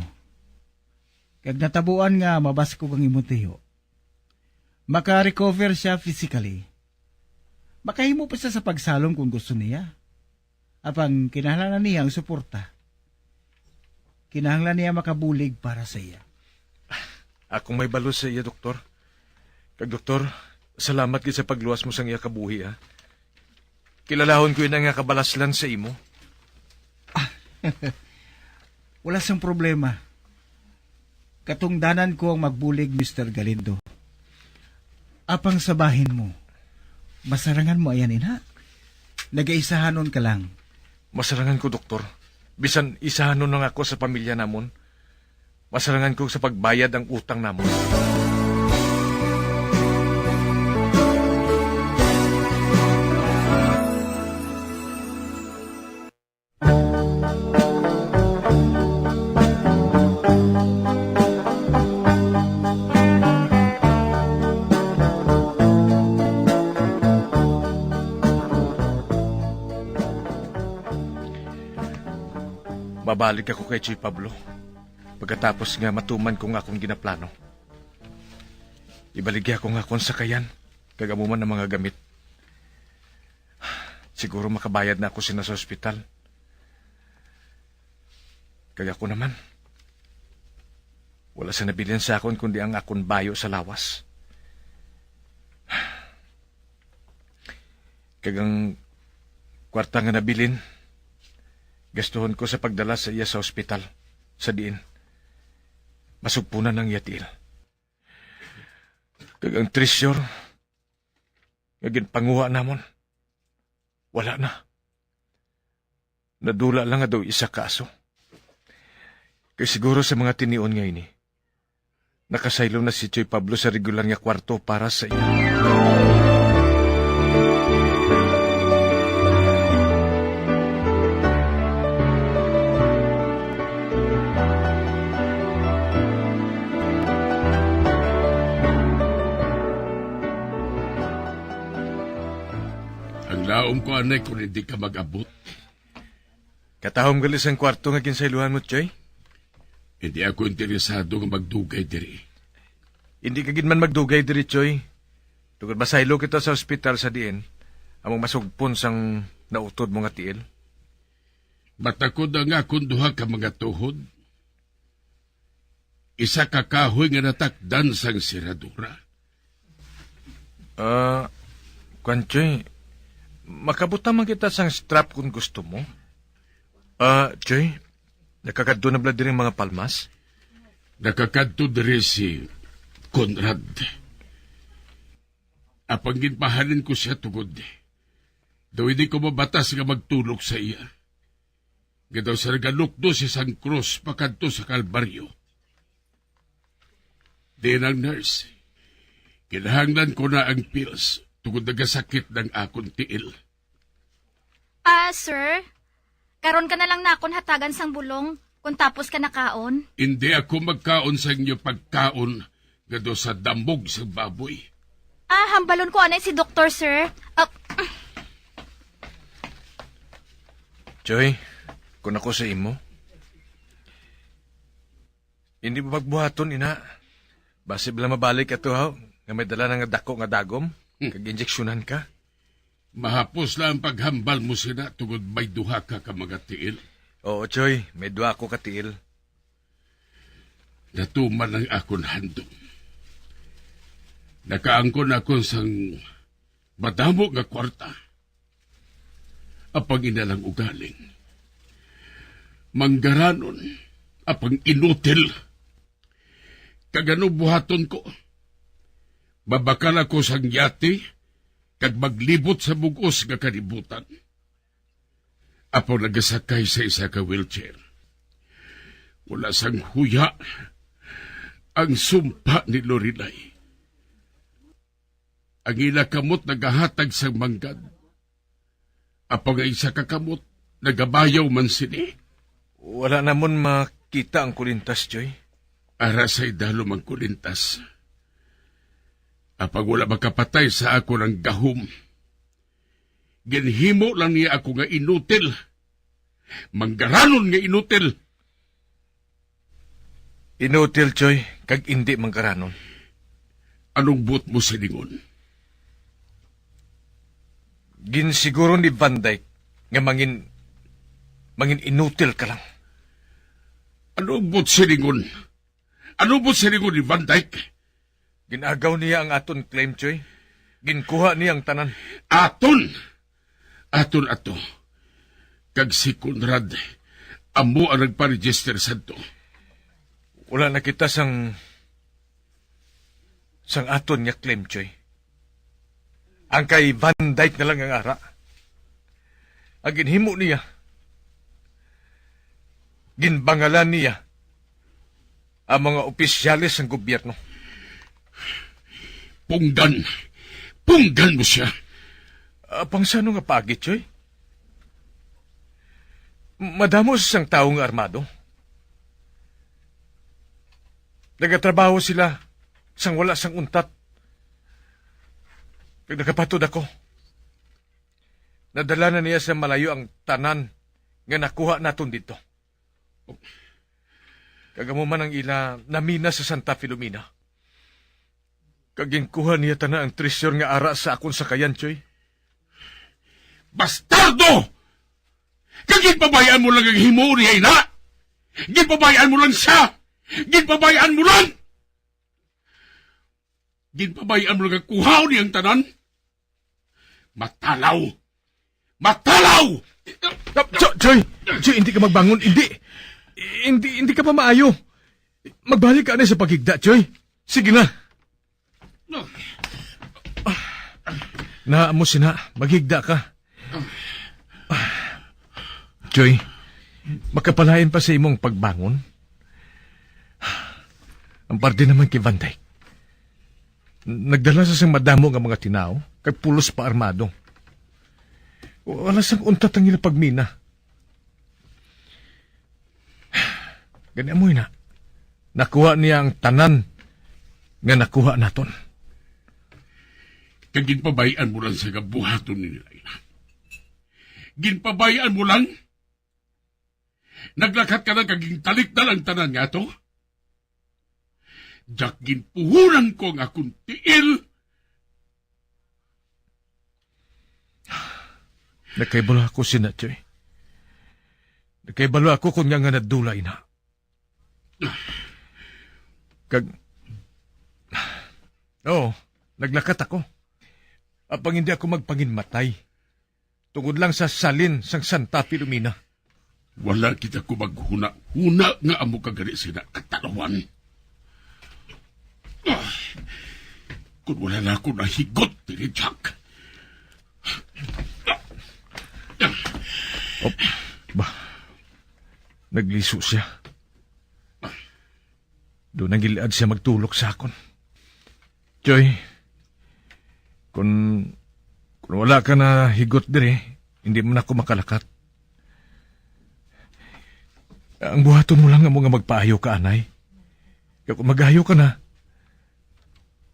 Kag natabuan nga mabaskog ang imong tiyo. Maka-recover siya physically. Makahimo pa siya sa pagsalom kung gusto niya. Apang kinahanglan niya ang suporta. Kinahanglan niya makabulig para sa iya. Akong may balo sa iya, doktor. Kag doktor, salamat gid sa pagluwas mo sang iya kabuhi, ha. Kilalahon ko ina nga kabalaslan sa imo. Wala sang problema. Katungdanan ko ang magbulig, Mister Galindo. Apang sa bahin mo, masarangan mo ayan ina. Nagaisahanon ka lang. Masarangan ko, doktor. Bisan isahanon lang ako sa pamilya namon, masarangan ko sa pagbayad ang utang namon. Mabalik ako kay Chuy Pablo pagkatapos nga matuman ko nga akong ginaplano. Ibaligya ko nga akong sakayan, kag amo man ang mga gamit. Siguro makabayad na ako sina sa ospital. Kag ako naman, wala sa nabilin sa akon kundi ang akon bayo sa lawas. Kag ang kwarta nga nabilin, gastuhon ko sa pagdala sa iya sa ospital, sa diin masugpunan ang iya tiil. Kag ang treasure nga ginpanguha namon, wala na. Nadula lang nga daw isa ka aso. Kay siguro sa mga tinion nga ini, nakasaylo na si Choy Pablo sa regular nga kwarto para sa iya. Aom ko anay kon hindi ka mag-abot. Katahom gali sang kwarto nga ginsaylohan mo, Choy. Hindi ako interesado nga magdugay diri. Hindi ka gid man magdugay diri, Choy. Tungod masaylo kita sa ospital sa diin among masugpon sang nautod mo nga tiil. Matakod ang akon duha ka mga tuhod. Isa ka kahoy nga natakdan sang seradura. Ah, kwan, Choy, makabutang man kita sang strap kon gusto mo. Ah, Choy, nakakadto na bala diri ang mga palmas? Nakakadto diri si Conrad. Apang ginpahalin ko siya tungod daw hindi ko mabatas nga magtulok sa iya. Nga daw sa nagalukdo si sang krus pakadto sa Kalbaryo. Diin ang nurse, kinahanglan ko na ang pills tungod nagasakit ng akon tiil. Ah, sir, karon ka na lang nakon hatagan sang bulong kung tapos ka nakaon. Hindi ako magkaon sa inyo pagkaon nga daw sa damog sa baboy. Ah, hambalon ko anay si doktor, sir. Ah, Choy, kung ako sa imo, hindi mo pagbuhaton, ina. Basi bala mabalik ato, haw, nga may dala na nga dako nga dagom, Hmm. kag injeksyonan ka. Mahapos lang ang paghambal mo sina tungod may duha ka ka mga tiil. Oo, Choy, may duha ako ka tiil. Natuman ang akon handom. Nakaangkon ako sang madamo nga kwarta. Apang ina lang ugaling manggaranon, apang inutil. Kag ano buhaton ko? Mabakal ako sang yate kag maglibot sa bug-os nga kalibutan. Apang nagasakay sa isa ka wheelchair. Wala sang huya ang sumpa ni Lorelai. Ang ila kamot nagahatag sang manggad. Apang ang isa ka kamot nagabayaw man sini. Wala namon makita ang kulintas, Joy. Ara sa idalom ang kulintas. Apang wala makapatay sa akon ang gahom. Ginhimo lang niya ako nga inutil. Manggaranon nga inutil. Inutil, Choy, kag indi manggaranon. Anong buot mo silingon? Ginsiguro ni Van Dyke nga mangin-, mangin-inutil ka lang. Anong buot silingon? Anong buot silingon ni Van Dyke? Gin-agaw niya ang aton claim, Choy. Ginkuha niya ang tanan. Aton! Aton ato. Kag si Conrad, amo ang nagpa-register sadto. Wala na kita sang, sang aton nga claim, Choy. Ang kay Van Dyke na lang ang ara. Ang ginhimo niya, ginbangalan niya ang mga opisyales sang gobyerno. Punggan. Punggan mo sia. Apang sa ano nga pagi, Choy? Madamo sa sang tawo nga armado. Nagatrabaho sila sang wala sang untat. Kag nakapatod ako, nadala na niya sa malayo ang tanan nga nakuha naton didto. Kag amo man ang ila namina sa Santa Filomena. Kag ginkuha niya tanan ang treasure nga ara sa akon sakayan, Choy. Bastardo! Kag ginpabay-an mo lang ang himo niya, ina! Ginpabay-an mo lang siya! Ginpabay-an mo lang! Ginpabay-an mo lang ang kuhaon niyang tanan? Matalaw! Matalaw! Cho-, Choy! Choy, hindi ka magbangon. Hindi! Hindi, hindi ka pa maayo. Magbalik ka na sa paghigda, Choy. Sige na. Na, amo sina, maghigda ka. Choy, makapalain pa sa imong pagbangon. Ang parte naman kay Van Dyke. Nagdala sa sang madamo nga mga tinaw, kag pulos pa armado. Wala sang untat ang ila pagmina. Gani amoy na, nakuha niya ang tanan nga nakuha naton. Kag ginpabay-an mo lang sa gabuhaton ni nila, ina. Ginpabay-an mo lang? Naglakat ka na kag gintalikdan ang tanan nga ato? Diak ginpuhunan ko ang akon tiil. Nakahibalo ako sina, Choy. Nakahibalo ako kon ngaa nga nadula ina. Kag, oo, naglakat ako. Apang hindi ako magpanginmatay tungod lang sa salin sang Santa Filomena. Wala gid ako maghuna-huna nga amo ka gani sina katalawan. Ah, kung wala na ako nahigot diri, Jack. Oh, ba, nagliso siya. Doon ang giliad siya magtulok sa akon. Choy, kung, kung wala ka na higot diri, hindi man ako makalakat. Ang buhaton mo lang amo nga magpaayo ka, anay. Kag kung magayo ka na,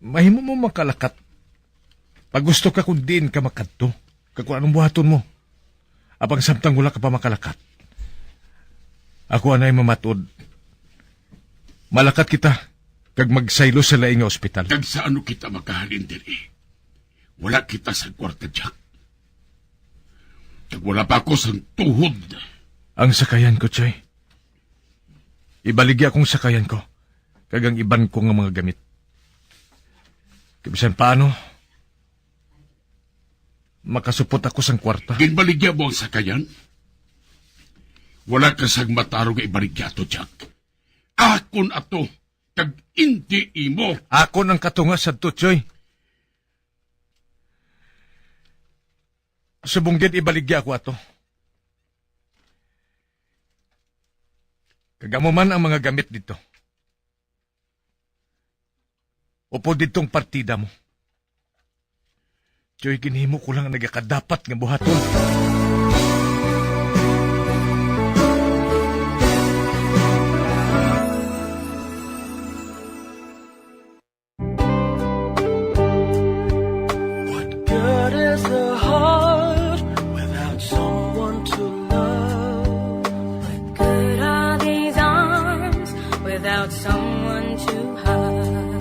mahimo mo makalakat. Pag gusto ka kung diin ka makadto, kag kung anong buhaton mo. Apang samtang wala ka pa makalakat, ako anay mamatod. Malakat kita, kag magsaylo sa laing nga ospital. Kag sa ano kita makahalin diri? Wala kita sa kwarta, Jack. Kag wala pa ako sang tuhod. Ang sakayan ko, Choy. Ibaligya akong sakayan ko, kag ang iban ko nga mga gamit. Kag bisan paano, makasupot ako sang kwarta. Ginbaligya mo ang sakayan? Wala ka sang matarong nga ibaligya to, Jack. Akon ato, kag indi imo. Akon ang katunga sadto, Choy. Subong gid ibaligya ko ato. Kag amo man ang mga gamit didto. Upod didtong partida mo. Choy, ginhimo ko lang ang nagakadapat nga buhaton. What good is the heart without someone to love? What good are these arms without someone to hug?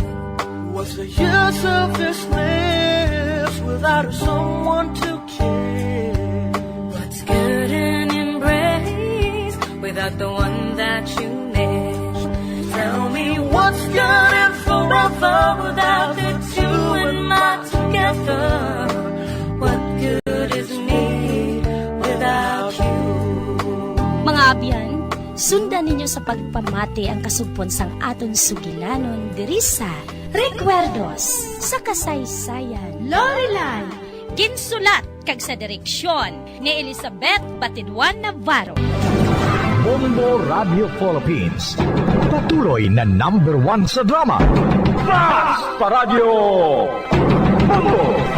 What's the use of this lips without someone to kiss? What's good an embrace without the one that you miss? Tell me what's good and forever without the two and my together? What good is me without you? Mga abyan, sundan ninyo sa pagpamati ang kasugpon sang aton sugilanon diri sa Recuerdos sa Kasaysayan. Lorelai. Ginsulat kag sa direksyon ni Elizabeth Batidwan Navarro. Bombo Radio Philippines, patuloy na number one sa drama. Fast pa Radio! Bombo!